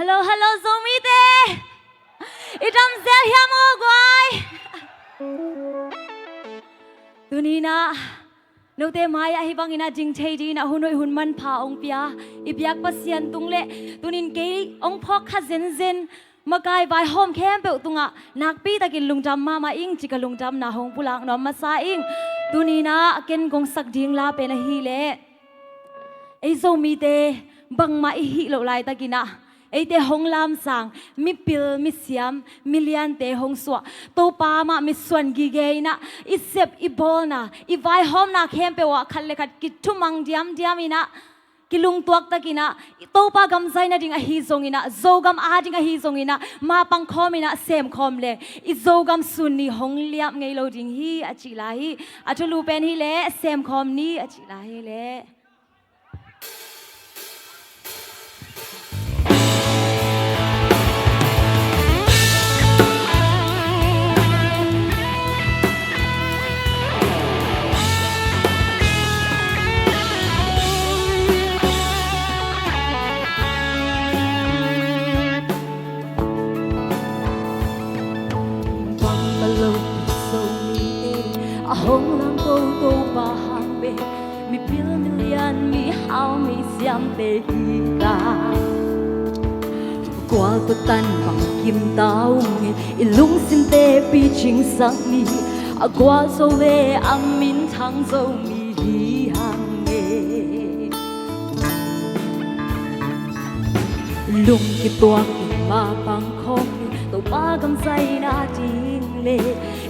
Hello, hello, Zomite. I dam zel hiam aw guai? Tuni-in ah note mai-ah hih bangin a ding thei dingin a hun hoih hun manpha hong pia i biak Pasian tung le, tuni-in kei hong phawk kha zenzen, makai vaihawm khempeuh tungah nakpi takin lungdam mahmah ing, ci ka lungdamna hong pulak nuam masa ing. Tuni-in ah ken kong sak ding la pen ahih leh, ei Zomite bangmah i hih loh laitakin ah, eite hong lamsang mipil, misiam, miliante hong suah, Topa mah mitsuan gige in ah i sep, i bawlna, i vaihawmna khempeuh ah khat le khat kithumang diamdiam in ah, kilungtuak takin ah, Topa gam zai nading ahi zongin ah, Zogam a ding ahi zongin ah, mapang khawm in ah semkhawm leng, i Zogam sun ni hong liam ngei lo ding hi, a cih lai hi. A thulu pen hi leh, semkhawm ni, a cih lai hi leh. Bangmah lo Zomite a hong lamto Topa hang bek, mipil, milian, mihau, misiamte hi ta. Gual tawh tan bang kim ta ung e, i lungsimte picingsak ni. A gualzo le a minthang Zomi hi hang e. Lung kituak in mapang khawm ni, Topa gam zai nading le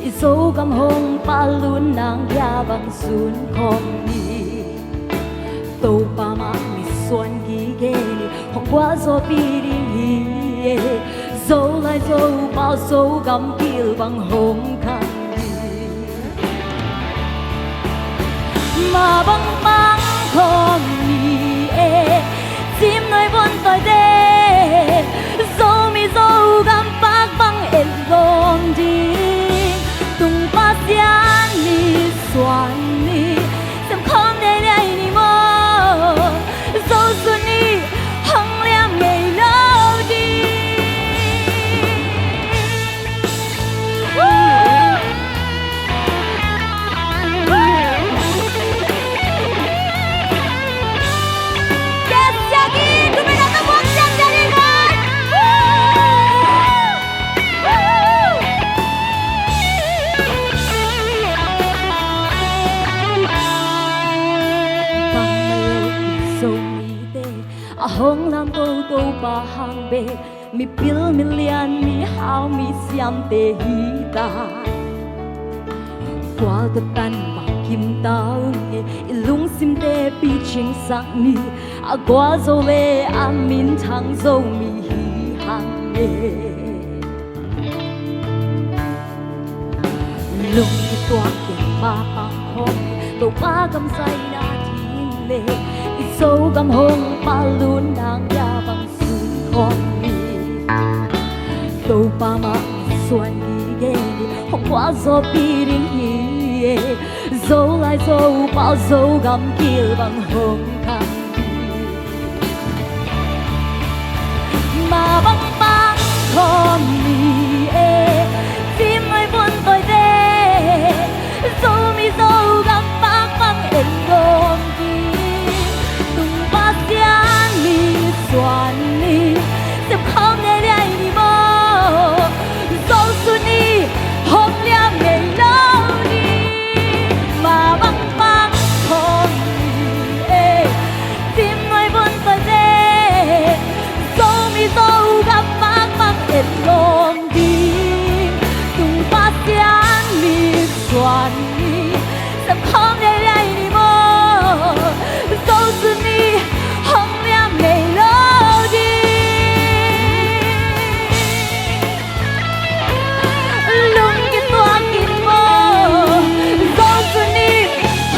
i Zogam hong palut nang hia bang sun khawm ni. Topa mah mitsuan gige ni, hong gualzawhpih ding hi e. Zolai Zopau Zogam kil bang hong khang ni. Mah bang pang khawm ni e, Cimnuai Vun Tawi te, Zomi Zogam pak bang en lawm ding. Tung Pasian mitsuan ni, sem khawm dei liai ni maw, Zo sun ni hong liam ngei lo ding. Zomite a hong lamto Topa hang bek, mipil, milian, mihau, misiamte hi ta. Gual tawh tan bang kim ta ung e, i lungsimte picingsak ni. A gualzo le a minthang Zomi hi hang e. Lung kituak in mapang khawm ni, Topa gam zai nading le i Zogam hong palut nang hia bang sun khawm ni. Topa mah mitsuan gige ni, hong gualzawhpih ding hi e. Zolai Zopau Zogam kil bang hong khang ni. Mah bang pang khawm ni e, Cimnuai Vun Tawi te, Zomi Zogam pak bang en lawm ding. Tung Pasian mitsuan ni, sem khawm dei liai ni maw, Zo sun ni hong liam ngei lo ding. Mah bang pang khawm ni e, Cimnuai Vun Tawi te, Zomi Zogam Lawm ding tung Pasian mitsuan ni, sem khawm liailiai ni maw? Zosun ni hong liam ngei lo ding. Lungkituak in maw? Zosun ni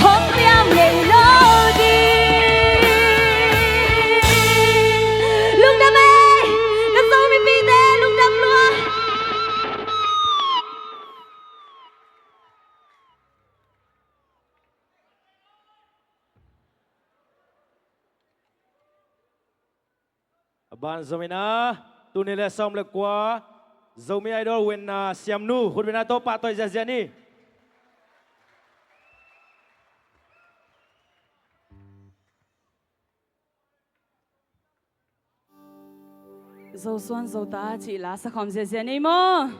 hong liam ngei lo ding. Lungdam ei, ka Zomipite, lungdam lua. A ban zom in a, tul nih le sawm le kua Zomi Idol winner Siamnu khutbetna tawh pahtawi ziahziah ni. Zosuan Zota cih la sakhawm ziahziah ni maw?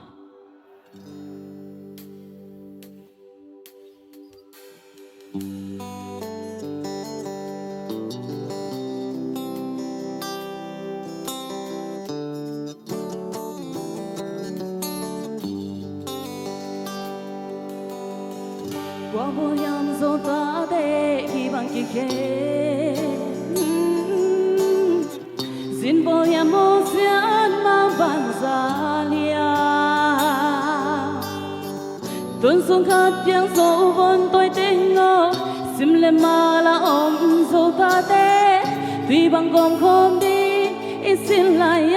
Kua bawl hiam Zotate hih bang kikhen? Zin bawl hiam maw, sian mah bang za liam? Tun sung khat piang Zo vun tawi teng aw, sim le mal a om Zotate, tui bang gawm khawm ding i sin lai a.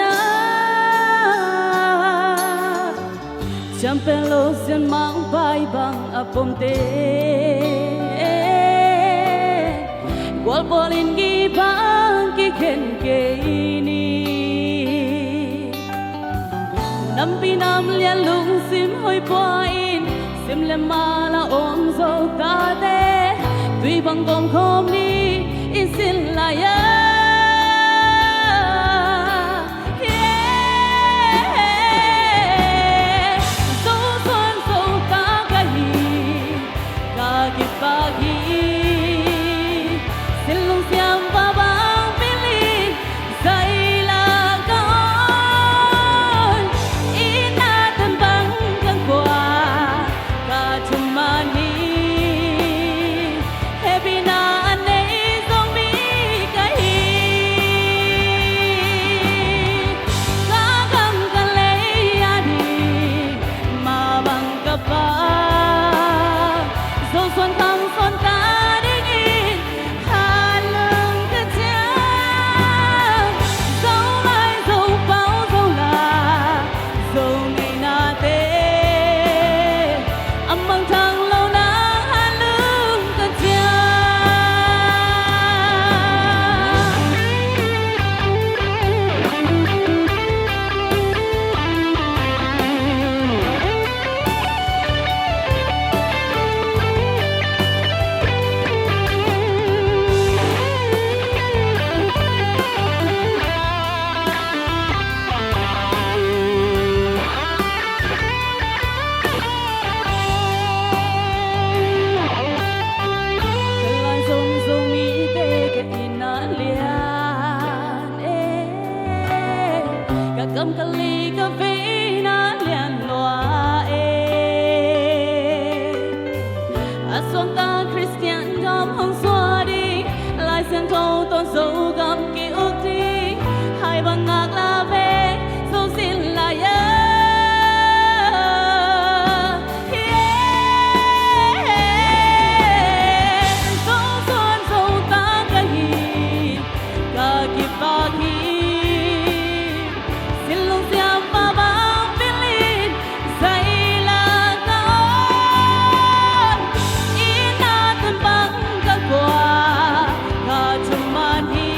Ciam pen lo sian mangpai bang a pomte, gualpual in gih bang kikhen kei ni. Nampi nam lian lungsim hoih pua in, sim le mal a om Zotate, tui bang gawm khawm ni i sin lai a. Zosuan Zota ka hi, ka kipak hi. Sin lungsiam pa bang pilin, zaila ka awn, i na tan bang kan kua, ka thuman hi. Hehpihna a nei Zomi ka hi. Ka gam ka lei a ding mah bang ka pau, Zosuan khang suan ka dingin, kha lung ka ciam. Zo lai Zo pau Zo la, Zo ngeinate, a mangthang lo nang a lung ka ciam. Ka lai zong Zomite ka itna lian e, ka kam ka li ka veina lian lua e. A suangta Khristian gam hong suah ding, Lai Siangtho tawh Zogam ki-uk ding, hai bang ngak la ve, Zo sin lai a. Zosuan Zota ka hi, ka kipak hi. Sin lungsiam pa bang pilin, zaila ka awn, i na tan bang ka kua, ka thuman hi.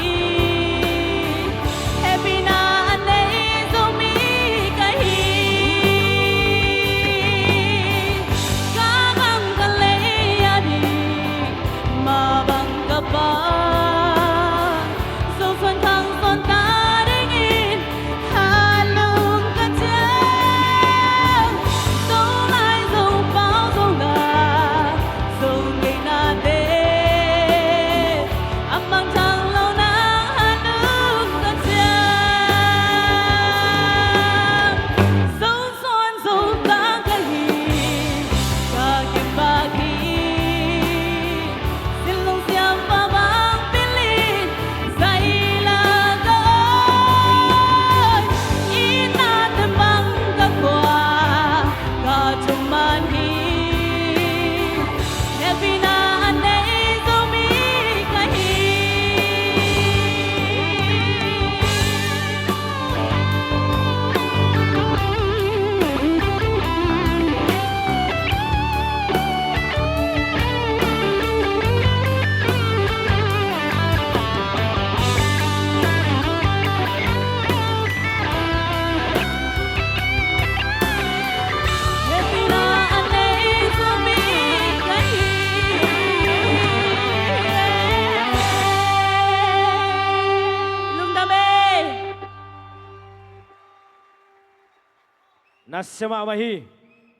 Nasia mahmah hi.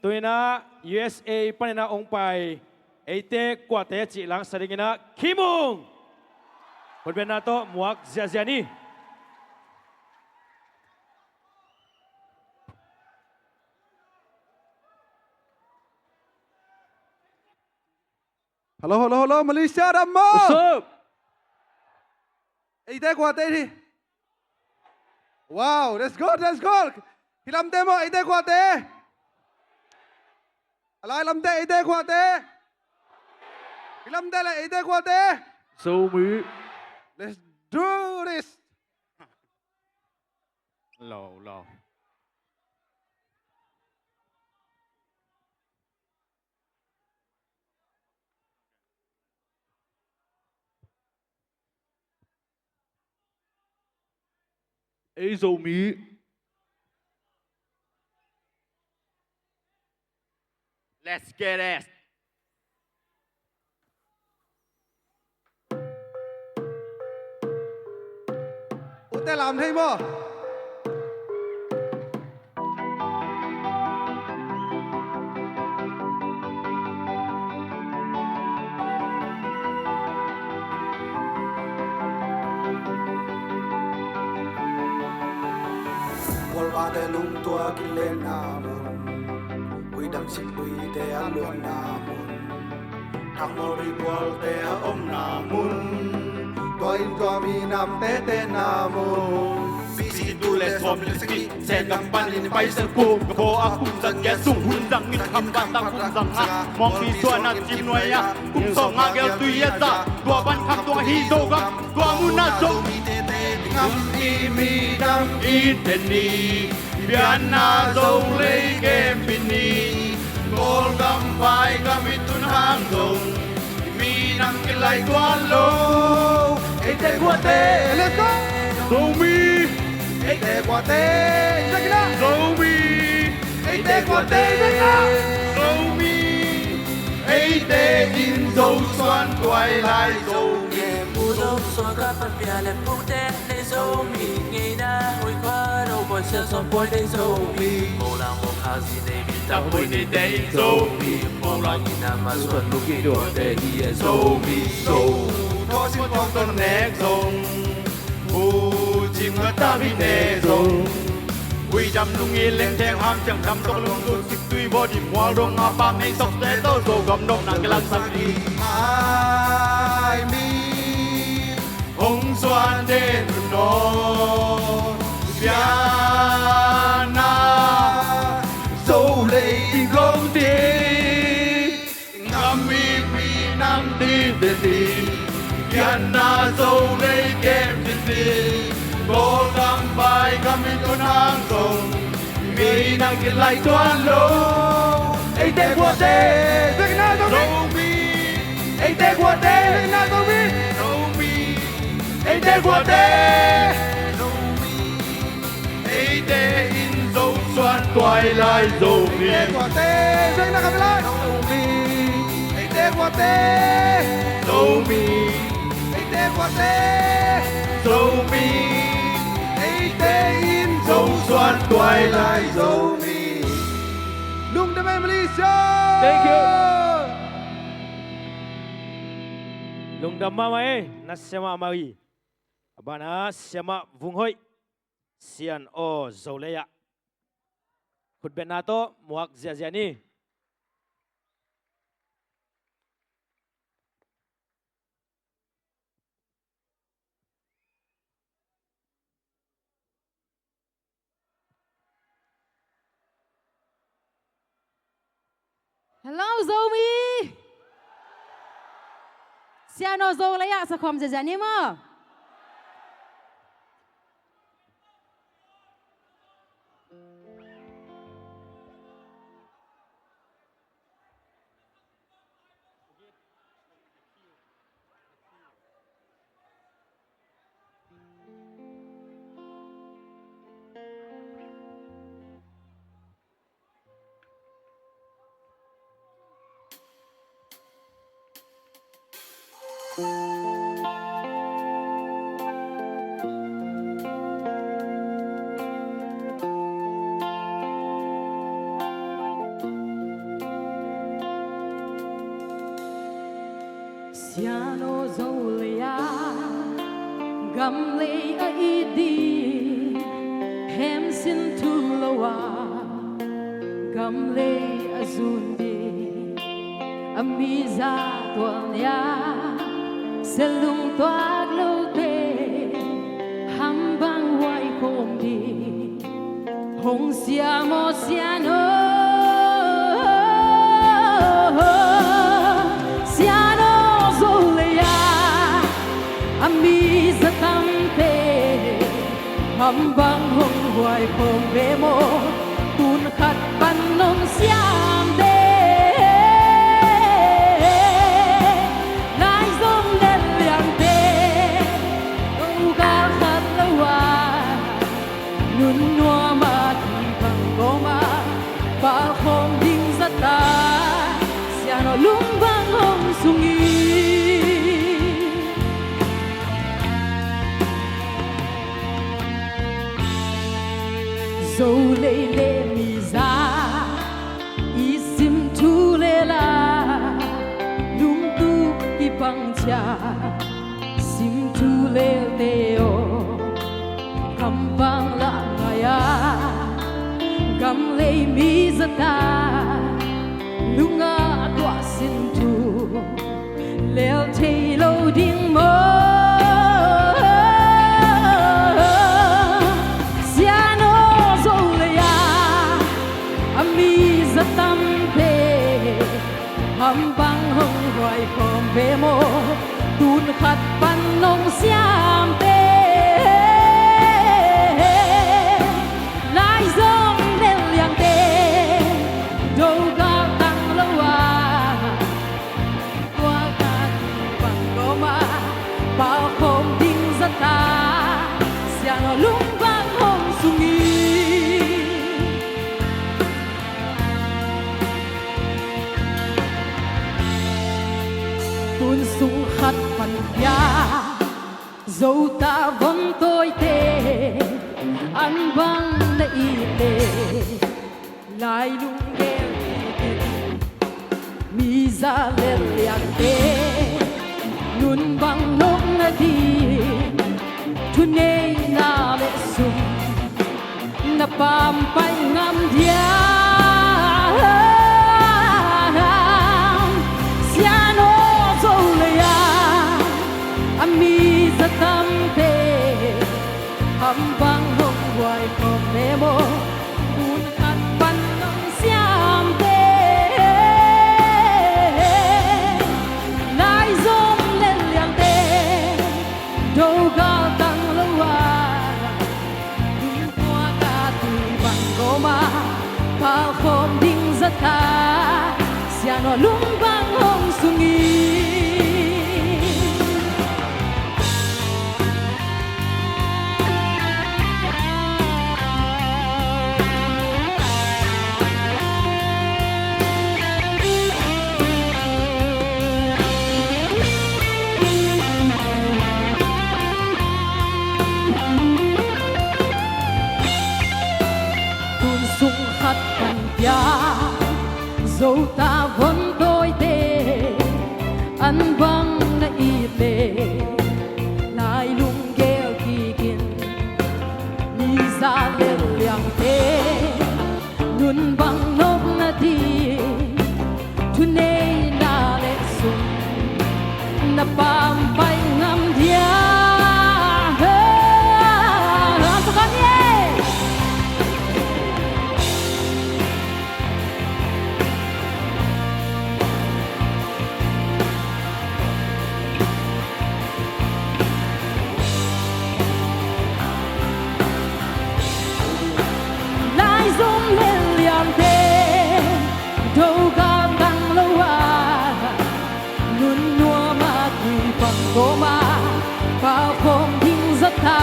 Tu-in ah U S A panin ah hong pai eite kuate cih langsak dingin ah Kimung, khutbetna tawh muak ziahziah ni. Hello, hello, hello, Malaysia, dam maw? What's up? Eite kuate hi. Wow, that's good, that's good. Hih lamte maw, eite kuate? A lai lamte, eite kuate? Hih lamte le, eite kuate? Zomi. Let's do this. Lo, lo. Ei Zomi. Let's get it. Ute lam thei maw? Kualpate lungtuak i lenna mun, uidam sik uite a luanna mun, thakmawlpi kualte a omna mun, tua in tua minam tete na mun. Pisi tu le sawm le sagi, Sengam panin paisak pu, ko a kum zang ya sung hun zang in kham ka tang hun zang a, mawngpi suan a cim nuai a, kum sawng a gel tui a za, tua pan kham tuang hi Zogam, tua mun a Zo. Ngam i minam i ten ni, pianna Zo lei kem pin ni, Kawlgam pai gam i tun hang zong, minam kilai tuan lo. Eite kuate. Let's go. Zomi. Eite kuate. Zomi. Eite kuate. Zomi. Eite in Zo suan tuai lai Zomi. Mu Zo suan ka pan pia le pute. Nei Zomi ngeina, ui kua no kua sia sawm puai nei Zomi. Molang o kha si nei mi tang hui nei te in Zomi. Molang ina ma suan lu ki dua te hi e Zomi. Zo, to sin tong ton nek zong. Mu cing a ta bi ne zong. Ui dam lung i leng teng ham ciang dam tok lung tu sik tui bo di mual dong a pa mei sok te to Zogam dong nang ke lang sak di. Ai mi. Hong suan den un nawn pianna Zo lei in gom ding. Ngam i minam ding den ding pianna Zo lei kem ding ding. Kawlgam pai gam i tun hang zong. Minam kilai tuan lo. Eite kuate. Zomi. Eite kuate. Zomi. Eite kuate. Eite in Zo suan tuai lai Zomi. Eite kuate. Zomi. Eite kuate. Zomi. Eite kuate. Zomi. Eite in Zo suan tuai lai Zomi. Lungdam ei Malaysia. Thank you. Lungdam mahmah ei. Nasia mahmah ei. A ban ah Siamah Vung Hoih, Sian Aw Zo lei ah. Khutbetna tawh muak ziahziah ni. Hello Zomi. Sian Aw Zo lei ah sakhawm ziahziah ni maw. Sian aw, Zo lei-a gam lei a it ding, hemsin thu lo-a gam lei a zun ding, a mi zahtuah ni-a selung tuak lote hambang huai khawm ding. Hong siam aw, sian aw, sian aw, Zo lei-a a mi za tamte hambang hong huai khawm ve maw? Tun khat pan nong siamte, lai zong nel liangte, ko gal khat lo-a nun nuam a tui bang gawm a, palkhawm ding zat a, sian aw, lung bang hong sung in. Zo lei le mi za i sim thu le la, lungtup kibang ciat sim thu lelte aw, kampang lah ngai-a gam lei mi zat a lung a tuah sin thu lel thei lo ding maw? Sian aw, Zo lei-a a mi za tamte hambang hong huai khawm ve maw? Tun khat pan nong siamte, lai zong nel liangte, do galtang lo-a, tua ka ti bang gawm a, palkhawm ding zat a, sian aw, lung bang hong sung in. Tun sung khat pan pia, Zo tavon tawite an bang na it le, lai lunggel kikin, mi za lel liangte nun bang nop nading, thuneihna le sum na pampai ngam diam? Sian aw, Zo lei-a a mi za tamte hambang hong huai khawm ve maw? Tun khat pan nong siamte, lai zong nel liangte, do galtang lo-a, lungtuak a tui bang gawm a, palkhawm ding zat a, sian aw, lung bang hong sung in. Tun sung khat pan pia, Zo tavon tawite an bang na it le, lai lunggel kikin, mi za lel liangte nun bang nop nading, thuneihna le sum na pampai ngam diam? Lai zong lel liangte, do galtang lo-a, nun nuam a tui bang gawm a, palkhawm ding zat a,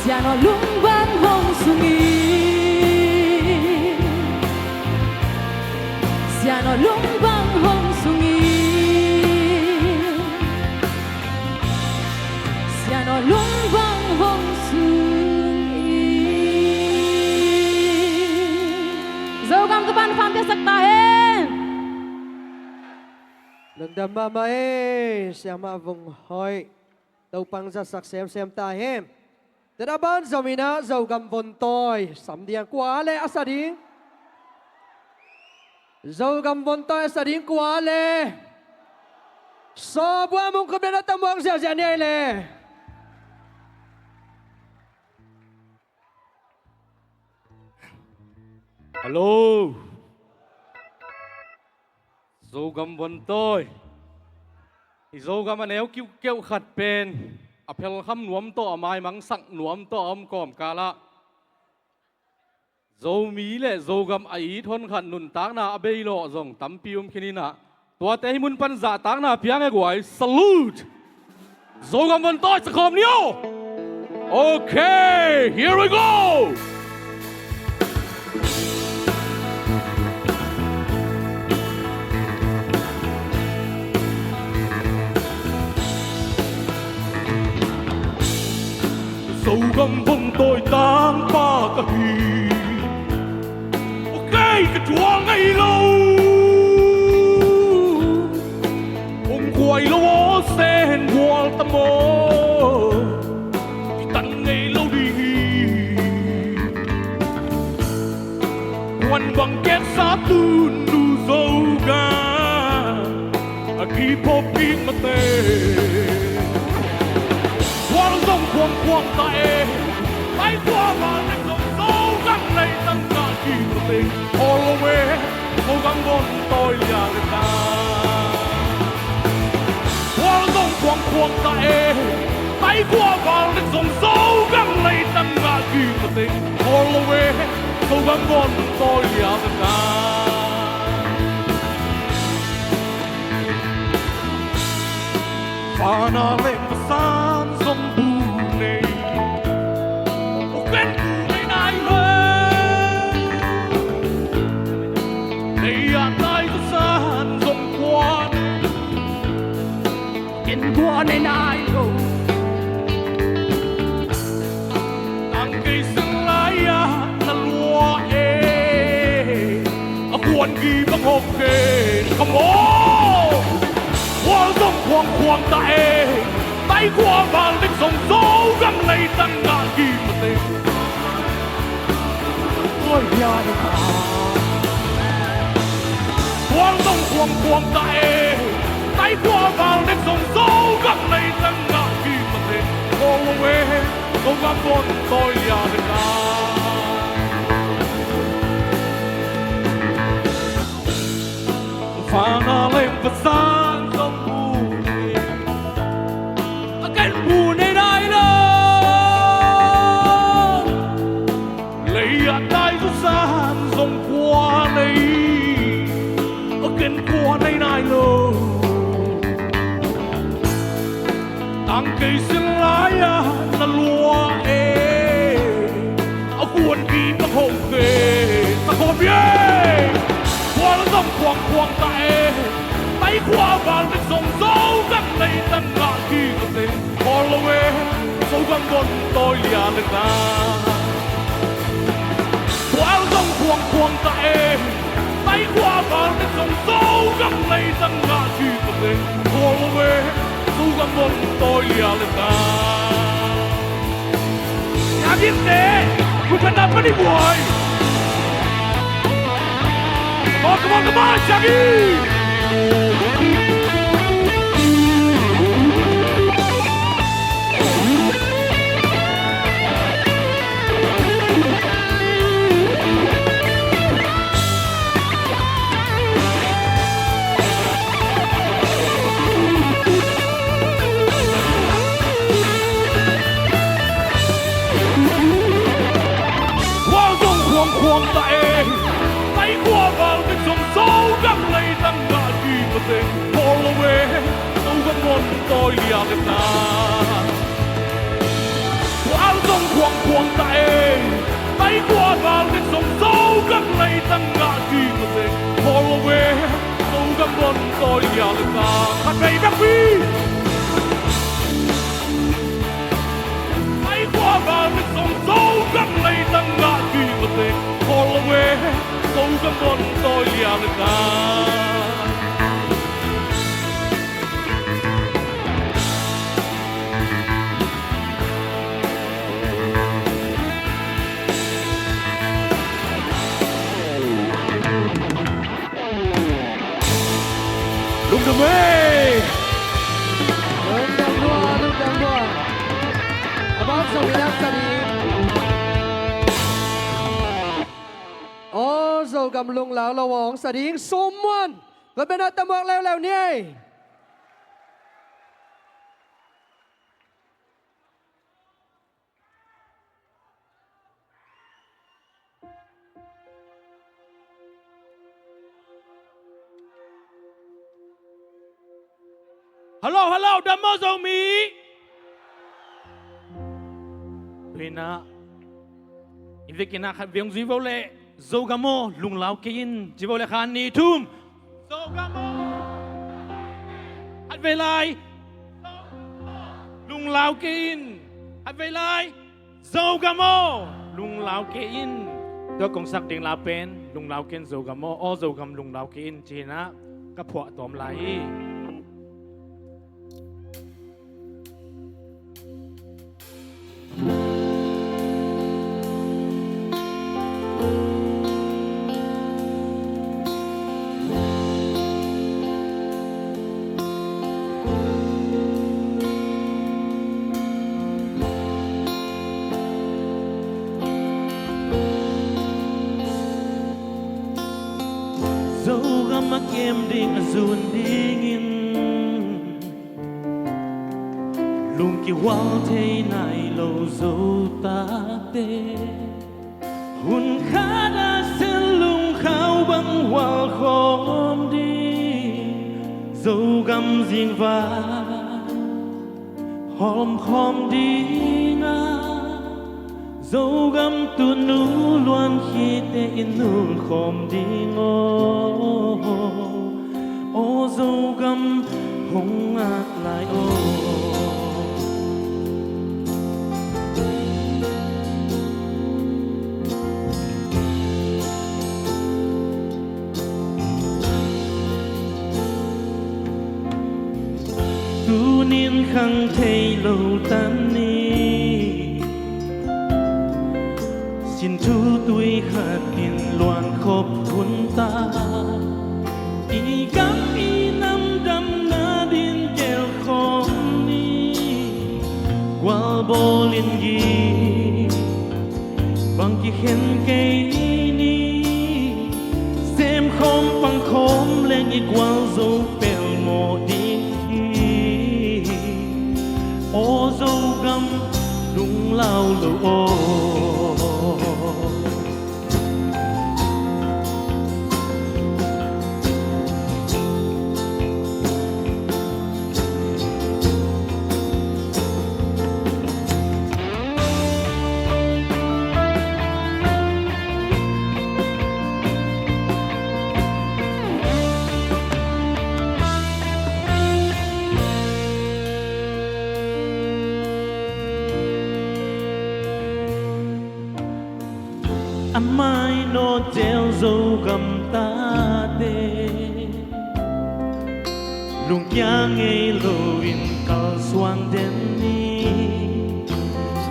sian aw, lung bang hong sung in. Sian aw, lung bang hong sung in. Sian aw, lung bang hong sung in. Zogam ka pan fam pia sak ta hen. Lungdam mahmah ei, Siamah Vung Hoih. Topa'n zatsak semsem ta hen. Tua ban Zomi-in ah Zogam vontawi sam ding, kua le a sa ding? Zogam vontawi a sa ding kua le? Sawbuang mungkut bena tamuang ziahziah ni ai le. Hallo. Zogam vontawi. I Zogam a neu kiukiu khat pen a phelkham nuam tawh, a maimangsak nuam tawh a om kawmkal ah Zomi le Zogam a it honkhat nuntakna a beilawh zong tampi um khin in ah, tuate hih mun pan zahtakna piang e guai. Salute! Zogam vontawi sa khawm ni aw. Okay, here we go. Zogam vontawi tangpa ka hi. Kei ka tual ngei lo. Hong kuai lo aw, sen gual ta maw. Kitan ngei lo ding hi. Kuan bang keksa tun nu Zogam a kiphawk kik mate. Kual zong kuangkuang ta e. Pai kua val dek zong Zogam leitang ngah kik mate. Hawl lo e. Zogam vontawi lia le ta. Kual zong kuangkuang ta e. Pai kua val dek zong Zogam leitang ngah kik mate. Hawl lo e. Zogam vontawi lia le ta. Fana le pasan zong bu nei. Uken bu nei nai lo. Nei a tai zaw san zong kua nei. Ken kua nei nai lo. Tang kei sin lai-a na lua e. A kuan ki bang hong ken. Come on. Kual zong kuangkuang ta e. Tai kua val dek zong Zogam leitang ngah ki mate. Oi, ya, ya. Kual zong kuangkuang ta e. Tai kua val dek zong Zogam leitang ngah ki mate. Hawl lo e. Zogam vontawi lia le ta. Fana le pasan zong bu nei. A ken bu nei nai lo. Lei a tai zaw san zong kua nei. A ken kua nei nai lo. Tang kei sin lai-a na lua e. A kuan ki bang hong ken. Sa khawm e. Kual zong kuangkuang ta e. Tai kua val dek zong Zogam leitang ngah ki mate. Hawl lo e. Zogam vontawi lia le ta. Kual zong kuangkuang ta e. Tai kua val dek zong Zogam leitang ngah ki mate. Hawl lo e. Zogam vontawi lia le ta. Siagim te, kuthanna panin buai. Oh, come on, come on, Siagim. Kual zong kuangkuang ta e. Tai kua val dek zong Zogam leitang ngah ki mate. Hawl lo e. Zogam vontawi lia le ta. Kual zong kuangkuang ta e. Tai kua val dek zong Zogam leitang ngah ki mate. Hawl lo e. Zogam vontawi lia le ta. Khat vei bek pi. Tai kua val dek zong Zogam leitang ngah ki mate. Hawl lo e. Zogam vontawi lia le ta. Hey! Lungdam lua, lungdam lua. A bang Zomi Lungdam Sa Ding. Aw, Zogam lunglau lo a hong sa ding Sum Muan. Tua pen a tamuak leuleu ni ei. Hello, hello, dam maw Zomi? Tua hi-in ah, i vekin ah khat vei hong zui vo leh, Zogam aw, lunglau kei in, ci vo leh khat, nih, thum. Zogam aw. Khat vei lai. Lunglau kei in. Khat vei lai. Zogam aw, lunglau kei in. Tua kong sak ding la pen, lunglau kei in Zogam aw, aw Zogam lunglau kei in, ci-in ah ka phuah tawm lai hi. Zogam a kem ding a zun dingin lungkihual thei nai lo Zo tate. Hun khat a sel lungkhau bang hual khawm ding, Zogam zingvai hawm khawm ding a, Zogam tunu luan khite i nul khawm ding aw, aw Zogam hong ngak lai aw. Tunin khang thei lo tan ni. Sin thu tui khat in luan khop hun ta, i gam i nam damna din gel khawm ni. Gual bawl in gik bang kikhen kei ni. Sem khawm pang khawm leng i gualzo pelmawh ding hi. Aw Zogam lunglau lo aw. A mainawt zel Zogam tate, lungkia ngei loin kalsuan den ni.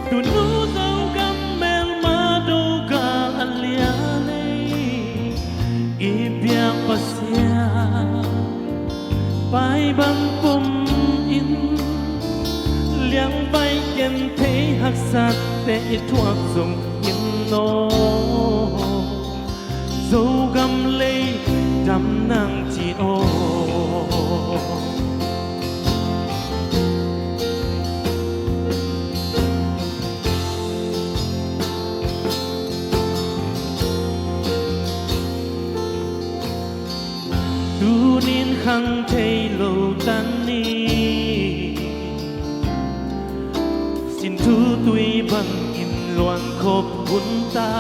Tunu Zogam melma doka a lian ei, i biak Pasian pai bang pom in, liangvai genthei haksatte i thuak zong in aw, Zogam lei dam nang ci aw. Tunin khang thei lo tan ni. Sin thu tui bangin luan khop hun ta,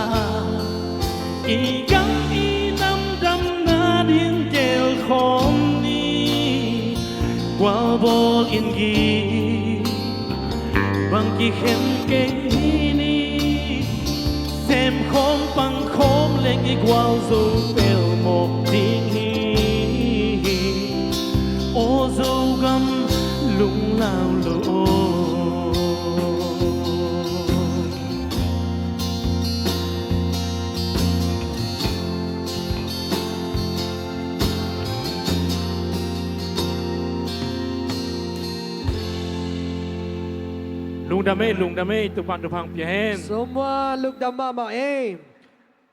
i gam i nam damna din gel khawm ni. Gualbawl in gik bang kikhen kei ni. Sem khawm pang khawm leng i gualzo pelmawh ding hi. Aw Zogam lunglau lo aw. Dam ei, lungdam ei, Topa'n thupha pia hen. Sum muan, lungdam mahmah ei.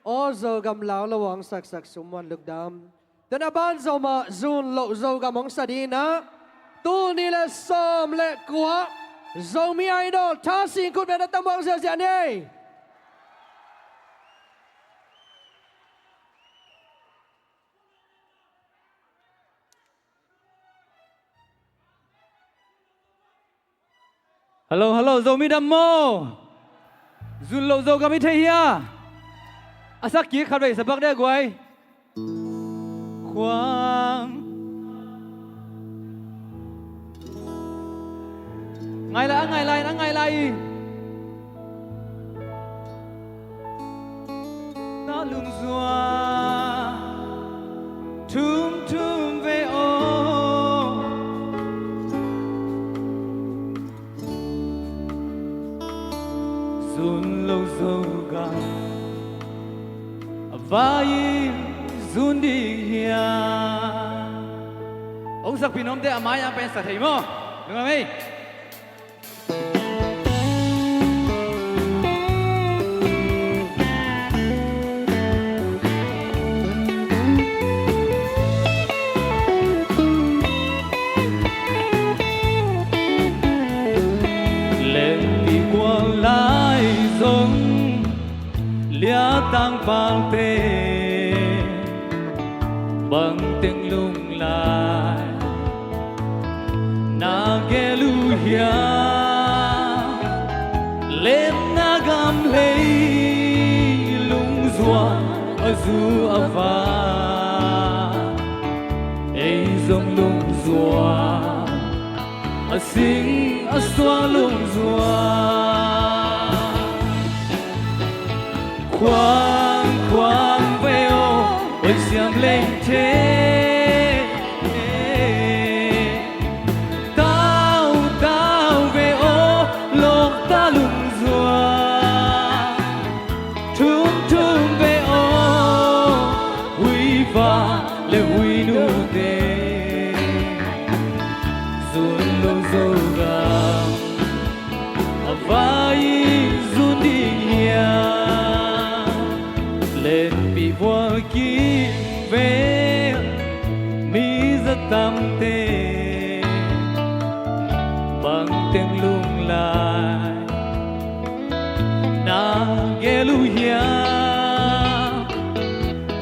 Aw Zogam, lau lo hong saksak sum muan, lungdam. Tua a ban Zomah Zun Loh Zogam hong sa ding in ah, tul nih le sawm le kua Zomi Idol Thasing Khutbeng a tam buang ziahziah ni ei. Hallo, hallo, Zomi dam maw? Zun Loh Zogam i thei hia? A sak kik khat vei sa pak de guai. Khuang. Ngai lai, a ngai lai, a ngai lai. Ta lungzuan thum thum ve aw. Zun Loh Zogam, a vai-in zun ding hiam? Hong sakpih nuamte a mai-ah pen sa thei maw? Lungdam ei. Lengpi kua lai zong lia tang palte, bang teng lunglai na gel uh hiam? Lemna gam lei lungzuan a zu a va, ei zong lungzuan a sing a suak lungzuan. Khuang khuang ve aw, oi siam lengthe. Tau tau ve aw, lawkta lungzuan. Thum thum ve aw, huiva le huinute. Zun Loh Zogam, a vai-in zun ding hiam? Lenpi bual kim vel mi za tamte, bang teng lunglai na gel uh hiam?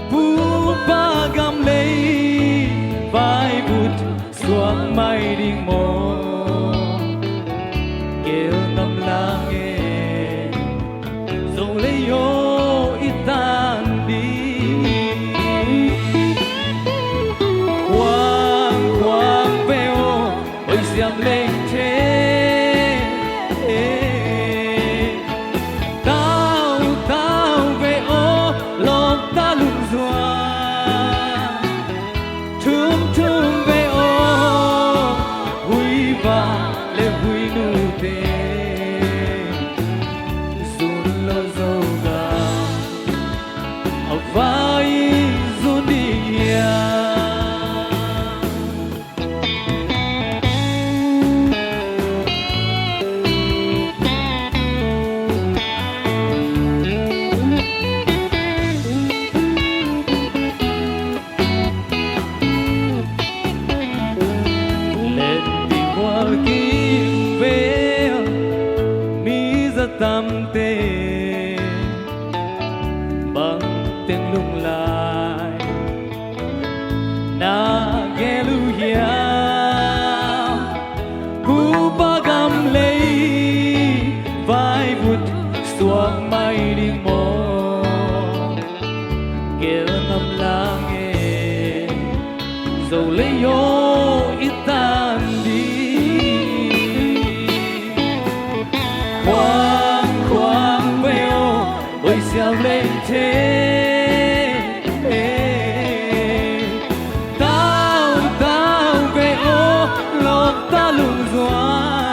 Pu pa gam lei vaivut suak mai ding maw? Gel ngam lang e, Zo lei aw i tan ding. Khuang khuang ve aw, oi siam lengthe. Tau tau ve aw, lawkta lungzuan. Thum thum ve aw, huiva le huinute. Zun Loh Zogam, a vai-in zun ding hiam? Lenpi bual kim vel mi za tamte, bang teng lunglai na gel uh hiam? Pu pa gam lei vaivut suak mai ding maw? Gel ngam lang e, Zo lei aw i tan ding. Khuang khuang ve aw, oi siam lengthe. Tau tau ve aw, lawkta lungzuan.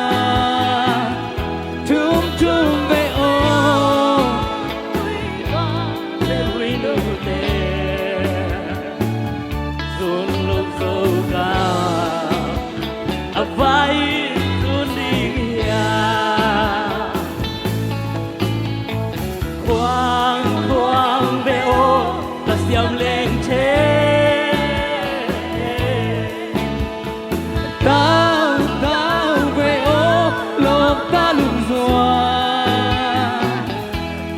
Thum thum ve aw, Zun Loh Zogam. Siam leng thei. Tau, tau ve aw, lawmta lungzuan.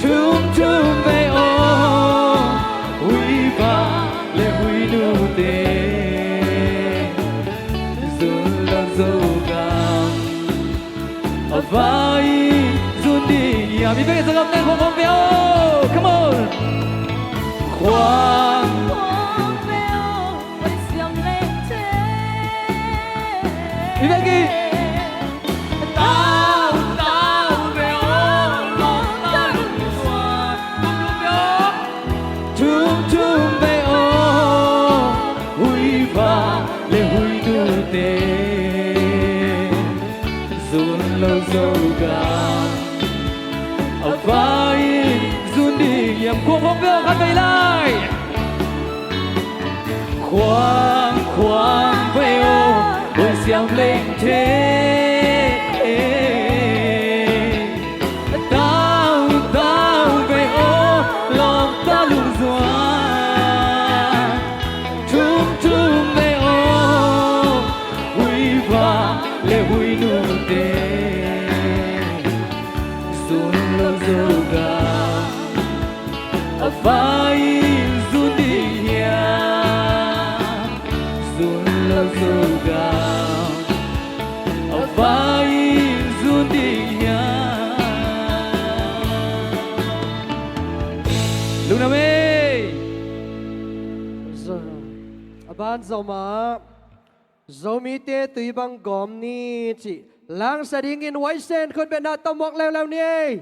Thum, thum ve aw, huipa le huinute. Zun lo Zogam a vai zun ding hiam? Mi bek Zogam nek khong khong ve aw. Come on. Khuang. Khuang ve aw, oi siam leng thei. Mi bek hi. Tau, tau ve aw, lawmta lungzuan. Thum, thum ve aw. Thum, thum ve aw, huipa le huinute. Zun lo Zogam a vai zun ding hiam? Khuang khong ve aw, khat vei lai. Khuang, khuang ve aw, oi siam leng thei. Tau, tau ve aw, lawmta lungzuan. Thum, thum ve aw, huipa le huinute. Zun lo Zogam a vai zun ding hiam? Zun lo Zogam a vai zun ding hiam? Lungdam ei. A ban zom ah Zomite tui bang gawm ni cih langsa dingin Waisen khutbetna tawh muak leuleu ni ei.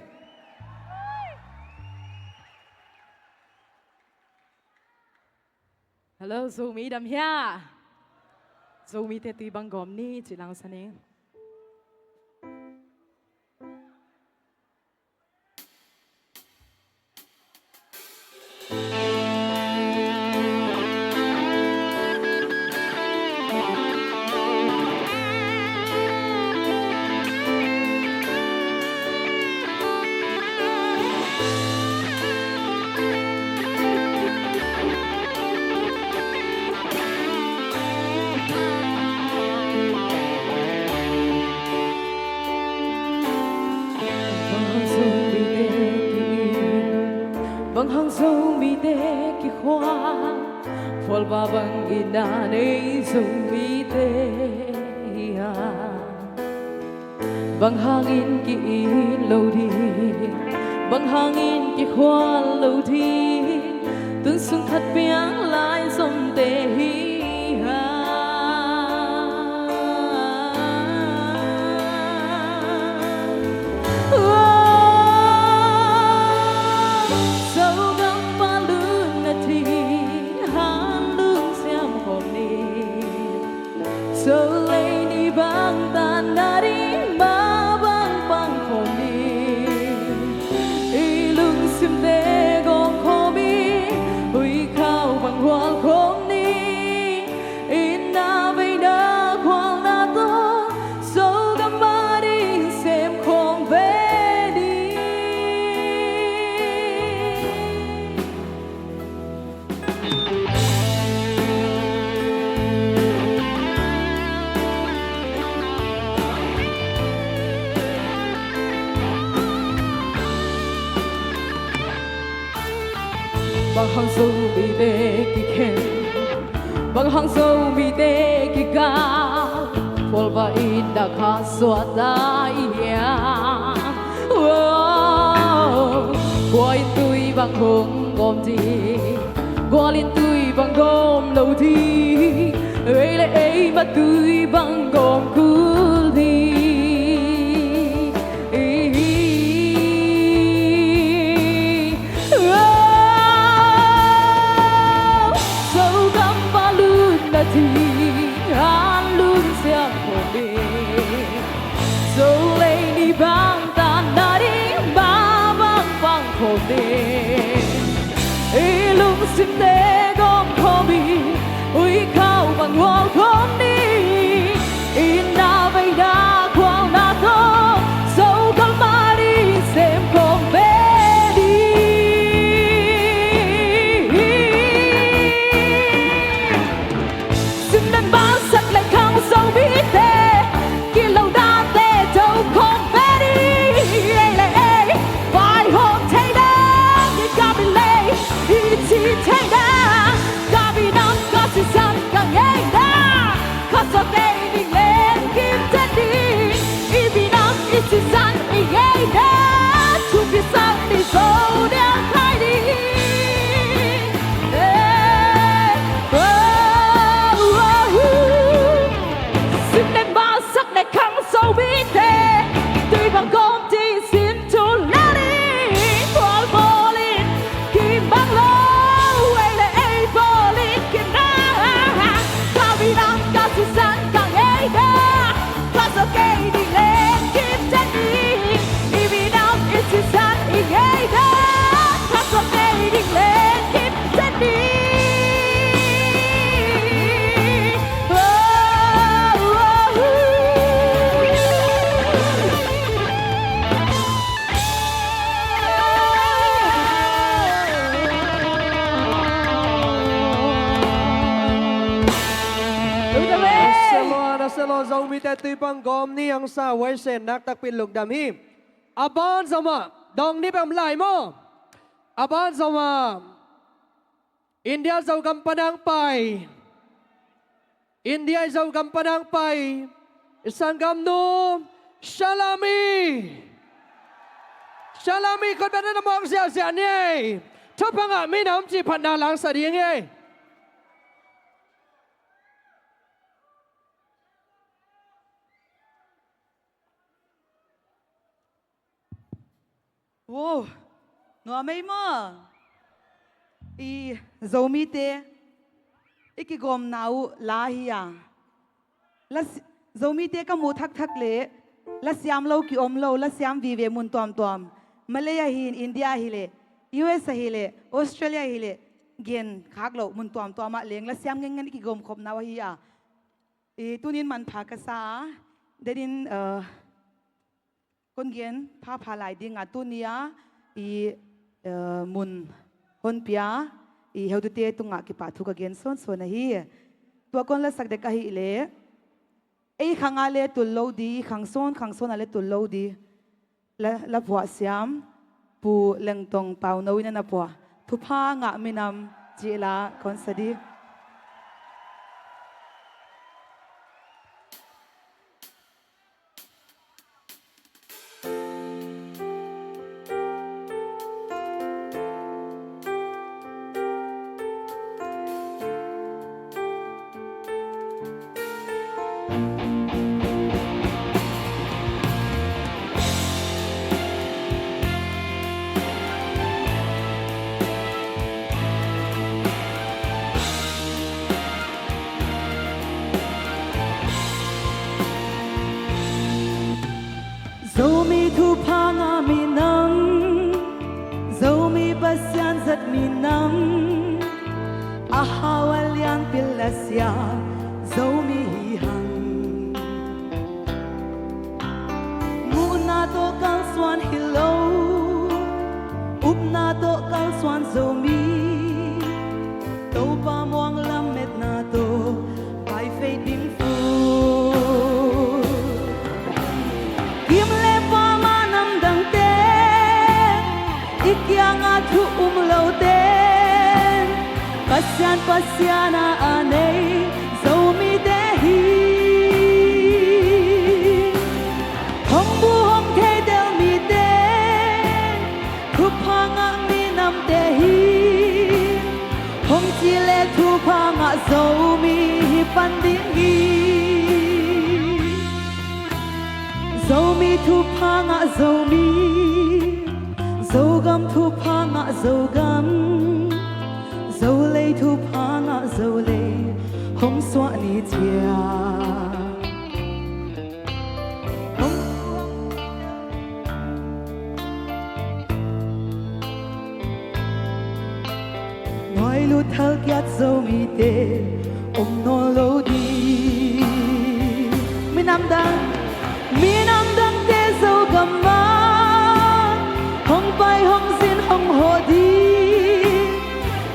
Hello, Zomi dam hia? Zomite tui bang gawm ni cih langsa ni. Bang hang Zomite ki-it, bang hang Zomite kikhual, phualva bang itna nei Zomite hiam? Bang hangin ki-it lo ding, bang hangin kikhual lo ding, tun sung khat piang lai zomte hi hang. Zogam pa lutna ding hanlum siam khawm ni. Zolei ni bang tan na ding mah bang pang khawm ni. I lungsimte gawm khawm hi, huikhau bang hual khawm ni. Itna veina khualna tawh Zogam mah ding sem khawm ve ni. Bang hang Zomite kikhen, bang hang Zomite kikal, phualva itna kha suakta i hiam? Kua in tui bang hong gawm ding, gual in tui bang gawm lo ding, ei le ei mah tui bang gawm kul ding. Zogam pa lutna ding hanlum siam khawm ni. Zolei ni bang tan na ding mah bang pang khawm ni. I lungsimte gawm khawm hi, huikhau bang hual khawm ni. Itna veina khualna tawh Zogam mah ding sem khawm ve ni. Law Zomite tuipang gawm ni hong sa huaisen naktakpi lungdam hi. A ban zomah dong ni bang lai maw? A ban zomah India Zogam panang pai. India Zogam panang pai i sanggamnu Shalami. Shalami khutbetna na mawk ziahziah ni ei. Thupha ngah minam cih phatna langsak ding ei. Wow, nuam ei maw? I Zomite i kigawmna uh la hi a. La si-, Zomite ka muh thakthak leh la siam lo ki om lo, la siam vive mun tuamtuam. Malay ahi in, India ahi leh, U S ahi leh, Australia ahi leh, gen khak lo mun tuamtuam ah leng la siam ngengen i kigawmkhopna uh ahi a. I tunin manpha ka sa a, denin, uh, kon gen phapha lai ding a, tuni a i, uh, mun honpia i heutute tungah kipahthu ka gen sawnsawn ahi. Tua kon lasak dek ahih leh, ei khang ah le tul lo di, khang sawn khang sawn ah le tul lo di. La, la phuah siam Pu Lengtong Pauno in a na phuah Thupha Ngah Minam cih la kon sa di. Zomi thupha ngah minam, Zomi Pasian zat minam, a hau a lianpi la sia Zomi hi hang. Muhna tawh kalsuan hi lo, upna tawh kalsuan Zomi, Topa muang lametna tawh paifei ding fut. Kim le pama namdangte, i kiangah thu um lote, Pasian, Pasian a a nei Zomite hi. Hong bu hong thei del mite, thupha ngah minamte hi. Hong ci le thupha ngah Zomi hi pan ding hi. Zomi thupha ngah Zomi, Zogam thupha ngah Zogam, Zolei thupha ngah Zolei, hong suah ni ciang. Nuai lut thal kiat Zomite om nawn lo ding. Minam dang, minam dangte Zogam ah hong pai, hong zin, hong hawh ding.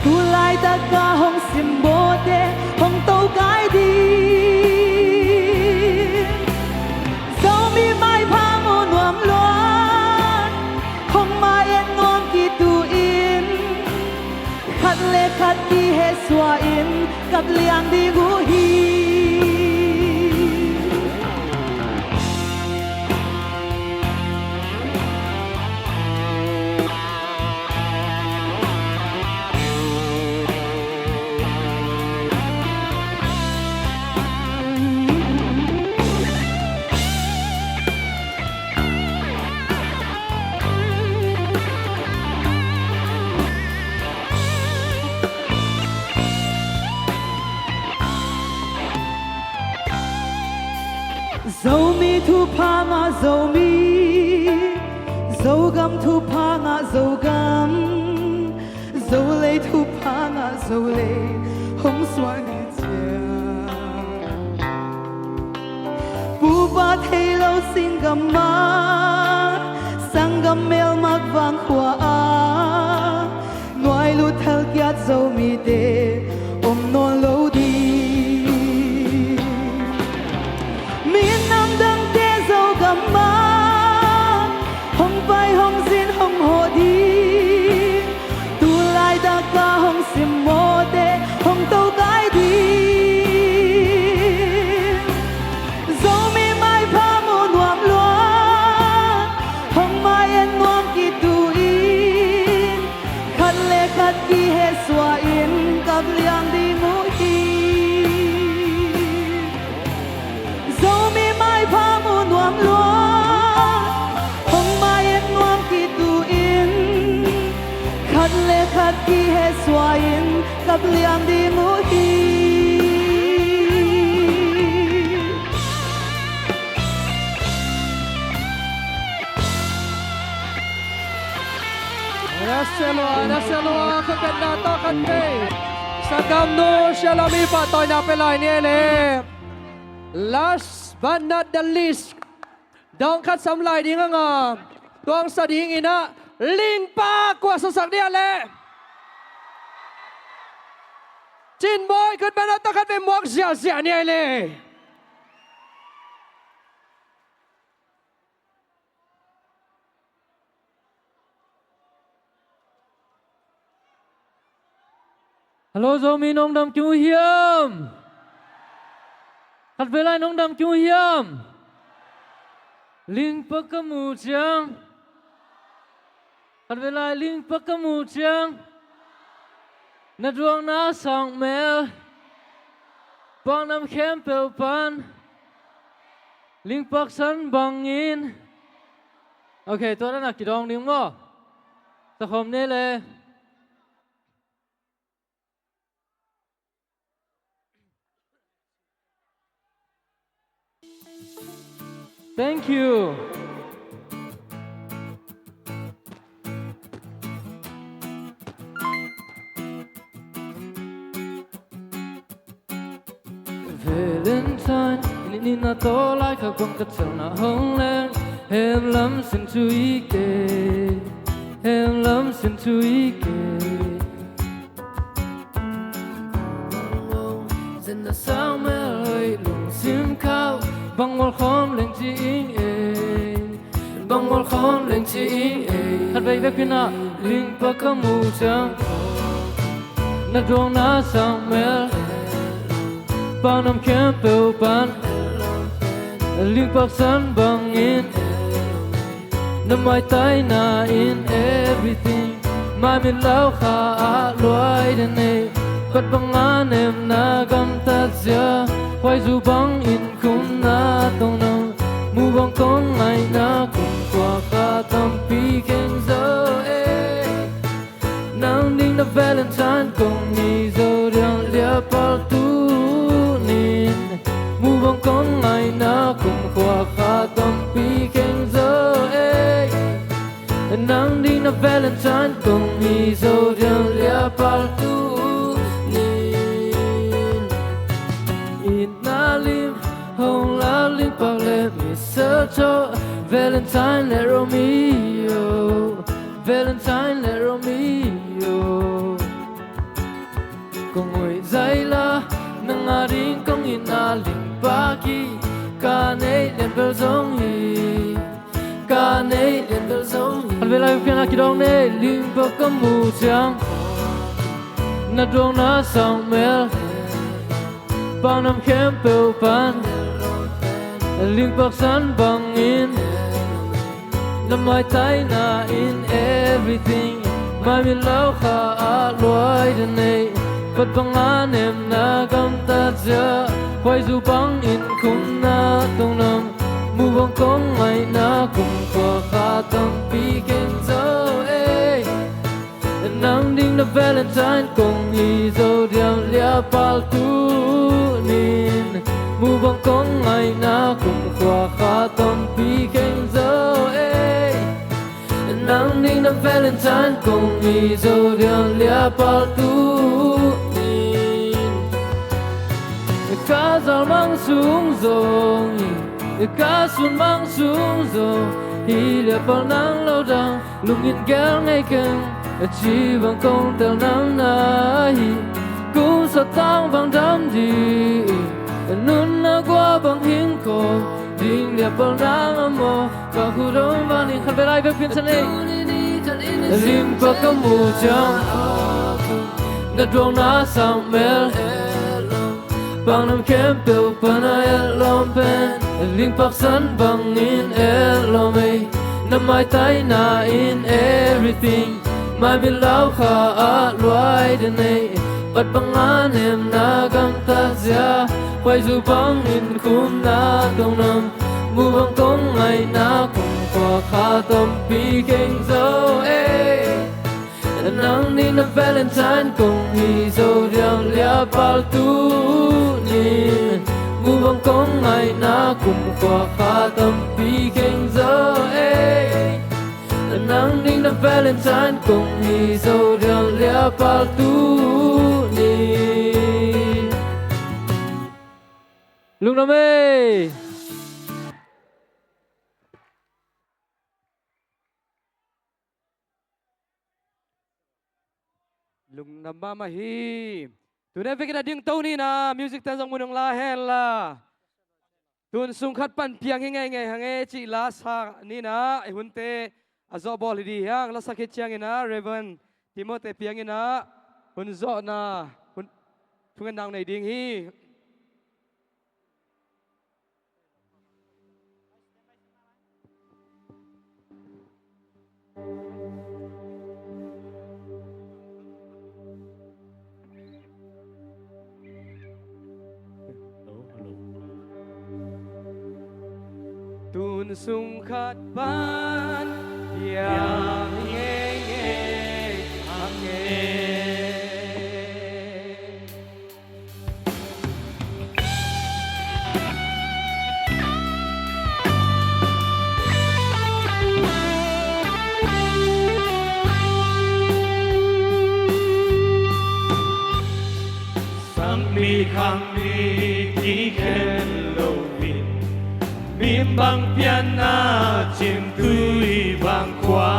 Tu laitak a hong simbawlte hong tokai ding. Zomi maipha mu nuam luat, hong mai et nuam kitu in, khat le khat kihehsuah in kap liang ding uh hi. Zomi thupha ngah Zomi, Zogam thupha ngah Zogam, Zolei thupha ngah Zolei, hong suah ni ciang. Pupa thei lo singgam ah, sanggam melmak vang khua ah, nuai lut thal kiat Zomite om nawn lo ding. in kap liang ding uh hi. Nasem lua, nasem lua, khat khat na tawh khat vei. Sakamnu Sia Lami pahtawina pia lai ni ei le. Last but not the least, dawng khat sam lai ding a ngam, tuangsa dingin ah Lingpak kuah suaksak dia leh. Cin Bawi khut beng a tawh khat vei muak ziahziah ni ei le. Hello Zomi, nong dam kim uh hiam? Khat vei lai, nong dam kim uh hiam? Lingpak ka muh ciang. Khat vei lai, Lingpak ka muh ciang. Na duangna sang mel. Paknam khempeuh pan. Lingpak san bangin. Ok, tua dan a kidawng ding maw? Sakhawm ni ei le. Thank you. Valentine, in in a tawh lai kha kuang ka cel na hong leng. Hem lam sin chu i ke, hem lam sin chu i ke. Zen na sang mel hoi lungsim khau. Bang mual khawm leng ci ing ei. Bang mual khawm leng ci ing ei. Khat vei vekpi na Lingpak ka muh ciang. Na duangna sang mel. Paknam khempeuh pan. Lingpak san bangin. Na maitaina in everything. Mai mit lau kha a luai den ei. Pat banga nemna gamtat zia. Khuaizu bangin khumna tong nam. Mu bang kong ngaina kum khua kha tampi kheng zo ei. Nang ding na Valentine kong hi zo diang liapal tunin. Mu bang kong ngaina kum khua kha tampi kheng zo ei. Nang ding na Valentine kong hi zo diang liapal tunin. Itna lim hong lak Lingpak le mistletoe. Valentine le Romeo. Valentine le Romeo. Kong hoih zaila nang a ding kong itna Lingpak hi. Ka neih lian bel zong hi. Ka neih lian bel zong hi. Khat vei lai pian a kidawng nei. Lingpak ka muh ciang. Na duangna sang mel. Paknam khempeuh pan. Lingpak san bangin. Na maitaina in everything. Mai mit lau kha a luai den ei. Pat banga nemna gamtat zia. Khuaizu bangin khumna tong nam. Mu bang kong ngaina kum khua kha tampi kheng zo ei. Nang ding na Valentine kong hi zo diang liapal tunin. Mu bang kong ngaina kum khua kha tampi kheng zo ei. Nang ding na Valentine kong hi zo diang liapal tunin. Ka zal mang sung zong hi, ka sun mang sung zong hi, liapal nang lo dang. Lungin gel ngei keng, a ci bang kong tel nang na hi. Kum sa tang bang dam di, nun na gua bang hing ko. Ding liapal nang a maw, ka khut hong van in khat vei lai bek pian sa nei. Lingpak ka muh ciang, na duangna sang mel. Paknam khempeuh pan a et lawm pen, Lingpak san bangin et lawm ei. Na maitaina in everything. Mai mit lau kha a luai den ei. Pat banga nemna gamtat zia. Khuaizu bangin khumna tong nam. Mu bang kong ngaina kum khua kha tampi kheng zo ei. Nang nih na Valentine kong hi zo diam, liapal tuni. Mubang kong ngaihna kumkhua kha tampi kheng zo ei. Nang nih na Valentine kong hi zo diam, liapal tuni. Lungdam ei. Lungdam mahmah hi. Tuni vekin a dingto ni na music ten zong mun hong la hen la. Tun sung khat pan piang hi ngeingei hang e cih la sa ni na, ei hunte a zawh bawl hi ding hi hang. La sa khit ciangin a Reverend Timothy Piang in a hun zawhna hun thungen nang nei ding hi. Tun sung khat pan piang hi ngeingei hang e. Sang mi khang mi kikhen lo in, mi bang pianna cintui bang khua,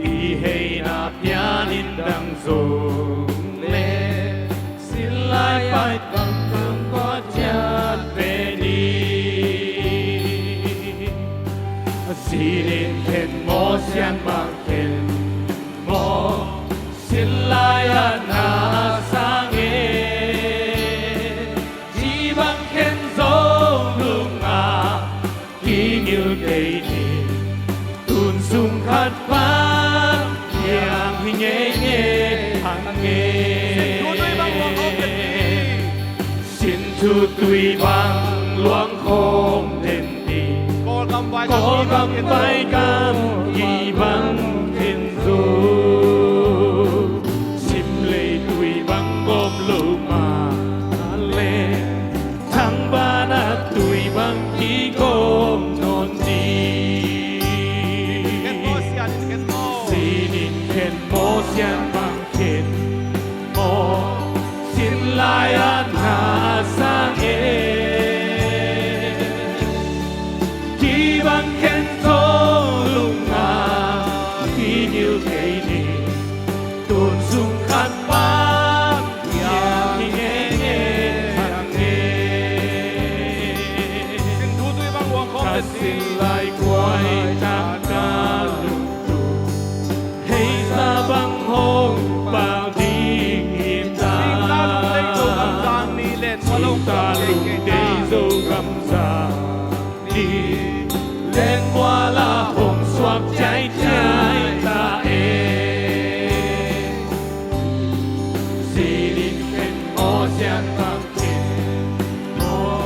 i heina pianin dang zong le sin lai pai bang bang kua ciat ve ni. Sinin khen maw, sian bang khen maw, sin lai a na sang e. Ci bang khen zong lunga kingil kei ni. Tun sung khat pan piang hi ngeingei hang e. Sin thu tui bang luang khawm den ni. Kawlgam vai gam kibang khin zo. Sim lei tui bang gawp lo ma le, thangvana tui bang kigawp nawn ni. Sinin khen maw, sian bang khen maw, sin lai a na sang e. Kibang khen zo lunga kingil kei ni. Tun sung khat pan piang hi ngeingei hang e. Ka sin lai kuai tak ka lungtu, hei sa bang hong pal ding hi ta. Singta lungdei Zogam zang ni, len muala hong suak ciaiciai ta e. Sinin khen maw, sian bang khen maw,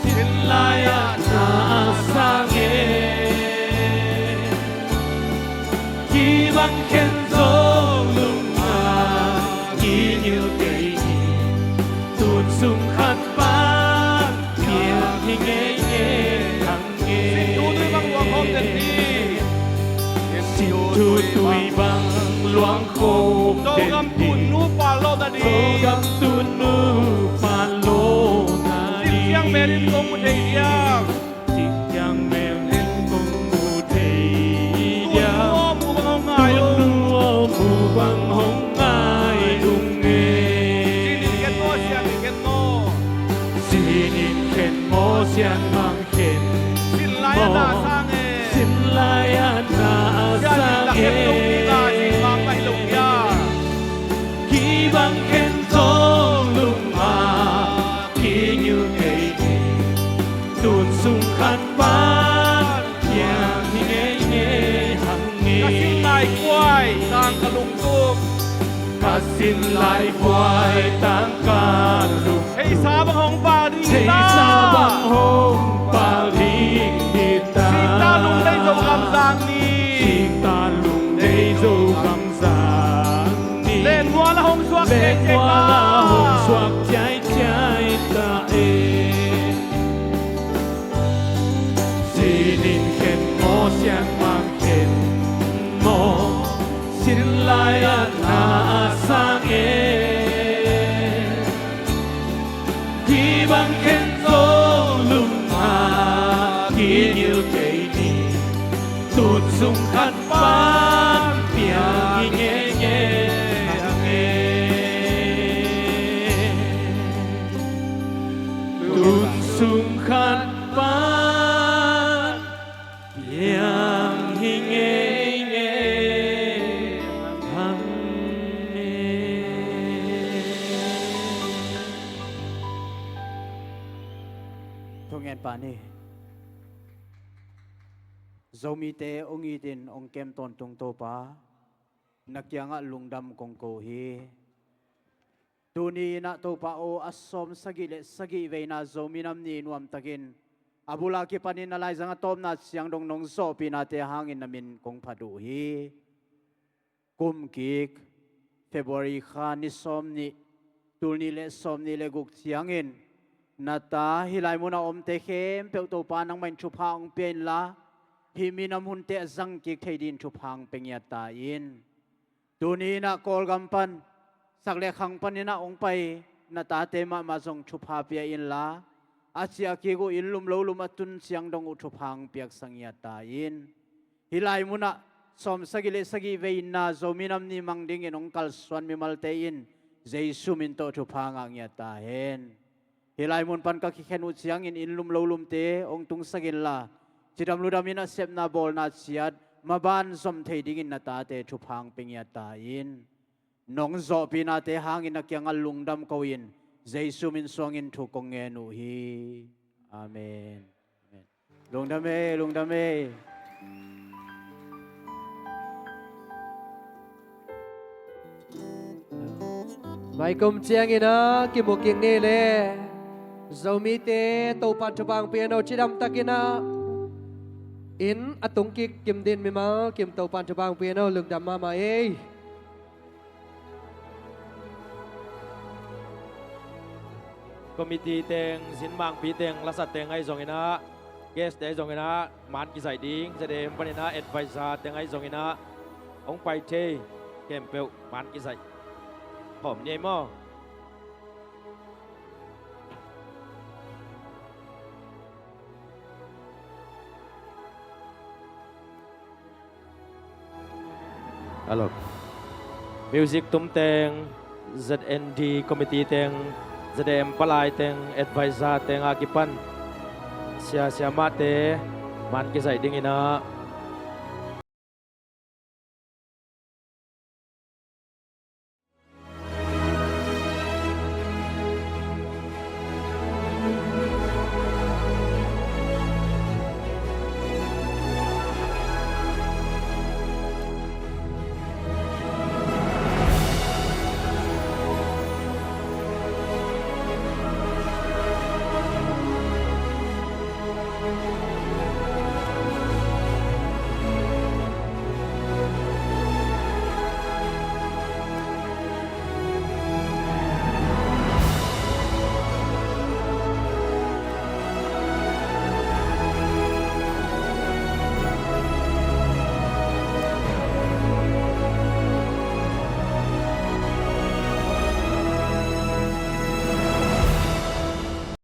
sin lai a na sang e. Kibang khen zo lunga kingil kei ni. Tun sung khat pan piang hi ngeingei hang e. Sin thu tui bang luang khawm den ni. Sin thu tui bang luang khawm den ni. Zogam tun nu pal lawhna ding. Zogam tun nu pal lawhna ding. Sin siang melin kong mu thei diam. Cik ciang mel nen kong mu thei diam. Tun nu aw mu bang hong ngai ung e. Tun nu aw mu bang hong ngai ung e. Sinin khen maw, sianin khen maw. Sinin khen maw, sian bang khen maw. Sin lai a na sang e. Sin lai a na sang e. Sianin la khen lo ni la, sin bang mah hi lo hia. Kibang khen zo lunga kingil kei ni. Tun sung khat pan piang hi ngeingei hang e. Ka sin lai kuai tang ka lungtup. Ka sin lai kuai tang ka lungtup. Theisa bang hong pal ding hi ta. Theisa bang hong pal ding hi ta. Singta lungdei Zogam zang ni. Singta lungdei Zogam Lengua la hong suak ciaicia ta e. Sinin khen maw, siangmang khen maw, sin lai-ah na a sang e. Hih bang khen zong lum a kigil kei ni. Tun sung khat pan piang hi ngeingei hang e. Tun sung khat pan piang hi ngeingei hang e. Thungen pah ni. Zomite hong itin hong kem tawntung Topa, na kiangah lungdam kong ko hi. Tuni in ah Topa aw, a sawm sagih le sagih veina Zomi Nam Ni nuamtakin a bul a kipanin a laizang a tawpna ciang dong nong zawhpihnate hangin na min kong phat uh hi. Kum kik February kha ni sawm nih, tul nih le sawm nih le guk ciangin na ta hih lai munah a omte khempeuh Topa nangmah in thupha hong pia inla, hih minam hunte a zang kik thei dingin thupha hong pia ngiat ta in. Tuni in ah Kawlgam pan sak le khang panin ah hong pai na tate mahmah zong thupha pia inla, a ciah kik uh inn lum lo lum a tun ciang dong uh thupha hong piaksak ngiat ta in. Hih lai munah sawm sagih le sagih veina Zomi Nam Ni mang dingin hong kalsuan mimalte in Jesu min tawh thupha ngah ngiat ta hen. Hih lai mun pan ka kikhen uh ciangin inn lum lo lumte hong tungsak inla, cidam ludam in a sepna bawlna ciat maban zom thei dingin na tate thupha hong pia ngiat ta in. Nong zawhpihnate hangin na kiangah lungdam ko-in Jesu min suangin thu kong ngen uh hi. Amen. Amen. Lungdam ei, lungdam ei. Maikum ciangin ah kimu kik ni le. Zomite Topan thupha hong pia hen aw, cidamtakin ah inn a tung kik kim dingin mimal kim Topan thupha hong pia hen aw, lungdam mahmah ei. Committee teng, zinmangpi teng, lasat teng ahi zongin ah, guest te ahi zongin ah, man kizaih ding, Z A M panin ah advisor teng ahi zongin ah, hong pai thei khempeuh man kizaih khawm ni ei maw. Hello. Music tum teng, Z N D committee teng, Z A M palai teng, advisor teng a kipan sia siamahte man kizaih dingin ah,